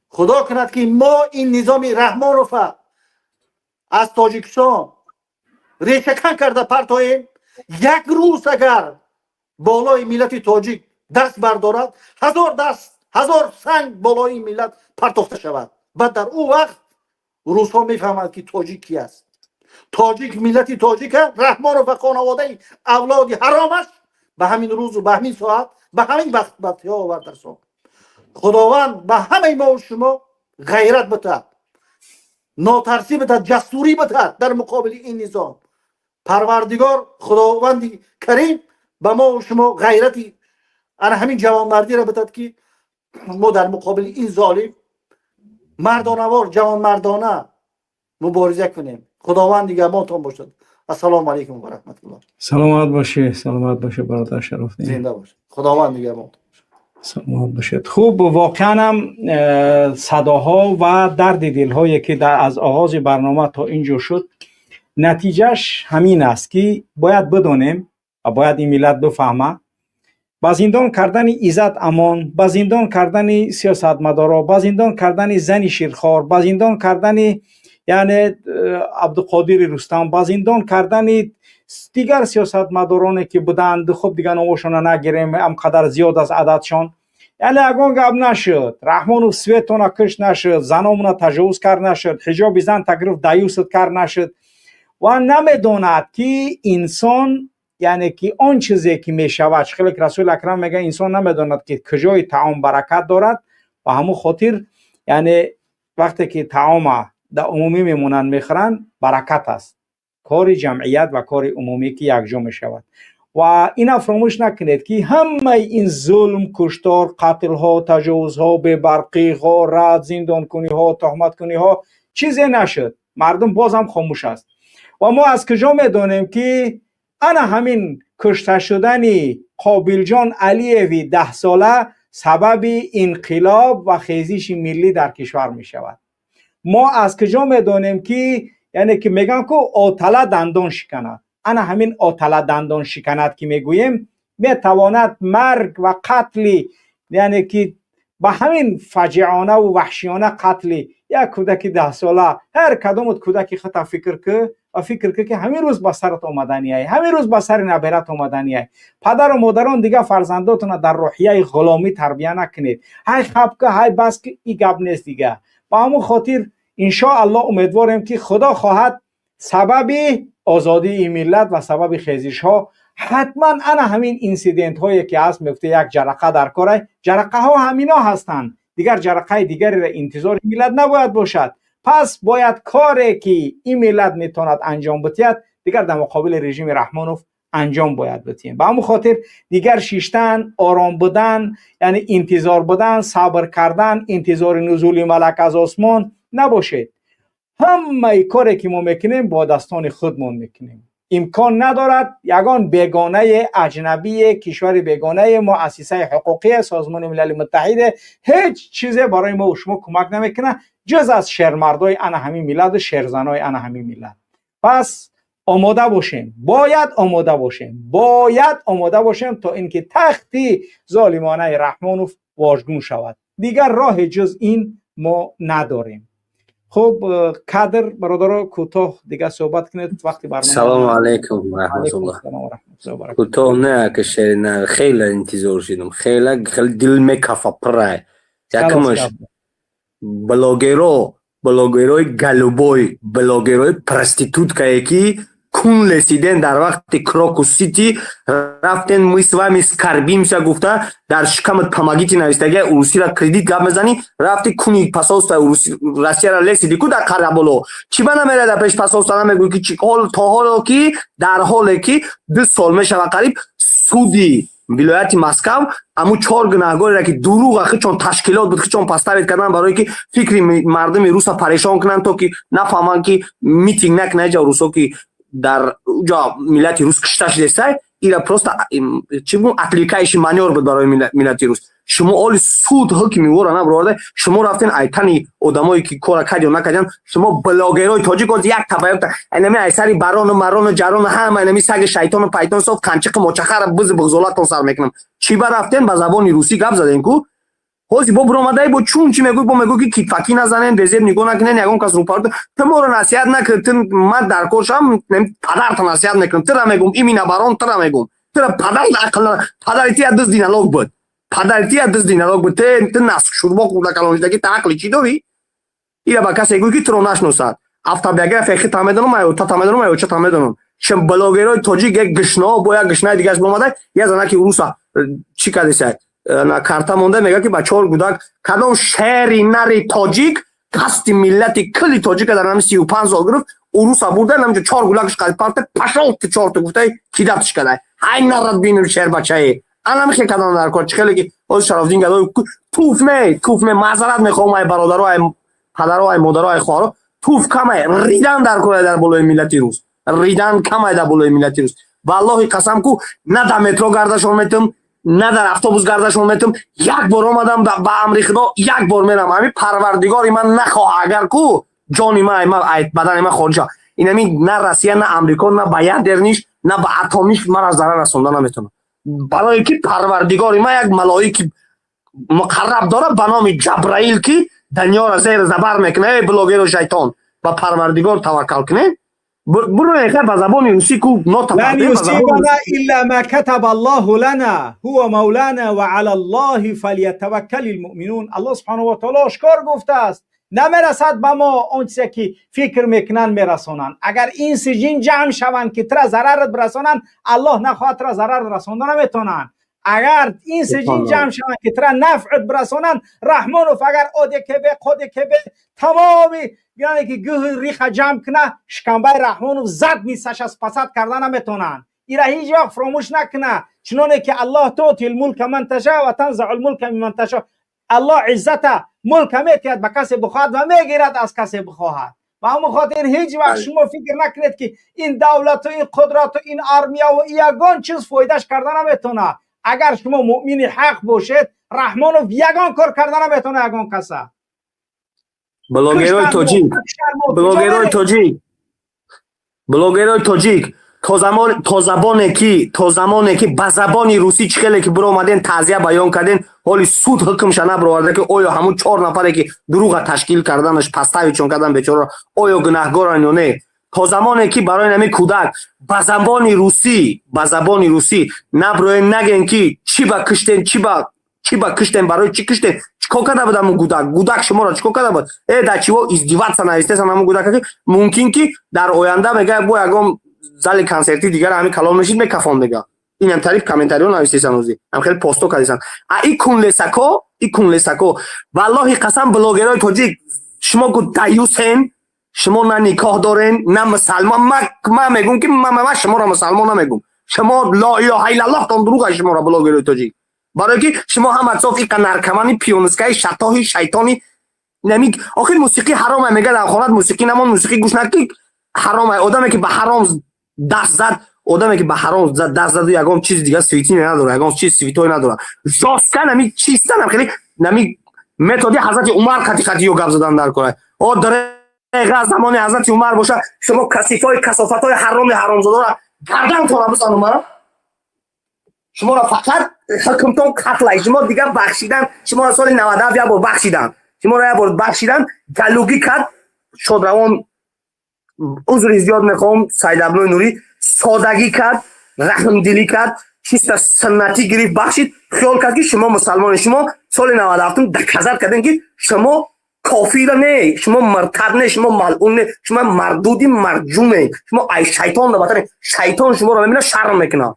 Худо кунад, ки мо ин низоми Раҳмонова аз Тоҷикистон решакан карда партоем. Як рӯз агар болои миллати тоҷик даст бардорад, ҳазор даст, ҳазор санг болои миллат партохта шавад. Баъд дар ӯ вақт русҳо мефаҳманд, ки тоҷик ки аст. Тоҷик, миллати тоҷика Раҳмонов ва хонаводаи авлоди ҳаромаш ба ҳамин рӯзу ба ҳамин соат, ба ҳамин вақт бадҳо овардасон. Худованд ба ҳамаи мову шумо ғайрат битад, нотарсӣ битад, ҷасурӣ битад дар муқобили ин низом. Парвардигор, Худованди Карим ба мову шумо ғайрати ана ҳамин ҷавонмардиро битад, ки мо дар муқобили ин золим мардонавор, ҷавонмардона мубориза кунем. Худованд нигаҳбонтон бошад. Ассалому алайкум ва раҳматуллоҳ. Саломат бошӣ, саломат бошӣ, бародар Шарофдин. Зинда бош, Худованд нигаҳбон. Саломат бошед. Хуб, воқеан ҳам садоҳо ва дарди дилҳое ки аз оғози барнома то ин ҷо шуд, натиҷаш ҳамин аст ки бояд бидонем ва бояд ин миллат бифаҳма: ба зиндон кардани Иззат Амон, ба зиндон кардани сиёсатмадоро, ба зиндон кардани зани ширхор, ба зиндон кардани яъне Абдуқодири Рустам, ба зиндон кардани дигар сиёсатмадороне ки буданд, хуб, дигар номошона нагирем, ҳамқадар зиёд аст ададшон, яъне ягон гап нашуд. Раҳмонов светона кушт нашуд, заномона таҷовуз кард нашуд, ҳиҷоби зан тагриф даюсат кард нашуд. Ва намедонад ки инсон, яъне ки он чизе ки мешавад, хеле ки Расули Акрам мегӯяд, инсон намедонад ки куҷои таом баракат дорад. Ба ҳамун хотир, яъне вақте ки таома дар умумӣ мемонанд, мехӯранд, баракат аст. Кори ҷамъият ва кори умумӣ ки якҷо мешавад. Ва ина фаромӯш накунед ки ҳамаи ин зулм, куштор, қатлҳо, таҷовузҳо, бебарқӣ, ғорат, зиндонкуниҳо, тӯҳматкуниҳо чизе нашуд, мардум боз ҳам хомӯш аст. Ва мо аз куҷо медонем ки ана ҳамин кушта шудани Қобилҷон Алиеви 10сола сабаби инқилоб ва хезиши миллӣ дар кишвар мешавад? Мо аз куҷо медонем ки, яъне ки мегӯям ку, отала дандон шиканад, ана ҳамин отала дандон шиканад ки мегӯем, метавонад марг ва қатли, яъне ки ба ҳамин фаҷионаву ваҳшиёна қатли як кӯдаки 10сола. Ҳар кадомут кӯдаки хута фикр кӯ ва фикр кӯ ки ҳамин рӯз ба сарат омаданиай, ҳамин рӯз ба сари наберат омаданиай. Падару модарон, дигар фарзандотона дар рӯҳияи ғуломӣ тарбия накунед. Ҳай хабка, ҳай бас ки, и гап нест дига. Ба ҳамун хотир, иншоаллоҳ, умедворем ки Худо хоҳад, сабаби озодии миллат ва сабаби хезишҳо ҳатман ана ҳамин инсидентҳое ки ҳаст. Мегуфта, як ҷарақа дар корай, ҷарақаҳо ҳамино ҳастанд, дигар ҷарақаи дигареро интизори миллат набояд бошад. Пас бояд коре ки ин миллат метавонад анҷом битиҳад, дигар дар муқобили режими Раҳмонов анҷом бояд битиҳем. Ба ҳамун хотир дигар шиштан, ором будан, яъне интизор будан, сабр кардан, интизори нузули малак аз осмон набошед. Ҳамаи коре ки мо мекунем, бо дастони худмон мекунем. Имкон надорад ягон бегонаи аҷнабие, кишвари бегонаи, муассисаи ҳуқуқие, Созмони Милали Муттаҳиде, ҳеҷ чизе барои мо шумо кӯмак намекунад, ҷуз аз шермардои ана ҳамин миллату шерзанои ана ҳамин миллат. Пас омода бошем, бояд омода бошем, бояд омода бошем, то инки тахти золимонаи Раҳмонов вожгун шавад. Дигар роҳи ҷуз ин мо надорем. Хуб, кадр бародаро, кӯтоҳ дигар суҳбат кунед, вақти барнома. Салому алайкум раҳматуллоҳ. Кӯтоҳ не, ака Шерина, хеле интизор шидам, хеле хеле дил мекафа пурай. Якумаш, блогеро, блогерои голубой, блогерои проституткае ки кун лесиден, дар вақти Крокус Сити рафтен, «Мы с вами скорбимся» гуфта, дар шикамат «помогите» навистагия, урусира кредит гап мезанӣ, рафти куни посольство Россияра лесиди ку дар Қараболо. Чӣ ба намера дар пеш посольство намегӯӣ ки чӣ то ҳоло ки дар ҳоле ки 2 сол мешава қариб, суди вилояти Москав аму чор гунаҳгореро ки дурӯға хичон ташкилот буд, хичон поставить кардан, барое ки фикри мардуми руса парешон кунанд, то ки нафаҳманд, ки митинг накунанд ҷа русо, ки дар ҷо миллати рус кушта шудесай, ира просто чӣ бигӯм, отвлекающий манёвр буд барои миллати рус. Шумо оли суд ҳукми ӯро набароварда, шумо рафтен айтани одамое ки кора кард ё накардян. Шумо блогерои тоҷик оз як таба инами айсари барону марону ҷарону ҳама инами саги шайтону пайтон соф қанчиқи мочахара бизи буғзолатон сар мекунам. Чӣ ба рафтен ба забони русӣ гап задем ку? Ҳози бо биромадаи, бо чун чӣ мегӯй, бо мегӯй ки китфакӣ назанем, безеб нигоҳ накунен, ягон кас рӯпару. Ту моро насиҳат накун, ту ман дар кор шавам, падарта насиҳат мекунам. Тура мегӯм, имина барон, тура мегӯм, тура падар ақл, падари ту я дузди налог буд, падари ту я дузди налог буд. Ту наск шурбо хӯрда калон шудаги, ту ақли чӣ дорӣ? Ира ба касе гӯй ки туро нашиносад. Автобиография хита медонам, ай отата медонам, ай очата медонам. Шим блогерои тоҷик як гишно бо як гишнаи дигаш биомада, як занаки уруса чӣ кардеса, на карта монда, мега ки ба чор гудак. Кадом шери нари тоҷик касти миллати кулли тоҷика дар ҳами 35 сол гирифт, уруса бурда, намҷо чор гулакш қад парта, пошёл ты чорта гуфтай, кидатш кадай. Ҳай нарад бинем шербачае анамихе кадан дар кор. Чӣ хеле ки ҳозир Шарофдин гадой туф не, туф не. Маъзарат мехоҳам, ай бародаро, ай падаро, ай модаро, ай хоҳаро, туф камай ридан дар кор дар болои миллати рус. Ридан камай дар болои миллати рус. Валлоҳи қасам ку, на дар метро гардашон метум, на дар автобус гардашон метум. Як бор омадам, ба амри Худо як бор мерам. Ҳамин Парвардигори ман нахоҳ агар ку, ҷони ман бадани ман хориҷ шавад. Инами на Россия, на Амрико, на ба ядерный ш, на ба атомиш мара зарар расонда наметавонад, барое ки Парвардигори ман як малоики муқарраб дорад ба номи Ҷабраил, ки дунёро зер забар мекунад. Эй блогеру шайтон, ба Парвардигор таваккал кунед. Буро ба забони русӣ ку. لن يصيبنا إلا ما كتب الله لنا هو مولانا وعلى الله فليتوكل المؤمنون. الله سبحانه وتعالى آشکار گفته است نمیرسد به ما آنچه که فکر میکنن میرسانند. اگر این سجین جمع شوند که تر ضررت برسانند، الله نخواهد تر ضرر رسانده نمیتونند. اگر این سجین جمع شوند که تر نفعت برسانند، رحمانوف اگر ОДКБ، КДКБ، تمامی یعنی که گوه ریخ جمع کنه، شکمبای رحمانوف زد نیستش از پسد کرده نمیتونن. ایرا هیچ وقت فراموش نکنه، چنانه که الله تؤتی الملک من تشاء و تنزع الملک ممن تشاء. الله عزت ملک میتید به کسی بخواهد و میگیرد از کسی بخواهد. و همون خاطر هیچ وقت شما فکر نکنید که این دولت و این قدرت و این آرمیا و یگان چیز فایدهش کرده نمیتونه. اگر شما مؤمن حق باشید، رحمانوف یگان کار کرده نمیتونه یگان کسا. Блогерои тоҷик, блогерои тоҷик, блогерои тоҷик, то забоне ки, то замоне ки ба забони русӣ чӣ хеле ки биромаден, таъзия баён карден, ҳоли суд ҳукмша набироварда, ки оё ҳамун чор нафаре ки дурӯға ташкил карданаш, подставить шон кардан бечора, оё гунаҳгоранд ё не. То замоне ки барои нами кӯдак ба забони русӣ, ба забони русӣ наброен, наген ки чӣ ба киштен, чӣ ба киштен, барои чӣ киштен, чикор карда буд ҳамун кӯдак, кӯдак шуморо чикор карда буд, да чего издеваться навистесан ҳамун кӯдака, ки мумкин ки дар оянда мега бо ягон зали консертӣ дигар ҳамин калон мешид, мекафон мега. Инам тариф комментариҳо навистесан, ози ҳам хеле посто кардесан. А и кунлесако, и кунлесако, валлоҳи қасам, блогерои тоҷик, шумо ку даюсен, шумо на никоҳ дорен, на мусалмон. Ма мегум ки ма шуморо мусалмон намегум. Шумо ло илоҳа иллаллоҳтон дурӯға, шуморо, блогерои тоҷик, барое ки шумо ҳама соф иқа наркомани, пионскаи, шатоҳи, шайтони. Нами охир мусиқӣ ҳарома, мега дар хонат мусиқӣ намон, мусиқӣ гӯш накӣ, ҳарома. Одаме ки ба ҳаром даст зад, одаме ки ба ҳаром даст заду, ягон чизи дигар святыня надора, ягон чиз святой надора. Жёстко нами чиста нам хеле нами методи ҳазрати Умар қати қати ё гап задан дар кора. О дреға, замони ҳазрати Умар боша, шумо касифҳои, касофатҳои ҳароми ҳаромзодора гардантона бизанума. Шуморо фақат ҳукмтон қатлай, шумо дигар бахшидан. Шуморо соли 97 як бор бахшидан, шуморо як бор бахшидан, галугӣ кард шодравон. Узри зиёд мехоҳам, Сайдаблои Нурӣ содагӣ кард, раҳмдилӣ кард, чиста суннатӣ гирифт, бахшид, хиёл кард ки шумо мусалмони. Шумо соли 97-ум доказать кардем, ки шумо кофира не, шумо муртад не, шумо малъун не, шумо мардуди марҷуме, шумо ай шайтон батаре. Шайтон шуморо мебинад, шарм мекунад.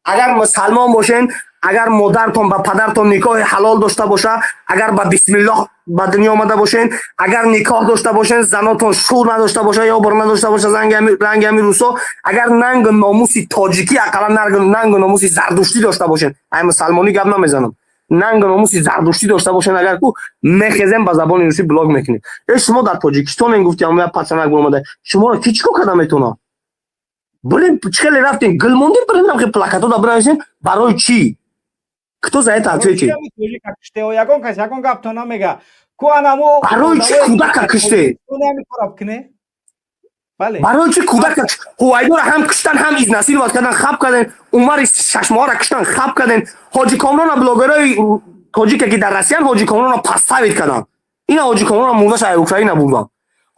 Агар мусалмон бошен, агар модартон ба падартон никоҳи ҳалол дошта боша, агар ба бисмиллоҳ ба дунё омада бошен, агар никоҳ дошта бошен, занотон шур надошта боша ё бор надошта боша ранги ҳами русо, агар нангу номуси тоҷикӣ, ақаллан нангу номуси зардуштӣ дошта бошен, ай мусалмонӣ гап намезанам, нангу номуси зардуштӣ дошта бошен, агар ку мехезем, ба забони русӣ блог мекунем. Э, шумо дар Тоҷикистонен, гуфтиам, я пацанак омада, шуморо ки чӣ кор карда метавонад? Блин, чӣ хеле рафтем, гилмондем, бирем, хе плакатода бинависем, барои чӣ? Кто за это ответит? Ягон кас ягон гапто намега ку анамо. Барои чӣ кӯдака киште? Барои чӣ кӯдака? Ҳувайдора ҳам киштан, ҳам изнасиловать кардан, хаб карден. Умари шашмоҳара киштан, хаб карден. Ҳоҷи Комрона, блогерои тоҷике ки дар Россиян, Ҳоҷи Комрона подставить кардан. Ина Ҳоҷи Комрона мурдаш ай Украина бурдан.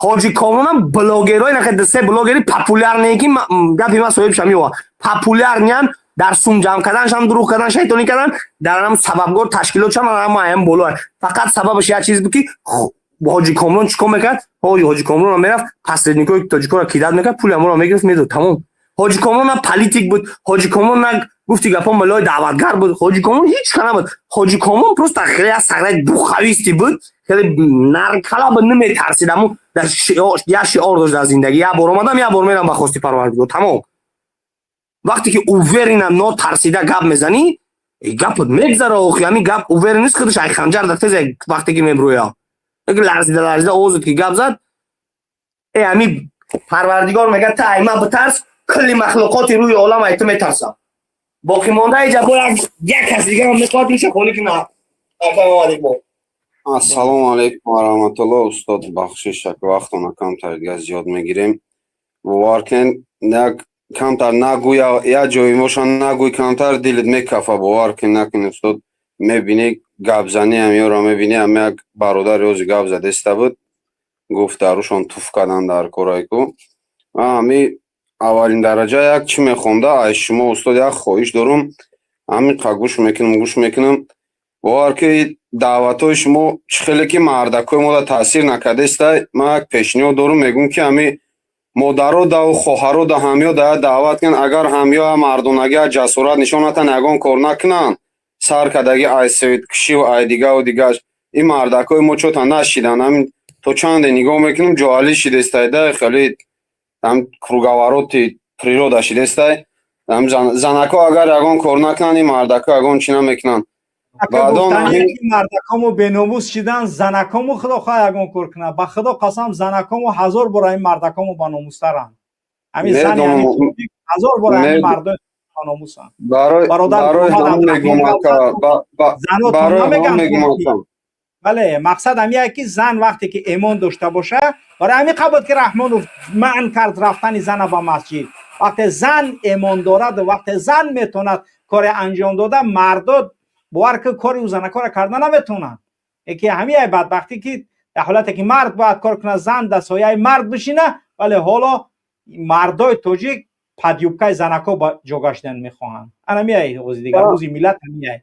Ҳоҷи Комрона, блогерои нахе, се блогери популярные, ки гапи ман соҳиб шамиова, популярный ан, дар сум ҷамъ карданшам дурӯғ кардан, шайтонӣ кардан, дар ҳам сабабгор ташкилотшам ҳама аям боло. Фақат сабабаш як чиз буд, ки Ҳоҷи Комрон чӣ кор мекард? Ҳоҷи Комрон мерафт, посредник ои тоҷикоро кидать мекард, пули ҳамонро мегирифт, медод, тамом. Ҳоҷи Комрон на политик буд, Ҳоҷи Комрон на, гуфти гапҳо, муллои даъватгар буд, Ҳоҷи Комрон ҳеҷ ка набуд. Ҳоҷи Комрон просто хеле як саграи духовистый буд, хеле наркала буд, наметарсид. Аму як шиор дошт дар зиндагӣ: як бор омадам, як бор мерам, ба хости Парвардигор, тамом. Вақте ки уверенно, нотарсида гап мезанӣ, гапот мегзара. Охи ҳамин гап уверен нест, худаш ай ханҷар дар тезе вақте ки мебурӯя, ларзида ларзида овозот ки гап зад, э ҳами. Парвардигор мега, та ай ман битарс, кулли махлуқоти рӯи олам ай ту метарсам. Боқимонда иҷа бо як кас дигарам мехоҳад иша холӣ кунад. Ассалому алайкум ва раҳматуллоҳ, устод, бахшиш, як вақтона камтар дига зиёд мегирем. Бовар кунед, як камтар нагӯй, як ҷои моша нагӯй, камтар дилит мекафа. Бовар кун, накун, устод, мебинӣ, гапзанӣ ҳамёро мебинӣ. Ҳам як бародари ози гап задеста буд, гуфт, дарушон туф кардан дар корайку. Ҳами аввалин дараҷа як чӣ мехонда ай шумо, устод, як хоҳиш дорум. Ҳамин қа гӯш мекунам, гӯш мекунам, бовар ки даъватҳои шумо чӣ хеле ки мардакҳои мода таъсир накардеста. Ман як пешниҳод дорум, мегӯм, ки ҳами модаро даву хоҳаро да ҳамё да даъват кунанд. Агар ҳамё мардонагӣ ҷасорат нишон натан, ягон кор накунанд, сар кардаги ай светкушиву ай дигаву дигаш, ин мардакҳои мо чота нашидан. Ҳамин то чанде нигоҳ мекунем, ҷоҳалӣ шидестайда, хеле ҳам круговороти природа шидестай. Занако агар ягон кор накунанд, ин мардако ягон чӣ намекунанд. Мардакому беномус шидан, занакому худо хоҳ ягон кор кунад. Ба худо қасам, занакому ҳазор бора ин мардакому баномустаранд. Ҳамин зани ҳазор бора ҳамин мардо баномусанд. Барои Намегам, бале, мақсад ҳамияе, ки зан вақте ки эмон дошта боша, барои ҳамин қабуд, ки Раҳмонов манъ кард рафтани зана ба масҷид. Вақте зан эмон дорад, вақте зан метавонад коре анҷом дода, мардо, бовар ки, кори ӯ занакора карда наметавонанд. Яки ҳамияе бадбахтӣ, ки дар ҳолате ки мард бояд кор кунад, зан дар сояи мард бишина, вале ҳоло мардои тоҷик под юбкаи занако ба ҷо гаштан мехоҳанд. Анамияй рӯзи дигар, рӯзи миллат ҳамияй.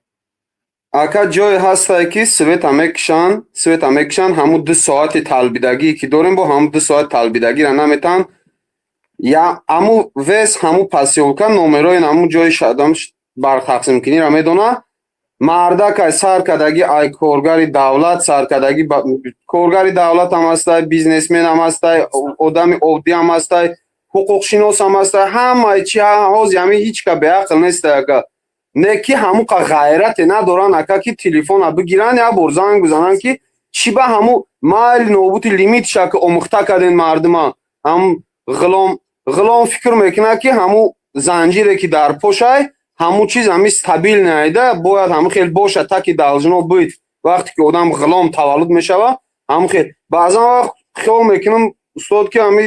Ака, ҷое ҳастае, ки света мекушанд, света мекушанд, ҳамун 2 соати талбидагие ки дорем, бо ҳамун 2 соат талбидагиро наметаҳанд. Я ҳамун вес, ҳамун посёлка номерои ҳамун ҷои шадам барқтақсимкуниро медона. Мардакай сар кардаги ай коргари давлат, сар кардаги коргари давлат ҳам ҳастай, бизнесмен ҳам ҳастай, одами оддӣ ҳам ҳастай, ҳуқуқшинос ҳам ҳастай, ҳамаи чи. Ҳози ҳамин ҳеҷ ка беақл нестай, ака. Не ки ҳамуқа ғайрате надоранд, ака, ки телефона бигиранд, як бор занг бизананд, ки чӣ ба ҳаму майли нобути лимитша ки омӯхта карден мардума. Ҳам ғулом, ғулом фикр мекунад, ки ҳаму занҷире ки дар пошай, ҳамун чиз ҳами стабильный айда, бояд ҳамун хел бошад, так и должно быть. Вақте ки одам ғулом таваллуд мешава, ҳамун хел. Баъзан вақт хиёл мекунам, устод, ки ҳами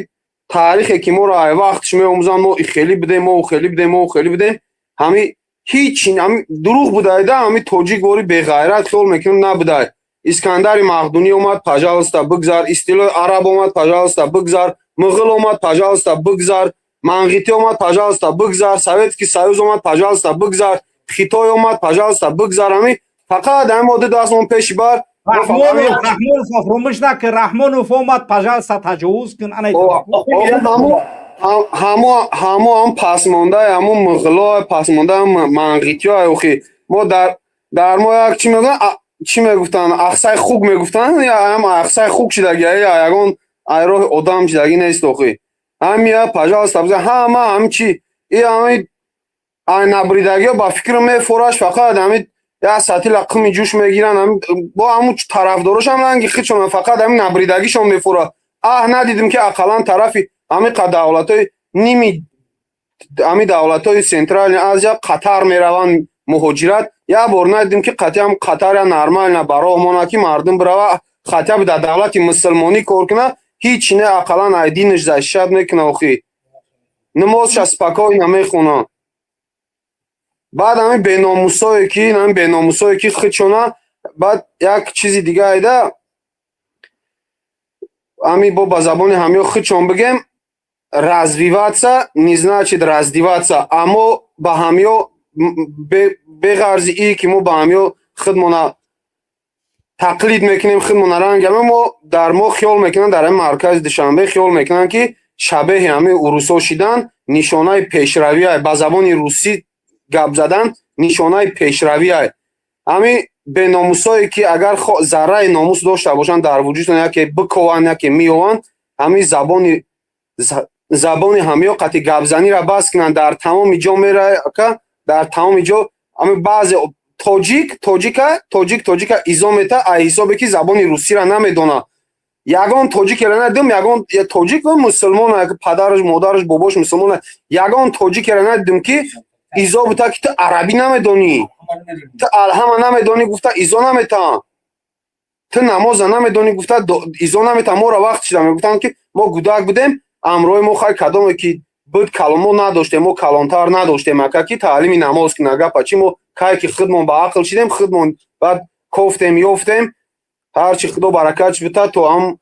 таърихе ки моро ай вақтш меомӯзанд, мо хеле будем, мо хеле будем, мо хеле будем, ҳами ҳеч ҳами дурӯғ будайда. Ҳами тоҷик вори беғайрат хиёл мекунам, набудай. Искандари Мақдунӣ омад, пожалуйста, бигзар. Истилои араб омад, пожалуйста, бигзар. Муғул омад, пожалуйста, бигзар. Манғитӣ омад, пожалуйста, бигзар. Советский Союз омад, пожалуйста, бигзар. Хитой омад, пожалуйста, бигзар. Ҳами фақат ҳами мо ду дастмон пеши бар. Раҳмонов, Раҳмонов, фаромӯш накун, Раҳмонов омад, пожалуйста, таҷовуз кун. Ҳамо ҳам пасмондаи ҳамо муғуло, пасмондаи манғитиё. Охи, мо дар мо як чӣ мегӯянд, чӣ мегуфтанд, ахсаи хук мегуфтанд, ҳам ахсаи хук шидаги, ягон ай роҳи одам шидаги нест. Охи, ҳамия, пожалуйста, ҳама ҳами чи и ҳами ай набридагиё ба фикрм мефораш, фақат ҳами як сатила қими ҷӯш мегиранд, бо ҳамун тарафдорошам ранги худшон, фақат ҳами набридагишон мефора. Аҳ, надидим, ки ақаллан тарафи ҳами қа давлатҳои ними ҳами давлатҳои Центральный Азия, Қатар мераванд муҳоҷират, як бор надидим, ки қатъиам Қатар я нормально ба роҳ монад, ки мардум бирава, хотя бы дар давлати мусулмонӣ кор кунад. Ҳеч не, ақаллан ай динаш защищать мекуна. Охи, намозша спокойно мехонад. Баъд ҳамин беномусое ки, ҳамин беномусое ки худшона. Баъд як чизи дига айда, ҳамин бо ба забони ҳамё худшон бигем, развиваться не значит раздеваться. Аммо ба ҳамё беғарзи ие ки мо ба ҳамё худмона тақлид мекунем, худмона ранг мо дар мо хиёл мекунанд, дар ҳамин маркази Душанбе хиёл мекунанд, ки шабеҳи ҳамин урусҳо шидан нишонаи пешравиай, ба забони русӣ гап задан нишонаи пешравиай. Ҳамин беномусое ки агар зарраи номус дошта бошанд дар вуҷудшон, яке бикованд, яке меёванд, ҳамин забони ҳамё қати гапзаниро бас кунанд. Дар тамоми ҷо мерака, дар тамоми ҷо ҳамин баъзе тоҷик тоҷика, тоҷик тоҷика изо мета, ай ҳисобе ки забони русиро намедона. Ягон тоҷикеро надидам, ягон тоҷик мусулмон, падараш, модараш, бобош мусулмон, ягон тоҷикеро надидам, ки изо бута, ки ту арабӣ намедонӣ, ту алҳама намедонӣ, гуфта изо наметаҳам, ту намоза намедонӣ, гуфта изо наметаҳам. Моро вақт шида мегуфтанд, ки мо гудак будем, амрои мо хай кадоме ки буд, калон мо надоштем, мо калонтар надоштем, ака, ки таълими намоз кина. Гапа чи, мо кай ки худмон ба ақл шидем, худмон баъд кофтем, ёфтем, ҳарчи худо баракатш бита, то ам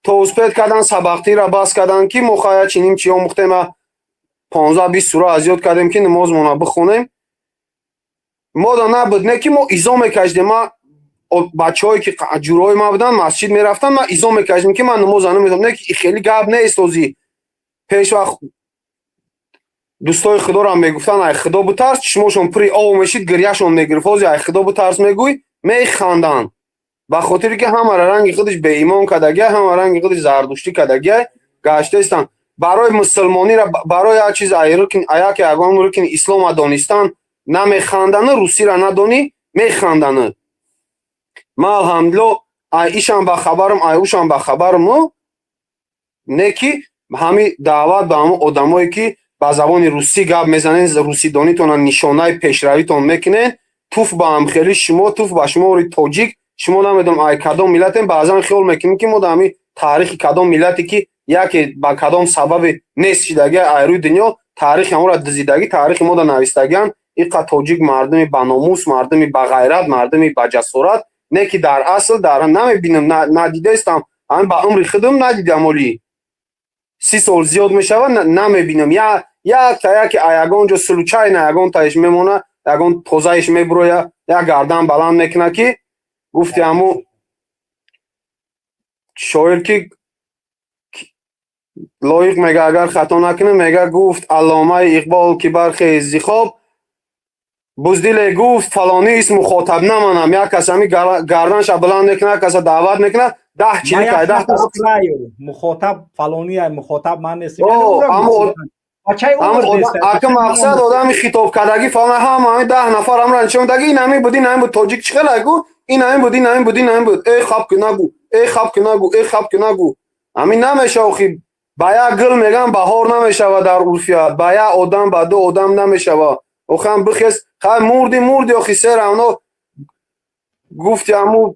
то успеть кардан, сабақтира бас кардан, ки мо хая чиним чи омӯхтем, 15-20 сура аз ёд кардем, ки намозмона бихонем. Мода набуд, не ки мо изо мекашидем. Ма бачаҳое ки ҷурои ма буданд, масҷид мерафтанд, ман изо мекашидем, ки ман намоза наметавонам. Не ки хеле гап нест. Озӣ пеш вақт дӯстои худорам мегуфтанд: «Ай худо битарс», чишмошон пури ов мешид, гирьяшон мегирифт. Ҳози «Ай худо битарс» мегӯй, механданд, ба хотире ки ҳамара ранги худаш беимон кардагиай, ҳама ранги худаш зардуштӣ кардагиай гаштаистанд. Барои мусулмонира, барои як чиз, яке ягон рукни ислома донистан намехандану русира надонӣ, механдану. Ман, алҳамдулилло, ай ишам ба хабарам, ай ушам ба хабарму. Не ки ҳами даъват ба ҳамон одамое, ки ба забони русӣ гап мезанед, русидонитона нишонаи пешравитон мекунед, туф ба ҳамхели шумо, туф ба шумори тоҷик. Шумо намедонам ай кадом миллатем, баъзан хиёл мекунем, ки мо дар ҳами таърихи кадом миллате, ки яке ба кадом сабаби нест шидаги ай рӯи дунё, таърихи ҳамонро дизидагӣ, таърихи мода навистагиан. Иқа тоҷик мардуми баномус, мардуми бағайрат, мардуми баҷасорат, не ки дар асл дар намебинам, надидаистам, ҳамин ба умри худам надидам, оли 30 сол зиёд мешавад, намебинам. Якта яке ягон ҷо случайно ягон таиш мемона, ягон тозаиш мебуроя, як гардан баланд мекуна, ки гуфти ҳаму шоир, ки лоиқ мега, агар хато накунам, мега, гуфт алломаи Иқбол, ки бархез зи хоб, буздиле гуфт: «Фалонист мухотаб наманам». Як кас ҳами гарданша баланд мекуна, як каса даъват мекуна, даҳ чиликай даҳ. Мухотаб фалония, мухотаб ман нестам. Ака, мақсад одами хитобкардагӣ фалон, ҳама ҳами 10 нафар ҳамра нишон даги, ин ҳамин буд, ин ҳамин буд, тоҷик чӣ хела гу, ин ҳамин буд, ин ҳамин буд, ин ҳамин буд. Э хаб ки нагу, э хаб ки нагу, э хаб ки нагу, ҳамин намеша. Охи, ба як гул меган баҳор намешава, дар урфият ба як одам, ба ду одам намешава. Охам бихез, хай, мурди, мурди, охи сер ҳамно гуфти ҳаму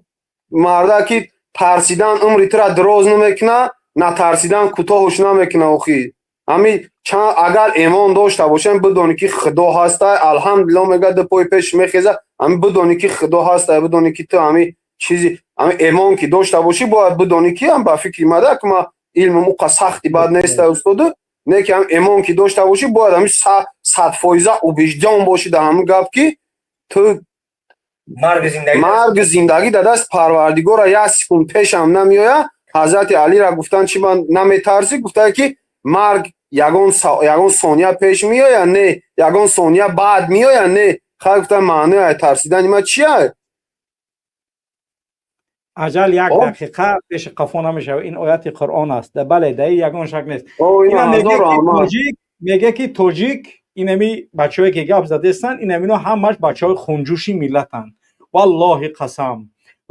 марда, ки тарсидан умри тура дароз намекуна, натарсидан кӯтоҳуш намекуна. Охи, ҳами чанд агар эмон дошта бошем, бидонӣ ки худо ҳастай, алҳамдулилло, мега, ду пои пеш мехеза. Ҳами бидонӣ ки худо ҳастай, бидонӣ ки ту ҳами чизи, ҳами эмон ки дошта бошӣ, бояд бидонӣ ки ҳам ба фикри мада, ки ма илмам уқа сахти бад нестай, устоду, не ки ҳам эмон ки дошта бошӣ, бояд ҳами 100% убеждён бошӣ дар ҳамин гап, ки ту марги зиндагӣ дар даст Парвардигора, як секунд пешам намеояд. Ҳазрати Алира гуфтанд: «Чӣ, ман наметарсӣ?» Гуфтае, ки марг ягон сония пеш меояд? Не. Ягон сония баъд меояд? Не. Хай, гуфтам, маънои тарсидани ман чия? Аҷал як дақиқа пеши қафо намешавад, ин ояти Қуръон аст. Бале, дар ин ягон шак нест. Меге ки тоҷик, инами бачаҳое ки гап задестанд, инамино ҳамаш бачаҳои хунҷӯши миллатанд. Валлоҳи қасам,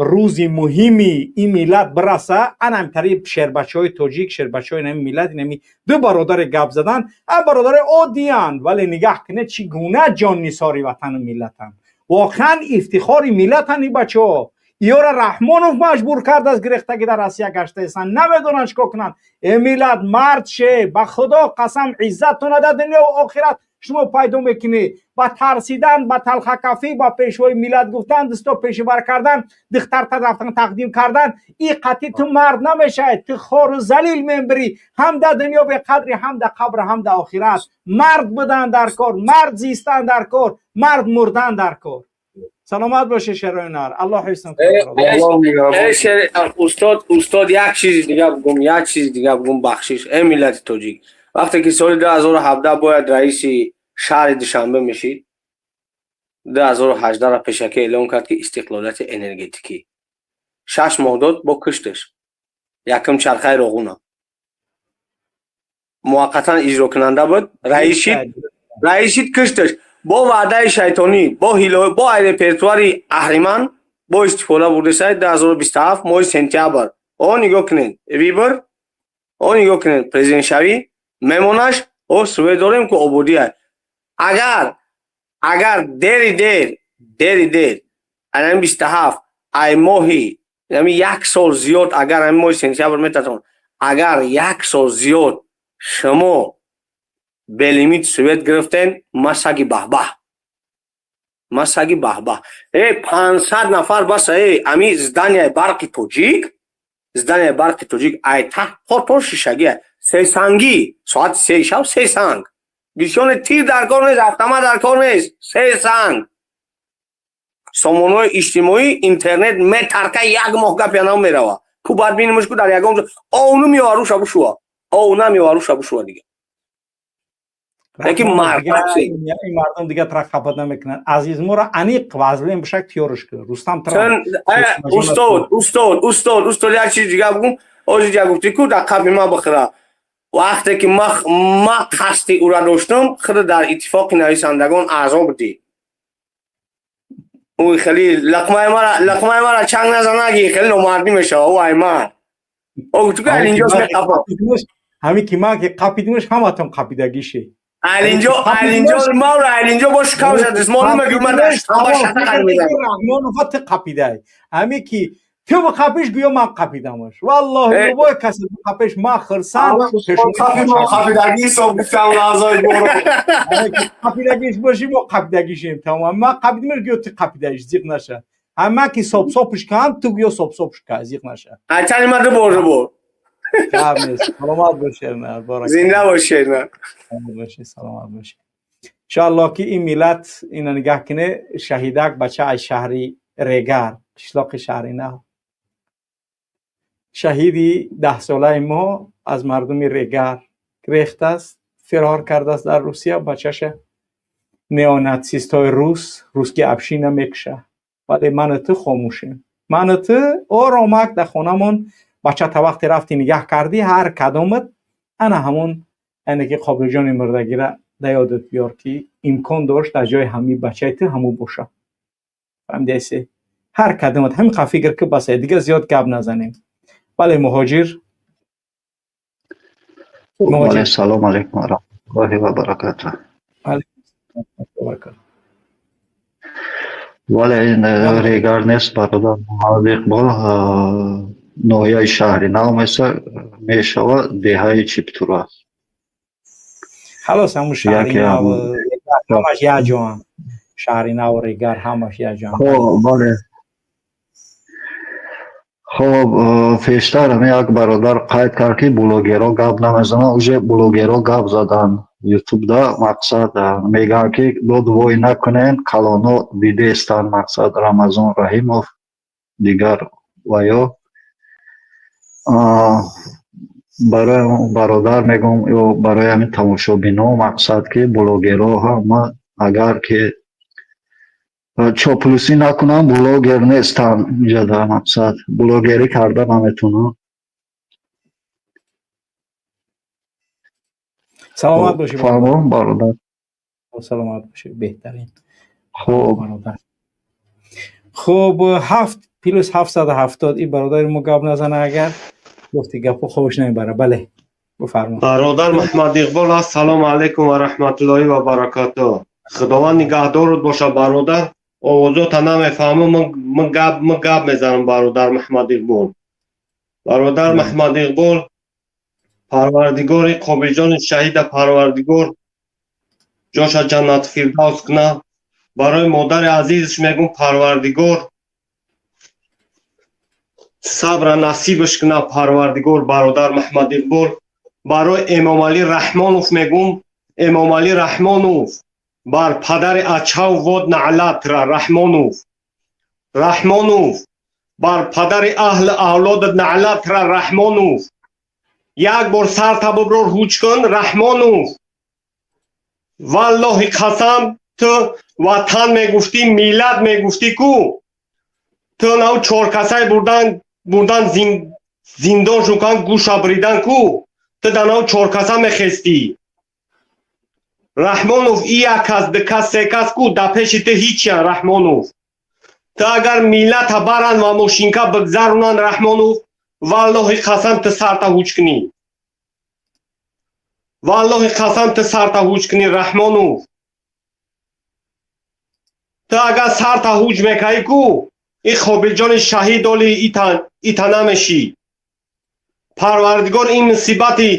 рӯзи муҳими ин миллат бираса, анамтари шербачаҳои тоҷик, шербачаҳои инами миллат, инами ду бародаре гап задан, а бародари оддиянд, вале нигаҳ кунед, чӣ гуна ҷоннисори ватану миллатанд. Воқеан ифтихори миллатанд ин бачаҳо. Иёра Раҳмонов маҷбур кардааст, гирехтагӣ дар Россия гаштаистанд, намедонанд чӣ кор кунанд. Э миллат, мард ше, ба худо қасам, иззаттона дар дунёву охират шумо пайдо мекунӣ. Ба тарсидан, ба талхакафӣ, ба пешвои миллат гуфтан, дасто пешибар кардан, духтарта рафтан тақдим кардан, и қатъи ту мард намешавад. Ту хору залил мембирӣ, ҳам дар дунё беқадри, ҳам дар қабр, ҳам дар охират. Мард будан дар кор, мард зистан дар кор, мард мурдан дар кор. Саломат бошед, шерои нар, Аллоҳ ҳифзтон. Устод, устод, як чизи дига бигум, як чизи дига бигум, бахшиш. Э миллати тоҷик, вақте ки соли 2017 бояд раиси шаҳри Душанбе мешид, 2018-ра пешакӣ эълон кард, ки истиқлолияти энергетикӣ. 6 моҳ дод, бо кушташ якум чархаи роғуна муваққатан иҷрокунанда буд, раисшид, кушташ бо ваъдаи шайтонӣ, бо ҳило, бо репертуари аҳриман бо истифода бурдесай. 2027 моҳи сентябр. О, нигоҳ кунед, выбор, о, нигоҳ кунед, президентшавӣ мемонаш. О, свет дорем ку, ободия. Агар дери дер, дери дер, анами 27 ай моҳи ами як сол зиёд, агар ами моҳи сентябр метатон, агар як сол зиёд шумо белимит свет гирифтен, ма саги баҳбаҳ, ма саги баҳбаҳ. Э, 500 нафар баса. Э, ами здания и Барқи Тоҷик, здания и Барқи Тоҷик ай таҳ то шишагия, сесангӣ. Соати 3 шаб се санг бисёне, тир дар кор нест, автомат дар кор нест, се санг. Сомонаҳои иҷтимоӣ, интернет метарка, як моҳ гапя намерава ку. Баъд бинемш ку, дар ягон ҷо овну меоваруша бушува, ов намеоваруша бушува дига. Лекин ин мардум дига тра хапат намекунанд, азиз. Моро аниқ вазлен бошак, тиёрш кун, Рустам. Устод, устод, устод, устод, як чиз дига бугум. Озиҷа гуфтӣ ку, дар қабли ман бихӯра. Вақте ки ма қасди ӯра доштам, худ дар Иттифоқи нависандагон аъзо будӣ. Ӯ хеле лақмаи мара чанг назанаги, хеле номардӣ мешава. Ӯ ай ман ӯ гуфту ки алинҷос меқапа. Ҳамин ки ман ки қапидимаш, ҳаматон қапидагише. Алинҷо, алинҷо мавра, алинҷо бош кавша дисмол мегӯ, ман ба шатақар мезанам. Раҳмонова, ту қапидай. Ҳамин ки ту қапиш, гӯё ман қапидамаш. Валлоҳи, любой касе қапиш, ман хирсанд. Қапидагӣ ҳисоб гуфтам лаҳзаи боро. Қапидагиш боши, мо қапидагишем, тамом. Ман қапидимаш, гӯё ту қапидаиш, зиқ наша. Ҳама ки сопсопш кам, ту гӯё сопсопш ка, зиқ наша. Ачани ма ду бор, ду бор. Гап нест, саломат бошед. Зинда бошед. Саломат бошед, саломат бошед. Иншоаллоҳ ки ин миллат ина нигаҳ кине. Шаҳидак бача аз шаҳри Регар, қишлоқи Шаҳри Нав, шаҳиди 10-солаи мо аз мардуми Регар рехтааст, фирор кардааст дар Русия. Бачаша неонатсистҳои рус, русский община мекуша, вале ману ту хомӯшем. Ману ту оромак дар хонамон. Бача та вақте рафти нигаҳ кардӣ, ҳар кадомат ана ҳамон яъне ки Қобилҷони мурдагира да ёдат биёр, ки имкон дошт дар ҷои ҳамин бачаи ту ҳамун боша. Фаҳмидаси? Ҳар кадомат ҳамин қа фикр ки, басе, дига зиёд гап назанем. Бале, муҳоҷир. Салому алайкум ва раҳматуллоҳи ва баракатуҳ. Вале ин Регар нест, бародар Муҳаммад Иқбол, ноҳияи Шаҳри Нав мешавад, деҳаи Чиптура. Халос, ҳамун Шаҳри Нав, ҳамаш як ҷоам. Шаҳри Нав, Регар, ҳамаш як ҷоам. Хоб, бале. Хоб, пештар ҳамин як бародар қайд кард, ки блогерҳо гап намезананд. Уже блогерҳо гап заданд ютубда, мақсад, мегӯянд, ки дод вой накунен, калоно дидестанд, мақсад, Рамазон Раҳимов, дигар ва ё барои бародар мегӯм ё барои ҳамин тамошобино, мақсад, ки блогерҳо ҳама агар ки чоплусӣ накунанд, блогер нестанд. Инҷа мақсад, блогерӣ карда наметавонанд. Саломат бошӣ. Фармон, бародар. Саломат бошӣ, беҳтарин. Хуб. Бародар. Хуб, 7 плюс 770, ин бародари мо гап назана, агар гуфти гапо хобаш намебара. Бале, бифармо. Бародар Муҳаммад Иқбол, ассалому алайкум ва раҳматуллоҳи ва баракатуҳ. Худованд нигаҳдорут боша, бародар. Овозота намефаҳмам, ман гап мезанам, бародар Муҳаммад Иқбол. Бародар Муҳаммад Иқбол, Парвардигори Қобилҷони шаҳида Парвардигор ҷоша ҷаннат фирдавс куна. Барои модари азизш мегӯм, Парвардигор сабра насибаш куна, Парвардигор. Бародар Муҳаммад Иқбол, барои Эмомалӣ Раҳмонов мегӯм: Эмомалӣ Раҳмонов, бар падари ачав вод наълатра, Раҳмонов, Раҳмонов, бар падари аҳли авлодат наълатра, Раҳмонов, як бор сарта биброр, ҳуч кун, Раҳмонов. Валлоҳи қасам, ту ватан мегуфтӣ, миллат мегуфтӣ ку, ту нав чоркасай бурдан, бурдан, зиндон шукан, гӯша бридан ку, ту дар нав чоркаса мехестӣ. Раҳмонов, и як кас, ду кас, се кас ку дар пеши ту ҳичиян, Раҳмонов. Ту агар миллата баранд ва мошинка бигзаронанд, Раҳмонов. Валлоҳи қасам, ту сарта ҳуҷ кунӣ. Валлоҳи қасам, ту сарта ҳуҷ кунӣ, Раҳмонов. Ту агар сарта ҳуҷ мекаӣ ку, ин Қобилҷони шаҳид оли ита намешӣ. Парвардигор ин мусибати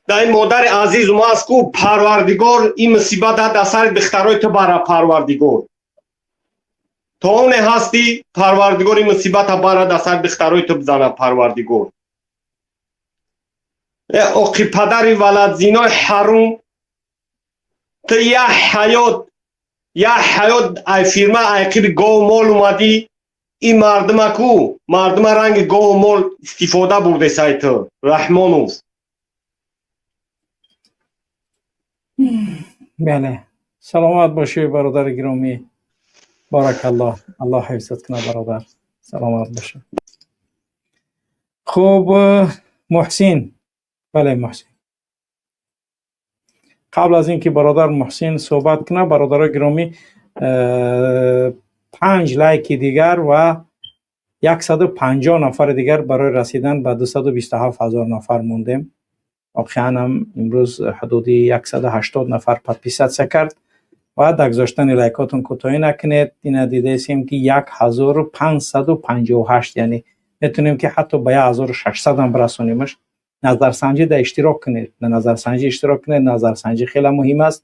дар ин модари азизум аст ку, Парвардигор ин мусибата дар сари духтарои ту бара, Парвардигор. То оне ҳастӣ, Парвардигор ин мусибата бара дар сари духтарои ту бизана, Парвардигор. Э оқи падари валадзинои ҳарум, ту як ҳаёт, як ҳаёт ай фирма айқиби гову мол омадӣ, ин мардума ку, мардума ранги гову мол истифода бурдесай ту, Раҳмонов. Бале, саломат бошӣ, бародари гиромӣ. Баракаллоҳ, Аллоҳ ҳифзат кунад, бародар. Саломат бошӣ. Хуб, Муҳсин. Бале, Муҳсин. Қабл аз ин ки бародар Муҳсин суҳбат кунад, бародарои гиромӣ, 5 лайки дигар ва 150 нафари дигар барои расидан ба 227 ҳазор нафар мондем. Воқеан ҳам имрӯз ҳудуди 180 нафар подписаться кард ва дар гузоштани лайкотон кӯтоҳӣ накунед. Ина дидаистем ки 1558, яъне метавонем ки ҳатто ба 1600 ҳам бирасонимаш. Назарсанҷӣ дар иштирок кунед, дар назарсанҷӣ иштирок кунед. Назарсанҷӣ хеле муҳим аст.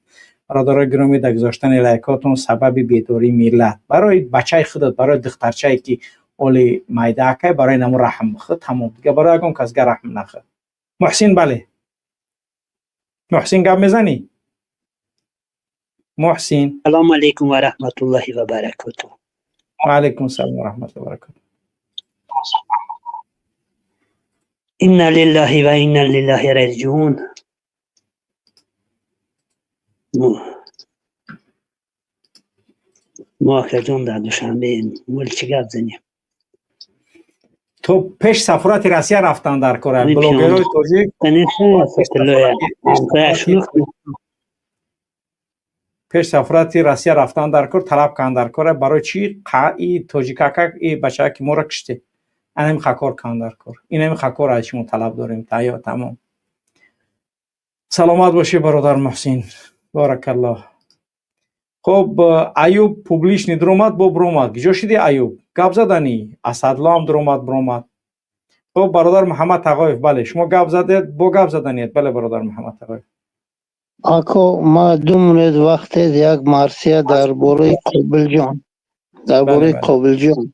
Бародарои гиромӣ, дар гузоштани лайкотон сабаби бедории миллат барои бачаи худат, барои духтарчае ки оли майдаакай, барои намо раҳм бихӯ, тамом. Дига барои ягон касга раҳм нахӯ. Муҳсин, бале, Муҳсин, гап мезанӣ? Муҳсин. Салому алайкум ва раҳматуллоҳи ва баракотуҳ. Ва алайкум салом ва раҳматуллоҳи ва баракотуҳ. Инна лиллаҳи ва инна лиллаҳи роҷиун. Мо акаҷон дар Душанбеем, вале чӣ гап занем? То пеш сафорати Россия рафтан дар кора блогерои тоҷик. Пеш сафорати Россия рафтан дар кор, талаб кан дар кора, барои чӣ и тоҷикака и бачака ки моро киште, анами хакор кан дар кор, инами хакор аз шумо талаб дорем. Тайё, тамом. Саломат бошӣ, бародар Муҳсин, баракаллоҳ. Хуб, Аюб публичный дуромад, бо биромад. Киҷо шиди, Аюб? Гап заданӣ? Асадло ҳам дуромад, биромад. Хуб, бародар Муҳаммад Тағоев, бале, шумо гап задед, бо гап заданиед. Бале, бародар Муҳаммад Тағоев. Ако, ма 2 минут вақтед, як марсия дар бораи Қобилҷон. Дар бораи Қобилҷон.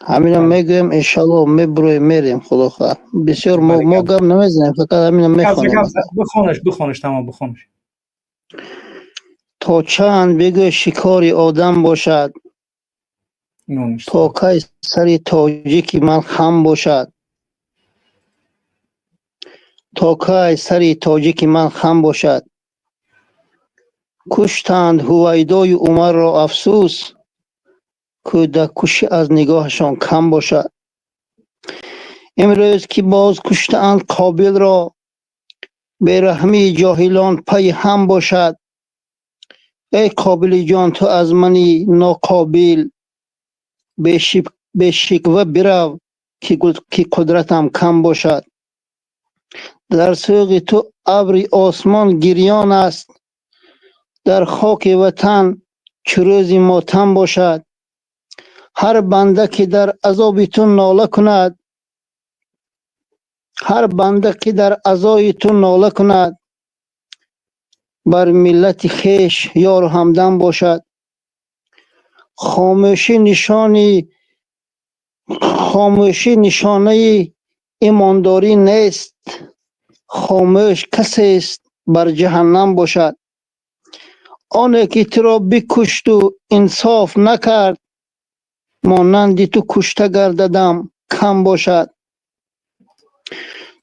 Ҳамина мегӯем, иншаллоҳ мебуроем, мерем, худо хоҳад. Бисёр мо гап намезанем, фақат ҳамина мехонем. Бихонаш, бихонаш, тамом, бихонаш. То чанд бигӯ шикори одам бошад, то кай сари тоҷики ман хам бошад, то кай сари тоҷики ман хам бошад. Куштанд Ҳувайдою Умарро, афсӯс, кӯдаккушӣ аз нигоҳашон кам бошад. Имрӯз ки боз куштаанд Қобилро, бераҳмии ҷоҳилон пайи ҳам бошад. Эй Қобилиҷон, ту аз мани ноқобил, бешиква бирав, ки қудратам кам бошад. Дар сӯғи ту абри осмон гирён аст, дар хоки ватан чу рӯзи мотам бошад. Ҳар банда ки дар азоби ту нола кунад, ҳар банда ки дар азои ту нола кунад, бар миллати хеш ёру ҳамдам бошад. Хомӯшӣ нишонаи имондорӣ нест, хомӯш касест бар ҷаҳаннам бошад. Оне ки туро бикушту инсоф накард, монанди ту кушта гардадам кам бошад.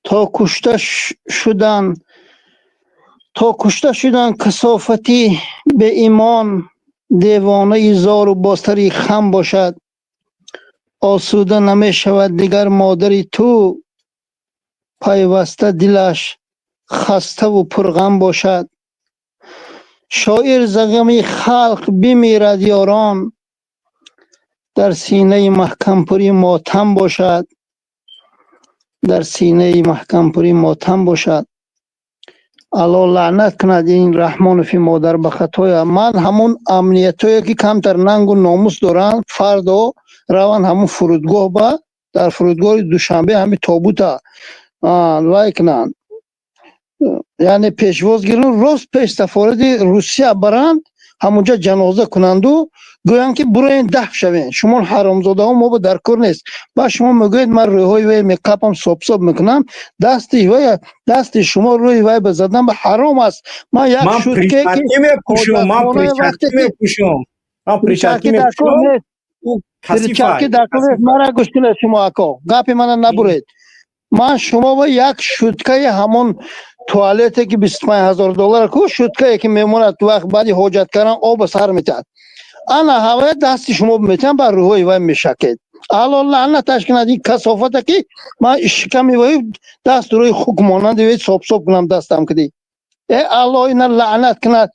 То кушта шудан касофати беимон, девонаи зору бо сари хам бошад. Осуда намешавад дигар модари ту, пайваста дилаш хаставу пурғам бошад. Шоир за ғами халқ бимирад ёрон, дар синаи маҳкампурӣ мотам бошад. Дар синаи маҳкампурӣ мотам бошад. Аллоҳ лаънат кунад ин Раҳмонови модар ба хатоя. Ман ҳамун амниятое ки камтар нангу номус доранд, фардо раванд ҳамун фурудгоҳ, ба дар фурудгоҳи Душанбе ҳами тобута вай кунанд, яъне пешвоз гиранд, рост пеш сафорати Русия баранд, ҳамунҷа ҷаноза кунанду гӯянд ки буроен, даф шавен, шумо ҳаромзодаҳо, мо ба дар кор нест. Баъд шумо мегӯед ман рӯйҳои вай меқапам, собсоб мекунам, дасти вай, дасти шумо рӯи вай ба задан ба ҳаром аст. Ман як Ман шутке ки перчатки мепӯшам, ман ҳоҷатхонаи вақте перчатки ки мепӯшам, ман перчатки перчатки дар кор мепӯшам. нест. Ӯ Перчатки касифай. дар кор нест. Мара гӯш кунед шумо, ако, гапи мана набуред. Ман шумо ба як шуткаи ҳамон туалете ки 25 000 доллар ку, шуткае ки мемонад, вақт баъди ҳоҷат кардан оба сар метиҳад, ана ҳавая дасти шумо метиҳам, бар рӯҳои вай мешакед. Алло лаънаташ кунад ин касофата ки ман шиками вай даст рӯи хук монанди вай собсоб кунам дастам киди. Э, Алло ина лаънат кунад.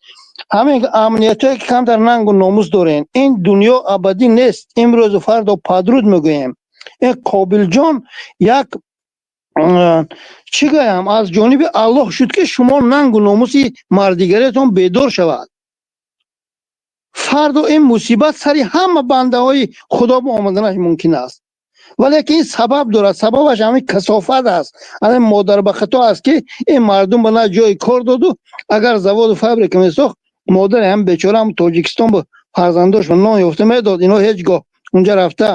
Ҳамин амниятое ки камтар нангу номус дорен, ин дунё абадӣ нест, имрӯзу фардо падруд мегӯем. Ин Қобилҷон як чӣ гӯям, аз ҷониби Аллоҳ шуд ки шумо нангу номуси мардигариятон бедор шавад. Фардо ин мусибат сари ҳама бандаҳои Худо ба омаданаш мумкин аст, валекин ин сабаб дорад. Сабабаш ҳамин касофат аст, ҳамин модарбахато аст ки ин мардум ба на ҷои кор доду. Агар заводу фабрика месохт, модари ҳам бечора ҳам Тоҷикистон ба фарзандош ба нон ёфта медод. Ино ҳеҷ гоҳ унҷа рафта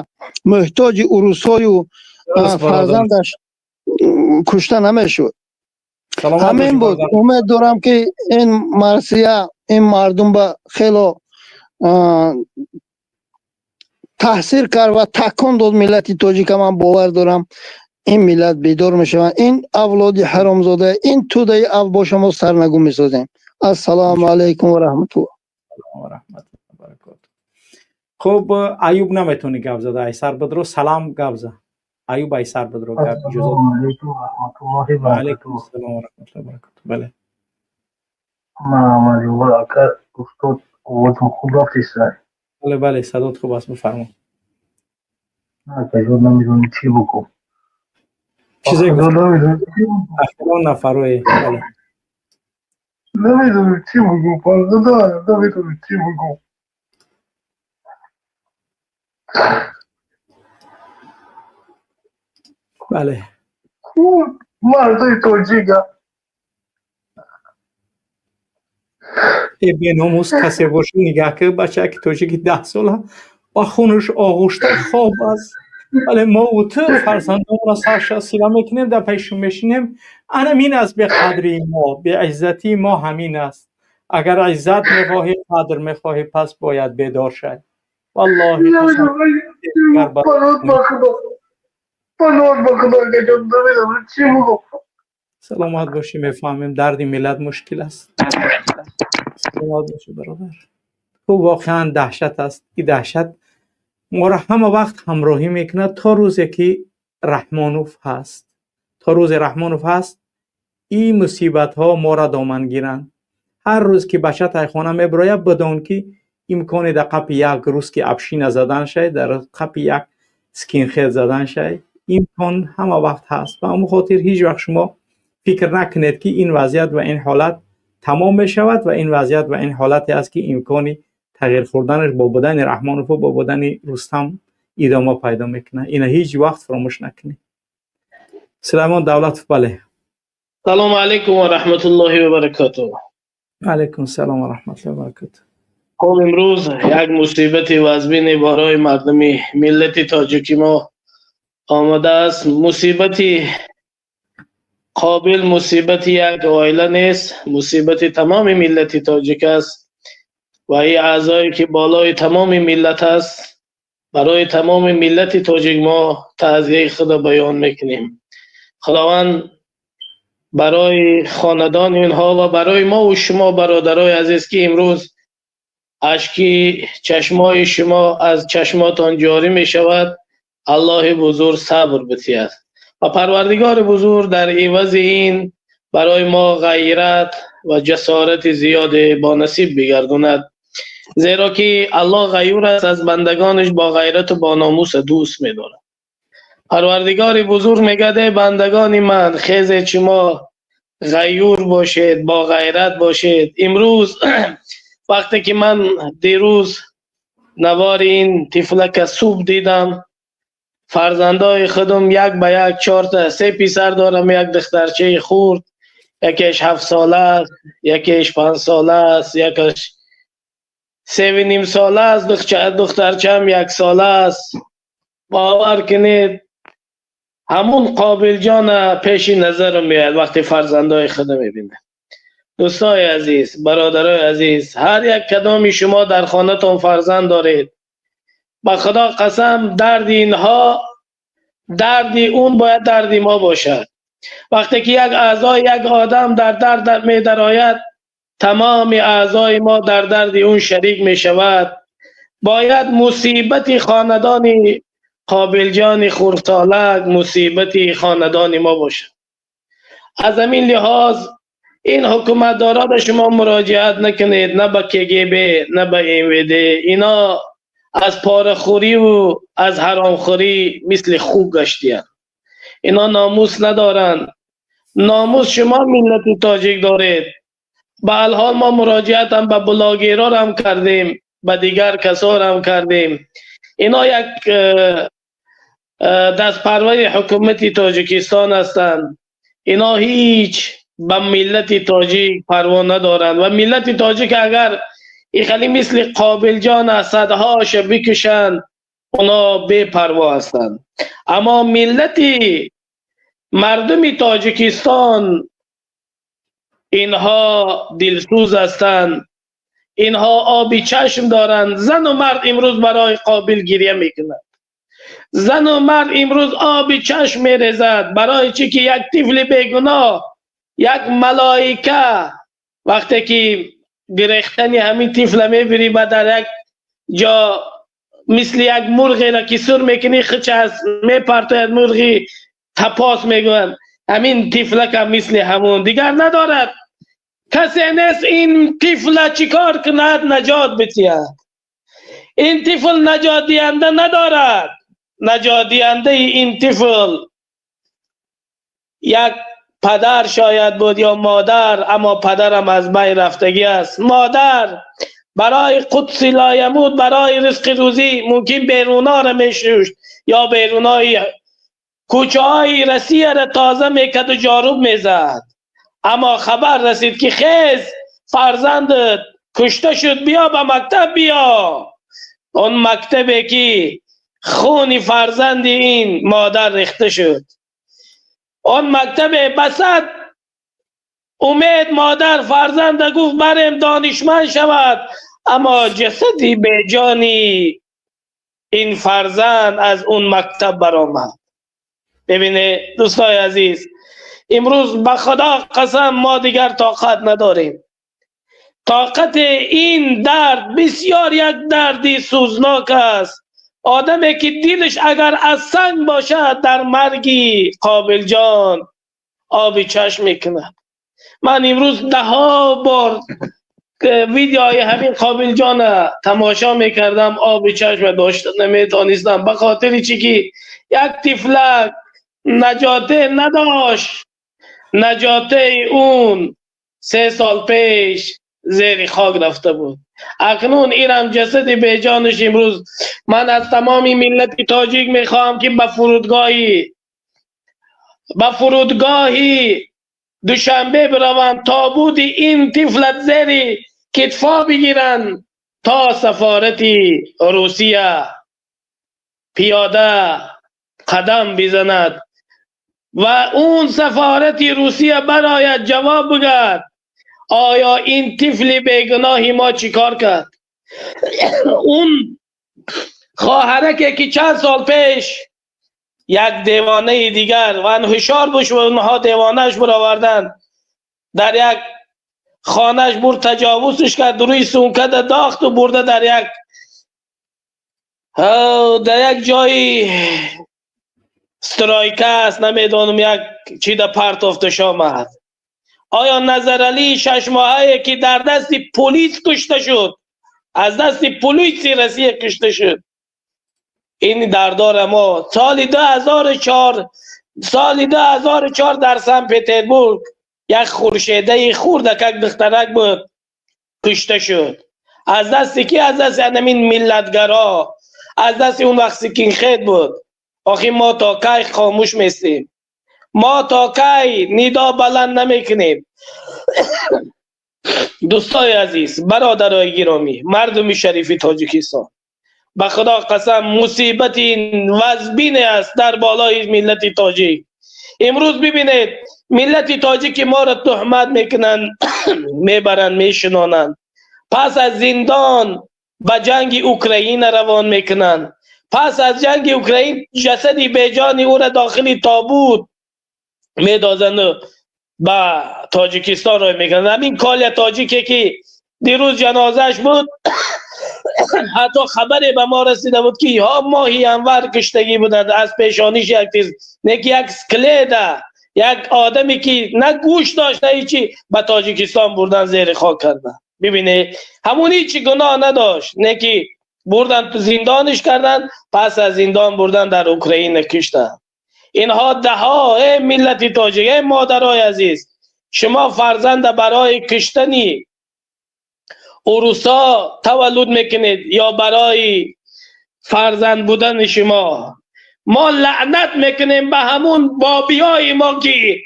муҳтоҷи урусҳою Дуруст, бародар. фарзандаш кушта намешуд. Саломат Ҳамин бошӣ, буд. бародар. Умед дорам ки ин марсия ин мардум ба хело таъсир кард ва такон дод миллати тоҷика. Ман бовар дорам, ин миллат бедор мешаванд. Ин авлоди ҳаромзода, ин тӯдаи авбоша мо сарнагун месозем. Ассалому алайкум ва раҳматуллоҳ. Ва раҳматуллоҳи ва баракоту. Хуб, Аюб, наметавонӣ гап зада, айсар бидро, салам, гап за, Аюб, айсар бидро, гап иҷозат. Ассалому алайкум ва раҳматуллоҳи ва Ва алайкум баракатуҳ. ассалом ва раҳматуллоҳи ва баракатуҳ. Бале. Ман ака, устод, овозам хуб рафтеста? Бале, садот хуб аст, бифармо. Акаҷон, намедонам чӣ бигӯм. Чизе Худо, гуфт. намедонам чӣ бигӯм. Ахирон нафарои, бале. Намедонам чӣ бигӯм, Худо, намедонам чӣ бигӯм. Бале. Мардои тоҷика. Э, беномус касе бошӣ, нигаҳ ки бачаки тоҷики 10 сола ба хунаш оғушта хоб аст, вале мо ӯ ту фарзандонро сарша сила мекунем, дар пешшон мешинем. Анамин аст беқадрии мо, беиззатии мо ҳамин аст. Агар иззат мехоҳӣ, қадр мехоҳӣ, пас бояд бедор шавӣ. Валлоҳи қасам, дигар ба Паноҳ ба Худо. Паноҳ ба Худо, акаҷон, намедонам чӣ бигӯм. Саломат бошӣ, мефаҳмем, дарди миллат мушкил аст. Саломат бошӣ, бародар. Хуб, воқеан даҳшат аст. Ин даҳшат моро ҳама вақт ҳамроҳӣ мекунад то рӯзе ки Раҳмонов ҳаст. То рӯзе Раҳмонов ҳаст, ин мусибатҳо моро домангиранд. Ҳар рӯз ки бача тайхона мебирояд, бидон ки имконе дар қапи як русский община задан шай, дар қапи як скинхед задан шай, имкон ҳама вақт ҳаст. Ба ҳамон хотир ҳеҷ вақт шумо фикр накунед ки ин вазъият ва ин ҳолат тамом мешавад ва ин вазъият ва ин ҳолате аст ки имкони тағйир хӯрданаш бо будани Раҳмонову бо будани Рустам идома пайдо мекунад. Ина ҳеҷ вақт фаромӯш накунед. Сулаймон Давлатов, бале. Салому алайкум ва раҳматуллоҳи ва баракатуҳ. Алайкум салом ва раҳматуллоҳи ва баракатуҳ. Хуб, имрӯз як мусибати вазмине барои мардуми миллати тоҷики мо омадааст. Мусибати Қобил мусибати як оила нест, мусибати тамоми миллати тоҷик аст ва ин аъзое ки болои тамоми миллат аст, барои тамоми миллати тоҷик мо таъзияи худро баён мекунем. Худованд барои хонадони инҳо ва барои мо ва шумо, бародарои азиз, ки имрӯз ашки чашмои шумо аз чашмотон ҷорӣ мешавад, Аллоҳи бузург сабр битиҳад ва Парвардигори бузург дар ивази ин барои мо ғайрат ва ҷасорати зиёде бо насиб бигардонад, зеро ки Аллоҳ ғайюр аст, аз бандагонаш бо ғайрату бо номус дӯст медорад. Парвардигори бузург мегӯяд: эй бандагони ман, хезед, шумо ғайюр бошед, бо ғайрат бошед. Имрӯз вақте ки ман дирӯз навори ин тифлака субҳ дидам, фарзандои худам як ба як, чорта, се писар дорам, як духтарчаи хурд, якеш 7 сола аст, якеш 5 сола аст, якеш 3.5 сола аст, духтарчаам 1 сола аст. Бовар кунед, ҳамун Қобилҷона пеши назарам меояд вақте фарзандои худам мебинам. Дӯстои азиз, бародарои азиз, ҳар як кадоми шумо дар хонатон фарзанд доред. Ба Худо қасам, дарди инҳо дарди он бояд дарди мо бошад. Вақте ки як аъзои як одам дар дард медарояд, тамоми аъзои мо дар дарди он шарик мешавад. Бояд мусибати хонадони Қобилҷони хурдсолак мусибати хонадони мо бошад. Аз ҳамин лиҳоз ин ҳукуматдорон ба шумо муроҷиат накунед, на ба КГБ, на ба МВД. Ино аз порахӯрӣ ва аз ҳаромхӯрӣ мисли хук гаштиянд. Ино номус надоранд. Номус шумо миллати тоҷик доред. Ба алҳол мо муроҷиат ҳам ба блогерҳо ҳам кардем, ба дигар касор ҳам кардем. Ино як дастпарвари ҳукумати Тоҷикистон ҳастанд. Ино ҳеҷ ба миллати тоҷик парво надоранд ва миллати тоҷик агар ихали мисли Қобилҷон садҳоша бикушанд, оно бепарво ҳастанд. Аммо миллати мардуми Тоҷикистон инҳо дилсӯз ҳастанд, инҳо оби чашм доранд. Зану мард имрӯз барои Қобил гиря мекунанд. Зану мард имрӯз оби чашм мерезад барои чӣ ки як тифли бегуноҳ, як малоика, вақте ки гирехтани ҳамин тифла мебинӣ ба дар як ҷо мисли як мурғеро ки сур мекунӣ, хича аз мепартояд, мурғи тапос мегӯянд. Ҳамин тифлака мисли ҳамун дигар надорад. Касе нест ин тифла чӣ кор кунад наҷот бидиҳад. Ин тифл наҷотдиҳанда надорад. Наҷотдиҳандаи ин тифл як падар шояд буд ё модар, аммо падарам аз байн рафтагӣ аст. Модар барои қудси лоямут, барои ризқи рӯзӣ мумкин берунора мешушт ё берунои кӯчаҳои Россияро тоза мекард ва ҷоруб мезад. Аммо хабар расид ки хез, фарзандат кушта шуд, биё ба мактаб биё. Он мактабе ки хуни фарзанди ин модар рехта шуд, он мактабе басад умед модар фарзанда гуфт барем донишманд шавад, аммо ҷасади беҷони ин фарзанд аз он мактаб баромад. Бибинед дӯстои азиз, имрӯз ба Худо қасам мо дигар тоқат надорем. Тоқати ин дард бисёр як дарди сӯзнок аст. Одаме ки дилаш агар аз санг бошад, дар марги Қобилҷон оби чашм мекунад. Ман имрӯз даҳҳо бор видеои ҳамин Қобилҷона тамошо мекардам, оби чашм дошта наметонистам, ба хотири чӣ ки як тифлак наҷоте надошт. Наҷотаи он 3 сол пеш зери хок рафта буд. Акнун инам ҷасади беҷонаш имрӯз. Ман аз тамоми миллати тоҷик мехоҳам ки ба фурудгоҳи Душанбе бираванд, тобути ин тифлат зери китфо бигиранд то сафорати Русия пиёда қадам бизанад ва он сафорати Русия барояд ҷавоб бигӯяд оё ин тифли бегуноҳи мо чӣ кор кард. Он хоҳараке ки чанд сол пеш як девонаи дигар ва ҳушёр буш ва онҳо девонааш бароварданд, дар як хонаш бурд, таҷовузш кард, рӯи сункада дохту бурда дар як ҷои стройка аст, намедонам як чида партофташ омад. Оё Назаралӣ 6 моҳае ки дар дасти полис кушта шуд, аз дасти полиси Россия кушта шуд, این دردار ما سال 2004، سال 2004 در سن پتربورگ یک خورشیده خورد یک دخترک بود کشته شد. از دست کی؟ از دست همین ملتگرا، از دست اون وقت skinhead بود. آخی ما تا کی خاموش میستیم؟ ما تا کی ندا بلند نمیکنیم؟ دوستای عزیز، برادرای گرامی، مردم شریف تاجیکستان، به خدا قسم مصیبت وزبین است در بالای ملت تاجیک. امروز ببینید ملت تاجیک ما را تهمت میکنن، میبرن، میشنانند، پس از زندان به جنگ اوکراین روان میکنن، پس از جنگ اوکراین جسد بیجان او را داخل تابوت میدازند به تاجیکستان رو میکنن. همین کال تاجیکی که دیروز جنازهش بود، حتی خبری به ما رسیده بود که ها ماهی انور کشتگی بودند، از پیشانیش یک تیز، نه یک اسکلیت، یک آدمی که نه گوش داشت نه هیچی، به تاجیکستان بردن زیر خاک کردن. ببینه همون هیچی گناه نداشت، نه که بردن تو زندانش کردن، پس از زندان بردن در اوکراین کشتن. اینها ده ها، ای ملت تاجیک، ای مادرای عزیز، شما فرزند برای کشتنی اروسا تولد میکنید یا برای فرزند بودن شما؟ ما لعنت میکنیم به همون بابیای ما که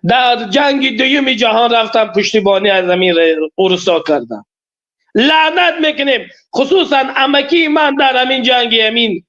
در جنگ دوم جهان رفتن پشتیبانی از زمین اروسا کردن. لعنت میکنیم خصوصا امکی من در همین جنگی همین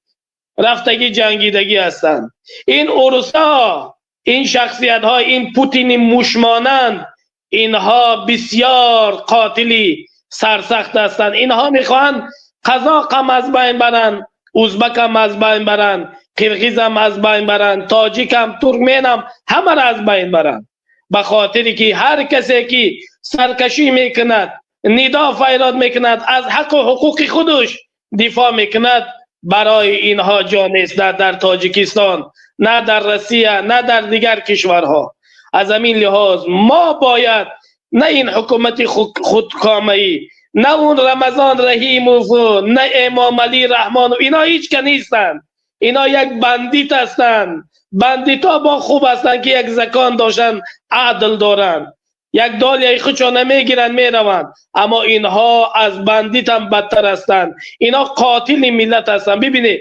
رفتگی جنگیدگی هستند. این اروسا، این شخصیت ها، این پوتین موشمانند، اینها بسیار قاتلی سرسخت هستند. اینها میخواهند قزاق هم از بین برند، ازبک هم از بین برند، قرقیز هم از بین برند، تاجیک هم، ترکمن هم، همه را از بین برند. به خاطری که هر کسی که سرکشی میکند، ندا فریاد میکند، از حق و حقوق خودش دفاع میکند، برای اینها جا نیست در تاجیکستان، نه در روسیه، نه در دیگر کشورها. از همین لحاظ ما باید نه این حکومت خودکامه‌ای، نه اون رمضان رحیموف، نه امام علی رحمان، اینا هیچ که نیستند. اینا یک bandit هستند. bandit ها با خوب هستند که یک закон داشتن، عدل دارند، یک доля ی خودشان نمیگیرن میروند. اما اینها از bandit هم بدتر هستند. اینا قاتل ملت هستند. ببینید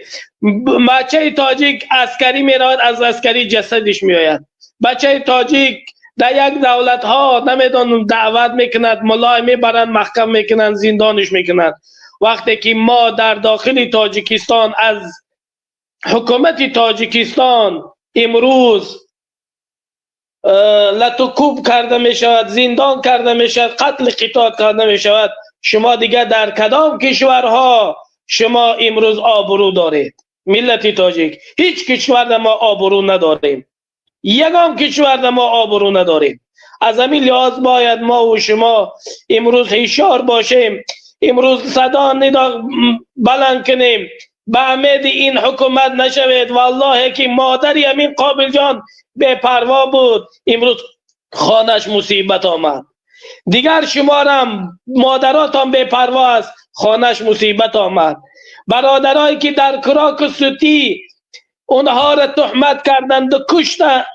بچه تاجیک عسکری میرود، از عسکری جسدش میآید. بچه تاجیک در یک دولت ها نمیدونم دعوت میکند، ملای میبرند، محکم میکنند، زندانش میکنند. وقتی که ما در داخل تاجیکستان از حکومت تاجیکستان امروز لطوکوب کرده می شود، زندان کرده می شود، قتل قتال کرده می شود، شما دیگه در کدام کشورها شما امروز آبرو دارید؟ ملت تاجیک هیچ کشور ما آبرو نداریم، یگان کشور ما آبرو نداریم. از همین لحاظ باید ما و شما امروز هوشیار باشیم، امروز صدا ندا بلند کنیم، به امید این حکومت نشوید. والله که مادری همین قابل جان بے پروا بود، امروز خانش مصیبت آمد. دیگر شمارم مادراتان بے پروا است، خانش مصیبت آمد. برادرایی که در کراک سوتی اونها را تهمت کردند و کشتند،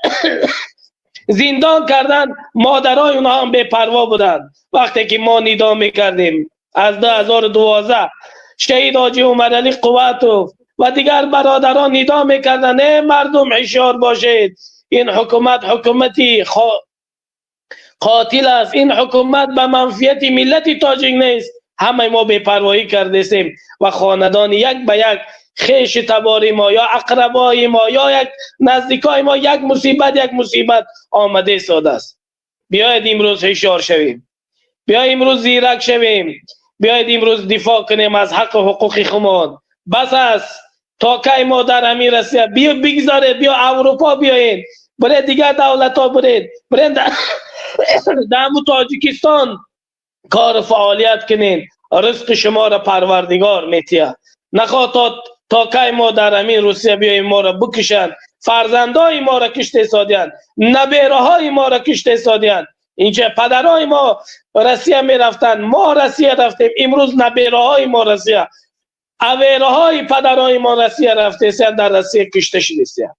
زندان کردند، مادرای اونها هم بے پروا بودند. وقتی که ما ندا میکردیم از 2012 شهید حاجی عمر علی قوتوف و دیگر برادران ندا میکردند، ای مردم هوشیار باشید، این حکومت حکومتی قاتل است، این حکومت به منفیت ملت تاجیک نیست. همه ما بی‌پروایی کردیم و خاندان یک به یک خیش تباری ما یا اقربای ما یا یک نزدیکای ما یک مصیبت یک مصیبت آمده ساده است. بیاید امروز هوشیار شویم، بیاید امروز زیرک شویم، بیاید امروز دفاع کنیم از حق و حقوق خودمان. بس است تا کی ما در همین رسیه. بیا بگذارید، بیا اروپا بیایید، برید دیگر دولت ها برید، برید در تاجیکستان کار فعالیت کنین، رزق شما را پروردگار میتیه. نخواه تا کی ما در همین روسیه بیاییم ما را بکشند، فرزندای ما را کشته سادیان، نبیره های ما را کشته سادیان. اینجا پدرای ما روسیه می رفتن، ما روسیه رفتیم، امروز نبیره های ما روسیه Авераҳои падарои мо Россия рафтесиянд, дар Россия кушта шудесиянд.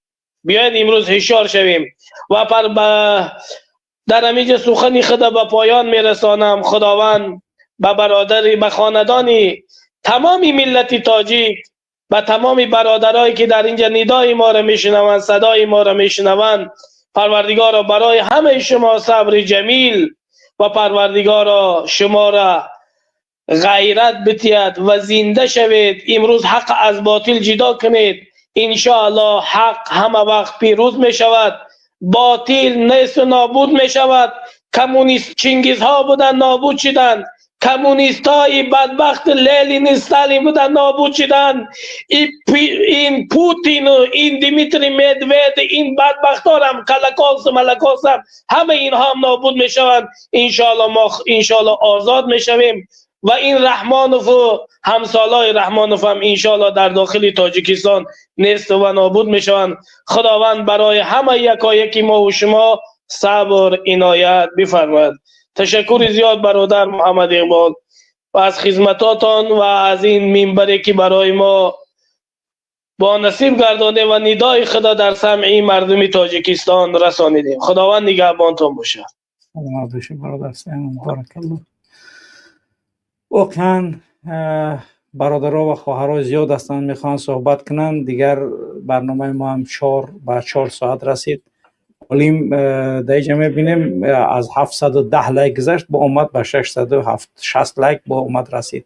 Биёед имрӯз ҳушёр шавем ва дар ҳаминҷа сухани худа ба поён мерасонам. Худованд ба бародари, ба хонадони тамоми миллати тоҷик, ба тамоми бародарое ки дар инҷа нидои моро мешунаванд, садои моро мешунаванд, Парвардигоро барои ҳамаи шумо сабри ҷамил ва Парвардигоро шуморо ғайрат битиҳад ва зинда шавед. Имрӯз ҳақ аз ботил ҷудо кунед. Иншоаллоҳ ҳақ ҳама вақт пирӯз мешавад, ботил нест нобуд мешавад. Коммунист Чингизҳо буданд, нобуд шуданд. Коммунистҳои бадбахт Ленин, Сталин буданд, нобуд шуданд. Ин Путину ин Дмитрий Медведев, ин бадбахторам Колоколсу Малаколсам, ҳамаи инҳо ҳам нобуд мешаванд. Иншоаллоҳ мо иншоаллоҳ озод мешавем ва ин Раҳмонову ҳамсолаи Раҳмонов ҳам иншоаллоҳ дар дохили Тоҷикистон нест ва нобуд мешаванд. Худованд барои ҳамаи якояки мо ва шумо сабр иноят бифармояд. Ташаккури зиёд бародар Муҳаммад Иқбол ва аз хизматотон ва аз ин минбаре ки барои мо бо насиб гардонем ва нидои худо дар самъи мардуми Тоҷикистон расонидем. Худованд нигаҳбонтон бошад. Саломат бошед бародар Саймон, баракаллоҳ. Воқеан бародаро ва хоҳаро зиёд ҳастанд, мехоҳанд суҳбат кунанд. Дигар барномаи мо ҳам 4 ба 4 соат расид. Олим, дар инҷа мебинем, аз 710 лайк гузашт, бо омад ба 660 лайк бо омад расид.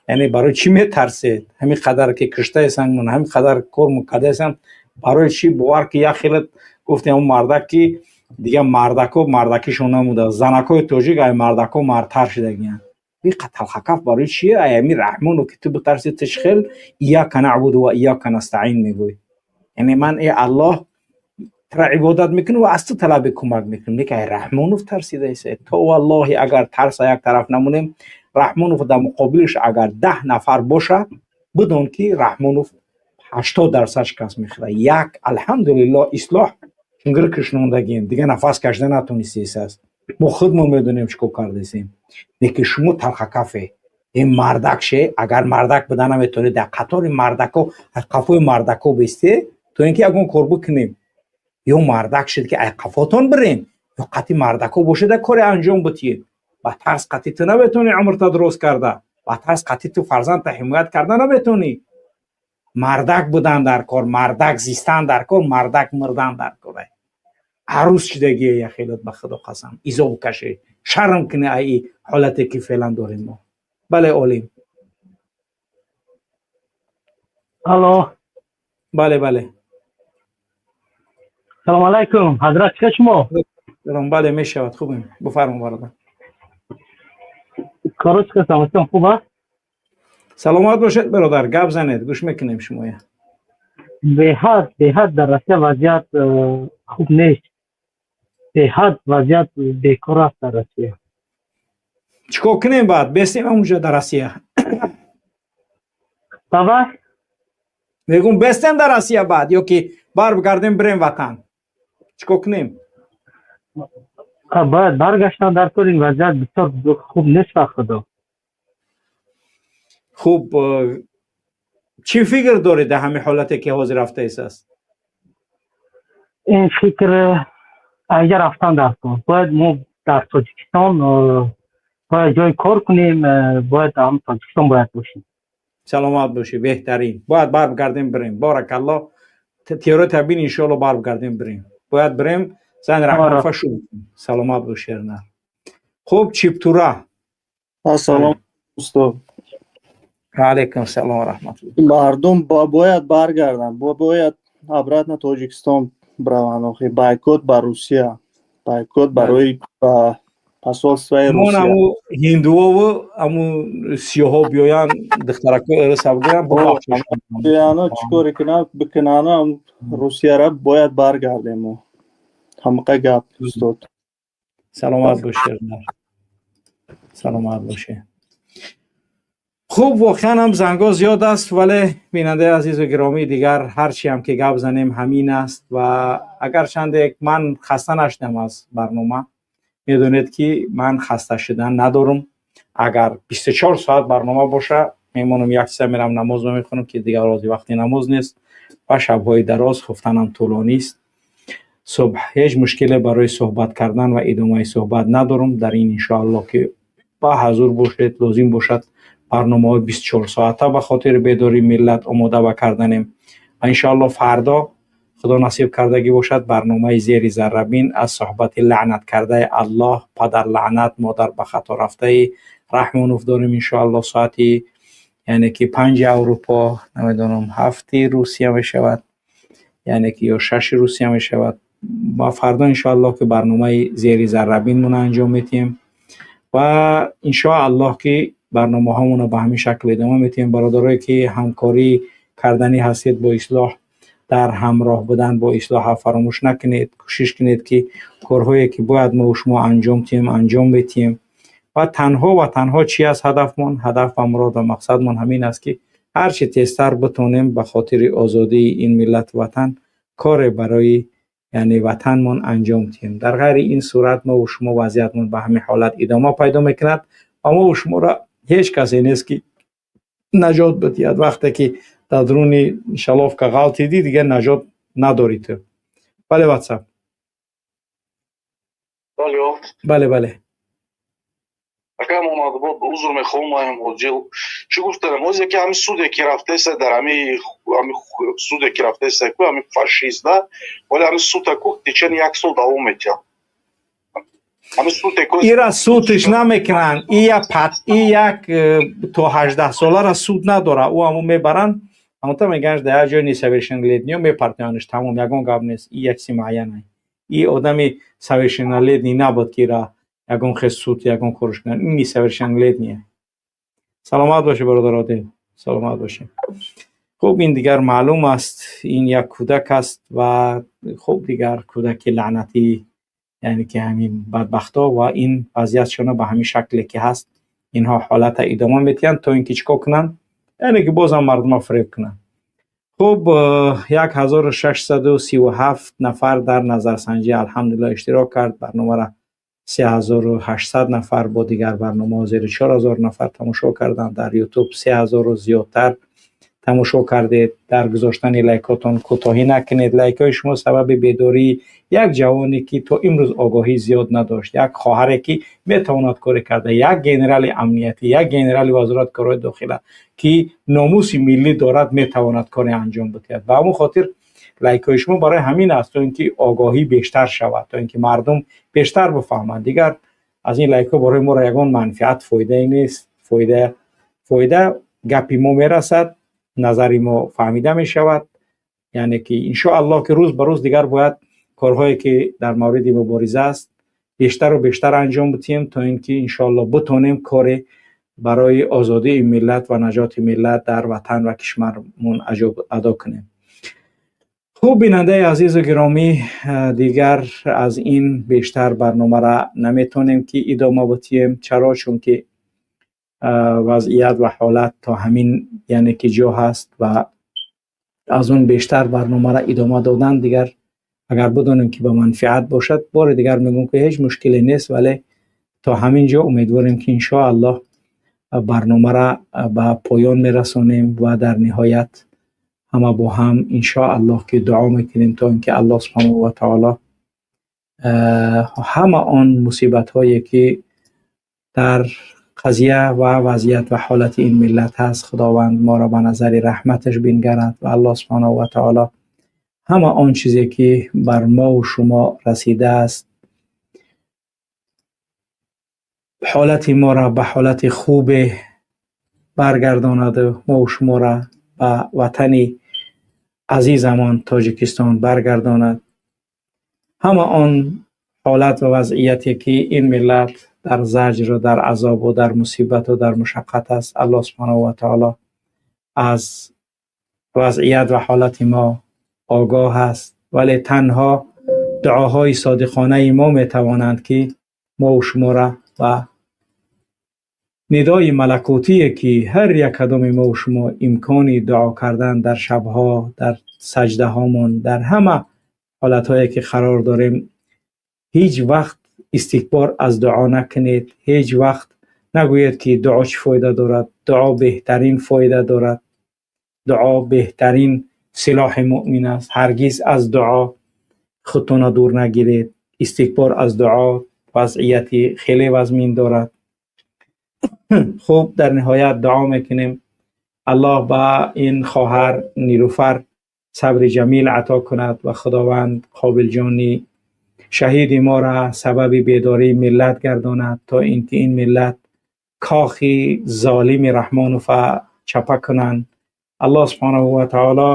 Яъне барои чӣ метарсед? Ҳамин қадар ки куштаесанд, ҳамин қадар кор мукардаесанд, барои чӣ? Бовар ки як хеле гуфтем, он мардак ки дигар мардако мардакишон намудааст, занакҳои тоҷик ай мардако мардтар шудагиянд. Талхакаф барои чие? Ай ами Раҳмону ки ту битарси, ту хел ияка наъбуду ва ияка настаин мегӯй. Яъне ман, э Аллоҳ, тура ибодат мекунам ва аз ту талаби кӯмак мекунам. Лекин ай Раҳмонов тарсидаеса то валлоҳи, агар тарса як тараф намонем, Раҳмонов дар муқобилиш агар 10 нафар боша, бидон ки Раҳмонов 80% шикаст мехӯрад. Як, алҳамдулиллоҳ, ислоҳ чунгир кишнондагием, дигар нафас кашида натонистесааст. Мо худмон медонем, чӣ кор кардесем. Лекин шумо талхакафе, ин мардак ше. Агар мардак буда наметавонед, дар қатори мардако, қафои мардако бисте, то ин ки ягон кор бикунем. Ё мардак шед, ки ай қафотон бирем, ё қати мардако бошеда коре анҷом битиед. Ба тарс қати ту наметавонӣ умрта дуруст карда, ба тарс қати ту фарзандта ҳимоят карда наметавонӣ. Мардак будан дар кор, мардак зистан дар кор, мардак мурдан дар кор. Арӯз шидагие яхелот, ба Худо қасам, изоб каше, шарм кунӣ ай ҳолате ки феълан дорем мо. Бале, Олим. Алло. Бале. Салом алайкум, ҳазрат, чӣ шумо? Салом, бале, мешавад, хубем, бифармо, бародар. Коро чӣ, саломатиён хуб аст? Саломат бошед, бародар, гап занед, гӯш мекунем шумоя. Беҳад дар Россия вазъият хуб нест, беҳад вазъият бекор аст дар Россия. Чӣ кор кунем баъд? Бестем ҳамунҷо дар Россия? Баба. Мегум, бестем дар Россия баъд ё ки баргардем, бирем ватан? Чӣ кор кунем? Бояд баргаштан дар кор, ин вазъият бисёр хуб нест, ба Худо. Хуб, чӣ фикр доред дар ҳамин ҳолате ки ҳозир рафтаистааст? Ин фикр айҷа рафтан дар кор. Бояд мо дар Тоҷикистон бояд ҷои кор кунем, бояд ҳам Тоҷикистон бояд бошем. Саломат бошӣ, беҳтарин. Бояд баргардем, бирем. Баракалло, теория бин, иншоалло баргардем, бирем. Бояд бирем, зани Раҳмонфа шу. Саломат бошӣ, Эрнар. Хуб, Чиптура. Ассалом, устод. Алайкум салом ва раҳматуллоҳ. Мардум бояд баргарданд, бояд обратно Тоҷикистон бираванд. Охи бойкот ба Русия, бойкот барои посольствои Русия. Аму ҳиндуову аму сиёҳо биёянд, духтаракои РС бигиранд. Биёяну чӣ коре кунанд, бикунану, Русияра бояд баргардем мо. Ҳамақа гап, устод. Саломат бошед, саломат бошед. Хуб, воқеан ҳам зангҳо зиёд аст, вале, бинандаи азизу гиромӣ, дигар ҳарчи ҳам ки гап занем, ҳамин аст. Ва агар чанде ман хаста нашудам аз барнома, медонед ки ман хаста шудан надорам. Агар 24 соат барнома боша, мемонам, як часа мерам намоз мехонам, ки дигар рози вақти намоз нест ва шабҳои дароз, хуфтанам тӯлонист. Субҳ ҳеҷ мушкиле барои суҳбат кардан ва идомаи суҳбат надорам. Дар ин иншоаллоҳ ки ба ҳазур бошед, лозим бошад барномаҳои 24 соата ба хотири бедории миллат омода ба карданем. Ва иншоаллоҳ фардо, худо насиб кардагӣ бошад, барномаи зери заррабин аз суҳбати лаънат кардаи Аллоҳ, падар лаънат, модар ба хато рафтаи Раҳмонов дорем иншоаллоҳ, соати яъне ки 5-и Аврупо, намедонам, 7-и Русия мешавад, яъне ки ё 6-и Русия мешавад. Ва фардо иншоаллоҳ ки барномаи зери заррабинмона анҷом медиҳем ва иншоаллоҳ ки барномаҳомонро ба ҳамин шакл идома медиҳем. Бародарое ки ҳамкорӣ карданӣ ҳастед бо Ислоҳ, дар ҳамроҳ будан бо Ислоҳа фаромӯш накунед. Кӯшиш кунед ки корҳое ки бояд мо шумо анҷом диҳем, анҷом медиҳем. Ва танҳо ва танҳо чӣ аст ҳадафмон? Ҳадаф ва мурод ва мақсадмон ҳамин аст, ки ҳарчи тезтар битонем ба хотири озодии ин миллату ватан коре барои яъне ватанмон анҷом диҳем. Дар ғайри ин сурат мо шумо вазъиятмон ба ҳамин ҳолат идома пайдо мекунад ва мо шуморо ҳеҷ касе нест ки наҷот бидиҳад. Вақте ки дар даруни шаловка ғалтидӣ, дигар наҷот надорӣ ту. Бале, Ватсап. Алло. Бале. Ака Муҳаммадбоб, узр мехоҳам, маем оҷил. Чӣ гуфтам? Озе ки ҳами суде ки рафтеса, дар ҳами суде ки рафтеса ку ҳами фашист да, вале ҳами суда ку течение як сол давом метиҳад. Ҳами суде ку Ира судш намекунанд. И як пат, и як то 18 солара суд надора. Ӯ ҳамун мебаранд, ҳамонта мегӯянд, дар як ҷои несовершеннолетний мепартоянаш, тамом, ягон гап нест. И як чизи муайяне. И одами совершеннолетний набуд, ки ира ягон хел суд, ягон корш кунанд. Ин несовершеннолетний. Саломат бошӣ, бародар Одил, саломат бошӣ. Хуб, ин дигар маълум аст, ин як кӯдак аст ва хуб, дигар кӯдаки лаънатӣ, яъне ки ҳамин бадбахтҳо ва ин вазъиятшона ба ҳамин шакле ки ҳаст, инҳо ҳолата идома медиҳанд, то ин ки чӣ кор кунанд, яъне ки бозам мардума фиреб кунанд. Хуб, 1637 нафар дар назарсанҷӣ, алҳамдулилло, иштирок кард. Барномаро 3800 нафар, бо дигар барномаҳо зери 4000 нафар тамошо карданд. Дар Ютуб 3000-у зиёдтар тамошо кардед. Дар гузоштани лайкотон кӯтоҳӣ накунед. Лайкҳои шумо сабаби бедории як ҷавоне, ки то имрӯз огоҳӣ зиёд надошт, як хоҳаре, ки метавонад коре карда, як генерали амниятӣ, як генерали вазорати корҳои дохила, ки номуси миллӣ дорад, метавонад коре анҷом бидиҳад. Ба ҳамон хотир лайкҳои шумо барои ҳамин аст, то ин ки огоҳӣ бештар шавад, то ин ки мардум бештар бифаҳманд. Дигар аз ин лайкҳо барои моро ягон манфиат, фоидае нест. Фоида гапи мо мерасад, назари мо фаҳмида мешавад. Яъне ки иншоаллоҳ ки рӯз ба рӯз дигар бояд корҳое ки дар мавриди мубориза аст, бештару бештар анҷом бидиҳем, то ин ки иншоаллоҳ битонем коре барои озодии миллат ва наҷоти миллат дар ватан ва кишвармон адо кунем. Хуб, бинандаи азизу гиромӣ, дигар аз ин бештар барномаро наметонем ки идома бидиҳем. Чаро? Чунки вазъият ва ҳолат то ҳамин яъне ки ҷо ҳаст ва аз он бештар барномаро идома додан дигар, агар бидонем ки ба манфиат бошад, бори дигар мегӯм ки ҳеҷ мушкиле нест, вале то ҳамин ҷо умедворем ки иншоаллоҳ барномаро ба поён мерасонем ва дар ниҳоят ҳама бо ҳам иншоаллоҳ ки дуо мекунем, то ин ки Аллоҳ субҳанаҳу ва таоло ҳама он мусибатҳое ки дар қазия ва вазъият ва ҳолати ин миллат ҳаст, Худованд моро ба назари раҳматаш бингарад ва Аллоҳ субҳанаҳу ва таоло ҳама он чизе ки бар мову шумо расидааст, ҳолати моро ба ҳолати хубе баргардонаду мову шуморо ба ватани азизамон Тоҷикистон баргардонад. Ҳама он ҳолат ва вазъияте ки ин миллат дар заҷру дар азобу дар мусибату дар мушаққат аст, Аллоҳ субҳанаҳу ва таоло аз вазъият ва ҳолати мо огоҳ аст, вале танҳо дуоҳои содиқонаи мо метавонанд ки мову шуморо ба нидои малакутие, ки ҳар як кадоми мову шумо имкони дуо кардан дар шабҳо, дар саҷдаҳомон, дар ҳама ҳолатҳое ки қарор дорем, ҳеҷ вақт истикбор аз дуо накунед, ҳеҷ вақт Нагӯед, ки дуо чӣ фоида дорад. Дуо беҳтарин фоида дорад. Дуо беҳтарин силоҳи муъмин аст. Ҳаргиз аз дуо худтонро дур нагиред. Истикбор аз дуо вазъияти хеле вазмин дорад. Хуб, дар ниҳоят дуо мекунем, Аллоҳ ба ин хоҳар Нилуфар сабри ҷамил ато кунад ва Худованд Қобилҷони шаҳиди моро сабаби бедории миллат гардонад, то инки ин миллат кохи золими Раҳмонова чапа кунанд. Аллоҳ субҳонаҳу ва таоло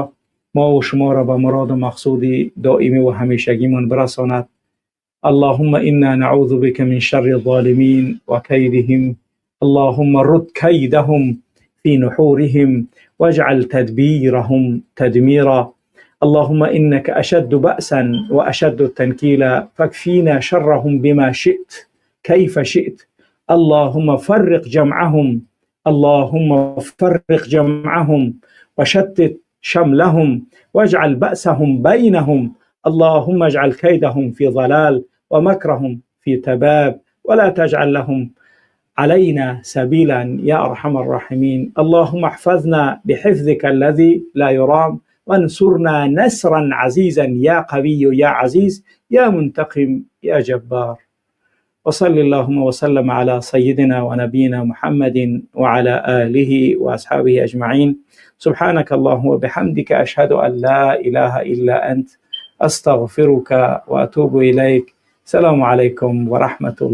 мо ва шуморо ба муроду мақсуди доимӣ ва ҳамешагимон бирасонад. اللهم إنا نعوذ بك من شر الظالمين وكيدهم. اللهم رد كيدهم في نحورهم واجعل تدبيرهم تدميرا. اللهم إنك أشد بأسا وأشد تنكيلا، فاكفينا شرهم بما شئت كيف شئت. اللهم فرق جمعهم، اللهم فرق جمعهم وشتت شملهم واجعل بأسهم بينهم. اللهم اجعل كيدهم في ضلال ومكرهم في تباب، ولا تجعل لهم علينا سبيلا يا أرحم الراحمين. اللهم احفظنا بحفظك الذي لا يرام، وانصرنا نصرا عزيزا يا قوي يا عزيز يا منتقم يا جبار. وصل اللهم وسلم على سيدنا ونبينا محمد وعلى آله وأصحابه أجمعين. سبحانك اللهم وبحمدك، أشهد أن لا إله إلا أنت، أستغفرك وأتوب إليك. السلام عليكم ورحمة الله.